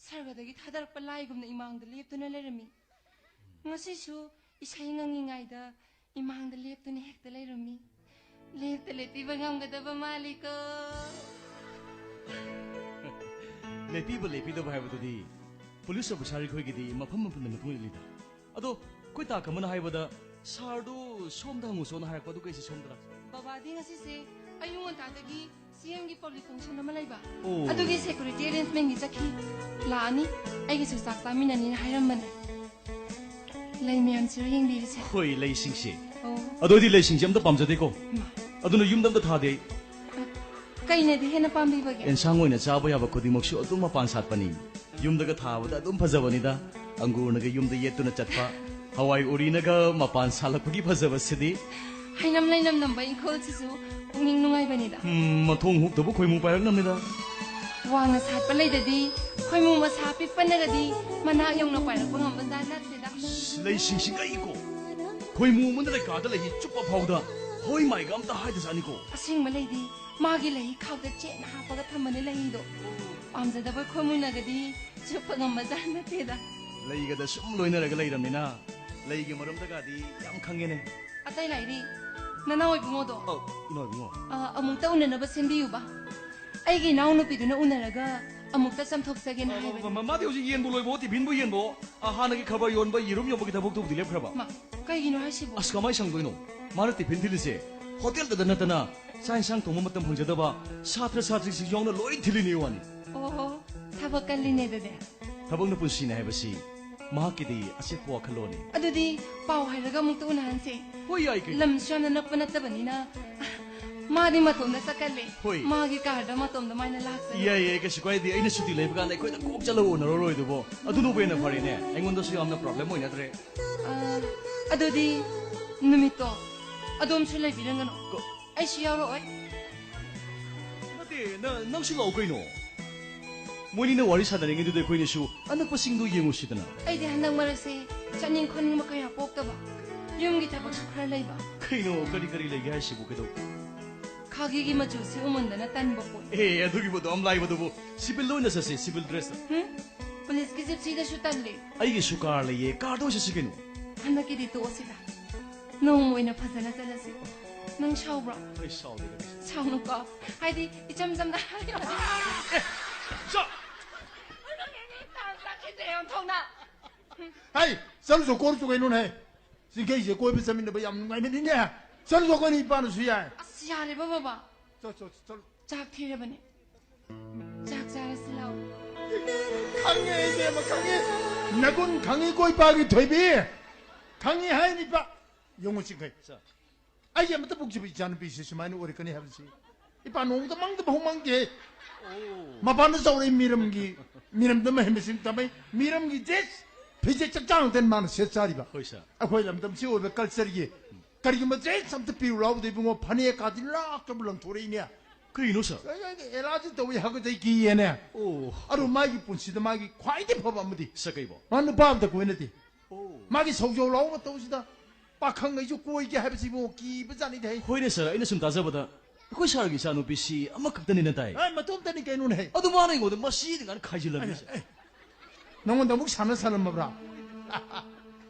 ꯁꯔꯒꯗꯒꯤ ꯊꯥꯗꯔꯛꯄ ꯂꯥꯏꯒꯨꯝꯅ ꯏꯃꯥꯡꯗ ꯂꯦꯞꯇꯨꯅ ꯂꯩꯔꯝꯃꯤ꯫ ꯉꯁꯤꯁꯨ ꯏꯁꯩ ꯉꯪꯉꯤꯉꯩꯗ ꯏꯃꯥꯡꯗ ꯂꯦꯞꯇꯨꯅ ꯍꯦꯛꯇ ꯂꯩꯔꯝꯃꯤ꯫ ꯂꯦꯞꯇ ꯂꯦꯞꯄꯤꯕ ꯉꯝꯒꯗꯕ ꯃꯥꯜꯂꯤꯀꯣ꯫ ꯂꯦꯞꯄꯤꯕ ꯂꯦꯞꯄꯤꯗꯕ ꯍꯥꯏꯕꯗꯨꯗꯤ ꯄꯨꯂꯤꯁ ꯑꯣꯐꯤꯁꯥꯔ ꯑꯩꯈꯣꯏꯒꯤꯗꯤ ꯃꯐꯝ ꯃꯐꯝꯗ ꯃꯇꯨꯡ ꯏꯜꯂꯤꯗ꯫ ꯑꯗꯣ ꯑꯩꯈꯣꯏ ꯇꯥ ꯀꯃꯅ ꯍꯥꯏꯕꯗ ꯁꯥꯔꯗꯨ ꯁꯣꯝꯗ ꯍꯪꯉꯨꯁꯣꯅ ꯍꯥꯏꯔꯛꯄ, ꯑꯗꯨꯒ ꯑꯩꯁꯦ ꯁꯣꯝꯗ ꯂꯥꯛꯆꯕꯅꯤ꯫ ꯕꯕꯥꯗꯤ ꯉꯁꯤꯁꯦ ꯑꯌꯨꯛ ꯉꯟꯇꯥꯗꯒꯤ ꯁꯤ ꯑꯦꯝꯒꯤ ꯄꯕ꯭ꯂꯤꯛ ꯐꯪꯁꯟ ꯑꯃ ꯂꯩꯕ꯫ ꯑꯣ꯫ ꯑꯗꯨꯒꯤ ꯁꯦꯀ꯭ꯌꯨꯔꯤꯇꯤ ꯑꯦꯔꯦꯟꯖꯃꯦꯟꯒꯤ ꯆꯠꯈꯤ꯫ ꯂꯥꯛꯑꯅꯤ, ꯑꯩꯒꯤꯁꯨ ꯆꯥꯛ ꯆꯥꯃꯤꯟꯅꯅꯤꯅ ꯍꯥꯏꯔꯝꯕꯅꯦ꯫ ꯂꯩ ꯃꯌꯥꯝꯁꯤꯔꯣ ꯌꯦꯡꯕꯤꯔꯤꯁꯦ? ꯍꯣꯏ, ꯂꯩꯁꯤꯡꯁꯦ꯫ ꯑꯣ꯫ ꯑꯗꯣ ꯑꯩꯗꯤ ꯂꯩꯁꯤꯡꯁꯦ ꯑꯝꯇ ꯄꯥꯝꯖꯗꯦꯀꯣ꯫ ꯏꯃꯥ꯫ ꯑꯗꯨꯅ ꯌꯨꯝꯗ ꯑꯝꯇ ꯊꯥꯗꯦ ꯑꯩ꯫ ꯀꯩꯅꯗꯤ ꯍꯦꯟꯅ ꯄꯥꯝꯕꯤꯕꯒꯦ? ꯑꯦꯟꯁꯥꯡ ꯑꯣꯏꯅ ꯆꯥꯕ ꯌꯥꯕ ꯈꯨꯗꯤꯡꯃꯛꯁꯨ ꯑꯗꯨꯝ ꯃꯄꯥꯟ ꯁꯥꯠꯄꯅꯤ꯫ ꯌꯨꯝꯗꯒ ꯊꯥꯕꯗ ꯑꯗꯨꯝ ꯐꯖꯕꯅꯤꯗ꯫ ꯑꯪꯒꯨꯔꯅꯒ ꯌꯨꯝꯗ ꯌꯦꯠꯇꯨꯅ ꯆꯠꯄ, ꯍꯋꯥꯏ ꯎꯔꯤꯅꯒ ꯃꯄꯥꯟ ꯁꯥꯠꯂꯛꯄꯒꯤ ꯐꯖꯕꯁꯤꯗꯤ꯫ ꯍꯩꯅꯝ ꯂꯩꯅꯝ ꯅꯝꯕ ꯏꯪꯈꯣꯜꯁꯤꯁꯨ ꯄꯨꯛꯅꯤꯡ ꯅꯨꯡꯉꯥꯏꯕꯅꯤꯗ꯫ ꯎꯝ, ꯃꯊꯣꯡ ꯍꯨꯛꯇꯕꯨ ꯈꯣꯏꯃꯨ ꯄꯥꯏꯔꯛꯅꯕꯅꯤꯗ꯫ ꯋꯥꯡꯅ ꯁꯥꯠꯄ ꯂꯩꯗꯗꯤ ꯈꯣꯏꯃꯨ ꯃꯁꯥ ꯄꯤꯛꯄꯅꯒꯗꯤ ꯃꯅꯥꯛ ꯌꯧꯅ ꯄꯥꯏꯔꯛꯄ ꯉꯝꯕ ꯖꯥꯠ ꯅꯠꯇꯦꯗ꯫ ꯂꯩꯁꯤꯡꯁꯤ ꯀꯛꯏꯀꯣ꯫ ꯈꯣꯏꯃꯨ ꯑꯃꯅ ꯂꯩꯀꯥꯗ ꯂꯩꯍꯤ ꯆꯨꯞꯄ ꯐꯥꯎꯗ ꯍꯣꯏ ꯃꯥꯏꯒ ꯑꯝꯇ ꯍꯥꯏꯗꯖꯥꯠꯅꯤꯀꯣ꯫ ꯑꯁꯦꯡꯕ ꯂꯩꯗꯤ ꯃꯥꯒꯤ ꯂꯩꯍꯤ ꯈꯥꯎꯗ ꯆꯦꯠꯅ ꯍꯥꯞꯄꯒ ꯊꯝꯕꯅꯦ ꯂꯩꯍꯤꯗꯣ꯫ ꯄꯥꯝꯖꯗꯕ ꯈꯣꯏꯃꯨꯅꯒꯗꯤ ꯆꯨꯞꯄ ꯉꯝꯕ ꯖꯥꯠ ꯅꯠꯇꯦꯗ꯫ ꯂꯩꯒꯗ ꯁꯨꯝ ꯂꯣꯏꯅꯔꯒ ꯂꯩꯔꯝꯅꯤꯅ ꯂꯩꯒꯤ ꯃꯔꯝꯗꯒꯗꯤ ꯌꯥꯝ ꯈꯪꯉꯦꯅꯦ꯫ ꯑꯇꯩ ꯂꯥꯏꯔꯤ, ꯅꯅꯥꯎ ꯏꯕꯨꯡꯉꯣꯗꯣ꯫ ꯑꯧ, ꯏꯅꯥꯎ ꯏꯕꯨꯡꯉꯣ꯫ ꯑ, ꯑꯃꯨꯛꯇ ꯎꯅꯅꯕ ꯁꯤꯟꯕꯤꯌꯨꯕ꯫ ꯑꯩꯒꯤ ꯏꯅꯥꯎꯅꯨꯄꯤꯗꯨꯅ ꯎꯅꯔꯒ ꯑꯃꯨꯛꯇ ꯆꯝꯊꯣꯛꯆꯒꯦꯅ ꯑ, ꯍꯥꯏꯕꯅꯤ꯫ ꯃ-, ꯃ-, ꯃꯥꯗꯤ ꯍꯧꯖꯤꯛ ꯌꯦꯟꯕꯨ ꯂꯣꯏꯕꯣ, ꯇꯤꯐꯤꯟꯕꯨ ꯌꯦꯟꯕꯣ? ꯑ, ꯍꯥꯟꯅꯒꯤ ꯈꯕꯔ ꯌꯣꯟꯕ, ꯌꯦꯔꯨꯝ ꯌꯣꯟꯕꯒꯤ ꯊꯕꯛꯇꯨꯕꯨꯗꯤ ꯂꯦꯞꯈ꯭ꯔꯕ? ꯃꯥ, ꯀꯩꯒꯤꯅꯣ ꯍꯥꯏꯁꯤꯕꯣ? ꯑꯁ, ꯀꯃꯥꯏ ꯁꯪꯗꯣꯏꯅꯣ? ꯃꯥꯅ ꯇꯤꯐꯤꯟ ꯊꯤꯜꯂꯤꯁꯦ ꯍꯣꯇꯦꯜꯗꯗ ꯅꯠꯇꯅ ꯆꯥꯛ ꯏꯟꯁꯥꯡ ꯊꯣꯡꯕ ꯃꯇꯝ ꯐꯪꯖꯗꯕ ꯁꯥꯇ꯭ꯔ ꯁꯥꯇ꯭ꯔꯤꯁꯤꯡ ꯌꯥꯎꯅ ꯂꯣꯏ ꯊꯤꯜꯂꯤꯅꯦ ꯋꯥꯅꯤ꯫ ꯑꯣꯍꯣ, ꯊꯕꯛ ꯀꯜꯂꯤꯅꯦ ꯑꯗꯨꯗꯤ꯫ ꯊꯕꯛꯅ ꯄꯨꯟꯁꯤꯅꯦ ꯍꯥꯏꯕꯁꯤ ꯃꯍꯥꯛꯀꯤꯗꯤ ꯑꯆꯦꯠꯄ ꯋꯥꯈꯜꯂꯣꯟꯅꯤ꯫ ꯑꯗꯨꯗꯤ ꯄꯥꯎ ꯍꯥꯏꯔꯒ ꯑꯃꯨꯛꯇ ꯎꯅꯍꯟꯁꯦ꯫ ꯍꯣꯏ, ꯌꯥꯏ ꯀꯩꯅꯣ꯫ ꯂꯝꯁꯨ ꯌꯥꯝꯅ ꯅꯛꯄ ꯅꯠꯇꯕꯅꯤꯅ꯫ ꯃꯥꯗꯤ ꯃꯇꯣꯝꯗ ꯆꯠꯀꯜꯂꯦ꯫ ꯍꯣꯏ꯫ ꯃꯥꯒꯤ ꯀꯥꯔꯗ ꯃꯇꯣꯝꯗ ꯃꯥꯏꯅ ꯂꯥꯛꯆꯅꯤ꯫ ꯌꯥꯏ, ꯌꯥꯏ, ꯀꯩꯁꯨ ꯀꯥꯏꯗꯦ꯫ ꯑꯩꯅ ꯁꯨꯇꯤ ꯂꯩꯕ ꯀꯥꯟꯗ ꯑꯩꯈꯣꯏꯗ ꯀꯣꯛ ꯆꯠꯂꯒ ꯎꯅꯔꯨꯔꯣꯏꯗꯨꯕꯣ꯫ ꯑꯗꯨꯅꯕꯨ ꯍꯦꯟꯅ ꯐꯔꯦꯅꯦ꯫ ꯑꯩꯉꯣꯟꯗꯁꯨ ꯌꯥꯝꯅ ꯄ꯭ꯔꯣꯕ꯭ꯂꯦꯝ ꯑꯣꯏꯅꯗ꯭ꯔꯦ꯫ ꯑ, ꯑꯗꯨꯗꯤ ꯅꯨꯃꯤꯠꯇꯣ ꯑꯗꯣꯝꯁꯨ ꯂꯩꯕꯤꯔꯝꯒꯅꯨ꯫ ꯀ- ꯑꯩꯁꯨ ꯌꯥꯎꯔꯛꯑꯣꯏ꯫ ꯅꯠꯇꯦ, ꯅ-, ꯅꯪꯁꯨ ꯂꯥꯛꯑꯣ ꯀꯩꯅꯣ꯫ ꯃꯣꯏꯅꯤꯅ ꯋꯥꯔꯤ ꯁꯥꯟꯅꯔꯤꯉꯩꯗꯨꯗ ꯑꯩꯈꯣꯏꯅꯤꯁꯨ ꯑꯅꯛꯄꯁꯤꯡꯗꯨ ꯌꯦꯡꯉꯨꯁꯤꯗꯅ꯫ ꯑꯩꯗꯤ ꯍꯟꯗꯛ ꯃꯔꯛꯁꯦ ꯆꯠꯅꯤꯡ ꯈꯣꯠꯅꯤꯡꯕ ꯀꯌꯥ ꯄꯣꯛꯇꯕ, ꯌꯨꯝꯒꯤ ꯊꯕꯛꯁꯨ ꯈꯔ ꯂꯩꯕ꯫ ꯀꯩꯅꯣ, ꯀꯔꯤ ꯀꯔꯤ ꯂꯩꯒꯦ ꯍꯥꯏꯁꯤꯕꯨ? ꯀꯩꯗꯧ- ꯐꯥꯒꯤꯒꯤ ꯃꯆꯨꯁꯤ ꯎꯃꯟꯗꯅ ꯇꯟꯕ ꯄꯣꯠ꯫ ꯑꯦ, ꯑꯗꯨꯒꯤꯕꯨ ꯑꯗꯨꯝ ꯂꯥꯏꯕꯗꯨꯕꯨ꯫ Civil ꯑꯣꯏꯅ ꯆꯠꯁꯤ, civil dressꯇ꯫ ꯍꯨꯝ? ꯄꯨꯂꯤꯁꯀꯤ ꯖꯤꯞꯁꯤꯗꯁꯨ ꯇꯜꯂꯤ꯫ ꯑꯩꯒꯤꯁꯨ car ꯂꯩꯌꯦ, carꯗ ꯑꯣꯏ ꯆꯠꯁꯤ ꯀꯩꯅꯣ꯫ ꯍꯟꯗꯛꯀꯤꯗꯤ ꯇꯣꯛꯑꯁꯤꯗ꯫ ꯅꯣꯡꯃ ꯑꯣꯏꯅ ꯐꯖꯅ ꯆꯠꯂꯁꯤ꯫ ꯅꯪ ꯁꯥꯎꯕ꯭ꯔꯣ? ꯑꯩ ꯁꯥꯎꯗꯦꯗ ꯀꯩꯁꯨ꯫ ꯁꯥꯎꯅꯨꯀꯣ꯫ ꯍꯥꯏꯗꯤ, ꯏꯆꯝ ꯆꯝꯅ ꯍꯥꯏꯕ꯫ ꯑꯦ, ꯁꯥ-, ꯆꯠꯈꯤꯗ꯭ꯔꯦ ꯑꯣꯟꯊꯣꯛꯅ꯫ ꯍꯩ, ꯆꯠꯂꯨꯆꯣ, ꯀꯣꯏꯔꯨꯆꯣ ꯀꯩꯅꯣꯅꯦ꯫ ꯆꯤꯡꯈꯩꯁꯦ ꯀꯣꯏꯕ ꯆꯠꯃꯤꯟꯅꯕ ꯌꯥꯝ ꯅꯨꯡꯉꯥꯏꯕꯅꯤꯅꯦ꯫ ꯆꯠꯂꯨꯆꯣ, ꯑꯩꯈꯣꯏꯅꯤ ꯏꯄꯥꯅꯁꯨ ꯌꯥꯏ꯫ ꯑꯁ, ꯌꯥꯔꯦꯕ ꯕꯕꯥ꯫ ꯆꯠ, ꯆꯠ, ꯆꯠꯂꯨ꯫ ꯆꯥꯛ ꯊꯤꯔꯕꯅꯦ꯫ ꯆꯥꯛ ꯆꯥꯔꯁꯤ ꯂꯥꯛꯑꯣ꯫ ꯈꯪꯉꯦ, ꯏꯕꯦꯝꯃ, ꯈꯪꯉꯦ꯫ ꯅꯒꯨꯟ ꯈꯪꯉꯤꯀꯣ, ꯏꯄꯥꯒꯤ ꯊꯣꯏꯕꯤ꯫ ꯈꯪꯉꯤ ꯍꯥꯏꯅꯤ, ꯏꯄꯥ꯫ ꯌꯦꯡꯉꯨ, ꯆꯤꯡꯈꯩ꯫ Sir꯫ ꯑꯩꯒꯤ ꯑꯃꯠꯇ ꯄꯣꯛꯆꯕ ꯏꯆꯥꯅꯨꯄꯤꯁꯤ ꯁꯨꯃꯥꯏꯅ ꯑꯣꯏꯔꯛꯀꯅꯤ ꯍꯥꯏꯕꯁꯤ ꯏꯄꯥ ꯅꯣꯡꯃꯇ ꯃꯪꯗ ꯐꯥꯎ ꯃꯪꯗꯦ꯫ ꯑꯣ꯫ ꯃꯄꯥꯟꯗ ꯆꯥꯎꯔꯛꯏ, ꯃꯤꯔꯝꯒꯤ, ꯃꯤꯔꯝꯗ ꯃꯍꯩ ꯃꯁꯤꯡ ꯇꯝꯃꯛꯏ, ꯃꯤꯔꯝꯒꯤ dress, ꯐꯤꯖꯦꯠ ꯆꯛꯆꯥ ꯉꯥꯛꯇꯅꯤ ꯃꯥꯅ ꯁꯦꯠ ꯆꯥꯔꯤꯕ꯫ ꯍꯣꯏ, sir꯫ ꯑꯩꯈꯣꯏ ꯂꯝꯗꯝꯁꯤ ꯑꯣꯏꯕ cultureꯒꯤ ꯀꯔꯤꯒꯨꯝꯕ dress ꯑꯝꯇ ꯄꯤꯌꯨ ꯂꯥꯎꯕꯗ ꯏꯕꯨꯡꯉꯣ, ꯐꯅꯦꯛ ꯀꯥꯗꯤ ꯂꯥꯛꯇꯕ ꯂꯪꯊꯣꯔꯛꯏꯅꯦ꯫ ꯀꯩꯅꯣ, sir? ꯑꯩ, ꯑꯩ allergy ꯇꯧꯏ, ꯍꯥꯀꯠꯆꯩ, ꯀꯤꯌꯦꯅꯦ꯫ ꯑꯣ꯫ ꯑꯗꯨ ꯃꯥꯒꯤ ꯄꯨꯟꯁꯤꯗ ꯃꯥꯒꯤ ꯈ꯭ꯋꯥꯏꯗꯒꯤ ꯐꯕ ꯑꯃꯗꯤ sir, ꯀꯩꯕꯣ? ꯃꯥ ꯅꯨꯄꯥ ꯑꯝꯇ ꯀꯣꯏꯅꯗꯦ꯫ ꯑꯣ꯫ ꯃꯥꯒꯤ ꯁꯧꯖꯧ ꯂꯥꯎꯕ ꯃꯇꯧꯁꯤꯗ ꯄꯥꯈꯪꯉꯩꯁꯨ ꯀꯣꯏꯒꯦ ꯍꯥꯏꯕꯁꯤꯕꯨ ꯀꯤꯕꯖꯥꯠꯅꯤꯗ ꯍꯦ꯫ ꯍꯣꯏꯅꯦ, sir, ꯑꯩꯅ ꯁꯨꯝ ꯇꯥꯖꯕꯗ ꯑꯩꯈꯣꯏ sirꯒꯤ ꯏꯆꯥꯅꯨꯄꯤꯁꯤ ꯑꯃꯈꯛꯇꯅꯤꯅ ꯇꯥꯏ꯫ ꯑꯦ, ꯃꯇꯣꯝꯇꯅꯤ ꯀꯩꯅꯣꯅꯦ ꯍꯦ꯫ ꯑꯗꯨ ꯃꯥꯅ ꯑꯩꯉꯣꯟꯗ ꯃꯁꯤꯗꯤ ꯉꯥꯟ ꯈꯥꯏꯖꯤꯜꯂꯝꯃꯤ, sir꯫ ꯑꯦ, ꯅꯉꯣꯟꯗ ꯑꯃꯨꯛ ꯁꯥꯟꯅ ꯁꯥꯜꯂꯝꯃꯕ꯭ꯔꯥ?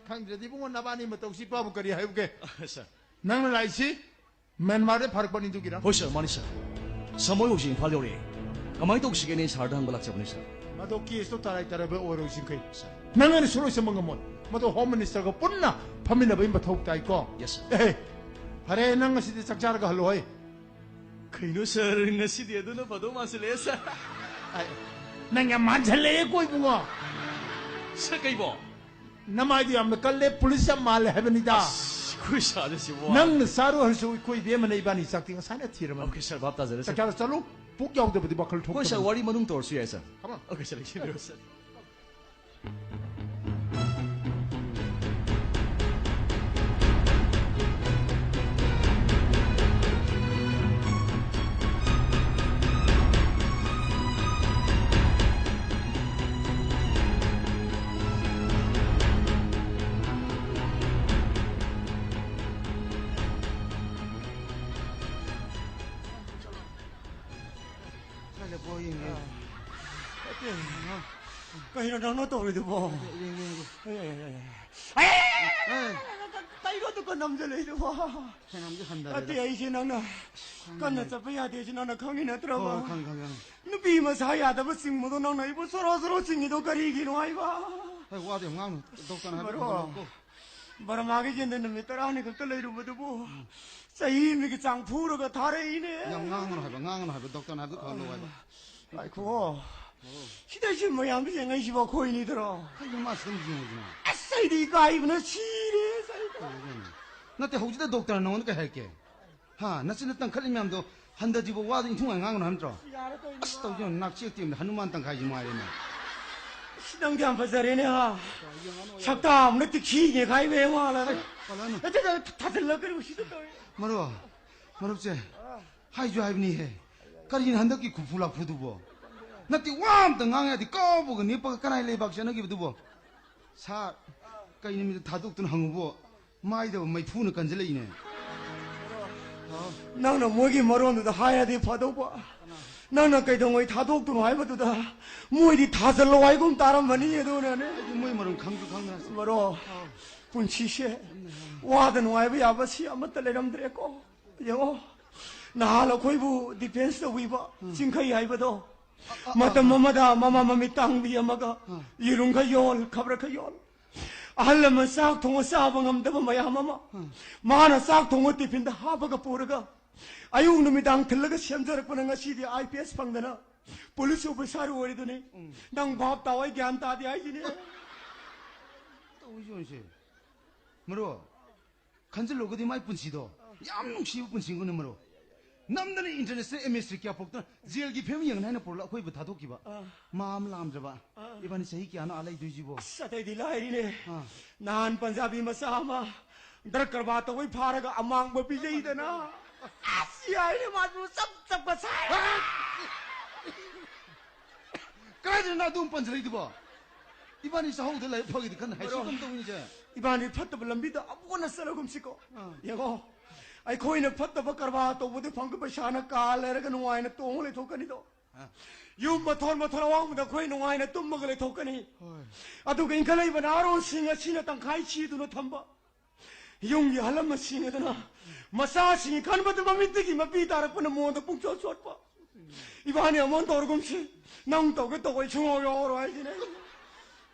ꯈꯪꯗ꯭ꯔꯗꯤ ꯏꯕꯨꯡꯉꯣ, ꯅꯕꯥꯅꯤ ꯃꯇꯧꯁꯤ ꯏꯄꯥꯕꯨ ꯀꯔꯤ ꯍꯥꯏꯌꯨꯒꯦ? Sir꯫ ꯅꯪꯅ ꯂꯥꯛꯏꯁꯤ ꯃ꯭ꯌꯥꯟꯃꯥꯔꯗ ꯐꯥꯔꯛꯄꯅꯤ ꯑꯗꯨꯒꯤꯔꯥ? ꯍꯣꯏ, sir, ꯃꯥꯅꯤ, sir꯫ Sir, ꯃꯣꯏ ꯍꯧꯖꯤꯛ ꯏꯝꯐꯥꯜ ꯌꯧꯔꯛꯑꯦ꯫ ꯀꯃꯥꯏꯅ ꯇꯧꯁꯤꯒꯦꯅ ꯑꯩ sirꯗ ꯍꯪꯕ ꯂꯥꯛꯆꯕꯅꯤ, sir꯫ ꯃꯗꯣ caseꯇꯣ ꯇꯔꯥꯏ ꯇꯔꯥꯏꯕ ꯑꯣꯏꯔꯣꯏ, ꯆꯤꯡꯈꯩ꯫ Sir꯫ ꯅꯪ ꯑꯣꯏꯅ ꯁꯣꯏ ꯂꯣꯏꯁꯟꯕ ꯉꯝꯃꯣꯏ꯫ ꯃꯗꯣ Home Ministerꯒ ꯄꯨꯟꯅ ꯐꯝꯃꯤꯟꯅꯕꯒꯤ ꯃꯊꯧ ꯇꯥꯏꯀꯣ? Yes, sir꯫ ꯑꯦ, ꯐꯔꯦ, ꯅꯪ ꯉꯁꯤꯗꯤ ꯆꯥꯛ ꯆꯥꯔꯒ ꯍꯜꯂꯣ ꯍꯩ꯫ ꯀꯩꯅꯣ, sir, ꯉꯁꯤꯗꯤ ꯑꯗꯨꯅ ꯐꯗꯧ ꯃꯥꯟꯁꯤꯜꯂꯛꯑꯦ, sir꯫ ꯑꯩ, ꯅꯪ ꯌꯥꯝ ꯃꯥꯟꯁꯤꯜꯂꯛꯑꯦꯀꯣ, ꯏꯕꯨꯡꯉꯣ꯫ Sir, ꯀꯩꯕꯣ? ꯅꯃꯥꯏꯗꯨ ꯌꯥꯝꯅ ꯀꯜꯂꯦ, ꯄꯨꯂꯤꯁ ꯌꯥꯝ ꯃꯥꯜꯂꯦ ꯍꯥꯏꯕꯅꯤꯗ꯫ ꯑꯁ, ꯑꯩꯈꯣꯏ sirꯗ ꯁꯤꯕꯨ꯫ ꯅꯪꯅ ꯆꯥꯔꯨ ꯍꯥꯏꯔꯁꯨ ꯑꯩꯈꯣꯏ ꯏꯕꯦꯝꯃꯅ ꯏꯕꯥꯅꯤ ꯆꯥꯛꯇꯤ ꯉꯁꯥꯏꯅ ꯊꯤꯔꯕꯅꯤ꯫ Okay, sir, ꯚꯥꯞ ꯇꯥꯖꯔꯦ, sir꯫ ꯆꯥꯛ ꯆꯥꯔ ꯆꯠꯂꯨ, ꯄꯨꯛ ꯌꯥꯎꯗꯕꯗꯤ ꯋꯥꯈꯜ ꯍꯣꯏ, sir, ꯊꯣꯛꯇꯕꯅꯤ꯫ ꯋꯥꯔꯤ ꯃꯅꯨꯡ ꯇꯧꯔꯁꯨ ꯌꯥꯏ, sir꯫ Come on꯫ Okay, sir, ꯂꯩꯈꯤꯗ꯭ꯔꯣ, sir? ꯂꯦꯞꯄꯣ, ꯌꯦꯡꯒꯦ꯫ ꯅꯠꯇꯦ꯫ ꯀꯩꯅꯣ ꯅꯪꯅ ꯇꯧꯔꯤꯗꯨꯕꯣ? ꯌꯦꯡꯒꯦ, ꯌꯦꯡꯒꯦ꯫ ꯑꯦ, ꯑꯦ, ꯑꯦ, ꯑꯦ꯫ ꯑꯦ, ꯀꯩꯅꯣ ꯑꯗꯨꯒ ꯅꯝꯖꯜꯂꯛꯏꯗꯨꯕꯣ? ꯐꯅꯌꯥꯝꯗꯤ ꯍꯟꯊꯔꯦꯗ꯫ ꯅꯠꯇꯦ, ꯑꯩꯁꯦ ꯅꯪꯅ ꯀꯟꯅ ꯆꯠꯄ ꯌꯥꯗꯦꯁꯦ ꯅꯪꯅ ꯈꯪꯉꯤ ꯅꯠꯇ꯭ꯔꯕ? ꯍꯣꯏ, ꯈꯪꯉꯦ, ꯈꯪꯉꯦ, ꯈꯪꯉꯦ꯫ ꯅꯨꯄꯤ ꯃꯁꯥ ꯌꯥꯗꯕ ꯆꯤꯡꯕꯗꯣ ꯅꯪꯅ ꯑꯩꯕꯨ ꯁꯣꯔꯣ ꯁꯣꯔꯣ ꯆꯤꯡꯉꯤꯗꯣ ꯀꯔꯤꯒꯤꯅꯣ ꯍꯥꯏꯕ? ꯍꯦ, ꯋꯥꯗꯤ ꯌꯥꯝ ꯉꯥꯡꯅꯨ꯫ ꯗꯣꯛꯇꯔꯅ ꯍꯥꯏꯕ ꯃꯔꯣ꯫ ꯈꯪꯍꯜꯂꯨꯀꯣ꯫ ꯕꯔꯃꯥꯒꯤ ꯌꯦꯟꯗ ꯅꯨꯃꯤꯠ ꯇꯔꯥꯅꯤ ꯈꯛꯇ ꯂꯩꯔꯨꯕꯗꯨꯕꯨ ꯆꯍꯤ ꯑꯃꯒꯤ ꯆꯥꯡ ꯐꯨꯔꯒ ꯊꯥꯔꯛꯏꯅꯦ꯫ ꯌꯥꯝ ꯉꯥꯡꯒꯅꯨ ꯍꯥꯏꯕ, ꯉꯥꯡꯒꯅꯨ ꯍꯥꯏꯕ, ꯗꯣꯛꯇꯔꯅ ꯍꯥꯏꯕꯗꯨ ꯈꯪꯍꯜꯂꯨ ꯍꯥꯏꯕ꯫ ꯉꯥꯏꯈꯣ꯫ ꯁꯤꯗꯩꯁꯤ ꯃꯌꯥꯝꯗ ꯌꯦꯡꯉꯛꯏꯁꯤꯕꯨ ꯑꯩꯈꯣꯏꯅꯤꯗꯔꯣ? ꯀꯩꯅꯣ ꯃꯥ ꯁꯤꯗ ꯌꯦꯡꯉꯤꯁꯤꯅ? ꯑꯁ, ꯑꯩꯗꯤ ꯏꯀꯥꯏꯕꯅ ꯁꯤꯔꯦ꯫ ꯅꯠꯇꯦ, ꯍꯧꯖꯤꯛꯇ ꯗꯣꯛꯇꯔꯅ ꯅꯉꯣꯟꯗ ꯀꯩ ꯍꯥꯏꯔꯛꯀꯦ? ꯍꯥ, ꯅꯆꯤꯟꯗ ꯇꯪꯈꯠꯂꯤ ꯃꯌꯥꯝꯗꯣ ꯍꯟꯊꯗ꯭ꯔꯤꯕꯧ ꯋꯥꯗꯣ ꯏꯟꯊꯨꯡꯉꯥꯏ ꯉꯥꯡꯒꯅꯨ ꯍꯥꯏꯕ ꯅꯠꯇ꯭ꯔꯣ? ꯌꯥꯔꯦ, ꯀꯩꯅꯣ? ꯑꯁ, ꯇꯧꯗꯦ, ꯅꯥꯛꯆꯦꯛꯇꯤ ꯑꯃꯗ ꯍꯅꯨꯃꯥꯟ ꯇꯪꯈꯥꯏꯁꯤ ꯃꯥꯏꯔꯦꯅꯦ꯫ ꯑꯁ, ꯅꯪꯗꯤ ꯌꯥꯝ ꯐꯖꯔꯦꯅꯦ, ꯍꯥ? ꯁꯛꯇꯥ ꯑꯃꯅ ꯇꯤꯈꯤ ꯅꯦꯈꯥꯏꯕ ꯍꯦꯛ ꯃꯥꯜꯂꯦ꯫ ꯄꯜꯂꯛꯑꯅꯨ꯫ ꯅꯠꯇꯦ, ꯅꯠꯇꯦ, ꯊꯥꯖꯤꯜꯂꯒ ꯀꯔꯤꯅꯣ ꯁꯤꯗ ꯇꯧꯔꯤ? ꯃꯔꯨꯞ, ꯃꯔꯨꯞꯁꯦ, ꯍꯥꯏꯁꯨ ꯍꯥꯏꯕꯅꯤꯍꯦ꯫ ꯀꯔꯤꯅꯣ ꯍꯟꯗꯛꯀꯤ ꯈꯨꯐꯨ ꯂꯥꯛꯐꯨꯗꯨꯕꯣ? ꯅꯠꯇꯦ, ꯋꯥ ꯑꯝꯇ ꯉꯥꯡ ꯌꯥꯗꯦ꯫ ꯀꯥꯎꯕꯒ ꯅꯦꯞꯄꯒ ꯀꯅꯥꯏ ꯂꯩꯕꯥꯛ ꯆꯠꯅꯈꯤꯕꯗꯨꯕꯣ? ꯁꯥꯔ, ꯀꯩ ꯅꯨꯃꯤꯠꯇ ꯊꯥꯗꯣꯛꯇꯨꯅ ꯍꯪꯉꯨꯕꯣ? ꯃꯥꯏꯗꯕ ꯃꯩꯐꯨꯅ ꯀꯟꯁꯤꯜꯂꯛꯏꯅꯦ꯫ ꯅꯪꯅ ꯃꯣꯏꯒꯤ ꯃꯔꯣꯟꯗꯨꯗ ꯍꯥꯏꯔꯗꯤ ꯐꯗꯧꯕ꯫ ꯅꯪꯅ ꯀꯩꯗꯧꯉꯩ ꯊꯥꯗꯣꯛꯇꯨꯅꯣ ꯍꯥꯏꯕꯗꯨꯗ ꯃꯣꯏꯗꯤ ꯊꯥꯖꯜꯂꯣ ꯍꯥꯏꯒꯨꯝ ꯇꯥꯔꯝꯃꯅꯤ꯫ ꯑꯗꯨꯅꯅꯦ꯫ ꯑꯩꯗꯤ ꯃꯣꯏ ꯃꯔꯝ ꯈꯪꯁꯨ ꯈꯪꯗꯅ꯫ ꯃꯔꯣ, ꯄꯨꯟꯁꯤꯁꯦ ꯋꯥꯗ ꯅꯨꯡꯉꯥꯏꯕ ꯌꯥꯕ ꯁꯤ ꯑꯃꯠꯇ ꯂꯩꯔꯝꯗ꯭ꯔꯦꯀꯣ꯫ ꯌꯦꯡꯉꯣ, ꯅꯍꯥꯟ ꯑꯩꯈꯣꯏꯕꯨ ꯗꯤꯐꯦꯟꯁ ꯇꯧꯕꯤꯕ ꯆꯤꯡꯈꯩ ꯍꯥꯏꯕꯗꯣ, ꯃꯇꯝ ꯑꯃꯗ ꯃꯃꯥ ꯃꯃꯤꯠ ꯇꯥꯡꯕꯤ ꯑꯃꯒ ꯌꯦꯔꯨꯝ ꯈꯔ ꯌꯣꯜ, ꯈꯕꯔ ꯈꯔ ꯌꯣꯜ, ꯑꯍꯜ ꯂꯃꯟ ꯆꯥꯛ ꯊꯣꯡꯉ ꯆꯥꯕ ꯉꯝꯗꯕ ꯃꯌꯥꯝ ꯑꯃ ꯃꯥꯅ ꯆꯥꯛ ꯊꯣꯡꯉ ꯇꯤꯐꯤꯟꯗ ꯍꯥꯞꯄꯒ ꯄꯨꯔꯒ ꯑꯌꯨꯛ ꯅꯨꯃꯤꯗꯥꯡ ꯊꯤꯜꯂꯒ ꯁꯦꯝꯖꯔꯛꯄꯅ ꯉꯁꯤꯗꯤ I P S ꯐꯪꯗꯅ police officer ꯑꯣꯏꯔꯤꯗꯨꯅꯤ꯫ ꯅꯪ ꯚꯥꯞ ꯇꯥꯎ, ꯑꯩ ꯒ꯭ꯌꯥꯟ ꯇꯥꯗꯦ ꯍꯥꯏꯁꯤꯅꯦ꯫ ꯇꯧꯔꯤꯁꯤ ꯌꯦꯡꯉꯨꯁꯦ꯫ ꯃꯔꯨꯞ, ꯈꯟꯖꯤꯜꯂꯨꯔꯒꯗꯤ ꯃꯥꯏ ꯄꯨꯟꯁꯤꯗꯣ ꯌꯥꯝ ꯅꯨꯡꯁꯤꯕ ꯄꯨꯟꯁꯤ ꯑꯃꯅꯤ ꯃꯔꯨꯞ꯫ ꯅꯝꯗꯅ ꯏꯟꯇꯔꯅꯦꯁꯅꯦꯜ ꯑꯦꯝ ꯑꯦꯁ ꯇꯤ ꯀꯌꯥ ꯄꯣꯛꯇꯅ ꯖꯦꯜꯒꯤ ꯐꯤꯕꯝ ꯌꯦꯡꯉꯅꯤ ꯍꯥꯏꯅ ꯄꯨꯔꯛꯂ ꯑꯩꯈꯣꯏꯕꯨ ꯊꯥꯗꯣꯛꯈꯤꯕ꯫ ꯑꯥ꯫ ꯃꯥ ꯑꯃ ꯂꯥꯝꯗ꯭ꯔꯕ꯫ ꯑꯥ꯫ ꯏꯕꯥꯅꯤ ꯆꯍꯤ ꯀꯌꯥꯅꯣ ꯑꯥ ꯂꯩꯗꯣꯏꯁꯤꯕꯣ? ꯑꯁ, ꯑꯇꯩꯗꯤ ꯂꯥꯏꯔꯤꯅꯦ꯫ ꯑꯥ꯫ ꯅꯍꯥꯟ ꯄꯟꯖꯥꯕꯤ ꯃꯆꯥ ꯑꯃ ꯗ꯭ꯔꯒ ꯀꯔꯕꯥꯔ ꯇꯧꯕꯩ ꯐꯥꯔꯒ ꯑꯃꯥꯡꯕ ꯄꯤꯖꯩꯗꯅ꯫ ꯑꯁ, ꯌꯥꯏꯅꯦ, ꯃꯥꯁꯨ ꯆꯞ ꯆꯞꯀ ꯁꯥꯏ꯫ ꯀꯗꯥꯏꯗꯅꯣ ꯑꯗꯨꯝ ꯄꯟꯖꯜꯂꯛꯏꯗꯨꯕꯣ? ꯏꯕꯥꯅꯤ ꯆꯥꯍꯧꯗ ꯂꯥꯏꯔꯤꯛ ꯐꯒꯤꯗꯤ ꯈꯟ ꯍꯩꯁꯨ ꯀꯝ ꯇꯧꯏꯅꯤꯁꯦ꯫ ꯏꯕꯥꯅꯤ ꯐꯠꯇꯕ ꯂꯝꯕꯤꯗ ꯑꯃꯨꯛ ꯍꯟꯅ ꯆꯠꯂꯒꯨꯝꯁꯤꯀꯣ꯫ ꯑꯥ꯫ ꯌꯦꯡꯉꯣ, ꯑꯩꯈꯣꯏꯅ ꯐꯠꯇꯕ ꯀꯔꯕꯥꯔ ꯇꯧꯕꯗ ꯐꯪꯕ ꯄꯩꯁꯥꯅ ꯀꯥ ꯂꯩꯔꯒ ꯅꯨꯡꯉꯥꯏꯅ ꯇꯣꯡꯉ ꯂꯩꯊꯣꯛꯀꯅꯤꯗꯣ꯫ ꯌꯨꯝ ꯃꯊꯣꯟ ꯃꯊꯣꯟ ꯑꯋꯥꯡꯕꯗ ꯑꯩꯈꯣꯏ ꯅꯨꯡꯉꯥꯏꯅ ꯇꯨꯝꯃꯒ ꯂꯩꯊꯣꯛꯀꯅꯤ꯫ ꯍꯣꯏ꯫ ꯑꯗꯨꯒ ꯏꯟꯈꯠꯂꯛꯏꯕ ꯅꯍꯥꯔꯣꯟꯁꯤꯡ ꯑꯁꯤꯅ ꯇꯪꯈꯥꯏ ꯁꯤꯗꯨꯅ ꯊꯝꯕ ꯌꯨꯝꯒꯤ ꯑꯍꯜ ꯂꯃꯟꯁꯤꯡ ꯑꯗꯨꯅ ꯃꯆꯥꯁꯤꯡ ꯈꯟꯕꯗ ꯃꯃꯤꯠꯇꯒꯤ ꯃꯄꯤ ꯇꯥꯔꯛꯄꯅ ꯃꯣꯟꯗ ꯄꯨꯡꯆꯣꯠ ꯆꯣꯠꯄ꯫ ꯏꯕꯥꯅꯤ ꯑꯃꯨꯛ ꯇꯧꯔꯒꯨꯝꯁꯤ꯫ ꯅꯪ ꯇꯧꯒꯦ ꯇꯧꯕ, ꯑꯩ ꯁꯨꯡꯌꯥꯎ ꯌꯥꯎꯔꯣꯏ ꯍꯥꯏꯁꯤꯅꯦ꯫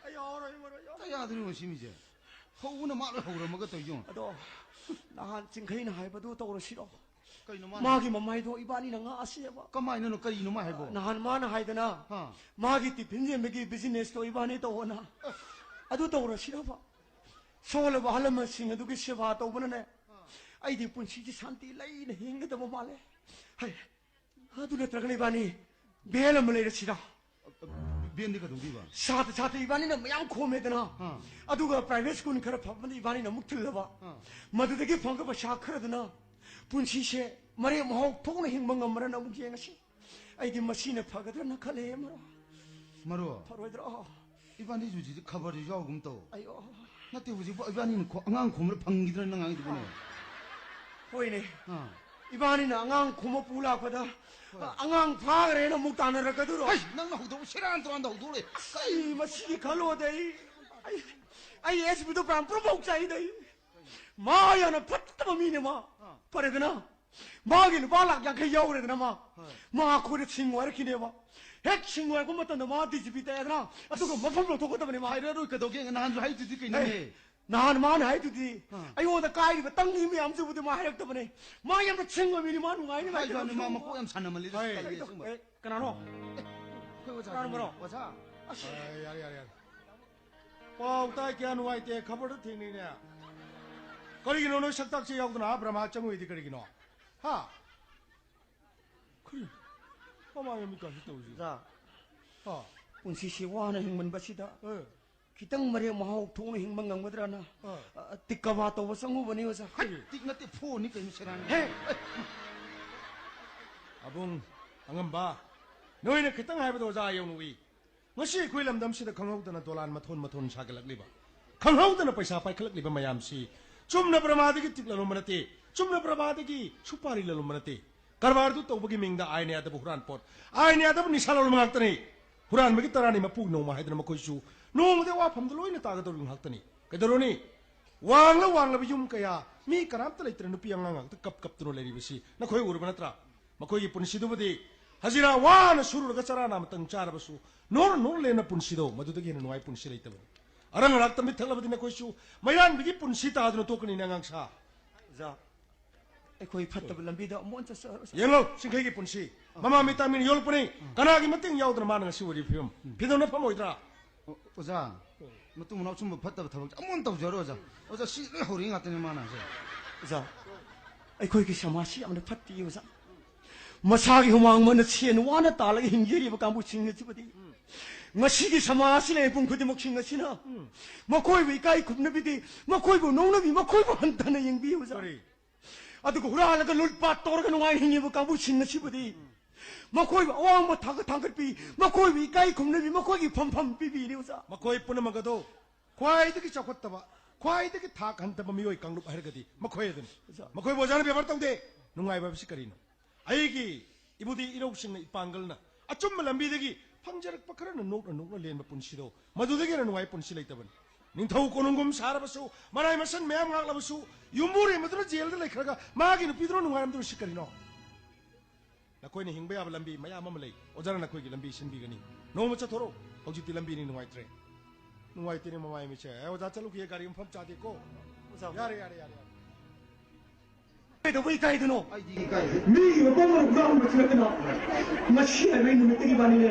ꯑꯩ ꯌꯥꯎꯔꯣꯏ, ꯃꯔꯣꯏ ꯌꯥꯎꯔꯣꯏ꯫ ꯀꯌꯥꯗꯅꯣ ꯁꯤ ꯃꯤꯁꯦ? ꯍꯧꯕꯅ ꯃꯥ ꯂꯣꯏ ꯍꯧꯔꯝꯃꯒ ꯇꯧꯔꯤꯁꯦ ꯌꯦꯡꯉꯣ꯫ ꯑꯗꯣ ꯅꯍꯥꯟ ꯆꯤꯡꯈꯩꯅ ꯍꯥꯏꯕꯗꯨ ꯇꯧꯔꯁꯤꯔꯣ? ꯀꯩꯅꯣ ꯃꯥꯅ ꯃꯥꯒꯤ ꯃꯃꯥꯏꯗꯣ ꯏꯕꯥꯅꯤꯅ ꯉꯥꯛꯑꯁꯦꯕ꯫ ꯀꯃꯥꯏꯅꯅꯣ? ꯀꯔꯤꯅꯣ ꯃꯥ ꯍꯥꯏꯕꯣ? ꯅꯍꯥꯟ ꯃꯥꯅ ꯍꯥꯏꯗꯅ, ꯑꯥ꯫ ꯃꯥꯒꯤ ꯇꯤꯐꯤꯟ ꯌꯦꯟꯕꯒꯤ ꯕꯤꯖꯤꯅꯦꯁꯇꯣ ꯏꯕꯥꯅꯤ ꯇꯧꯑꯣꯅ꯫ ꯑꯗꯨ ꯇꯧꯔꯁꯤꯔꯕ? ꯁꯣꯜꯂꯕ ꯑꯍꯜ ꯂꯃꯟꯁꯤꯡ ꯑꯗꯨꯒꯤ ꯁꯦꯕꯥ ꯇꯧꯕꯅꯅꯦ, ꯑꯩꯗꯤ ꯄꯨꯟꯁꯤꯁꯤ ꯁꯥꯟꯇꯤ ꯂꯩꯅ ꯍꯤꯡꯒꯗꯕ ꯃꯥꯜꯂꯦ꯫ ꯍꯩ, ꯑꯗꯨ ꯅꯠꯇ꯭ꯔꯒꯅ ꯏꯕꯥꯅꯤ ꯚꯦꯟ ꯑꯃ ꯂꯩꯔꯁꯤꯔ? ꯚꯦꯟꯗꯤ ꯀꯩꯗꯧꯗꯣꯏꯕ? ꯁꯥꯇ꯭ꯔ ꯁꯥꯇ꯭ꯔꯤ ꯏꯕꯥꯅꯤꯅ ꯃꯌꯥꯝ ꯈꯣꯝꯃꯦꯗꯅ, ꯑꯥ꯫ ꯑꯗꯨꯒ ꯄ꯭ꯔꯥꯏꯚꯦꯠ ꯁ꯭ꯀꯨꯜ ꯈꯔ ꯐꯕꯗ ꯏꯕꯥꯅꯤꯅ ꯑꯃꯨꯛ ꯊꯤꯜꯂꯕ, ꯑꯥ꯫ ꯃꯗꯨꯗꯒꯤ ꯐꯪꯉꯛꯄ ꯄꯩꯁꯥ ꯈꯔꯗꯨꯅ ꯄꯨꯟꯁꯤꯁꯦ ꯃꯔꯦꯛ ꯃꯍꯥꯎ ꯊꯣꯛꯅ ꯍꯤꯡꯕ ꯉꯝꯕ꯭ꯔꯅ ꯑꯃꯨꯛ ꯌꯦꯡꯉꯁꯤ꯫ ꯑꯩꯗꯤ ꯃꯁꯤꯅ ꯐꯒꯗ꯭ꯔꯅ ꯈꯜꯂꯦ, ꯃꯔꯨꯞ꯫ ꯃꯔꯨꯞ꯫ ꯐꯔꯣꯏꯗ꯭ꯔꯣ? ꯏꯕꯥꯅꯤꯁꯨ ꯍꯧꯖꯤꯛ ꯈꯕꯔꯁꯨ ꯌꯥꯎꯒꯨꯝ ꯇꯧ꯫ ꯑꯩꯌꯣ꯫ ꯅꯠꯇꯦ, ꯍꯧꯖꯤꯛꯄꯨ ꯏꯕꯥꯅꯤꯅ ꯈꯣ-, ꯑꯉꯥꯡ ꯈꯣꯝꯕꯗ ꯐꯪꯈꯤꯗ꯭ꯔꯅ ꯅꯪ ꯉꯥꯡꯉꯤꯗꯨꯕꯨꯅꯦ? ꯍꯣꯏꯅꯦ꯫ ꯑꯥ꯫ ꯏꯕꯥꯅꯤꯅ ꯑꯉꯥꯡ ꯈꯣꯝꯕ ꯄꯨ ꯂꯥꯛꯄꯗ, ꯍꯣꯏ꯫ ꯑꯉꯥꯡ ꯐꯥꯈ꯭ꯔꯦꯅ ꯑꯃꯨꯛ ꯇꯥꯟꯅꯔꯛꯀꯗꯣꯏꯔꯣ? ꯍꯩ, ꯅꯪꯅ ꯍꯧꯗꯣꯛ-, ꯁꯦꯔꯥꯟ ꯇꯨꯔꯥꯟꯗ ꯍꯧꯗꯣꯛꯂꯦ꯫ ꯑꯩ ꯃꯁꯤꯒꯤ ꯈꯜꯂꯨꯔꯗꯤ ꯑꯩ, ꯑꯩ, ꯑꯩ ꯑꯦꯁ ꯄꯤꯗꯣ ꯄ꯭ꯔꯥꯟ ꯄꯨꯔꯥ ꯃꯧ ꯆꯥꯏꯗ ꯑꯩ꯫ ꯃꯥ ꯌꯥꯝꯅ ꯐꯠꯇꯕ ꯃꯤꯅꯦ ꯃꯥ꯫ ꯑꯥ꯫ ꯐꯔꯦꯗꯅ, ꯃꯥꯒꯤ ꯂꯨꯄꯥ ꯂꯥꯛ ꯌꯥꯡꯈꯩ ꯌꯥꯎꯔꯦꯗꯅ ꯃꯥ꯫ ꯍꯣꯏ꯫ ꯃꯥ ꯑꯩꯈꯣꯏꯗ ꯁꯤꯡ ꯋꯥꯏꯔꯛꯈꯤꯅꯦꯕ꯫ ꯍꯦꯛ ꯁꯤꯡ ꯋꯥꯏꯔꯛꯄ ꯃꯇꯝꯗ ꯃꯥ ꯗꯤ ꯖꯤ ꯄꯤ ꯇꯛꯑꯦꯗꯅ, ꯑꯗꯨꯒ ꯃꯐꯝ ꯂꯧꯊꯣꯛꯀꯗꯕꯅꯦ ꯃꯥ꯫ ꯍꯥꯏꯔꯔꯣꯏ, ꯀꯩꯗꯧꯒꯦ? ꯅꯍꯥꯟꯁꯨ ꯍꯥꯏꯗꯨꯗꯤ ꯀꯩꯅꯣꯅꯦ? ꯍꯦ, ꯅꯍꯥꯟ ꯃꯥꯅ ꯍꯥꯏꯗꯨꯗꯤ, ꯑꯥ꯫ ꯑꯩꯉꯣꯟꯗ ꯀꯥꯏꯔꯤꯕ ꯇꯪꯒꯤ ꯃꯌꯥꯝꯁꯤꯕꯨꯗꯤ ꯃꯥ ꯍꯥꯏꯔꯛꯇꯕꯅꯦ꯫ ꯃꯥ ꯌꯥꯝꯅ ꯁꯤꯡꯕ ꯃꯤꯅꯤ, ꯃꯥ ꯅꯨꯡꯉꯥꯏꯅꯤ, ꯃꯥ ꯍꯥꯏꯖꯥꯅꯤ, ꯃꯥ ꯀꯩꯗꯧꯕꯅꯣ? ꯃꯀꯣꯛ ꯌꯥꯝ ꯁꯥꯟꯅꯃꯜꯂꯤꯗ, ꯍꯣꯏ꯫ ꯇꯜꯂꯤ ꯑꯩ, ꯑꯁꯦꯡꯕ꯫ ꯑꯦ, ꯀꯅꯥꯅꯣ? ꯑꯦ, ꯑꯩꯈꯣꯏ ꯑꯣꯖꯥ ꯀꯅꯥꯅꯣ, ꯕ꯭ꯔꯣ? ꯑꯣꯖꯥ꯫ ꯑꯁ꯫ ꯑꯦ, ꯌꯥꯔꯦ, ꯌꯥꯔꯦ, ꯌꯥꯔꯦ꯫ ꯄꯥꯎ ꯇꯥꯏ, ꯀꯌꯥ ꯅꯨꯡꯉꯥꯏꯇꯦ, ꯈꯕꯔꯗ ꯊꯦꯡꯅꯩꯅꯦ꯫ ꯀꯔꯤꯒꯤꯅꯣ ꯅꯣꯏ ꯁꯛꯇꯥꯛꯁꯦ ꯌꯥꯎꯗꯅ ꯑꯥ ꯕ꯭ꯔꯍ꯭ꯃꯥ ꯆꯪꯉꯨꯏꯗꯤ ꯀꯔꯤꯒꯤꯅꯣ? ꯍꯥ? ꯀꯔꯤ? ꯀꯃꯥꯏꯅ ꯃꯤ ꯀꯥꯁꯤ ꯇꯧꯔꯤꯁꯤ? ꯑꯣꯖꯥ, ꯍꯥ? ꯄꯨꯟꯁꯤꯁꯤ ꯋꯥꯅ ꯍꯤꯡꯃꯟꯕꯁꯤꯗ ꯑꯦ꯫ ꯈꯤꯇꯪ ꯃꯔꯦꯛ ꯃꯍꯥꯎ ꯊꯣꯛꯅ ꯍꯤꯡꯕ ꯉꯝꯒꯗ꯭ꯔꯅ, ꯑꯥ꯫ ꯑ, ꯇꯤꯛꯀꯕꯥ ꯇꯧꯕ ꯆꯪꯉꯨꯕꯅꯤ, ꯑꯣꯖꯥ꯫ ꯍꯩ, ꯇꯤꯛ ꯅꯠꯇꯦ, ꯐꯣꯟꯅꯤ ꯀꯩꯅꯣ, ꯁꯦꯔꯥꯟ꯫ ꯍꯦ! ꯑꯕꯨꯡ, ꯑꯉꯝꯕ, ꯅꯣꯏꯅ ꯈꯤꯇꯪ ꯍꯥꯏꯕꯗ ꯑꯣꯖꯥ ꯌꯧꯅ ꯎꯏ꯫ ꯉꯁꯤ ꯑꯩꯈꯣꯏ ꯂꯝꯗꯝꯁꯤꯗ ꯈꯪꯍꯧꯗꯅ ꯗꯣꯂꯥꯟ ꯃꯊꯣꯟ ꯃꯊꯣꯟ ꯁꯥꯒꯠꯂꯛꯂꯤꯕ, ꯈꯪꯍꯧꯗꯅ ꯄꯩꯁꯥ ꯄꯥꯏꯈꯠꯂꯛꯂꯤꯕ ꯃꯌꯥꯝꯁꯤ ꯆꯨꯝꯅ ꯕ꯭ꯔꯍ꯭ꯃꯥꯗꯒꯤ ꯇꯤꯛ ꯂꯂꯣꯟꯕ ꯅꯠꯇꯦ, ꯆꯨꯝꯅ ꯕ꯭ꯔꯍ꯭ꯃꯥꯗꯒꯤ ꯁꯨꯄꯥꯔꯤ ꯂꯂꯣꯟꯕ ꯅꯠꯇꯦ꯫ ꯀꯔꯕꯥꯔꯗꯨ ꯇꯧꯕꯒꯤ ꯃꯤꯡꯗ ꯑꯥꯏꯟ ꯌꯥꯗꯕ ꯍꯨꯔꯥꯟꯄꯣꯠ, ꯑꯥꯏꯟ ꯌꯥꯗꯕ ꯅꯤꯁꯥ ꯂꯧꯔꯝꯕ ꯉꯥꯛꯇꯅꯤ꯫ ꯍꯨꯔꯥꯟꯕꯒꯤ ꯇꯔꯥꯅꯤ ꯃꯄꯨ ꯅꯣꯡꯃ ꯍꯥꯏꯗꯅ ꯃꯈꯣꯏꯁꯨ ꯅꯣꯡꯃꯗꯤ ꯑꯋꯥꯐꯝꯗ ꯂꯣꯏꯅ ꯇꯥꯒꯗꯧꯔꯤꯕ ꯉꯥꯛꯇꯅꯤ꯫ ꯀꯩꯗꯧꯔꯨꯅꯤ? ꯋꯥꯡꯂ ꯋꯥꯡꯂꯕ ꯌꯨꯝ ꯀꯌꯥ, ꯃꯤ ꯀꯅꯥꯝꯇ ꯂꯩꯇꯅ ꯅꯨꯄꯤ ꯑꯉꯥꯡ ꯉꯥꯛꯇ ꯀꯞ ꯀꯞꯇꯨꯅ ꯂꯩꯔꯤꯕꯁꯤ ꯅꯈꯣꯏ ꯎꯔꯕ ꯅꯠꯇ꯭ꯔꯥ? ꯃꯈꯣꯏꯒꯤ ꯄꯨꯟꯁꯤꯗꯨꯕꯨꯗꯤ ꯍꯖꯤꯔꯥ ꯋꯥꯅ ꯁꯨꯔꯨꯔꯒ ꯆꯔꯥ ꯅꯥꯃꯇꯪ ꯆꯥꯔꯕꯁꯨ, ꯅꯣꯔ ꯅꯣꯔ ꯂꯦꯟꯅ ꯄꯨꯟꯁꯤꯗꯣ, ꯃꯗꯨꯗꯒꯤ ꯍꯦꯟꯅ ꯅꯨꯡꯉꯥꯏ ꯄꯨꯟꯁꯤ ꯂꯩꯇꯕꯅꯤ꯫ ꯑꯔꯪ ꯑꯔꯥꯛꯇ ꯃꯤꯠ ꯊꯛꯂꯕꯗꯤ ꯅꯈꯣꯏꯁꯨ ꯃꯩꯔꯥꯟꯕꯤꯒꯤ ꯄꯨꯟꯁꯤ ꯇꯥꯗꯨꯅ ꯇꯣꯛꯀꯅꯤꯅꯦ, ꯑꯉꯥꯡ ꯁꯥ꯫ ꯑꯣꯖꯥ, ꯑꯩꯈꯣꯏ ꯐꯠꯇꯕ ꯂꯝꯕꯤꯗ ꯑꯃꯨꯛ ꯍꯟꯅ ꯆꯠꯆꯔꯣꯏ, ꯑꯣꯖꯥ꯫ ꯌꯦꯡꯂꯣ, ꯆꯤꯡꯈꯩꯒꯤ ꯄꯨꯟꯁꯤ꯫ ꯃꯃꯥ ꯃꯤꯇꯥ ꯃꯤꯅ ꯌꯣꯜꯂꯛꯄꯅꯤ꯫ ꯀꯅꯥꯒꯤ ꯃꯇꯦꯡ ꯌꯥꯎꯗꯅ ꯃꯥꯅ ꯉꯁꯤ ꯑꯣꯏꯔꯤꯕ ꯐꯤꯕꯝ? ꯐꯤꯗꯧꯅ ꯐꯝꯃꯣꯏꯗ꯭ꯔꯥ? ꯑꯣ-, ꯑꯣꯖꯥ, ꯃꯇꯨꯡ ꯃꯅꯥꯎ ꯁꯨꯝꯕ ꯐꯠꯇꯕ ꯊꯕꯛꯁꯦ ꯑꯃꯨꯛ ꯍꯟꯅ ꯇꯧꯖꯔꯣꯏ, ꯑꯣꯖꯥ꯫ ꯑꯣꯖꯥ, ꯁꯤ ꯂꯣꯏ ꯍꯧꯔꯛꯏ ꯉꯥꯛꯇꯅꯤ ꯃꯥꯅ ꯍꯥꯏꯁꯦ꯫ ꯑꯣꯖꯥ, ꯑꯩꯈꯣꯏꯒꯤ ꯁꯃꯥꯖꯁꯤ ꯌꯥꯝꯅ ꯐꯠꯇꯦ, ꯑꯣꯖꯥ꯫ ꯃꯁꯥꯒꯤ ꯍꯨꯃꯥꯡ ꯃꯟꯅ ꯁꯦꯟ ꯋꯥꯅ ꯇꯥꯜꯂꯒ ꯍꯤꯡꯖꯔꯤꯕ ꯀꯥꯡꯕꯨꯁꯤꯡ ꯑꯁꯤꯕꯨꯗꯤ ꯉꯁꯤꯒꯤ ꯁꯃꯥꯖ ꯑꯁꯤ ꯂꯩꯔꯤꯕ ꯃꯤꯄꯨꯝ ꯈꯨꯗꯤꯡꯃꯛꯁꯤꯡ ꯑꯁꯤꯅ ꯃꯈꯣꯏꯕꯨ ꯏꯀꯥꯏ ꯈꯨꯝꯅꯕꯤꯗꯦ, ꯃꯈꯣꯏꯕꯨ ꯅꯣꯛꯅꯕꯤ, ꯃꯈꯣꯏꯕꯨ ꯍꯟꯊꯅ ꯌꯦꯡꯕꯤ, ꯑꯣꯖꯥ꯫ ꯀꯔꯤ? ꯑꯗꯨꯒ ꯍꯨꯔꯥꯜꯂꯒ ꯂꯨꯠꯄꯥꯠ ꯇꯧꯔꯒ ꯅꯨꯡꯉꯥꯏꯅ ꯍꯤꯡꯉꯤꯕ ꯀꯥꯡꯕꯨꯁꯤꯡ ꯑꯁꯤꯕꯨꯗꯤ ꯃꯈꯣꯏꯕꯨ ꯑꯋꯥꯡꯕ ꯊꯥꯛꯇ ꯊꯥꯡꯒꯠꯄꯤ, ꯃꯈꯣꯏꯕꯨ ꯏꯀꯥꯏ ꯈꯨꯝꯅꯕꯤ, ꯃꯈꯣꯏꯒꯤ ꯐꯝꯐꯝ ꯄꯤꯕꯤꯔꯤ, ꯑꯣꯖꯥ꯫ ꯃꯈꯣꯏ ꯄꯨꯝꯅꯃꯛ ꯑꯗꯨ ꯈ꯭ꯋꯥꯏꯗꯒꯤ ꯆꯥꯎꯈꯠꯇꯕ, ꯈ꯭ꯋꯥꯏꯗꯒꯤ ꯊꯥꯛ ꯍꯟꯊꯕ ꯃꯤꯑꯣꯏ ꯀꯥꯡꯂꯨꯞ ꯍꯥꯏꯔꯒꯗꯤ ꯃꯈꯣꯏ ꯑꯗꯨꯅꯤ꯫ ꯑꯣꯖꯥ꯫ ꯃꯈꯣꯏꯕꯨ ꯑꯣꯖꯥꯅ ꯕꯦꯕꯥꯔ ꯇꯧꯗꯦ꯫ ꯅꯨꯡꯉꯥꯏꯕ ꯍꯥꯏꯕꯁꯤ ꯀꯔꯤꯅꯣ? ꯑꯩꯒꯤ ꯏꯕꯨꯙꯤ ꯏꯔꯧꯁꯤꯡꯅ ꯏꯄꯥꯡꯒꯜꯅ ꯑꯆꯨꯝꯕ ꯂꯝꯕꯤꯗꯒꯤ ꯐꯪꯖꯔꯛꯄ ꯈꯔꯅ ꯅꯣꯛꯅ ꯅꯣꯛꯅ ꯂꯦꯟꯕ ꯄꯨꯟꯁꯤꯗꯣ, ꯃꯗꯨꯗꯒꯤ ꯍꯦꯟꯅ ꯅꯨꯡꯉꯥꯏꯕ ꯄꯨꯟꯁꯤ ꯂꯩꯇꯕꯅꯤ꯫ ꯅꯤꯡꯊꯧ ꯀꯣꯅꯨꯡꯒꯨꯝ ꯁꯥꯔꯕꯁꯨ, ꯃꯔꯥꯏ ꯃꯁꯟ ꯃꯌꯥꯝ ꯉꯥꯛꯂꯕꯁꯨ, ꯌꯨꯝꯕꯨꯔꯦꯝꯕꯗꯨꯅ ꯖꯦꯜꯗ ꯂꯩꯈ꯭ꯔꯒ ꯃꯥꯒꯤ ꯅꯨꯄꯤꯗꯨꯅ ꯅꯨꯡꯉꯥꯏꯔꯝꯗꯣꯔꯤꯁꯤ ꯀꯔꯤꯅꯣ? ꯅꯈꯣꯏꯅ ꯍꯤꯡꯕ ꯌꯥꯕ ꯂꯝꯕꯤ ꯃꯌꯥꯝ ꯑꯃ ꯂꯩ꯫ ꯑꯣꯖꯥꯅ ꯅꯈꯣꯏꯒꯤ ꯂꯝꯕꯤ ꯁꯤꯟꯕꯤꯒꯅꯤ꯫ ꯅꯣꯡꯃ ꯆꯠꯊꯣꯔꯛꯎ꯫ ꯍꯧꯖꯤꯛꯇꯤ ꯂꯝꯕꯤꯅꯤ ꯅꯨꯡꯉꯥꯏꯇ꯭ꯔꯦ꯫ ꯅꯨꯡꯉꯥꯏꯇꯦꯅꯦ ꯃꯃꯥꯏ ꯃꯤꯠꯁꯦ꯫ ꯑꯦ, ꯑꯣꯖꯥ ꯆꯠꯂꯨꯈꯤꯒꯦ, ꯒꯥꯔꯤ ꯃꯐꯝ ꯆꯥꯗꯦꯀꯣ꯫ ꯑꯣꯖꯥ꯫ ꯌꯥꯔꯦ, ꯌꯥꯔꯦ, ꯌꯥꯔꯦ, ꯌꯥꯔꯦ꯫ ꯀꯩꯗꯧꯕꯩ ꯏꯀꯥꯏꯗꯣꯏꯅꯣ? ꯑꯩꯗꯤ ꯏꯀꯥꯏꯗꯦ꯫ ꯃꯤꯒꯤ ꯃꯄꯣꯛ ꯃꯔꯨꯞ ꯌꯥꯎꯔꯝꯕꯁꯨ ꯅꯠꯇꯅ, ꯉꯁꯤ ꯍꯥꯏꯕ ꯅꯨꯃꯤꯠꯇꯒꯤ ꯏꯕꯥꯅꯤꯅꯦ,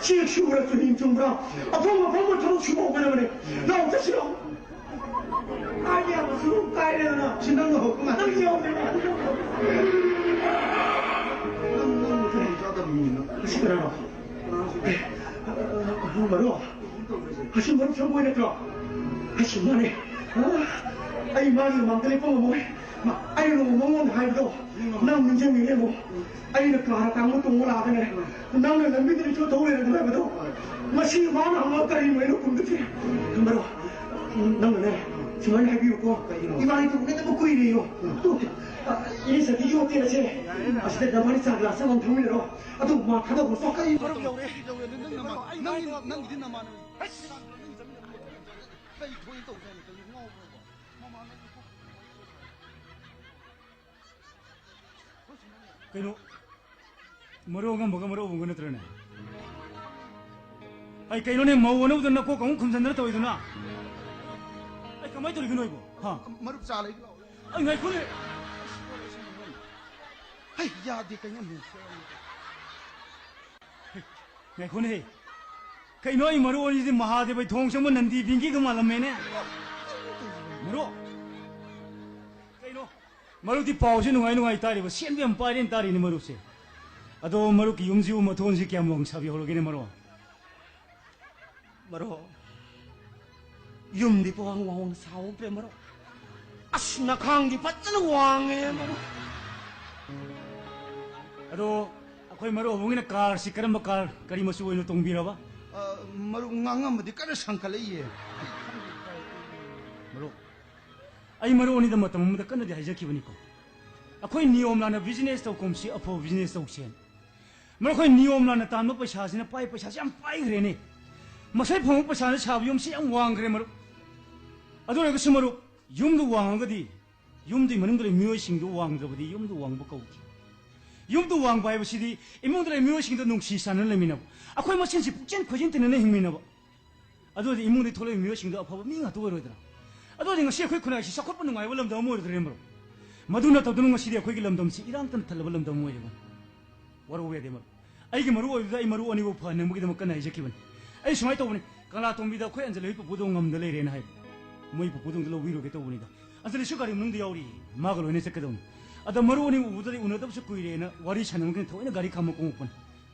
ꯆꯦꯛ ꯁꯨꯕ꯭ꯔꯥ ꯆꯨꯍꯤꯡ ꯆꯨꯝꯕ꯭ꯔꯥ, ꯑꯐꯪ ꯑꯐꯪꯕ ꯊꯕꯛ ꯁꯨꯕ ꯍꯧꯒꯗꯕꯅꯦ꯫ ꯂꯥꯛꯑꯣ, ꯆꯠꯁꯤꯔꯣ? ꯀꯥꯏꯗ ꯌꯥꯝꯅꯁꯨ ꯀꯥꯏꯔꯦꯗꯅ꯫ ꯁꯤ ꯅꯪꯅ ꯍꯧꯔꯛꯄ ꯉꯥꯛꯇꯅꯤ꯫ ꯅꯪ ꯌꯥꯎꯗꯦꯅꯦ꯫ ꯅꯪ, ꯅꯪ ꯃꯊꯣꯡ ꯆꯥꯗꯕ ꯃꯤꯅꯤ ꯅꯪ꯫ ꯑꯁꯤ ꯀꯅꯥꯅꯣ? ꯀꯅꯥꯁꯨ ꯑꯦ, ꯃꯔꯨꯞ꯫ ꯑꯁꯤ ꯃꯔꯨꯞ ꯁꯪꯒꯣꯏ ꯅꯠꯇ꯭ꯔꯣ? ꯑꯁꯤ ꯃꯥꯅꯦ꯫ ꯑ, ꯑꯩ ꯃꯥꯒꯤ ꯃꯃꯥꯡꯗ ꯂꯦꯞꯄ ꯉꯝꯃꯣꯏ꯫ ꯃꯥ, ꯑꯩꯅ ꯅꯣꯡꯃ ꯃꯉꯣꯟꯗ ꯍꯥꯏꯕꯗꯣ ꯅꯪ ꯅꯤꯡꯁꯤꯡꯉꯤꯅꯦ ꯑꯃꯨꯛ꯫ ꯑꯩꯅ ꯀꯥꯔ ꯑꯇꯥꯡꯕ ꯇꯣꯡꯕ ꯂꯥꯛꯑꯒꯅꯦ, ꯅꯪꯅ ꯂꯝꯕꯤꯗ ꯂꯩꯊꯣꯛ ꯊꯧ ꯂꯩꯔꯝꯒꯅꯤ ꯍꯥꯏꯕꯗꯣ꯫ ꯉꯁꯤ ꯃꯥꯅ ꯍꯪꯉꯒ ꯀꯔꯤꯅꯣ ꯑꯩꯅ ꯈꯨꯝꯗꯣꯏꯁꯦ? ꯃꯔꯨꯞ, ꯅꯪꯅꯅꯦ, ꯁꯨꯃꯥꯏꯅ ꯍꯥꯏꯕꯤꯌꯨꯀꯣ, ꯀꯩꯒꯤꯅꯣ? ꯏꯕꯥꯅꯤ ꯎꯅꯗꯕ ꯀꯨꯏꯔꯦꯌꯣ꯫ ꯇꯨ, ꯏꯅꯦ ꯁꯇꯤꯒꯤ ꯍꯣꯇꯦꯜ ꯑꯁꯦ, ꯑꯁꯤꯗ ꯅꯕꯥꯅꯤ ꯆꯥ ꯒ꯭ꯂꯥꯁ ꯑꯃꯃꯝ ꯊꯛꯃꯤꯟꯅꯔꯣ꯫ ꯑꯗꯨ ꯃꯥ ꯊꯥꯗꯣꯛꯈ꯭ꯔꯣ꯫ ꯀꯩ ꯃꯔꯨꯞ ꯌꯧꯔꯦ, ꯌꯧꯔꯦ, ꯅꯪ ꯅꯃꯥꯟ-, ꯅꯪ, ꯅꯪꯒꯤꯗꯤ ꯅꯃꯥꯟꯅꯕ꯫ ꯀꯩ ꯊꯣꯛꯏ ꯇꯧꯗꯣꯏꯅꯣ? ꯀꯩ ꯉꯥꯎꯕ꯭ꯔꯣ? ꯃꯃꯥꯟꯅꯕ ꯀꯩꯅꯣ, ꯃꯔꯨꯞ ꯑꯉꯝꯕꯒ ꯃꯔꯨꯞ ꯑꯕꯨꯡꯒ ꯅꯠꯇ꯭ꯔꯅꯦ? ꯑꯩ ꯀꯩꯅꯣꯅꯦ, ꯃꯧ ꯑꯅꯧꯕꯗ ꯅꯀꯣꯛ ꯑꯃꯨꯛ ꯈꯨꯝꯖꯟꯗꯅ ꯇꯧꯔꯤꯗꯨꯅ? ꯑꯩ ꯀꯃꯥꯏꯅ ꯇꯧꯔꯤꯒꯤꯅꯣ ꯑꯩꯕꯣ? ꯍꯥ? ꯃꯔꯨꯞ ꯆꯥ ꯂꯩꯕ ꯂꯥꯛꯑꯣ꯫ ꯑꯩ ꯉꯥꯏꯈꯣꯅꯦ꯫ ꯍꯩ, ꯌꯥꯗꯦ ꯀꯩꯅꯣ, ꯃꯦꯁꯦ꯫ ꯉꯥꯏꯈꯣꯅꯦ꯫ ꯀꯩꯅꯣ ꯑꯩ ꯃꯔꯨꯞ ꯑꯅꯤꯁꯦ ꯃꯍꯥꯗꯦꯕ ꯊꯣꯡ ꯆꯪꯕ ꯅꯟꯗꯤ ꯕꯤꯡꯒꯤꯒ ꯃꯥꯜꯂꯝꯃꯦꯅꯦ꯫ ꯃꯔꯨꯞ꯫ ꯀꯩꯅꯣ? ꯃꯔꯨꯞꯇꯤ ꯄꯥꯎꯁꯦ ꯅꯨꯡꯉꯥꯏ ꯅꯨꯡꯉꯥꯏ ꯇꯥꯔꯤꯕ, ꯁꯦꯟꯕ ꯌꯥꯝ ꯄꯥꯏꯔꯦꯅ ꯇꯥꯔꯤꯅꯦ ꯃꯔꯨꯞꯁꯦ꯫ ꯑꯗꯣ ꯃꯔꯨꯞꯀꯤ ꯌꯨꯝꯁꯤꯕꯨ ꯃꯊꯣꯟꯁꯤ ꯀꯌꯥꯝ ꯋꯥꯡ ꯁꯥꯕꯤꯍꯧꯔꯒꯦꯅꯦ ꯃꯔꯨꯞ? ꯃꯔꯨꯞ, ꯌꯨꯝꯗꯤ ꯄꯋꯥꯡ ꯋꯥꯡꯅ ꯁꯥꯍꯧꯗ꯭ꯔꯦ ꯃꯔꯨꯞ꯫ ꯑꯁ, ꯅꯈꯥꯡꯗꯤ ꯐꯖꯅ ꯋꯥꯡꯉꯦ ꯃꯔꯨꯞ꯫ ꯑꯗꯣ ꯑꯩꯈꯣꯏ ꯃꯔꯨꯞ ꯑꯕꯨꯡꯒꯤꯅ ꯀꯥꯔꯁꯤ ꯀꯔꯝꯕ ꯀꯥꯔ, ꯀꯔꯤ ꯃꯆꯨ ꯑꯣꯏꯅ ꯇꯣꯡꯕꯤꯔꯕ? ꯑ, ꯃꯔꯨꯞ, ꯉꯥꯡꯉꯝꯃꯗꯤ ꯀꯟꯅ ꯁꯪꯀꯠꯂꯛꯏꯌꯦ꯫ ꯃꯔꯨꯞ, ꯑꯩ ꯃꯔꯨꯞ ꯑꯅꯤꯗ ꯃꯇꯝ ꯑꯃꯗ ꯀꯟꯅꯗꯤ ꯍꯥꯏꯖꯈꯤꯕꯅꯤꯀꯣ, ꯑꯩꯈꯣꯏ ꯅꯤꯌꯣꯝ ꯂꯥꯟꯅ ꯕꯤꯖꯤꯅꯦꯁ ꯇꯧ ꯀꯨꯝꯁꯤ, ꯑꯐꯕ ꯕꯤꯖꯤꯅꯦꯁ ꯇꯧꯁꯦꯅ꯫ ꯃꯔꯨꯞ, ꯑꯩꯈꯣꯏ ꯅꯤꯌꯣꯝ ꯂꯥꯟꯅ ꯇꯥꯟꯕ ꯄꯩꯁꯥꯁꯤꯅ, ꯄꯥꯏ ꯄꯩꯁꯥꯁꯤ ꯌꯥꯝ ꯄꯥꯏꯈ꯭ꯔꯦꯅꯦ꯫ ꯃꯁꯣꯏ ꯐꯪꯕ ꯄꯩꯁꯥꯅ ꯁꯥꯕ ꯌꯨꯝꯁꯤ ꯌꯥꯝ ꯋꯥꯡꯈ꯭ꯔꯦ ꯃꯔꯨꯞ꯫ ꯑꯗꯨ ꯑꯣꯏꯔꯒꯁꯨ ꯃꯔꯨꯞ, ꯌꯨꯝꯗꯨ ꯋꯥꯡꯉꯒꯗꯤ ꯌꯨꯝꯗꯨꯒꯤ ꯃꯅꯨꯡꯗ ꯂꯩꯕ ꯃꯤꯑꯣꯏꯁꯤꯡꯗꯨ ꯋꯥꯡꯗ꯭ꯔꯕꯗꯤ ꯌꯨꯝꯗꯨ ꯋꯥꯡꯕ ꯀꯧꯗꯦ꯫ ꯌꯨꯝꯗꯨ ꯋꯥꯡꯕ ꯍꯥꯏꯕꯁꯤꯗꯤ ꯏꯃꯨꯡꯗ ꯂꯩꯕ ꯃꯤꯑꯣꯏꯁꯤꯡꯗ ꯅꯨꯡꯁꯤ ꯆꯥꯟꯅꯅ ꯂꯩꯃꯤꯟꯅꯕ, ꯑꯩꯈꯣꯏ ꯃꯁꯦꯟꯁꯤ ꯄꯨꯛꯆꯦꯟ ꯈꯣꯏꯖꯤꯟ ꯇꯤꯟꯅꯅ ꯍꯤꯡꯃꯤꯟꯅꯕ꯫ ꯑꯗꯨ ꯑꯣꯏꯔꯗꯤ ꯏꯃꯨꯡꯗꯒꯤ ꯊꯣꯛꯂꯛꯏꯕ ꯃꯤꯑꯣꯏꯁꯤꯡꯗꯣ ꯑꯐꯕ ꯃꯤ ꯉꯥꯛꯇ ꯑꯣꯏꯔꯣꯏꯗ꯭ꯔꯥ? ꯑꯗꯨ ꯑꯣꯏꯔꯗꯤ ꯉꯁꯤ ꯑꯩꯈꯣꯏ ꯈꯨꯟꯅꯥꯏꯁꯤ ꯆꯥꯎꯈꯠꯄ ꯅꯨꯡꯉꯥꯏꯕ ꯂꯝꯗꯝ ꯑꯃ ꯑꯣꯏꯔꯣꯏꯗ꯭ꯔꯅꯦ ꯃꯔꯨꯞ? ꯃꯗꯨ ꯅꯠꯇꯗꯨꯅ ꯉꯁꯤꯗꯤ ꯑꯩꯈꯣꯏꯒꯤ ꯂꯝꯗꯝꯁꯤ ꯏꯔꯥꯡ ꯇꯅ ꯊꯜꯂꯕ ꯂꯝꯗꯝ ꯑꯃ ꯑꯣꯏꯔꯤꯕꯅꯤ꯫ ꯋꯥꯔꯧꯕ ꯌꯥꯗꯦ ꯃꯔꯨꯞ꯫ ꯑꯩꯒꯤ ꯃꯔꯨꯞ ꯑꯣꯏꯕꯗꯨꯗ ꯑꯩ ꯃꯔꯨꯞ ꯑꯅꯤꯕꯨ ꯐꯍꯟꯅꯤꯡꯕꯒꯤꯗꯃꯛ ꯀꯟꯅ ꯍꯥꯏꯖꯈꯤꯕꯅꯤ꯫ ꯑꯩ ꯁꯨꯃꯥꯏꯅ ꯇꯧꯕꯅꯤ, ꯀꯪꯂꯥꯇꯣꯡꯕꯤꯗ ꯑꯩꯈꯣꯏ ꯑꯟꯖꯂꯤ ꯍꯣꯏ ꯄꯨꯄꯨꯗꯣ ꯉꯝꯗ ꯂꯩꯔꯦꯅ ꯍꯥꯏꯕ꯫ ꯃꯣꯏ ꯄꯨꯄꯨꯗꯣ ꯑꯝꯇ ꯂꯧꯕꯤꯔꯨꯒꯦ ꯇꯧꯕꯅꯤꯗ꯫ ꯑꯟꯖꯂꯤꯁꯨ ꯒꯥꯔꯤ ꯃꯅꯨꯡꯗ ꯌꯥꯎꯔꯤꯌꯦ, ꯃꯥꯒ ꯂꯣꯏꯅ ꯆꯠꯀꯗꯧꯅꯤ꯫ ꯑꯗ ꯃꯔꯨꯞ ꯑꯅꯤ ꯎꯕꯗꯗꯤ ꯎꯅꯗꯕꯁꯨ ꯀꯨꯏꯔꯦꯅ ꯋꯥꯔꯤ ꯁꯥꯟꯅꯕꯒꯤ ꯊꯑꯣꯏꯅ ꯒꯥꯔꯤ ꯈꯥꯝꯃ ꯀꯨꯝꯃꯛꯄꯅꯤ꯫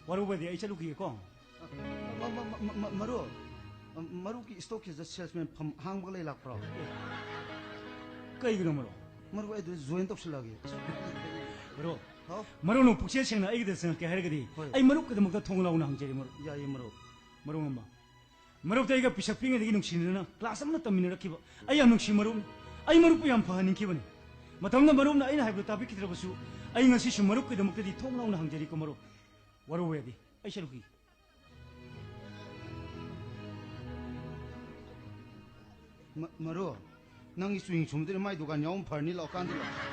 ꯋꯥꯔꯧꯕ ꯌꯥꯗꯦ, ꯑꯩ ꯆꯠꯂꯨꯈꯤꯒꯦꯀꯣ꯫ ꯃ-, ꯃ-, ꯃ-, ꯃ-, ꯃ-, ꯃꯔꯨꯞ, ꯃꯔꯨꯞꯀꯤ ꯁ꯭ꯇꯣꯛꯀꯤꯗ ꯁꯦꯜꯁꯃꯦꯟ ꯐꯝ ꯍꯥꯡꯕꯒ ꯂꯩ ꯂꯥꯛꯄ꯭ꯔꯣ? ꯀꯩꯒꯤꯅꯣ ꯃꯔꯨꯞ? ꯃꯔꯨꯞ, ꯑꯩ ꯑꯗꯨꯗ ꯖꯣꯏꯟ ꯇꯧꯁꯜꯂꯛꯑꯒꯦ꯫ ꯃꯔꯨꯞ, ꯍꯥꯎ? ꯃꯔꯨꯞꯅ ꯄꯨꯛꯆꯦꯜ ꯁꯦꯡꯅ ꯑꯩꯒꯤꯗ ꯆꯪꯉꯛꯀꯦ ꯍꯥꯏꯔꯒꯗꯤ, ꯍꯣꯏ꯫ ꯑꯩ ꯃꯔꯨꯞꯀꯤꯗꯃꯛꯇ ꯊꯣꯡ ꯂꯥꯎꯅ ꯍꯥꯡꯖꯔꯤ ꯃꯔꯨꯞ꯫ ꯌꯥꯏꯌꯦ ꯃꯔꯨꯞ꯫ ꯃꯔꯨꯞ ꯑꯃ꯫ ꯃꯔꯨꯞꯇ ꯑꯩꯒ ꯄꯤꯁꯛ ꯄꯤꯛꯂꯤꯉꯩꯗꯒꯤ ꯅꯨꯡꯁꯤꯅꯗꯨꯅ ꯀ꯭ꯂꯥꯁ ꯑꯃꯅ ꯇꯝꯃꯤꯟꯅꯔꯛꯈꯤꯕ ꯑꯩ ꯌꯥꯝ ꯅꯨꯡꯁꯤ ꯃꯔꯨꯞꯅꯤ꯫ ꯑꯩ ꯃꯔꯨꯞꯄꯨ ꯌꯥꯝ ꯐꯍꯟꯅꯤꯡꯈꯤꯕꯅꯤ꯫ ꯃꯇꯝꯅ ꯃꯔꯨꯞꯅ ꯑꯩꯅ ꯍꯥꯏꯕꯗꯨ ꯇꯥꯕꯤꯈꯤꯗ꯭ꯔꯕꯁꯨ, ꯑꯩ ꯉꯁꯤꯁꯨ ꯃꯔꯨꯞꯀꯤꯗꯃꯛꯇꯗꯤ ꯊꯣꯡ ꯂꯥꯎꯅ ꯍꯥꯡꯖꯔꯤꯀꯣ ꯃꯔꯨꯞ꯫ ꯋꯥꯔꯧꯕ ꯌꯥꯗꯦ, ꯑꯩ ꯆꯠꯂꯨꯈꯤꯒꯦ꯫ ꯃ-, ꯃꯔꯨꯞ, ꯅꯪꯒꯤ ꯆꯨꯍꯤꯡ ꯁꯨꯝꯕꯗꯨꯅ ꯃꯥꯏ ꯗꯨꯀꯥꯟ ꯌꯥꯎꯐꯝ ꯐꯔꯅꯤ, ꯂꯥꯛꯑꯣ ꯀꯥꯟꯗ ꯂꯥꯛꯑꯣ꯫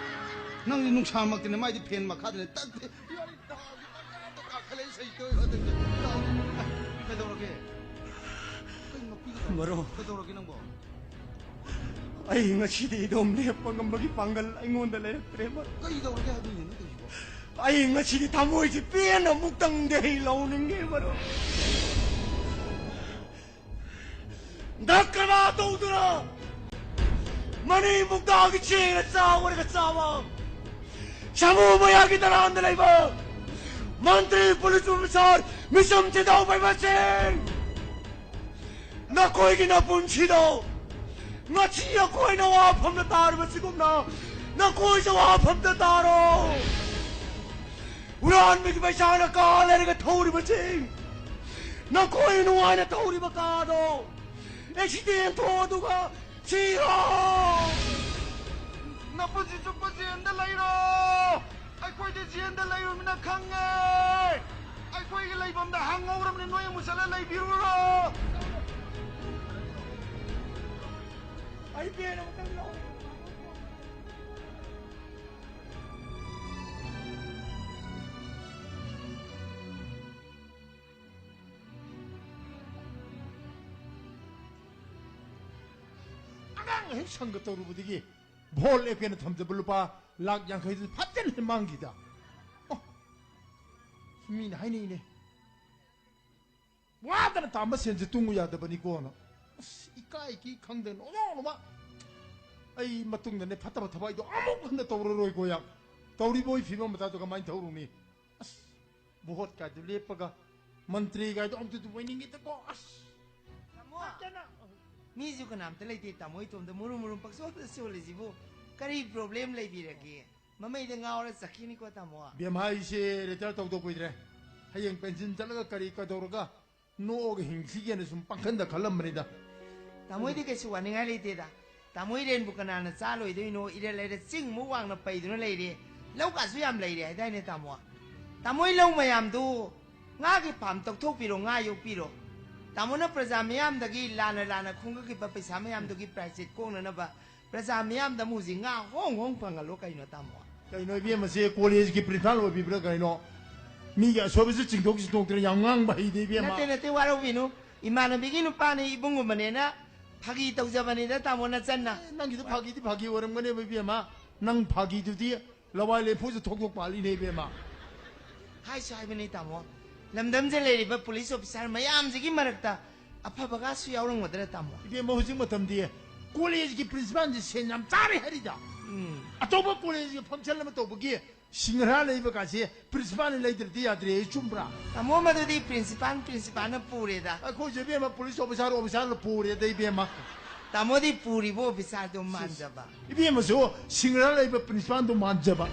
ꯅꯪꯗꯤ ꯅꯨꯡꯁꯥꯃꯛꯇꯅꯦ ꯃꯥꯏꯗꯤ ꯐꯦꯟ ꯃꯈꯥꯗꯅꯦ ꯇꯛ ꯇꯛ ꯀꯥꯈꯠꯂꯛꯏ, ꯁꯩꯇꯣꯏ ꯍꯟꯗꯛꯇꯤ꯫ ꯀꯩꯗꯧꯔꯒꯦ? ꯀꯩ ꯅꯣꯛꯄꯤꯒꯗꯧꯔꯒꯦ? ꯃꯔꯨꯞ꯫ ꯀꯩꯗꯧꯔꯒꯦ ꯅꯪꯕꯣ? ꯑꯩ ꯉꯁꯤꯗꯤ ꯏꯗꯣꯝ ꯂꯦꯞꯄ ꯉꯝꯕꯒꯤ ꯄꯥꯡꯒꯜ ꯑꯩꯉꯣꯟꯗ ꯂꯩꯔꯛꯇ꯭ꯔꯦ, ꯃꯔꯨꯞ꯫ ꯀꯩꯗꯧꯔꯒꯦ ꯍꯥꯏꯕꯅꯤꯅꯦ ꯅꯪ ꯇꯧꯔꯤꯁꯤꯕꯣ? ꯑꯩ ꯉꯁꯤꯗꯤ ꯊꯃꯣꯏꯁꯤ ꯄꯦꯟꯅ ꯑꯃꯨꯛꯇꯪꯗꯤ ꯑꯩ ꯂꯧꯅꯤꯡꯉꯦ, ꯃꯔꯨꯞ꯫ ꯗꯛꯀꯅꯥ ꯇꯧꯗꯨꯅ ꯃꯅꯤ ꯃꯨꯛꯇꯥꯒꯤ ꯆꯦꯡꯅ ꯆꯥ ꯑꯣꯏꯔꯒ ꯆꯥꯕ, ꯁꯥꯃꯨ ꯃꯌꯥꯒꯤ ꯗꯂꯥꯟꯗ ꯂꯩꯕ ꯃꯟꯇ꯭ꯔꯤ, ꯄꯨꯂꯤꯁ ꯑꯣꯐꯤꯁꯥꯔ, ꯃꯤꯆꯝ ꯊꯤꯗꯧ ꯄꯩꯕꯁꯤꯡ, ꯅꯈꯣꯏꯒꯤ ꯅꯄꯨꯟꯁꯤꯗꯣ ꯉꯁꯤ ꯑꯩꯈꯣꯏꯅ ꯋꯥꯐꯝꯗ ꯇꯥꯔꯤꯕꯁꯤꯒꯨꯝꯅ ꯅꯈꯣꯏꯁꯨ ꯋꯥꯐꯝꯗ ꯇꯥꯔꯣ꯫ ꯍꯨꯔꯥꯟꯕꯒꯤ ꯄꯩꯁꯥꯅ ꯀꯥ ꯂꯩꯔꯒ ꯊꯧꯔꯤꯕꯁꯤꯡ, ꯅꯈꯣꯏ ꯅꯨꯡꯉꯥꯏꯅ ꯊꯧꯔꯤꯕ ꯀꯥꯗꯣ ꯑꯦꯛꯁꯤꯗꯦꯟ ꯊꯣꯛꯑꯗꯨꯒ ꯁꯤꯔꯣ! ꯅꯄꯨꯟꯁꯤ ꯆꯨꯞꯄ ꯖꯦꯟꯗ ꯂꯩꯔꯣ! ꯑꯩꯈꯣꯏꯗꯤ ꯖꯦꯟꯗ ꯂꯩꯔꯨꯃꯤꯅ ꯈꯪꯉꯦ! ꯑꯩꯈꯣꯏꯒꯤ ꯂꯩꯐꯝꯗ ꯍꯪꯍꯧꯔꯕꯅꯤ, ꯅꯣꯏ ꯑꯃꯨꯛ ꯆꯠꯂ ꯂꯩꯕꯤꯔꯨꯔꯣ! ꯑꯩ ꯄꯦꯟ ꯑꯃꯇꯪ ꯂꯧꯔꯦ꯫ ꯑꯉꯥꯡ ꯍꯦꯛ ꯁꯪꯒ ꯇꯧꯔꯨꯕꯗꯒꯤ ꯚꯣꯠ ꯂꯦꯞꯀꯦꯅ ꯊꯝꯖꯕ ꯂꯨꯄꯥ ꯂꯥꯛ ꯌꯥꯡꯈꯩꯗꯨ ꯐꯖꯅ ꯃꯥꯡꯈꯤꯗ꯫ ꯑꯣ, ꯃꯤꯅ ꯍꯥꯏꯅꯩꯅꯦ, ꯋꯥꯗꯅ ꯇꯥꯝꯕ ꯁꯦꯟꯁꯦ ꯇꯨꯡꯉꯨ ꯌꯥꯗꯕꯅꯤꯀꯣꯅ꯫ ꯑꯁ, ꯏꯀꯥꯏ ꯀꯤ ꯈꯪꯗꯅ ꯅꯣꯡꯃ ꯑꯩ ꯃꯇꯨꯡꯗꯅꯦ ꯐꯠꯇꯕ ꯊꯕꯛ ꯑꯩꯗꯣ ꯑꯃꯨꯛ ꯍꯟꯅ ꯇꯧꯔꯔꯣꯏꯀꯣ꯫ ꯌꯥꯝ ꯇꯧꯔꯤꯕ ꯐꯤꯕꯝ ꯃꯇꯥꯗꯣ ꯀꯃꯥꯏꯅ ꯇꯧꯔꯨꯅꯤ? ꯑꯁ, ꯚꯣꯠ ꯀꯥꯏꯗꯨ ꯂꯦꯞꯄꯒ ꯃꯟꯇ꯭ꯔꯤ ꯀꯥꯏꯗꯣ ꯑꯃꯨꯛꯇ ꯑꯗꯨꯝ ꯑꯣꯏꯅꯤꯡꯉꯤꯗꯀꯣ꯫ ꯑꯁ, ꯇꯥꯃꯣ! ꯐꯖꯅ꯫ ꯃꯤꯁꯨ ꯀꯅꯥꯝꯇ ꯂꯩꯇꯦ, ꯇꯥꯃꯣ ꯏꯇꯣꯝꯗ ꯃꯨꯔꯨꯝ ꯃꯨꯔꯨꯝ ꯄꯪꯆꯣꯟꯗ ꯆꯣꯜꯂꯤꯁꯤꯕꯨ ꯀꯔꯤ ꯄ꯭ꯔꯣꯕ꯭ꯂꯦꯝ ꯂꯩꯕꯤꯔꯒꯦ? ꯃꯃꯩꯗ ꯉꯥꯎꯔ ꯆꯠꯈꯤꯅꯤꯀꯣ, ꯇꯥꯃꯣ꯫ ꯕꯦꯝꯃ, ꯑꯩꯁꯦ ꯔꯤꯇꯥꯌꯔ ꯇꯧꯗꯧ ꯀꯨꯏꯗ꯭ꯔꯦ꯫ ꯍꯌꯦꯡ ꯄꯦꯟꯁꯤꯟ ꯆꯠꯂꯒ ꯀꯔꯤ ꯀꯩꯗꯧꯔꯒ ꯅꯣꯛꯑꯒ ꯍꯤꯡꯁꯤꯒꯦꯅ ꯁꯨꯝ ꯄꯥꯡꯈꯟꯗ ꯈꯜꯂꯝꯕꯅꯤꯗ꯫ ꯇꯥꯃꯣꯏꯗꯤ ꯀꯩꯁꯨ ꯋꯥꯅꯤꯡꯉꯥꯏ ꯂꯩꯇꯦꯗ꯫ ꯇꯥꯃꯣ ꯏꯔꯦꯟꯕꯨ ꯀꯅꯥꯅ ꯆꯥ ꯂꯣꯏꯗꯣꯏꯅꯣ? ꯏꯔꯦꯜ ꯂꯩꯔ ꯆꯤꯡꯃꯨꯛ ꯋꯥꯡꯅ ꯄꯩꯗꯨꯅ ꯂꯩꯔꯦ꯫ ꯂꯧꯀꯥꯁꯨ ꯌꯥꯝ ꯂꯩꯔꯦ ꯍꯥꯏꯗꯥꯏꯅꯦ ꯇꯥꯃꯣ? ꯇꯥꯃꯣꯏ ꯂꯧ ꯃꯌꯥꯝꯗꯨ ꯉꯥꯒꯤ ꯐꯥꯝ ꯇꯧꯊꯣꯛꯄꯤꯔꯣ, ꯉꯥ ꯌꯣꯛꯄꯤꯔꯣ꯫ ꯇꯥꯃꯣꯅ ꯄ꯭ꯔꯖꯥ ꯃꯤꯌꯥꯝꯗꯒꯤ ꯂꯥꯟꯅ ꯂꯥꯟꯅ ꯈꯣꯝꯒꯠꯈꯤꯕ ꯄꯩꯁꯥ ꯃꯌꯥꯝꯗꯨꯒꯤ ꯄ꯭ꯔꯥꯏꯁꯤꯠ ꯀꯣꯛꯅꯅꯕ ꯄ꯭ꯔꯖꯥ ꯃꯤꯌꯥꯝꯗ ꯑꯃꯨꯛ ꯍꯧꯖꯤꯛ ꯉꯥ ꯍꯣꯡ ꯍꯣꯡ ꯐꯪꯍꯜꯂꯣ ꯀꯩꯅꯣ ꯇꯥꯃꯣ꯫ ꯀꯩꯅꯣ ꯏꯕꯦꯝꯃꯁꯦ ꯀꯣꯂꯦꯖꯀꯤ ꯄ꯭ꯔꯤꯟꯁꯤꯄꯥꯜ ꯑꯣꯏꯕꯤꯕ꯭ꯔꯥ ꯀꯩꯅꯣ? ꯃꯤꯒꯤ ꯑꯁꯣꯏꯕꯁꯨ ꯆꯤꯡꯊꯣꯛ ꯆꯤꯡꯊꯣꯛꯇꯅ ꯌꯥꯝ ꯉꯥꯡꯕ ꯍꯩꯗꯦ ꯏꯕꯦꯝꯃ꯫ ꯅꯠꯇꯦ, ꯅꯠꯇꯦ, ꯋꯥꯔꯧꯕꯤꯅꯨ꯫ ꯏꯃꯥꯟꯅꯕꯤꯒꯤ ꯅꯨꯄꯥꯅꯤ, ꯏꯕꯨꯡꯒꯨꯝꯕꯅꯦꯅ ꯐꯥꯒꯤ ꯇꯧꯖꯕꯅꯤꯗ ꯇꯥꯃꯣ ꯅꯆꯟꯅ꯫ ꯑꯦ, ꯅꯪꯒꯤꯗꯨ ꯐꯥꯒꯤꯗꯤ ꯐꯥꯒꯤ ꯑꯣꯏꯔꯝꯒꯅꯦꯕ ꯏꯕꯦꯝꯃ꯫ ꯅꯪ ꯐꯥꯒꯤꯗꯨꯗꯤ ꯂꯋꯥꯏ ꯂꯦꯝꯐꯨꯁꯨ ꯊꯣꯛ ꯊꯣꯛ ꯄꯥꯜꯂꯤꯅꯦ ꯏꯕꯦꯝꯃ꯫ ꯍꯥꯏꯁꯨ ꯍꯥꯏꯕꯅꯤ ꯇꯥꯃꯣ, ꯂꯝꯗꯝꯁꯤꯗ ꯂꯩꯔꯤꯕ ꯄꯨꯂꯤꯁ ꯑꯣꯐꯤꯁꯥꯔ ꯃꯌꯥꯝꯁꯤꯒꯤ ꯃꯔꯛꯇ ꯑꯐꯕꯒꯁꯨ ꯌꯥꯎꯔꯝꯒꯗ꯭ꯔꯥ ꯇꯥꯃꯣ? ꯏꯕꯦꯝꯃ, ꯍꯧꯖꯤꯛ ꯃꯇꯝꯗꯤ ꯀꯣꯂꯦꯖꯀꯤ ꯄ꯭ꯔꯤꯟꯁꯤꯄꯥꯜꯁꯤ ꯁꯦꯟ ꯌꯥꯝ ꯆꯥꯔꯦ ꯍꯥꯏꯔꯤꯗ꯫ ꯎꯝ꯫ ꯑꯆꯧꯕ ꯀꯣꯂꯦꯖꯀꯤ ꯐꯪꯁꯟ ꯑꯃ ꯇꯧꯕꯒꯤ ꯁꯤꯡꯍꯥꯔꯥ ꯂꯩꯕ ꯀꯥꯁꯦ ꯄ꯭ꯔꯤꯟꯁꯤꯄꯥꯜꯅ ꯂꯩꯗ꯭ꯔꯗꯤ ꯌꯥꯗ꯭ꯔꯦ, ꯆꯨꯝꯕ꯭ꯔꯥ? ꯇꯥꯃꯣ, ꯃꯗꯨꯗꯤ ꯄ꯭ꯔꯤꯟꯁꯤꯄꯥꯜ ꯄ꯭ꯔꯤꯟꯁꯤꯄꯥꯜꯅ ꯄꯨꯔꯦꯗ꯫ ꯑꯩꯈꯣꯏꯁꯨ ꯏꯕꯦꯝꯃ ꯄꯨꯂꯤꯁ ꯑꯣꯐꯤꯁꯥꯔ ꯑꯣꯐꯤꯁꯥꯔꯅ ꯄꯨꯔꯦꯗ ꯏꯕꯦꯝꯃ꯫ ꯇꯥꯃꯣꯗꯤ ꯄꯨꯔꯤꯕ ꯑꯣꯐꯤꯁꯥꯔꯗꯣ ꯃꯥꯟꯖꯕ꯫ ꯏꯕꯦꯝꯃꯁꯨ ꯁꯤꯡꯍꯥꯔꯥ ꯂꯩꯕ ꯄ꯭ꯔꯤꯟꯁꯤꯄꯥꯜꯗꯣ ꯃꯥꯟꯖꯕ꯫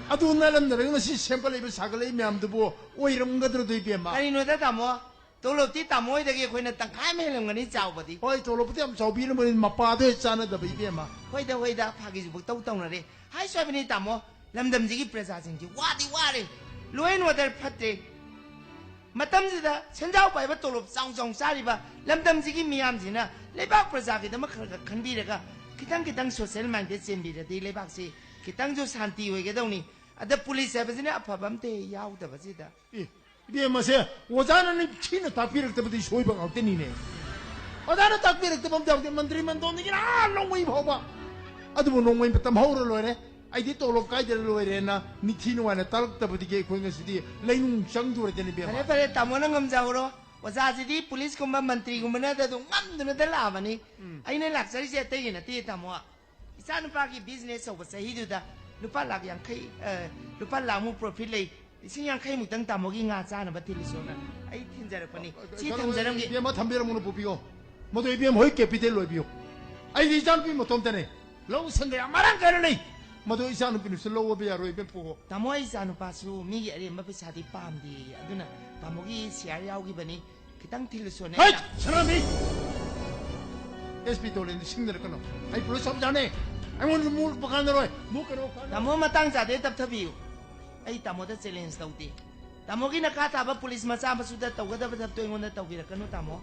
ꯑꯗꯨ ꯅꯠꯂꯝꯗ꯭ꯔꯒ ꯉꯁꯤ ꯁꯦꯝꯒꯠꯂꯛꯏꯕ ꯁꯥꯒꯠꯂꯛꯏ ꯃꯌꯥꯝꯗꯨꯕꯨ ꯑꯣꯏꯔꯝꯒꯗ꯭ꯔꯗꯣ ꯏꯕꯦꯝꯃ? ꯀꯔꯤꯅꯣꯗ ꯇꯥꯃꯣ? ꯇꯣꯂꯣꯞꯇꯤ ꯇꯥꯃꯣ ꯍꯣꯏꯗꯒꯤ ꯑꯩꯈꯣꯏꯅ ꯇꯪꯈꯥꯏ ꯑꯃ ꯍꯦꯜꯂꯝꯒꯅꯤ ꯆꯥꯎꯕꯗꯤ꯫ ꯍꯣꯏ, ꯇꯣꯂꯣꯞꯄꯨꯗꯤ ꯌꯥꯝ ꯆꯥꯎꯕꯤꯔꯝꯕꯅꯤ, ꯃꯄꯥꯗꯣ ꯍꯦꯛ ꯆꯥꯟꯅꯗꯕ ꯏꯕꯦꯝꯃ꯫ ꯍꯣꯏꯗ, ꯍꯣꯏꯗ, ꯐꯥꯒꯤꯁꯨ ꯄꯪꯇꯧ ꯇꯧꯅꯔꯦ꯫ ꯍꯥꯏꯁꯨ ꯍꯥꯏꯕꯅꯤ ꯇꯥꯃꯣ, ꯂꯝꯗꯝꯁꯤꯒꯤ ꯄ꯭ꯔꯖꯥꯁꯤꯡꯁꯤ ꯋꯥꯗꯤ ꯋꯥꯔꯦ, law and order ꯐꯠꯇ꯭ꯔꯦ꯫ ꯃꯇꯝꯁꯤꯗ ꯁꯦꯟꯖꯥꯎ ꯄꯥꯏꯕ ꯇꯣꯂꯣꯞ ꯆꯥꯎ ꯆꯥꯎ ꯆꯥꯔꯤꯕ ꯂꯝꯗꯝꯁꯤꯒꯤ ꯃꯤꯌꯥꯝꯁꯤꯅ ꯂꯩꯕꯥꯛ ꯄ꯭ꯔꯖꯥꯒꯤꯗꯃꯛ ꯈꯔ ꯈꯔ ꯈꯟꯕꯤꯔꯒ ꯈꯤꯇꯪ ꯈꯤꯇꯪ social minded ꯆꯦꯟꯕꯤꯔꯗꯤ ꯂꯩꯕꯥꯛꯁꯤ ꯈꯤꯇꯪꯁꯨ ꯁꯥꯟꯇꯤ ꯑꯣꯏꯒꯗꯧꯅꯤ꯫ ꯑꯗ ꯄꯨꯂꯤꯁ ꯍꯥꯏꯕꯁꯤꯅ ꯑꯐꯕ ꯑꯝꯇ ꯍꯦꯛ ꯌꯥꯎꯗꯕꯁꯤꯗ꯫ ꯑꯦ, ꯏꯕꯦꯝꯃꯁꯦ ꯑꯣꯖꯥꯅ ꯅꯤꯡꯊꯤꯅ ꯇꯥꯛꯄꯤꯔꯛꯇꯕꯗꯤ ꯁꯣꯏꯕ ꯉꯥꯛꯇꯅꯤꯅꯦ꯫ ꯑꯣꯖꯥꯅ ꯇꯥꯛꯄꯤꯔꯛꯇꯕ ꯑꯝꯇ ꯌꯥꯎꯗꯦ꯫ ꯃꯟꯇ꯭ꯔꯤ ꯃꯟꯗꯣꯟꯗꯒꯤꯅ ꯑꯥ ꯅꯣꯡꯃꯩ ꯐꯥꯎꯕ꯫ ꯑꯗꯨꯕꯨ ꯅꯣꯡꯃꯩ ꯃꯇꯝ ꯍꯧꯔ ꯂꯣꯏꯔꯦ, ꯑꯩꯗꯤ ꯇꯣꯂꯣꯞ ꯀꯥꯏꯗꯅ ꯂꯣꯏꯔꯦꯅ ꯅꯤꯡꯊꯤ ꯅꯨꯡꯉꯥꯏꯅ ꯇꯥꯛꯂꯛꯇꯕꯗꯒꯤ ꯑꯩꯈꯣꯏ ꯉꯁꯤꯗꯤ ꯂꯩꯅꯨꯡ ꯆꯪꯗꯣꯔꯗꯅꯤ ꯏꯕꯦꯝꯃ꯫ ꯐꯔꯦ ꯐꯔꯦ, ꯇꯥꯃꯣꯅ ꯉꯝꯖꯍꯧꯔꯣ꯫ ꯑꯣꯖꯥꯁꯤꯗꯤ ꯄꯨꯂꯤꯁꯀꯨꯝꯕ ꯃꯟꯇ꯭ꯔꯤꯒꯨꯝꯕꯅꯗ ꯑꯗꯨꯝ ꯉꯝꯗꯨꯅꯗ ꯂꯥꯛꯑꯕꯅꯤ꯫ ꯑꯩꯅ ꯂꯥꯛꯆꯔꯤꯁꯦ ꯑꯇꯩꯒꯤ ꯅꯠꯇꯦ ꯇꯥꯃꯣ꯫ ꯏꯆꯥꯅꯨꯄꯥꯒꯤ business ꯍꯧꯕ ꯆꯍꯤꯗꯨꯗ ꯂꯨꯄꯥ ꯂꯥꯈ ꯌꯥꯡꯈꯩ, ꯑ, ꯂꯨꯄꯥ ꯂꯥꯈꯃꯨꯛ profit ꯂꯩ, ꯂꯤꯁꯤꯡ ꯌꯥꯡꯈꯩꯃꯨꯛꯇꯪ ꯇꯥꯃꯣꯒꯤ ꯉꯥ ꯆꯥꯅꯕ ꯊꯤꯜꯂꯨꯁꯣꯅ ꯑꯩ ꯊꯤꯟꯖꯔꯛꯄꯅꯤ꯫ ꯁꯤ ꯊꯝꯖꯔꯝꯒꯦ꯫ ꯏꯕꯦꯝꯃ, ꯊꯝꯕꯤꯔꯝꯃꯨꯅꯨ, ꯄꯨꯕꯤꯌꯣ꯫ ꯃꯗꯨ ꯏꯕꯦꯝꯃ ꯍꯣꯏ capital ꯑꯣꯏꯕꯤꯌꯨ꯫ ꯑꯩꯗꯤ ꯏꯆꯥꯅꯨꯄꯤ ꯃꯇꯣꯝꯇꯅꯦ꯫ ꯂꯧ ꯁꯪꯒ ꯌꯥꯝ ꯃꯔꯥꯡ ꯀꯥꯏꯅ ꯂꯩ꯫ ꯃꯗꯨ ꯏꯆꯥ ꯅꯨꯄꯤꯅꯁꯨ ꯂꯧꯕ ꯌꯥꯔꯣꯏ, ꯏꯕꯦꯝꯄꯨ꯫ ꯇꯥꯃꯣ, ꯑꯩ ꯏꯆꯥ ꯅꯨꯄꯥꯁꯨ ꯃꯤꯒꯤ ꯑꯔꯦꯝꯕ ꯄꯩꯁꯥꯗꯤ ꯄꯥꯝꯗꯦ, ꯑꯗꯨꯅ ꯇꯥꯃꯣꯒꯤ ꯁꯤꯌꯥꯔ ꯌꯥꯎꯈꯤꯕꯅꯤ, ꯈꯤꯇꯪ ꯊꯤꯜꯂꯨꯁꯣꯅꯦ꯫ ꯍꯩꯠ! ꯁꯅꯥꯃꯤ! S P ꯇꯣꯂꯦꯟꯗꯨ ꯁꯤꯡꯅꯔꯛꯀꯅꯨ꯫ ꯑꯩ ꯄꯨꯂꯤꯁ ꯑꯣꯐꯤꯁꯥꯔꯅꯦ꯫ ꯑꯩꯉꯣꯟꯗ ꯃꯨꯛꯄ ꯀꯥꯟꯅꯔꯣꯏ꯫ ꯃꯨꯛꯀꯅꯨ, ꯀꯥꯟꯅꯔꯣꯏ꯫ ꯇꯥꯃꯣ, ꯃꯇꯥꯡ ꯆꯥꯗꯦ, ꯇꯞꯊꯕꯤꯌꯨ꯫ ꯑꯩ ꯇꯥꯃꯣꯗ ꯆꯦꯂꯦꯟꯖ ꯇꯧꯗꯦ꯫ ꯇꯥꯃꯣꯒꯤ ꯅꯈꯥ ꯊꯥꯕ ꯄꯨꯂꯤꯁ ꯃꯆꯥ ꯃꯁꯨꯗ ꯇꯧꯒꯗꯕ ꯊꯕꯛꯇꯣ ꯑꯩꯉꯣꯟꯗ ꯇꯧꯕꯤꯔꯛꯀꯅꯨ, ꯇꯥꯃꯣ꯫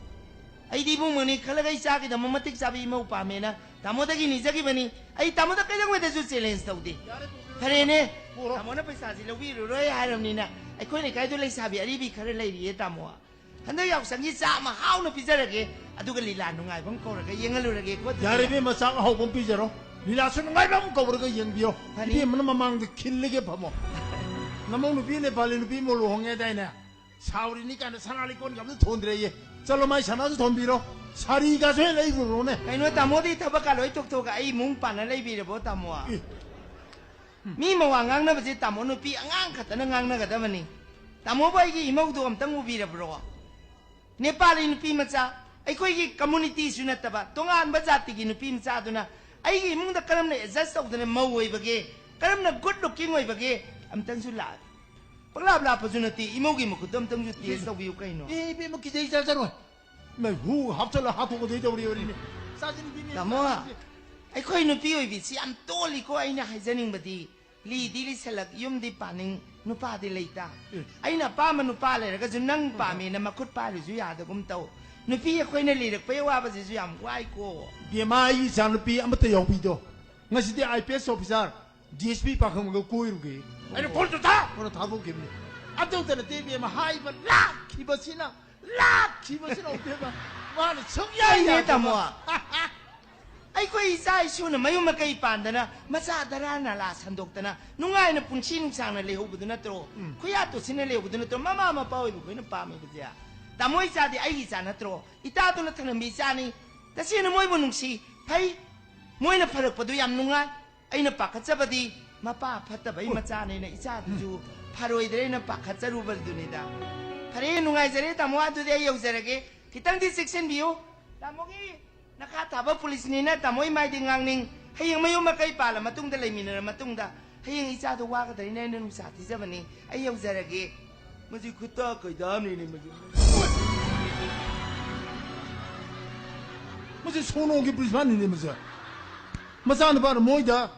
ꯑꯩꯗꯤ ꯏꯕꯨꯡꯃꯛꯅꯤ ꯈꯜꯂꯒ ꯏꯆꯥꯒꯤꯗꯃꯛ ꯃꯇꯤꯛ ꯆꯥꯕ ꯏꯃꯧ ꯄꯥꯝꯃꯦꯅ ꯇꯥꯃꯣꯗꯒꯤ ꯅꯤꯖꯈꯤꯕꯅꯤ꯫ ꯑꯩ ꯇꯥꯃꯣꯗ ꯀꯩꯗꯧꯉꯩꯗꯁꯨ ꯆꯦꯂꯦꯟꯖ ꯇꯧꯗꯦ꯫ ꯐꯔꯦꯅꯦ, ꯄꯨꯔꯣ꯫ ꯇꯥꯃꯣꯅ ꯄꯩꯁꯥꯁꯤ ꯂꯧꯕꯤꯔꯔꯣꯏ ꯍꯥꯏꯔꯕꯅꯤꯅ, ꯑꯩꯈꯣꯏ ꯂꯩꯀꯥꯏꯗꯣ ꯂꯩꯁꯥꯕꯤ ꯑꯔꯤꯕꯤ ꯈꯔ ꯂꯩꯔꯤꯌꯦ, ꯇꯥꯃꯣ꯫ ꯍꯟꯗꯛ ꯌꯥꯎꯁꯪꯒꯤ ꯆꯥ ꯑꯃ ꯍꯥꯎꯅ ꯄꯤꯖꯔꯒꯦ, ꯑꯗꯨꯒ ꯂꯤꯂꯥ ꯅꯨꯡꯉꯥꯏꯕ ꯑꯃ ꯀꯧꯔꯒ ꯌꯦꯡꯍꯜꯂꯨꯔꯒꯦꯀꯣ, ꯑꯗꯨꯗꯤ꯫ ꯌꯥꯔꯦ, ꯏꯕꯦꯝꯃ, ꯆꯥꯛ ꯑꯍꯥꯎꯕ ꯑꯃ ꯄꯤꯖꯔꯣ꯫ ꯂꯤꯂꯥꯁꯨ ꯅꯨꯡꯉꯥꯏꯕ ꯑꯃ ꯀꯧꯔꯒ ꯌꯦꯡꯕꯤꯌꯣ꯫ ꯐꯅꯤ꯫ ꯏꯕꯦꯝꯃꯅ ꯃꯃꯥꯡꯗ ꯈꯤꯜꯂꯒꯦ ꯐꯝꯃꯣ꯫ ꯅꯃꯧ ꯅꯨꯄꯤ ꯅꯦꯄꯥꯂꯤ ꯅꯨꯄꯤ ꯑꯃ ꯂꯨꯍꯣꯡꯉꯦ ꯍꯥꯏꯗꯥꯏꯅꯦ? ꯁꯥꯎꯔꯤꯅꯤ ꯀꯥꯏꯅ ꯁꯅꯥ ꯂꯤꯛꯀꯣꯟꯒ ꯑꯝꯇ ꯊꯣꯟꯗ꯭ꯔꯦꯌꯦ꯫ ꯆꯠꯂꯣ, ꯃꯥꯏ ꯁꯅꯥꯁꯨ ꯊꯣꯟꯕꯤꯔꯣ꯫ ꯁꯥꯔꯤꯒꯁꯨ ꯍꯦꯛ ꯂꯩꯔꯨꯔꯣꯅꯦ꯫ ꯀꯩꯅꯣ, ꯇꯥꯃꯣꯗꯤ ꯊꯕꯛꯀ ꯂꯣꯏ ꯇꯣꯛꯊꯣꯛꯑꯒ ꯑꯩ ꯏꯃꯨꯡ ꯄꯥꯟꯅ ꯂꯩꯕꯤꯔꯕꯣ, ꯇꯥꯃꯣ? ꯑꯦ꯫ ꯃꯤ ꯃꯋꯥ ꯉꯥꯡꯅꯕꯁꯦ ꯇꯥꯃꯣ, ꯅꯨꯄꯤ ꯑꯉꯥꯡ ꯈꯛꯇꯅ ꯉꯥꯡꯅꯒꯗꯕꯅꯤ꯫ ꯇꯥꯃꯣꯕꯨ ꯑꯩꯒꯤ ꯏꯃꯧꯗꯣ ꯑꯝꯇꯪ ꯎꯕꯤꯔꯕ꯭ꯔꯣ? ꯅꯦꯄꯥꯂꯤ ꯅꯨꯄꯤ ꯃꯆꯥ, ꯑꯩꯈꯣꯏꯒꯤ ꯀꯝꯃꯨꯅꯤꯇꯤꯁꯨ ꯅꯠꯇꯕ ꯇꯣꯉꯥꯟꯕ ꯖꯥꯇꯤꯒꯤ ꯅꯨꯄꯤ ꯃꯆꯥꯗꯨꯅ ꯑꯩꯒꯤ ꯏꯃꯨꯡꯗ ꯀꯔꯝꯅ ꯑꯦꯗꯖꯁ ꯇꯧꯗꯅ ꯃꯧ ꯑꯣꯏꯕꯒꯦ, ꯀꯔꯝꯅ ꯒꯨꯗ ꯂꯨꯀꯤꯡ ꯑꯣꯏꯕꯒꯦ, ꯑꯝꯇꯪꯁꯨ ꯂꯥꯛ-, ꯄꯪꯂꯥꯞ ꯂꯥꯞꯄꯁꯨ ꯅꯠꯇꯦ, ꯏꯃꯧꯒꯤ ꯃꯈꯨꯠꯇꯣ ꯑꯝꯇꯪꯁꯨ ꯇꯦꯁ ꯇꯧꯕꯤꯌꯨ ꯀꯩꯅꯣ꯫ ꯑꯦ, ꯏꯕꯦꯝꯃ, ꯀꯤꯖꯩ ꯆꯥꯖꯔꯣꯏ꯫ ꯃꯩ ꯍꯨ ꯍꯥꯞꯆꯜꯂ ꯍꯥꯠꯇꯣꯛꯀꯗꯣꯏ ꯇꯧꯔꯤꯕꯅꯤꯅꯦ꯫ ꯆꯥꯁꯤꯟ ꯏꯕꯦꯝꯃ, ꯇꯥꯃꯣ, ꯆꯥꯁꯤꯟ꯫ ꯑꯩꯈꯣꯏ ꯅꯨꯄꯤ ꯑꯣꯏꯕꯤꯁꯤ ꯌꯥꯝ ꯇꯣꯜꯂꯤꯀꯣ, ꯑꯩꯅ ꯍꯥꯏꯖꯅꯤꯡꯕꯗꯤ꯫ ꯂꯤꯗꯤ ꯂꯤꯁꯜꯂꯛ, ꯌꯨꯝꯗꯤ ꯄꯥꯅꯤꯡ, ꯅꯨꯄꯥꯗꯤ ꯂꯩꯇ꯫ ꯑꯦ꯫ ꯑꯩꯅ ꯑꯄꯥꯝꯕ ꯅꯨꯄꯥ ꯂꯩꯔꯒꯁꯨ ꯅꯪ ꯄꯥꯝꯃꯦꯅ ꯃꯈꯨꯠ ꯄꯥꯏꯔꯨꯁꯨ ꯌꯥꯗꯒꯨꯝ ꯇꯧ꯫ ꯅꯨꯄꯤ ꯑꯩꯈꯣꯏꯅ ꯂꯤꯔꯛꯄꯒꯤ ꯑꯋꯥꯕꯁꯤꯁꯨ ꯌꯥꯝ ꯋꯥꯏꯀꯣ꯫ ꯕꯦꯝꯃ, ꯑꯩꯒꯤ ꯏꯆꯥ ꯅꯨꯄꯤ ꯑꯃꯠꯇ ꯌꯥꯎꯕꯤꯗꯣ꯫ ꯉꯁꯤꯗꯤ I P S officer, D S P ꯄꯥꯈꯪꯕꯒ ꯀꯣꯏꯔꯨꯒꯦ꯫ ꯑꯩꯅ ꯐꯣꯟ ꯇꯧꯊꯥ! ꯐꯣꯟ ꯊꯥꯗꯣꯛꯈꯤꯕꯅꯤ꯫ ꯑꯗꯨꯇ ꯅꯠꯇꯦ ꯏꯕꯦꯝꯃ, ꯍꯥꯏꯕ ꯂꯥꯛꯈꯤꯕꯁꯤꯅ, ꯂꯥꯛꯈꯤꯕꯁꯤꯅ ꯏꯕꯦꯝꯃ, ꯃꯥꯅ ꯁꯨꯡꯌꯥ ꯀꯩꯅꯦ ꯌꯥꯗꯕ꯫ ꯇꯥꯃꯣ? ꯑꯩꯈꯣꯏ ꯏꯆꯥ ꯏꯁꯨꯅ ꯃꯌꯨꯝ ꯃꯀꯩ ꯄꯥꯟꯗꯅ ꯃꯆꯥ ꯗꯔꯥ ꯅꯥꯂꯥ ꯁꯟꯗꯣꯛꯇꯅ ꯅꯨꯡꯉꯥꯏꯅ ꯄꯨꯟꯁꯤ ꯅꯨꯡꯁꯥꯡꯅ ꯂꯩꯍꯧꯕꯗꯨ ꯅꯠꯇ꯭ꯔꯣ? ꯎꯝ꯫ ꯈꯨꯌꯥ ꯇꯣꯠꯁꯤꯟꯅ ꯂꯩꯍꯧꯕꯗꯨ ꯅꯠꯇ꯭ꯔꯣ? ꯃꯃꯥ ꯃꯄꯥ ꯑꯣꯏꯕ ꯑꯩꯈꯣꯏꯅ ꯄꯥꯝꯃꯤꯕꯁꯦ꯫ ꯇꯥꯃꯣ, ꯏꯆꯥꯗꯤ ꯑꯩꯒꯤ ꯏꯆꯥ ꯅꯠꯇ꯭ꯔꯣ? ꯏꯇꯥꯗꯨꯅ ꯊꯅꯝꯕꯤ ꯏꯆꯥꯅꯤ꯫ ꯇꯁꯦꯡꯅ ꯃꯣꯏꯕꯨ ꯅꯨꯡꯁꯤ, ꯐꯩ꯫ ꯃꯣꯏꯅ ꯐꯔꯛꯄꯗꯨ ꯌꯥꯝ ꯅꯨꯡꯉꯥꯏ꯫ ꯑꯩꯅ ꯄꯥꯈꯠꯆꯕꯗꯤ ꯃꯄꯥ ꯐꯠꯇꯕꯩ ꯃꯆꯥꯅꯦꯅ ꯏꯆꯥꯗꯨꯁꯨ ꯐꯔꯣꯏꯗ꯭ꯔꯦꯅ ꯄꯥꯈꯠꯆꯔꯨꯕꯗꯨꯅꯤꯗ꯫ ꯐꯔꯦ, ꯅꯨꯡꯉꯥꯏꯖꯔꯦ ꯇꯥꯃꯣ, ꯑꯗꯨꯗꯤ ꯑꯩ ꯌꯧꯖꯔꯒꯦ꯫ ꯈꯤꯇꯪꯗꯤ ꯆꯦꯛꯁꯤꯟꯕꯤꯌꯨ꯫ ꯇꯥꯃꯣꯒꯤ ꯅꯈꯥ ꯊꯥꯕ ꯄꯨꯂꯤꯁꯅꯤꯅ ꯇꯥꯃꯣ ꯏꯃꯥꯏꯗꯤ ꯉꯥꯡꯅꯤꯡ꯫ ꯍꯌꯦꯡ ꯃꯌꯨꯝ ꯃꯀꯩ ꯄꯥꯜꯂ ꯃꯇꯨꯡꯗ, ꯂꯩꯃꯤꯟꯅꯔ ꯃꯇꯨꯡꯗ, ꯍꯌꯦꯡ ꯏꯆꯥꯗꯣ ꯋꯥꯒꯗ꯭ꯔꯅ ꯑꯩꯅ ꯅꯨꯡꯁꯥ ꯊꯤꯖꯕꯅꯤ꯫ ꯑꯩ ꯌꯧꯖꯔꯒꯦ꯫ ꯃꯁꯤ ꯈꯨꯠꯇ ꯀꯩꯗꯥꯝꯅꯤꯅꯦ ꯃꯁꯤ꯫ ꯃꯁꯤ ꯁꯣꯅꯣꯒꯤ ꯄ꯭ꯔꯤꯟꯁꯤꯄꯥꯜꯅꯤꯅꯦ ꯃꯁꯤ꯫ ꯃꯆꯥꯅꯨꯄꯥꯅ ꯃꯣꯏꯗ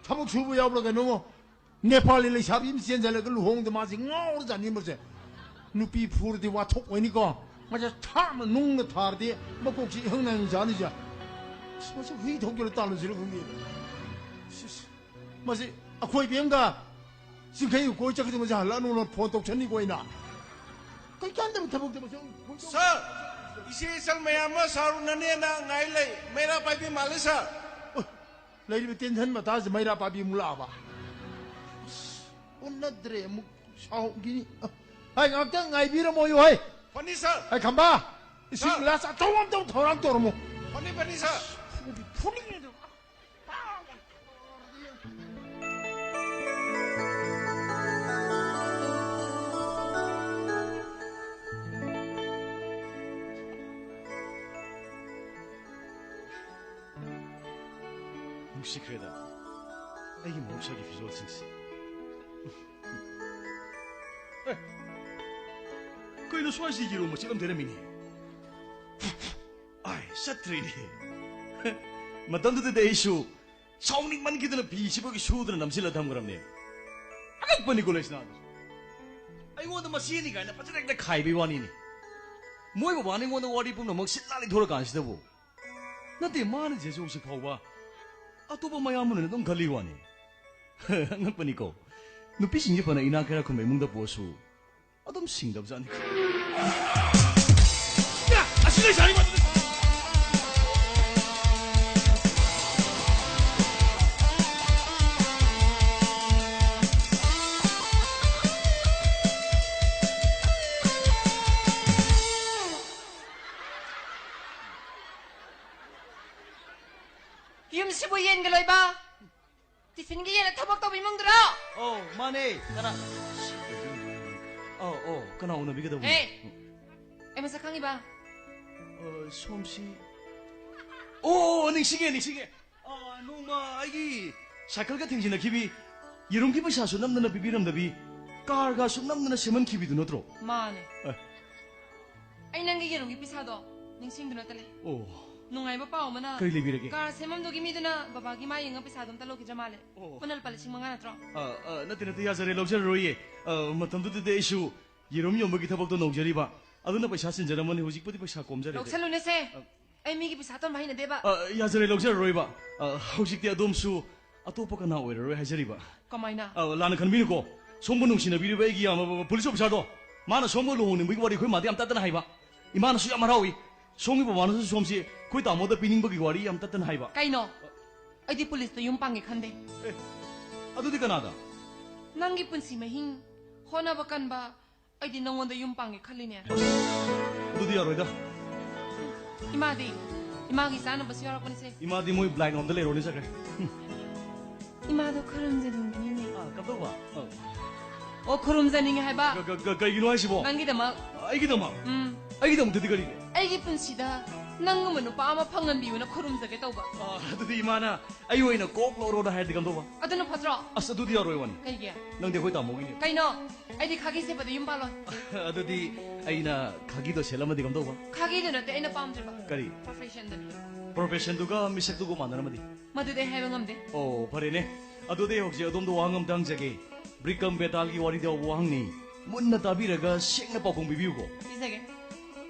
ꯊꯕꯛ ꯁꯨꯕ ꯌꯥꯎꯕ꯭ꯔꯥ ꯀꯩꯅꯣ? ꯅꯦꯄꯥꯂꯤ ꯂꯩꯁꯥꯕꯤ ꯑꯃ ꯆꯦꯟꯁꯤꯜꯂꯒ ꯂꯨꯍꯣꯡꯗ ꯃꯥꯁꯤ ꯉꯥꯎꯔꯖꯥꯠꯅꯤ ꯃꯁꯦ꯫ ꯅꯨꯄꯤ ꯐꯨꯔꯗꯤ ꯋꯥꯊꯣꯛ ꯑꯣꯏꯅꯤꯀꯣ꯫ ꯃꯁꯦ ꯊꯥꯡꯅ ꯅꯨꯡꯅ ꯊꯥꯔꯗꯤ ꯃꯀꯣꯛꯁꯤ ꯏꯍꯪ ꯅꯍꯪ ꯆꯥꯅꯤꯁꯦ꯫ ꯑꯁ, ꯃꯁꯤ ꯍꯨꯏ ꯊꯣꯛꯇꯣꯏꯔ ꯇꯥꯜꯂꯨꯁꯤꯔ ꯈꯪꯗꯦ꯫ ꯁꯤꯁ, ꯃꯁꯤ ꯑꯩꯈꯣꯏ ꯕꯦꯝꯒ ꯆꯤꯡꯈꯩ ꯀꯣꯏ ꯆꯠꯈꯤꯗ ꯃꯁꯤ ꯍꯜꯂꯛꯑꯅꯨꯅ ꯐꯣꯟ ꯇꯧꯁꯟꯅꯤꯀꯣ ꯑꯩꯅ꯫ ꯀꯩ ꯀꯥꯟꯗꯕ ꯊꯕꯛꯇ ꯃꯁꯤ ꯐꯣꯟ ꯇꯧ- ꯁꯥꯔ, ꯏꯆꯦ ꯏꯆꯜ ꯃꯌꯥꯝ ꯑꯃ ꯁꯥꯔ ꯎꯅꯅꯦꯅ ꯉꯥꯏ ꯂꯩ꯫ ꯃꯩꯔꯥ ꯄꯥꯏꯕꯤ ꯃꯥꯜꯂꯦ, ꯁꯥꯔ꯫ ꯑꯣ, ꯂꯩꯔꯤꯕ ꯇꯦꯟꯁꯟ ꯃꯇꯥꯁꯤ ꯃꯩꯔꯥ ꯄꯥꯏꯕꯤ ꯑꯃꯨꯛ ꯂꯥꯛꯑꯕ? ꯑꯁ, ꯑꯣꯟꯅꯗ꯭ꯔꯦ ꯑꯃꯨꯛ ꯁꯥꯎꯈꯤꯅꯤ꯫ ꯑ, ꯍꯥꯏ, ꯉꯥꯛꯇꯪ ꯉꯥꯏꯕꯤꯔꯝꯃꯣꯌꯨ, ꯍꯥꯏ꯫ ꯐꯅꯤ, ꯁꯥꯔ꯫ ꯍꯥꯏ, ꯈꯝꯕ, ꯏꯁꯤꯡ ꯁꯥꯔ꯫ ꯒ꯭ꯂꯥꯁ ꯑꯆꯧꯕ ꯑꯝꯇꯪ ꯊꯧꯔꯥꯡ ꯇꯧꯔꯝꯃꯣ꯫ ꯐꯅꯤ, ꯐꯅꯤ, ꯁꯥꯔ꯫ ꯐꯨꯗꯤ ꯐꯨꯅꯤꯡꯉꯦ ꯑꯗꯨ꯫ ꯅꯨꯡꯁꯤꯈ꯭ꯔꯦꯗ, ꯑꯩꯒꯤ ꯃꯍꯧꯁꯥꯒꯤ ꯐꯤꯖꯣꯜꯁꯤꯡꯁꯦ꯫ ꯑꯦ, ꯀꯩꯅꯣ ꯁ꯭ꯋꯥꯏꯁꯤ ꯌꯦꯔꯨꯝ ꯃꯆꯦꯠ ꯑꯃ ꯂꯩꯔꯝꯃꯤꯅꯦ꯫ ꯑꯥꯏ, ꯆꯠꯇ꯭ꯔꯤꯅꯦ꯫ ꯃꯇꯝꯗꯨꯗꯗꯤ ꯑꯩꯁꯨ ꯁꯥꯎꯅꯤꯡꯃꯟꯈꯤꯗꯅ ꯐꯤꯁꯤꯐꯥꯎꯒꯤ ꯁꯨꯗꯅ ꯅꯝꯁꯤꯜꯂ ꯊꯝꯈ꯭ꯔꯕꯅꯦ꯫ ꯑꯉꯛꯄꯅꯤꯀꯣ ꯂꯩꯁꯅꯥꯗꯨꯁꯨ꯫ ꯑꯩꯉꯣꯟꯗ ꯃꯆꯦꯅꯤ ꯀꯥꯏꯅ ꯐꯖꯅ ꯍꯦꯛꯇ ꯈꯥꯏꯕꯩ ꯋꯥꯅꯤꯅꯦ꯫ ꯃꯣꯏ ꯕꯕꯥꯅ ꯑꯩꯉꯣꯟꯗ ꯋꯥꯔꯤ ꯄꯨꯝꯅꯃꯛ ꯁꯤꯠ ꯅꯥꯜꯂꯤ ꯊꯣꯔꯀꯥꯟꯁꯤꯗꯕꯨ꯫ ꯅꯠꯇꯦ, ꯃꯥꯅ ꯆꯦꯁꯦ ꯍꯧꯖꯤꯛ ꯐꯥꯎꯕ ꯑꯇꯣꯞꯄ ꯃꯌꯥꯝꯕꯅ ꯑꯗꯨꯝ ꯈꯜꯂꯤ ꯋꯥꯅꯤ꯫ ꯑꯉꯛꯄꯅꯤꯀꯣ꯫ ꯅꯨꯄꯤꯁꯤꯡꯁꯦ ꯐꯅ ꯏꯅꯥꯛ ꯀꯩꯔꯥꯛ ꯈꯨꯟꯕ ꯏꯃꯨꯡꯗ ꯄꯣꯛꯑꯁꯨ ꯑꯗꯨꯝ ꯁꯤꯡꯗꯕꯖꯥꯠꯅꯤ꯫ ꯑꯁꯤ ꯂꯩꯁꯥꯕꯤ ꯃꯆꯥ-, ꯌꯨꯝꯁꯤꯕꯨ ꯌꯦꯟꯒ ꯂꯣꯏꯕ? ꯇꯤꯐꯤꯟꯒꯤ ꯌꯦꯟꯅ ꯊꯕꯛ ꯇꯧꯕ ꯏꯃꯨꯡꯗꯨꯔꯣ? ꯑꯧ, ꯃꯥꯅꯦ꯫ ꯀꯅꯥ? ꯑꯧ, ꯑꯧ, ꯀꯅꯥ ꯎꯅꯕꯤꯒꯗꯕꯅꯣ? ꯑꯦ, ꯑꯩ ꯃꯁꯛ ꯈꯪꯉꯤꯕ? ꯑ, ꯁꯣꯝꯁꯤ? ꯑꯣ, ꯑꯣ, ꯅꯤꯡꯁꯤꯡꯉꯦ, ꯅꯤꯡꯁꯤꯡꯉꯦ꯫ ꯑꯣ, ꯅꯣꯡꯃ ꯑꯩꯒꯤ ꯁꯥꯏꯀꯜꯒ ꯊꯦꯡꯖꯤꯟꯅꯈꯤꯕꯤ, ꯌꯦꯔꯨꯝꯒꯤ ꯄꯩꯁꯥꯁꯨ ꯅꯝꯗꯅ ꯄꯤꯕꯤꯔꯝꯗꯕꯤ, ꯀꯥꯔꯒꯁꯨ ꯅꯝꯗꯅ ꯁꯦꯝꯍꯟꯈꯤꯕꯤꯗꯨ ꯅꯠꯇ꯭ꯔꯣ? ꯃꯥꯅꯦ꯫ ꯑꯦ꯫ ꯑꯩ ꯅꯪꯒꯤ ꯌꯦꯔꯨꯝꯒꯤ ꯄꯩꯁꯥꯗꯣ ꯅꯤꯡꯁꯤꯡꯗꯨꯅ ꯇ ꯂꯩ꯫ ꯑꯣ꯫ ꯅꯨꯡꯉꯥꯏꯕ ꯄꯥꯎ ꯑꯃꯅ, ꯀꯔꯤ ꯂꯩꯕꯤꯔꯒꯦ? ꯀꯥꯔ ꯁꯦꯝꯐꯝꯗꯨꯒꯤ ꯃꯤꯗꯨꯅ ꯕꯕꯥꯒꯤ ꯃꯥ ꯌꯦꯡꯉ ꯄꯩꯁꯥꯗꯣ ꯑꯝꯇ ꯂꯧꯈꯤꯗ꯭ꯔ ꯃꯥꯜꯂꯦ꯫ ꯑꯣ꯫ ꯄꯨꯟꯅ ꯂꯨꯄꯥ ꯂꯤꯁꯤꯡ ꯃꯉꯥ ꯅꯠꯇ꯭ꯔꯣ? ꯑ, ꯑ, ꯅꯠꯇꯦ, ꯅꯠꯇꯦ, ꯌꯥꯖꯔꯦ, ꯂꯧꯖꯔꯔꯣꯏꯌꯦ꯫ ꯑ, ꯃꯇꯝꯗꯨꯗꯗꯤ ꯑꯩꯁꯨ ꯌꯦꯔꯨꯝ ꯌꯣꯟꯕꯒꯤ ꯊꯕꯛꯇꯣ ꯅꯧꯖꯔꯤꯕ, ꯑꯗꯨꯅ ꯄꯩꯁꯥ ꯆꯤꯟꯖꯔꯝꯃꯅꯤ꯫ ꯍꯧꯖꯤꯛꯄꯨꯗꯤ ꯄꯩꯁꯥ ꯀꯣꯝꯖꯔꯦ꯫ ꯂꯧꯁꯜꯂꯨꯅꯦꯁꯦ꯫ ꯑ, ꯑꯩ ꯃꯤꯒꯤ ꯄꯩꯁꯥ ꯇꯣꯟꯕ ꯍꯩꯅꯗꯦꯕ꯫ ꯑ, ꯌꯥꯖꯔꯦ, ꯂꯧꯖꯔꯔꯣꯏꯕ꯫ ꯑ, ꯍꯧꯖꯤꯛꯇꯤ ꯑꯗꯣꯝꯁꯨ ꯑꯇꯣꯞꯄ ꯀꯅꯥ ꯑꯣꯏꯔꯔꯣꯏ ꯍꯥꯏꯖꯔꯤꯕ꯫ ꯀꯃꯥꯏꯅ? ꯑ, ꯂꯥꯟꯅ ꯈꯟꯕꯤꯅꯨꯀꯣ꯫ ꯁꯣꯝꯕꯨ ꯅꯨꯡꯁꯤꯅꯕꯤꯔꯤꯕ ꯑꯩꯒꯤ ꯌꯥꯝ, ꯄꯨꯂꯤꯁ ꯑꯣꯐꯤꯁꯥꯔꯗꯣ, ꯃꯥꯅ ꯁꯣꯝꯒ ꯂꯨꯍꯣꯡꯅꯤꯡꯕꯒꯤ ꯋꯥꯔꯤ ꯑꯩꯈꯣꯏ ꯃꯥꯗ ꯌꯥꯝ ꯇꯠꯇꯅ ꯍꯥꯏꯕ꯫ ꯏꯃꯥꯅꯁꯨ ꯌꯥꯝ ꯍꯔꯥꯎꯏ꯫ ꯁꯣꯝꯒꯤ ꯕꯕꯥꯅꯁꯨ ꯁꯣꯝꯁꯤ ꯑꯩꯈꯣꯏ ꯇꯥꯃꯣꯗ ꯄꯤꯅꯤꯡꯕꯒꯤ ꯋꯥꯔꯤ ꯌꯥꯝ ꯇꯠꯇꯅ ꯍꯥꯏꯕ꯫ ꯀꯩꯅꯣ? ꯑꯩꯗꯤ ꯄꯨꯂꯤꯁꯇ ꯌꯨꯝ ꯄꯥꯟꯒꯦ ꯈꯟꯗꯦ꯫ ꯑꯦ, ꯑꯗꯨꯗꯤ ꯀꯅꯥꯗ? ꯅꯪꯒꯤ ꯄꯨꯟꯁꯤ ꯃꯍꯤꯡ, ꯍꯣꯠꯅꯕ ꯀꯟꯕ, ꯑꯩꯗꯤ ꯅꯪꯉꯣꯟꯗ ꯌꯨꯝ ꯄꯥꯟꯒꯦ ꯈꯜꯂꯤꯅꯦ꯫ ꯑꯗꯨꯗꯤ ꯌꯥꯔꯣꯏꯗ꯫ ꯏꯃꯥꯗꯤ? ꯏꯃꯥꯒꯤ ꯆꯥꯅꯕꯁꯨ ꯌꯥꯎꯔꯛꯄꯅꯤꯁꯦ꯫ ꯏꯃꯥꯗꯤ ꯃꯣꯏ ꯕ꯭ꯂꯥꯏꯟ ꯔꯣꯝꯗ ꯂꯩꯔꯣꯅꯦ ꯆꯠꯈ꯭ꯔꯦ꯫ ꯏꯃꯥꯗꯣ ꯈꯨꯔꯨꯝꯖꯅꯤꯡꯕꯅꯤꯅꯦ꯫ ꯑꯥ, ꯀꯝꯗꯧꯕ? ꯑꯥ꯫ ꯑꯣ, ꯈꯨꯔꯨꯝꯖꯅꯤꯡꯉꯦ ꯍꯥꯏꯕ꯫ ꯀ-, ꯀ-, ꯀ-, ꯀꯩꯒꯤꯅꯣ ꯍꯥꯏꯁꯤꯕꯣ? ꯅꯪꯒꯤꯗꯃꯛ꯫ ꯑꯩꯒꯤꯗꯃꯛ? ꯎꯝ꯫ ꯑꯩꯒꯤꯗꯃꯛꯇꯗꯤ ꯀꯔꯤꯒꯤ? ꯑꯩꯒꯤ ꯄꯨꯟꯁꯤꯗ ꯅꯪꯒꯨꯝꯕ ꯅꯨꯄꯥ ꯑꯃ ꯐꯪꯍꯟꯕꯤꯌꯨꯅ ꯈꯨꯔꯨꯝꯖꯒꯦ ꯇꯧꯕ꯫ ꯑꯥ, ꯑꯗꯨꯗꯤ ꯏꯃꯥꯅ ꯑꯩ ꯑꯣꯏꯅ ꯀꯣꯛ ꯂꯧꯔꯣꯅ ꯍꯥꯏꯔꯗꯤ ꯀꯝꯗꯧꯕ? ꯑꯗꯨꯅ ꯐꯠꯇ꯭ꯔꯣ? ꯑꯁ, ꯑꯗꯨꯗꯤ ꯌꯥꯔꯣꯏ ꯋꯥꯅꯤ꯫ ꯀꯩꯒꯤ? ꯅꯪꯗꯤ ꯑꯩꯈꯣꯏ ꯇꯥꯃꯣꯒꯤꯅꯤ꯫ ꯀꯩꯅꯣ? ꯑꯩꯗꯤ ꯈꯥꯒꯤ ꯁꯦꯠꯄꯗ ꯌꯨꯝ ꯄꯥꯜꯂꯣꯏ꯫ ꯑꯗꯨꯗꯤ ꯑꯩꯅ ꯈꯥꯒꯤꯗꯣ ꯁꯦꯠꯂꯝꯃꯗꯤ ꯀꯝꯗꯧꯕ? ꯈꯥꯒꯤꯗꯣ ꯅꯠꯇꯦ ꯑꯩꯅ ꯄꯥꯝꯗ꯭ꯔꯤꯕ꯫ ꯀꯔꯤ? Professionꯗꯨꯅꯤ꯫ Professionꯗꯨꯒ ꯃꯤꯁꯛꯇꯨꯒ ꯃꯥꯟꯅꯔꯝꯃꯗꯤ? ꯃꯗꯨꯗꯤ ꯑꯩ ꯍꯥꯏꯕ ꯉꯝꯗꯦ꯫ ꯑꯣ, ꯐꯔꯦꯅꯦ꯫ ꯑꯗꯨꯗꯤ ꯍꯧꯖꯤꯛ ꯑꯗꯣꯝꯗ ꯋꯥꯍꯪ ꯑꯝꯇ ꯍꯪꯖꯒꯦ꯫ ꯕ꯭ꯔꯤꯀꯝ ꯕꯦꯇꯥꯜꯒꯤ ꯋꯥꯔꯤꯗ ꯌꯥꯎꯕ ꯋꯥꯍꯪꯅꯤ꯫ ꯃꯨꯟꯅ ꯇꯥꯕꯤꯔꯒ ꯁꯦꯡꯅ ꯄꯥꯎꯈꯨꯝ ꯄꯤꯕꯤꯌꯨꯀꯣ꯫ ꯄꯤꯖꯒꯦ꯫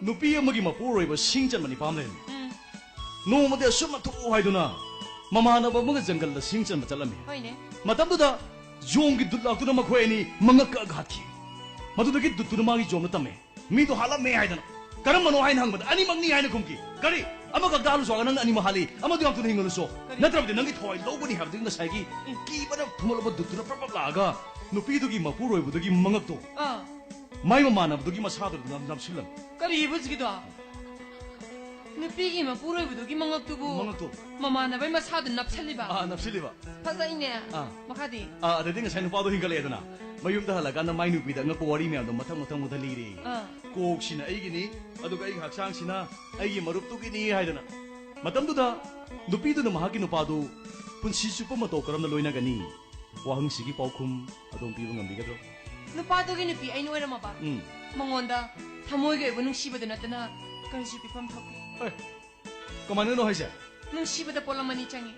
ꯅꯨꯄꯤ ꯑꯃꯒꯤ ꯃꯄꯨꯔꯣꯏꯕ ꯁꯤꯡ ꯆꯟꯕ ꯅꯤꯄꯥ ꯑꯃ ꯂꯩꯔꯝꯃꯤ꯫ ꯎꯝ꯫ ꯅꯣꯡꯃꯗꯤ ꯑꯁꯨꯝꯅ ꯊꯣꯛꯎ ꯍꯥꯏꯗꯨꯅ ꯃꯃꯥꯟꯅꯕ ꯑꯃꯒ ꯖꯪꯒꯜꯗ ꯁꯤꯡ ꯆꯟꯕ ꯆꯠꯂꯝꯃꯤ꯫ ꯍꯣꯏꯅꯦ꯫ ꯃꯇꯝꯗꯨꯗ ꯌꯣꯡꯒꯤ ꯗꯨꯠ ꯂꯥꯛꯇꯨꯅ ꯃꯈꯣꯏ ꯑꯅꯤ ꯃꯉꯛ ꯀꯛꯑꯒ ꯍꯥꯠꯈꯤ꯫ ꯃꯗꯨꯗꯒꯤ ꯗꯨꯠꯇꯨꯅ ꯃꯥꯒꯤ ꯌꯣꯝꯗ ꯇꯝꯃꯦ꯫ ꯃꯤꯗꯣ ꯍꯥꯠꯂꯝꯃꯦ ꯍꯥꯏꯗꯅ꯫ "ꯀꯔꯝꯕꯅꯣ?" ꯍꯥꯏꯅ ꯍꯪꯕꯗ, "ꯑꯅꯤꯃꯛꯅꯤ" ꯍꯥꯏꯅ ꯈꯨꯝꯈꯤ꯫ "ꯀꯔꯤ? ꯑꯃꯈꯛꯇ ꯍꯥꯠꯂꯨꯁꯨ ꯍꯥꯠꯂ ꯅꯪꯅ ꯑꯅꯤꯃꯛ ꯍꯥꯠꯂꯤ? ꯑꯃꯗꯨ ꯌꯥꯝ ꯊꯨꯅ ꯍꯤꯡꯍꯜꯂꯨꯁꯣ꯫ ꯀꯔꯤ? ꯅꯠꯇ꯭ꯔꯕꯗꯤ ꯅꯪꯒꯤ ꯊꯋꯥꯏ ꯂꯧꯒꯅꯤ" ꯍꯥꯏꯕꯗꯨꯒꯤ ꯉꯁꯥꯏꯒꯤ ꯀꯤꯕꯅ ꯐꯨꯝꯍꯠꯂꯕ ꯗꯨꯠꯇꯨꯅ ꯄ꯭ꯔꯞ ꯄ꯭ꯔꯞ ꯂꯥꯛꯑꯒ ꯅꯨꯄꯤꯗꯨꯒꯤ ꯃꯄꯨꯔꯣꯏꯕꯗꯨꯒꯤ ꯃꯉꯛꯇꯣ ꯑꯥ꯫ ꯃꯥꯏ ꯃꯃꯥꯟꯅꯕꯗꯨꯒꯤ ꯃꯁꯥꯗꯨꯗ ꯅꯞ-, ꯅꯞꯁꯤꯜꯂꯝꯃꯤ꯫ ꯀꯔꯤꯕ ꯍꯧꯖꯤꯛꯀꯤꯗꯣ? ꯅꯨꯄꯤꯒꯤ ꯃꯄꯨꯔꯣꯏꯕꯗꯨꯒꯤ ꯃꯉꯛꯇꯨꯕꯨ ꯃꯉꯛꯇꯣ꯫ ꯃꯃꯥꯟꯅꯕꯩ ꯃꯁꯥꯗ ꯅꯞꯁꯜꯂꯤꯕ? ꯑꯥ, ꯅꯞꯁꯤꯜꯂꯤꯕ꯫ ꯐꯖꯩꯅꯦ꯫ ꯑꯥ꯫ ꯃꯈꯥꯗꯤ? ꯑꯥ, ꯑꯗꯩꯗꯤ ꯉꯁꯥꯏ ꯅꯨꯄꯥꯗꯣ ꯍꯤꯡꯒꯠꯂꯛꯑꯦꯗꯅ꯫ ꯃꯌꯨꯝꯗ ꯍꯜꯂꯀꯥꯟꯗ ꯃꯥꯏ ꯅꯨꯄꯤꯗ ꯑꯉꯛꯄ ꯋꯥꯔꯤ ꯃꯌꯥꯝꯗꯣ ꯃꯊꯪ ꯃꯊꯪ ꯃꯊꯪ ꯂꯤꯔꯦ꯫ ꯑꯥ꯫ "ꯀꯣꯛꯁꯤꯅ ꯑꯩꯒꯤꯅꯤ, ꯑꯗꯨꯒ ꯑꯩꯒꯤ ꯍꯛꯆꯥꯡꯁꯤꯅ ꯑꯩꯒꯤ ꯃꯔꯨꯞꯇꯨꯒꯤꯅꯤ" ꯍꯥꯏꯗꯅ꯫ ꯃꯇꯝꯗꯨꯗ ꯅꯨꯄꯤꯗꯨꯅ ꯃꯍꯥꯛꯀꯤ ꯅꯨꯄꯥꯗꯨ ꯄꯨꯟꯁꯤ ꯆꯨꯞꯄ ꯃꯇꯧ ꯀꯔꯝꯅ ꯂꯣꯏꯅꯒꯅꯤ? ꯋꯥꯍꯪꯁꯤꯒꯤ ꯄꯥꯎꯈꯨꯝ ꯑꯗꯣꯝ ꯄꯤꯕ ꯉꯝꯕꯤꯒꯗ꯭ꯔꯣ? ꯅꯨꯄꯥꯗꯨꯒꯤ ꯅꯨꯄꯤ ꯑꯩꯅ ꯑꯣꯏꯔꯝꯃꯕ? ꯎꯝ꯫ ꯃꯉꯣꯟꯗ ꯊꯃꯣꯏꯒꯤ ꯑꯣꯏꯕ ꯅꯨꯡꯁꯤꯕꯗ ꯅꯠꯇꯅ ꯀꯔꯤꯁꯨ ꯄꯤꯐꯝ ꯊꯣꯛꯇꯦ꯫ ꯑꯦ, ꯀꯃꯥꯏꯅꯅꯣ ꯍꯥꯏꯁꯦ? ꯅꯨꯡꯁꯤꯕꯗ ꯄꯣꯠꯂꯝ ꯑꯅꯤ ꯆꯪꯉꯤ꯫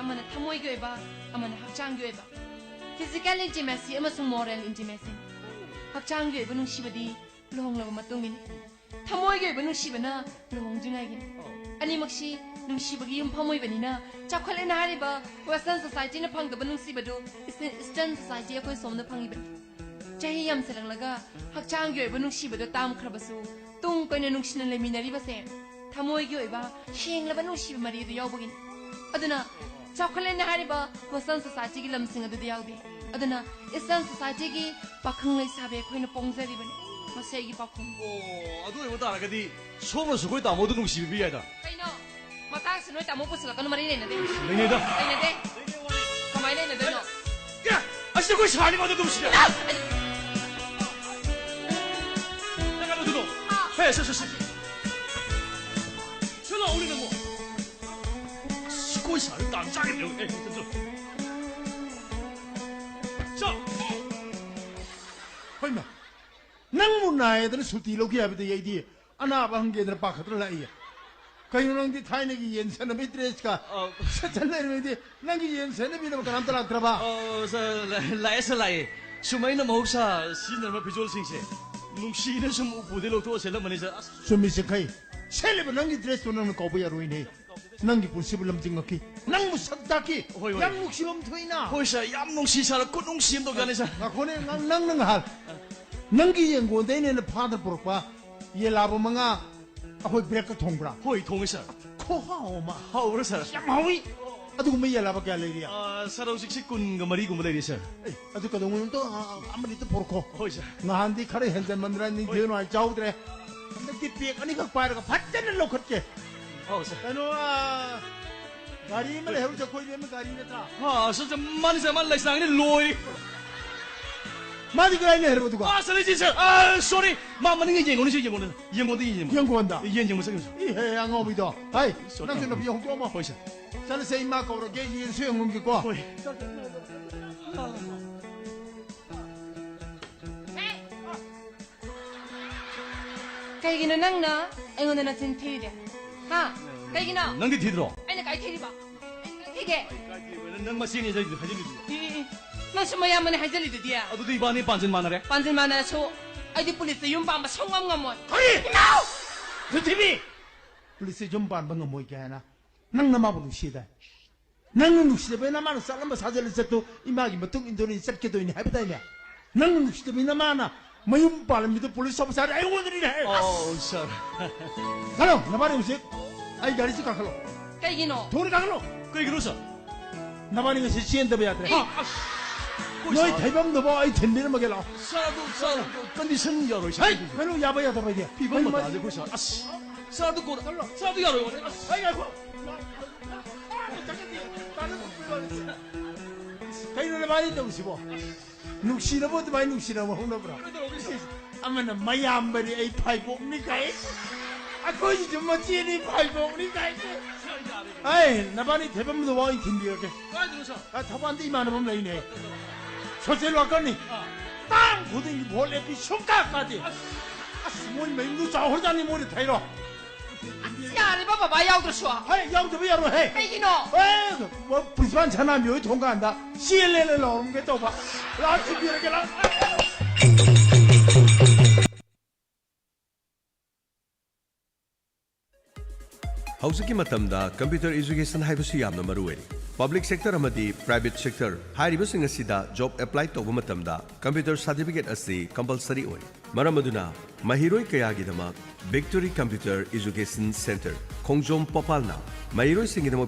ꯑꯃꯅ ꯊꯃꯣꯏꯒꯤ ꯑꯣꯏꯕ, ꯑꯃꯅ ꯍꯛꯆꯥꯡꯒꯤ ꯑꯣꯏꯕ꯫ Physical intimacy ꯑꯃꯁꯨꯡ moral intimacy꯫ ꯍꯛꯆꯥꯡꯒꯤ ꯑꯣꯏꯕ ꯅꯨꯡꯁꯤꯕꯗꯤ ꯂꯨꯍꯣꯡꯂꯕ ꯃꯇꯨꯡꯒꯤꯅꯤ꯫ ꯊꯃꯣꯏꯒꯤ ꯑꯣꯏꯕ ꯅꯨꯡꯁꯤꯕꯅ ꯂꯨꯍꯣꯡꯗ꯭ꯔꯤꯉꯩꯒꯤꯅꯤ꯫ ꯑꯅꯤꯃꯛꯁꯤ ꯅꯨꯡꯁꯤꯕꯒꯤ ꯌꯨꯝꯐꯝ ꯑꯣꯏꯕꯅꯤꯅ, ꯆꯥꯎꯈꯠꯂꯦꯅ ꯍꯥꯏꯔꯤꯕ Western society ꯅ ꯐꯪꯗꯕ ꯅꯨꯡꯁꯤꯕꯗꯨ Eastern society ꯑꯩꯈꯣꯏ ꯁꯣꯝꯗ ꯐꯪꯉꯤꯕꯅꯤ꯫ ꯆꯍꯤ ꯌꯥꯝꯁꯤꯜꯂꯛꯂꯒ ꯍꯛꯆꯥꯡꯒꯤ ꯑꯣꯏꯕ ꯅꯨꯡꯁꯤꯕꯗꯣ ꯇꯥꯝꯈ꯭ꯔꯕꯁꯨ, ꯇꯨꯡ ꯀꯣꯏꯅ ꯅꯨꯡꯁꯤꯅ ꯂꯩꯃꯤꯟꯅꯔꯤꯕꯁꯦ ꯊꯃꯣꯏꯒꯤ ꯑꯣꯏꯕ ꯁꯦꯡꯂꯕ ꯅꯨꯡꯁꯤꯕ ꯃꯔꯤ ꯑꯗꯨ ꯌꯥꯎꯕꯒꯤꯅꯤ꯫ ꯑꯗꯨꯅ ꯆꯥꯎꯈꯠꯂꯦꯅ ꯍꯥꯏꯔꯤꯕ Western society ꯒꯤ ꯂꯝꯁꯤꯡ ꯑꯗꯨꯗ ꯌꯥꯎꯗꯦ꯫ ꯑꯗꯨꯅ Eastern society ꯒꯤ ꯄꯥꯈꯪ ꯂꯩꯁꯥꯕꯤ ꯑꯩꯈꯣꯏꯅ ꯄꯣꯡꯖꯔꯤꯕꯅꯤ꯫ ꯃꯁꯤ ꯑꯩꯒꯤ ꯄꯥꯎꯈꯨꯝ꯫ ꯑꯣ, ꯑꯗꯨ ꯑꯣꯏꯕ ꯇꯥꯔꯒꯗꯤ ꯁꯣꯝꯅꯁꯨ ꯑꯩꯈꯣꯏ ꯇꯥꯃꯣꯗꯨ ꯅꯨꯡꯁꯤꯕꯤꯕ ꯌꯥꯏꯗ꯫ ꯀꯩꯅꯣ? ꯃꯇꯥꯡꯁꯤ ꯅꯣꯏ ꯇꯥꯃꯣ ꯄꯨꯁꯤꯜꯂꯛꯀꯅꯨ, ꯃꯔꯤ ꯂꯩꯅꯗꯦ꯫ ꯂꯩꯅꯩꯗ꯫ ꯂꯩꯅꯗꯦ꯫ ꯀꯃꯥꯏꯅ ꯂꯩꯅꯗꯣꯏꯅꯣ? ꯑꯦ, ꯑꯁꯤꯗ ꯑꯩꯈꯣꯏ ꯁꯥꯔꯤ ꯃꯥꯗ ꯑꯗꯨꯝ ꯁꯤꯗ꯫ ꯅꯪ ꯀꯩꯅꯣ ꯑꯗꯨꯗꯣ꯫ ꯍꯦ, ꯁꯦ, ꯁꯦ, ꯁꯦ꯫ ꯁꯤ ꯂꯥꯛꯎꯅꯦ ꯅꯪꯕꯣ꯫ ꯑꯁ, ꯑꯩꯈꯣꯏ ꯁꯥꯔꯤ ꯇꯥꯟ ꯆꯥꯒꯗꯧꯔꯦ꯫ ꯑꯦ, ꯆꯠꯂꯣ꯫ ꯆꯥ꯫ ꯍꯣꯏꯃ, ꯅꯪꯕꯨ ꯅꯥꯏꯗꯅ ꯁꯨꯇꯤ ꯂꯧꯒꯦ ꯍꯥꯏꯕꯗꯤ ꯑꯩꯗꯤ ꯑꯅꯥꯕ ꯍꯪꯒꯦꯗꯅ ꯄꯥꯈꯠꯇꯅ ꯂꯥꯛꯏꯌꯦ꯫ ꯀꯩꯅꯣ ꯅꯪꯗꯤ ꯊꯥꯏꯅꯒꯤ ꯌꯦꯟ ꯁꯦꯟꯅꯕꯒꯤ dress ꯀ ꯑꯧ꯫ ꯁꯦꯠꯆꯜ ꯂꯩꯔꯝꯃꯤꯗꯤ, ꯅꯪꯒꯤ ꯌꯦꯟ ꯁꯦꯟꯅꯕꯤꯅꯕ ꯀꯅꯥꯝꯇ ꯂꯥꯛꯇ꯭ꯔꯕ? ꯑꯣ, ꯁꯥꯔ, ꯂꯥ-, ꯂꯥꯛꯑꯦ, ꯁꯥꯔ, ꯂꯥꯛꯑꯦ꯫ ꯁꯨꯝ ꯑꯩꯅ ꯃꯍꯧꯁꯥ ꯁꯤꯖꯤꯟꯅꯔꯝꯕ ꯐꯤꯖꯣꯜꯁꯤꯡꯁꯦ ꯅꯨꯡꯁꯤꯅ ꯁꯨꯝ ꯎꯄꯨꯗꯩ ꯂꯧꯊꯣꯛꯑ ꯁꯦꯠꯂꯝꯕꯅꯤ, ꯁꯥꯔ꯫ ꯑꯁ꯫ ꯆꯨꯝꯃꯤ ꯆꯤꯡꯈꯩ, ꯁꯦꯠꯂꯤꯕ ꯅꯪꯒꯤ dress ꯇꯣ ꯅꯪꯅ ꯀꯥꯎꯕ ꯌꯥꯔꯣꯏꯅꯦ꯫ ꯅꯪꯒꯤ ꯄꯨꯟꯁꯤꯕꯨ ꯂꯝꯖꯤꯡꯉꯛꯈꯤ, ꯅꯪꯕꯨ ꯁꯛ ꯇꯥꯛꯈꯤ꯫ ꯍꯣꯏ, ꯍꯣꯏ꯫ ꯌꯥꯝ ꯅꯨꯡꯁꯤꯕ ꯑꯃ ꯊꯣꯛꯏꯅ꯫ ꯍꯣꯏ, ꯁꯥꯔ, ꯌꯥꯝ ꯅꯨꯡꯁꯤ, ꯁꯥꯔ, ꯈꯨꯠ ꯅꯨꯡꯁꯤ ꯑꯃ ꯇꯧꯖꯥꯠꯅꯤ, ꯁꯥꯔ꯫ ꯉꯥꯈꯣꯅꯦ, ꯅꯪ, ꯅꯪ, ꯅꯪ ꯉꯥꯏꯍꯥꯛ꯫ ꯅꯪꯒꯤ ꯌꯦꯡꯒꯣꯟꯗꯩꯅ ꯑꯩꯅ ꯐꯥꯗꯅ ꯄꯨꯔꯛꯄ ꯌꯦꯂꯥꯕ ꯃꯉꯥ ꯑꯩꯈꯣꯏ break ꯇ ꯊꯣꯡꯕ꯭ꯔꯥ? ꯍꯣꯏ, ꯊꯣꯡꯉꯦ, ꯁꯥꯔ꯫ ꯈꯨꯍꯥꯎ ꯑꯃ꯫ ꯍꯥꯎꯕ꯭ꯔꯥ, ꯁꯥꯔ? ꯌꯥꯝ ꯍꯥꯎꯏ꯫ ꯑꯗꯨꯒꯨꯝꯕ ꯌꯦꯂꯥꯕ ꯀꯌꯥ ꯂꯩꯔꯤ? ꯑꯥ, ꯁꯥꯔ, ꯍꯧꯖꯤꯛꯁꯤ ꯀꯨꯟꯒ ꯃꯔꯤꯒꯨꯝꯕ ꯂꯩꯔꯤ, ꯁꯥꯔ꯫ ꯑꯦ, ꯑꯗꯨ ꯀꯩꯗꯧꯉꯩ ꯑꯝꯇ, ꯑ, ꯑ, ꯑꯃꯅꯤꯇ ꯄꯨꯔꯛꯈꯣ꯫ ꯍꯣꯏ, ꯁꯥꯔ꯫ ꯅꯍꯥꯟꯗꯤ ꯈꯔ ꯍꯦꯟꯖꯟꯃꯟꯗꯅ ꯅꯤꯡꯊꯤ ꯅꯨꯡꯉꯥꯏ ꯆꯥꯍꯧꯗ꯭ꯔꯦ꯫ ꯍꯟꯗꯛꯇꯤ pack ꯑꯅꯤꯈꯛ ꯄꯥꯏꯔꯒ ꯐꯖꯅ ꯂꯧꯈꯠꯀꯦ꯫ ꯍꯣꯏ, ꯁꯥꯔ꯫ ꯀꯩꯅꯣ, ꯑ, ꯒꯥꯔꯤ ꯑꯃ ꯂꯩꯍꯧꯔꯤꯁꯦ ꯑꯩꯈꯣꯏ ꯏꯕꯦꯝꯃ ꯒꯥꯔꯤ ꯅꯠꯇ꯭ꯔꯥ? ꯑꯥ, ꯁꯥꯔ, ꯁꯥꯔ, ꯃꯥꯅꯤ, ꯁꯥꯔ, ꯃꯥꯅꯤ, ꯂꯩꯁꯅꯥꯒꯤꯅꯤ, ꯂꯣꯏꯔꯦ꯫ ꯃꯥꯗꯤ ꯀꯗꯥꯏ ꯂꯩꯍꯧꯔꯕ ꯑꯗꯨꯒ? ꯑꯥ, ꯁꯣꯔꯤ, ꯁꯤ, ꯁꯥꯔ꯫ ꯑꯥ, ꯁꯣꯔꯤ꯫ ꯃꯥ ꯃꯅꯤꯡꯗ ꯌꯦꯡꯉꯨꯅꯦ, ꯁꯤ ꯌꯦꯡꯉꯨꯅꯦ꯫ ꯌꯦꯡꯉꯣꯗ ꯌꯦꯡꯉꯨ꯫ ꯌꯦꯡꯉꯣꯟꯗ? ꯌꯦꯟ ꯌꯦꯡꯕ ꯆꯠꯈꯤꯕ, ꯁꯥꯔ꯫ ꯏꯍꯦ, ꯑꯉꯥꯎꯕꯤꯗꯣ꯫ ꯍꯩ, ꯁꯣꯔꯤ, ꯅꯪꯁꯨ ꯅꯨꯄꯤ ꯍꯧꯗꯣꯛꯑꯝꯃꯣ꯫ ꯍꯣꯏ, ꯁꯥꯔ꯫ ꯆꯠꯂꯁꯦ, ꯏꯃꯥ ꯀꯧꯔꯒꯦ, ꯌꯦꯟꯁꯨ ꯌꯦꯡꯉꯨꯒꯦꯀꯣ꯫ ꯍꯣꯏ꯫ ꯀꯩꯒꯤꯅꯣ ꯅꯪꯅ ꯑꯩꯉꯣꯟꯗ ꯅꯆꯤꯟ ꯊꯤꯔꯤꯗꯤ? ꯍꯥ? ꯀꯩꯒꯤꯅꯣ? ꯅꯪꯗꯤ ꯊꯤꯗ꯭ꯔꯣ? ꯑꯩꯅ ꯀꯥꯏ ꯊꯤꯔꯤꯕ? ꯑꯩꯅ ꯀꯥꯏ ꯊꯤꯒꯦ? ꯅꯪ ꯃꯆꯦꯅꯤ ꯍꯥꯏꯖꯜꯂꯤꯗꯨꯗꯤ꯫ E, E, E. ꯅꯪꯁꯨ ꯃꯌꯥꯝꯕꯅꯦ ꯍꯥꯏꯖꯜꯂꯤꯗꯨꯗꯤ꯫ ꯑꯗꯨꯗꯤ ꯏꯕꯥꯅꯤ ꯄꯥꯟꯖꯤꯟ ꯃꯥꯟꯅꯔꯦ꯫ ꯄꯥꯟꯖꯤꯟ ꯃꯥꯟꯅꯔꯁꯨ ꯑꯩꯗꯤ ꯄꯨꯂꯤꯁꯇ ꯌꯨꯝ ꯄꯥꯟꯕ ꯁꯨꯡꯉꯝ ꯉꯝꯃꯣꯏ꯫ ꯀꯔꯤ? ꯏꯃꯥꯎ! ꯄ꯭ꯔꯤꯊꯤꯕꯤ! ꯄꯨꯂꯤꯁꯇ ꯌꯨꯝ ꯄꯥꯟꯕ ꯉꯝꯃꯣꯏ ꯀꯥꯏꯅ? ꯅꯪ ꯅꯃꯥꯕꯨ ꯅꯨꯡꯁꯤꯗꯥꯏ? ꯅꯪꯅ ꯅꯨꯡꯁꯤꯗꯕꯩ ꯅꯃꯥꯅ ꯆꯠꯂꯝꯕ ꯁꯥꯖꯠ ꯂꯤꯆꯠꯇꯨ ꯏꯃꯥꯒꯤ ꯃꯇꯨꯡ ꯏꯟꯗꯣꯏꯅꯤ, ꯆꯠꯀꯗꯣꯏꯅꯤ ꯍꯥꯏꯕꯗꯥꯏꯅꯦ? ꯅꯪꯅ ꯅꯨꯡꯁꯤꯗꯕꯩ ꯅꯃꯥꯅ ꯃꯌꯨꯝ ꯄꯥꯜꯂꯝꯃꯤꯗꯣ ꯄꯨꯂꯤꯁ ꯑꯣꯐꯤꯁꯥꯔ ꯑꯩꯉꯣꯟꯗꯅꯤꯅꯦ꯫ ꯑꯣ, ꯁꯥꯔ꯫ ꯈꯜꯂꯣ, ꯅꯕꯥꯅꯤ ꯍꯧꯖꯤꯛ ꯑꯩ ꯒꯥꯔꯤꯁꯤ ꯀꯥꯈꯠꯂꯣ꯫ ꯀꯩꯒꯤꯅꯣ? ꯊꯨꯅ ꯀꯥꯈꯠꯂꯣ꯫ ꯀꯩꯒꯤꯅꯣ, ꯁꯥꯔ? ꯅꯕꯥꯅꯤ ꯉꯁꯤ ꯆꯦꯟꯗꯕ ꯌꯥꯗ꯭ꯔꯦ꯫ ꯑꯦ, ꯑꯁ, ꯑꯩꯈꯣꯏ ꯅꯣꯏ ꯁꯥꯔ꯫ ꯊꯩꯐꯝꯗꯨꯐꯥꯎ ꯑꯩ ꯊꯤꯟꯕꯤꯔꯝꯃꯒꯦ, ꯂꯥꯛꯑꯣ꯫ ꯁꯥꯔ, ꯑꯗꯨ, ꯁꯥꯔ, ꯑꯗꯨ ꯀꯟꯗꯤꯁꯟ ꯌꯥꯔꯣꯏ, ꯁꯥꯔ, ꯍꯩ, ꯑꯗꯨꯗꯤ꯫ ꯀꯩꯅꯣ ꯌꯥꯕ ꯌꯥꯗꯕ ꯍꯥꯏꯗꯤ? ꯐꯤꯕꯝ ꯀꯩꯅꯣ ꯃꯇꯥꯁꯦ ꯑꯩꯈꯣꯏ ꯁꯥꯔ꯫ ꯑꯁ, ꯁꯥꯔ, ꯑꯗꯨ ꯀꯣꯟꯅ, ꯁꯥꯔ, ꯑꯗꯨ ꯌꯥꯔꯣꯏ, ꯑꯁ꯫ ꯍꯩ, ꯉꯥꯏꯈꯣ꯫ ꯀꯩꯅꯣ ꯅꯕꯥꯅꯤ ꯇꯧꯔꯤꯁꯤꯕꯣ? ꯅꯨꯡꯁꯤꯅꯕ ꯑꯗꯨꯃꯥꯏꯅ ꯅꯨꯡꯁꯤꯅꯕ ꯍꯧꯅꯕ꯭ꯔꯣ? ꯑꯃꯅ ꯃꯌꯥꯝꯕꯅꯤ ꯑꯩ ꯐꯥꯏꯕꯣꯛꯅꯤ ꯀꯥꯏ, ꯑꯩꯈꯣꯏꯁꯤꯁꯨ ꯃꯆꯦꯅꯤ ꯐꯥꯏꯕꯣꯛꯅꯤ ꯀꯥꯏ꯫ ꯑꯩ ꯅꯕꯥꯅꯤ ꯊꯦꯐꯝꯗꯨꯐꯥꯎ ꯑꯩ ꯊꯤꯟꯕꯤꯔꯒꯦ꯫ ꯀꯥꯏꯗꯅꯣ, ꯁꯥꯔ? ꯑ, ꯊꯧꯕꯥꯜꯗ ꯏꯃꯥꯟꯅꯕ ꯑꯃ ꯂꯩꯅꯦ, ꯁꯣꯁꯦꯜ ꯋꯥꯀꯔꯅꯤ꯫ ꯑꯥ꯫ ꯇꯥꯡ ꯈꯨꯗꯤꯡꯒꯤ ꯚꯣꯠ ꯂꯦꯞꯄꯤ ꯁꯨꯡꯀꯥ ꯀꯥꯗꯦ꯫ ꯑꯁ, ꯃꯣꯏ ꯃꯌꯨꯝꯗꯨ ꯆꯥꯎꯈ꯭ꯔꯖꯥꯠꯅꯤ, ꯃꯣꯏꯅ ꯊꯩꯔꯣ꯫ ꯑꯁ, ꯌꯥꯔꯦꯕ ꯕꯕꯥ ꯌꯥꯎꯗ꯭ꯔꯁꯨ꯫ ꯍꯦ, ꯌꯥꯎꯗꯕ ꯌꯥꯔꯣꯏ ꯍꯦ꯫ ꯀꯩꯒꯤꯅꯣ? ꯑꯦ, ꯄ꯭ꯔꯤꯟꯁꯤꯄꯥꯜ ꯁꯅꯥꯃꯤ ꯍꯣꯏ ꯊꯣꯡꯒꯥꯟꯗ ꯆꯦꯜꯂꯦꯅ ꯂꯥꯎꯔꯝꯒꯦ ꯇꯧꯕ꯫ ꯂꯥꯛꯑꯣ, ꯊꯤꯟꯕꯤꯔꯒꯦ, ꯂꯥꯛꯑꯣ꯫ ꯍꯧꯖꯤꯛꯀꯤ ꯃꯇꯝꯗ ꯀꯝꯄ꯭ꯌꯨꯇꯔ ꯑꯦꯖꯨꯀꯦꯁꯟ ꯍꯥꯏꯕꯁꯤ ꯌꯥꯝꯅ ꯃꯔꯨ ꯑꯣꯏꯔꯤ꯫ ꯄꯕ꯭ꯂꯤꯛ ꯁꯦꯛꯇꯔ ꯑꯃꯗꯤ ꯄ꯭ꯔꯥꯏꯚꯦꯠ ꯁꯦꯛꯇꯔ ꯍꯥꯏꯔꯤꯕꯁꯤꯡ ꯑꯁꯤꯗ ꯖꯣꯕ ꯑꯦꯄ꯭ꯂꯥꯏ ꯇꯧꯕ ꯃꯇꯝꯗ ꯀꯝꯄ꯭ꯌꯨꯇꯔ ꯁꯥꯔꯇꯤꯐꯤꯀꯦꯠ ꯑꯁꯤ ꯀꯝꯄꯜꯁꯔꯤ ꯑꯣꯏ꯫ ꯃꯔꯝ ꯑꯗꯨꯅ ꯃꯍꯩꯔꯣꯏ ꯀꯌꯥꯒꯤꯗꯃꯛ ꯚꯤꯛꯇꯣꯔꯤ ꯀꯝꯄ꯭ꯌꯨꯇꯔ ꯑꯦꯖꯨꯀꯦꯁꯟ ꯁꯦꯟꯇꯔ ꯈꯣꯡꯖꯣꯝ ꯄꯣꯄꯥꯜꯅ ꯃꯍꯩꯔꯣꯏꯁꯤꯡꯒꯤꯗꯃꯛ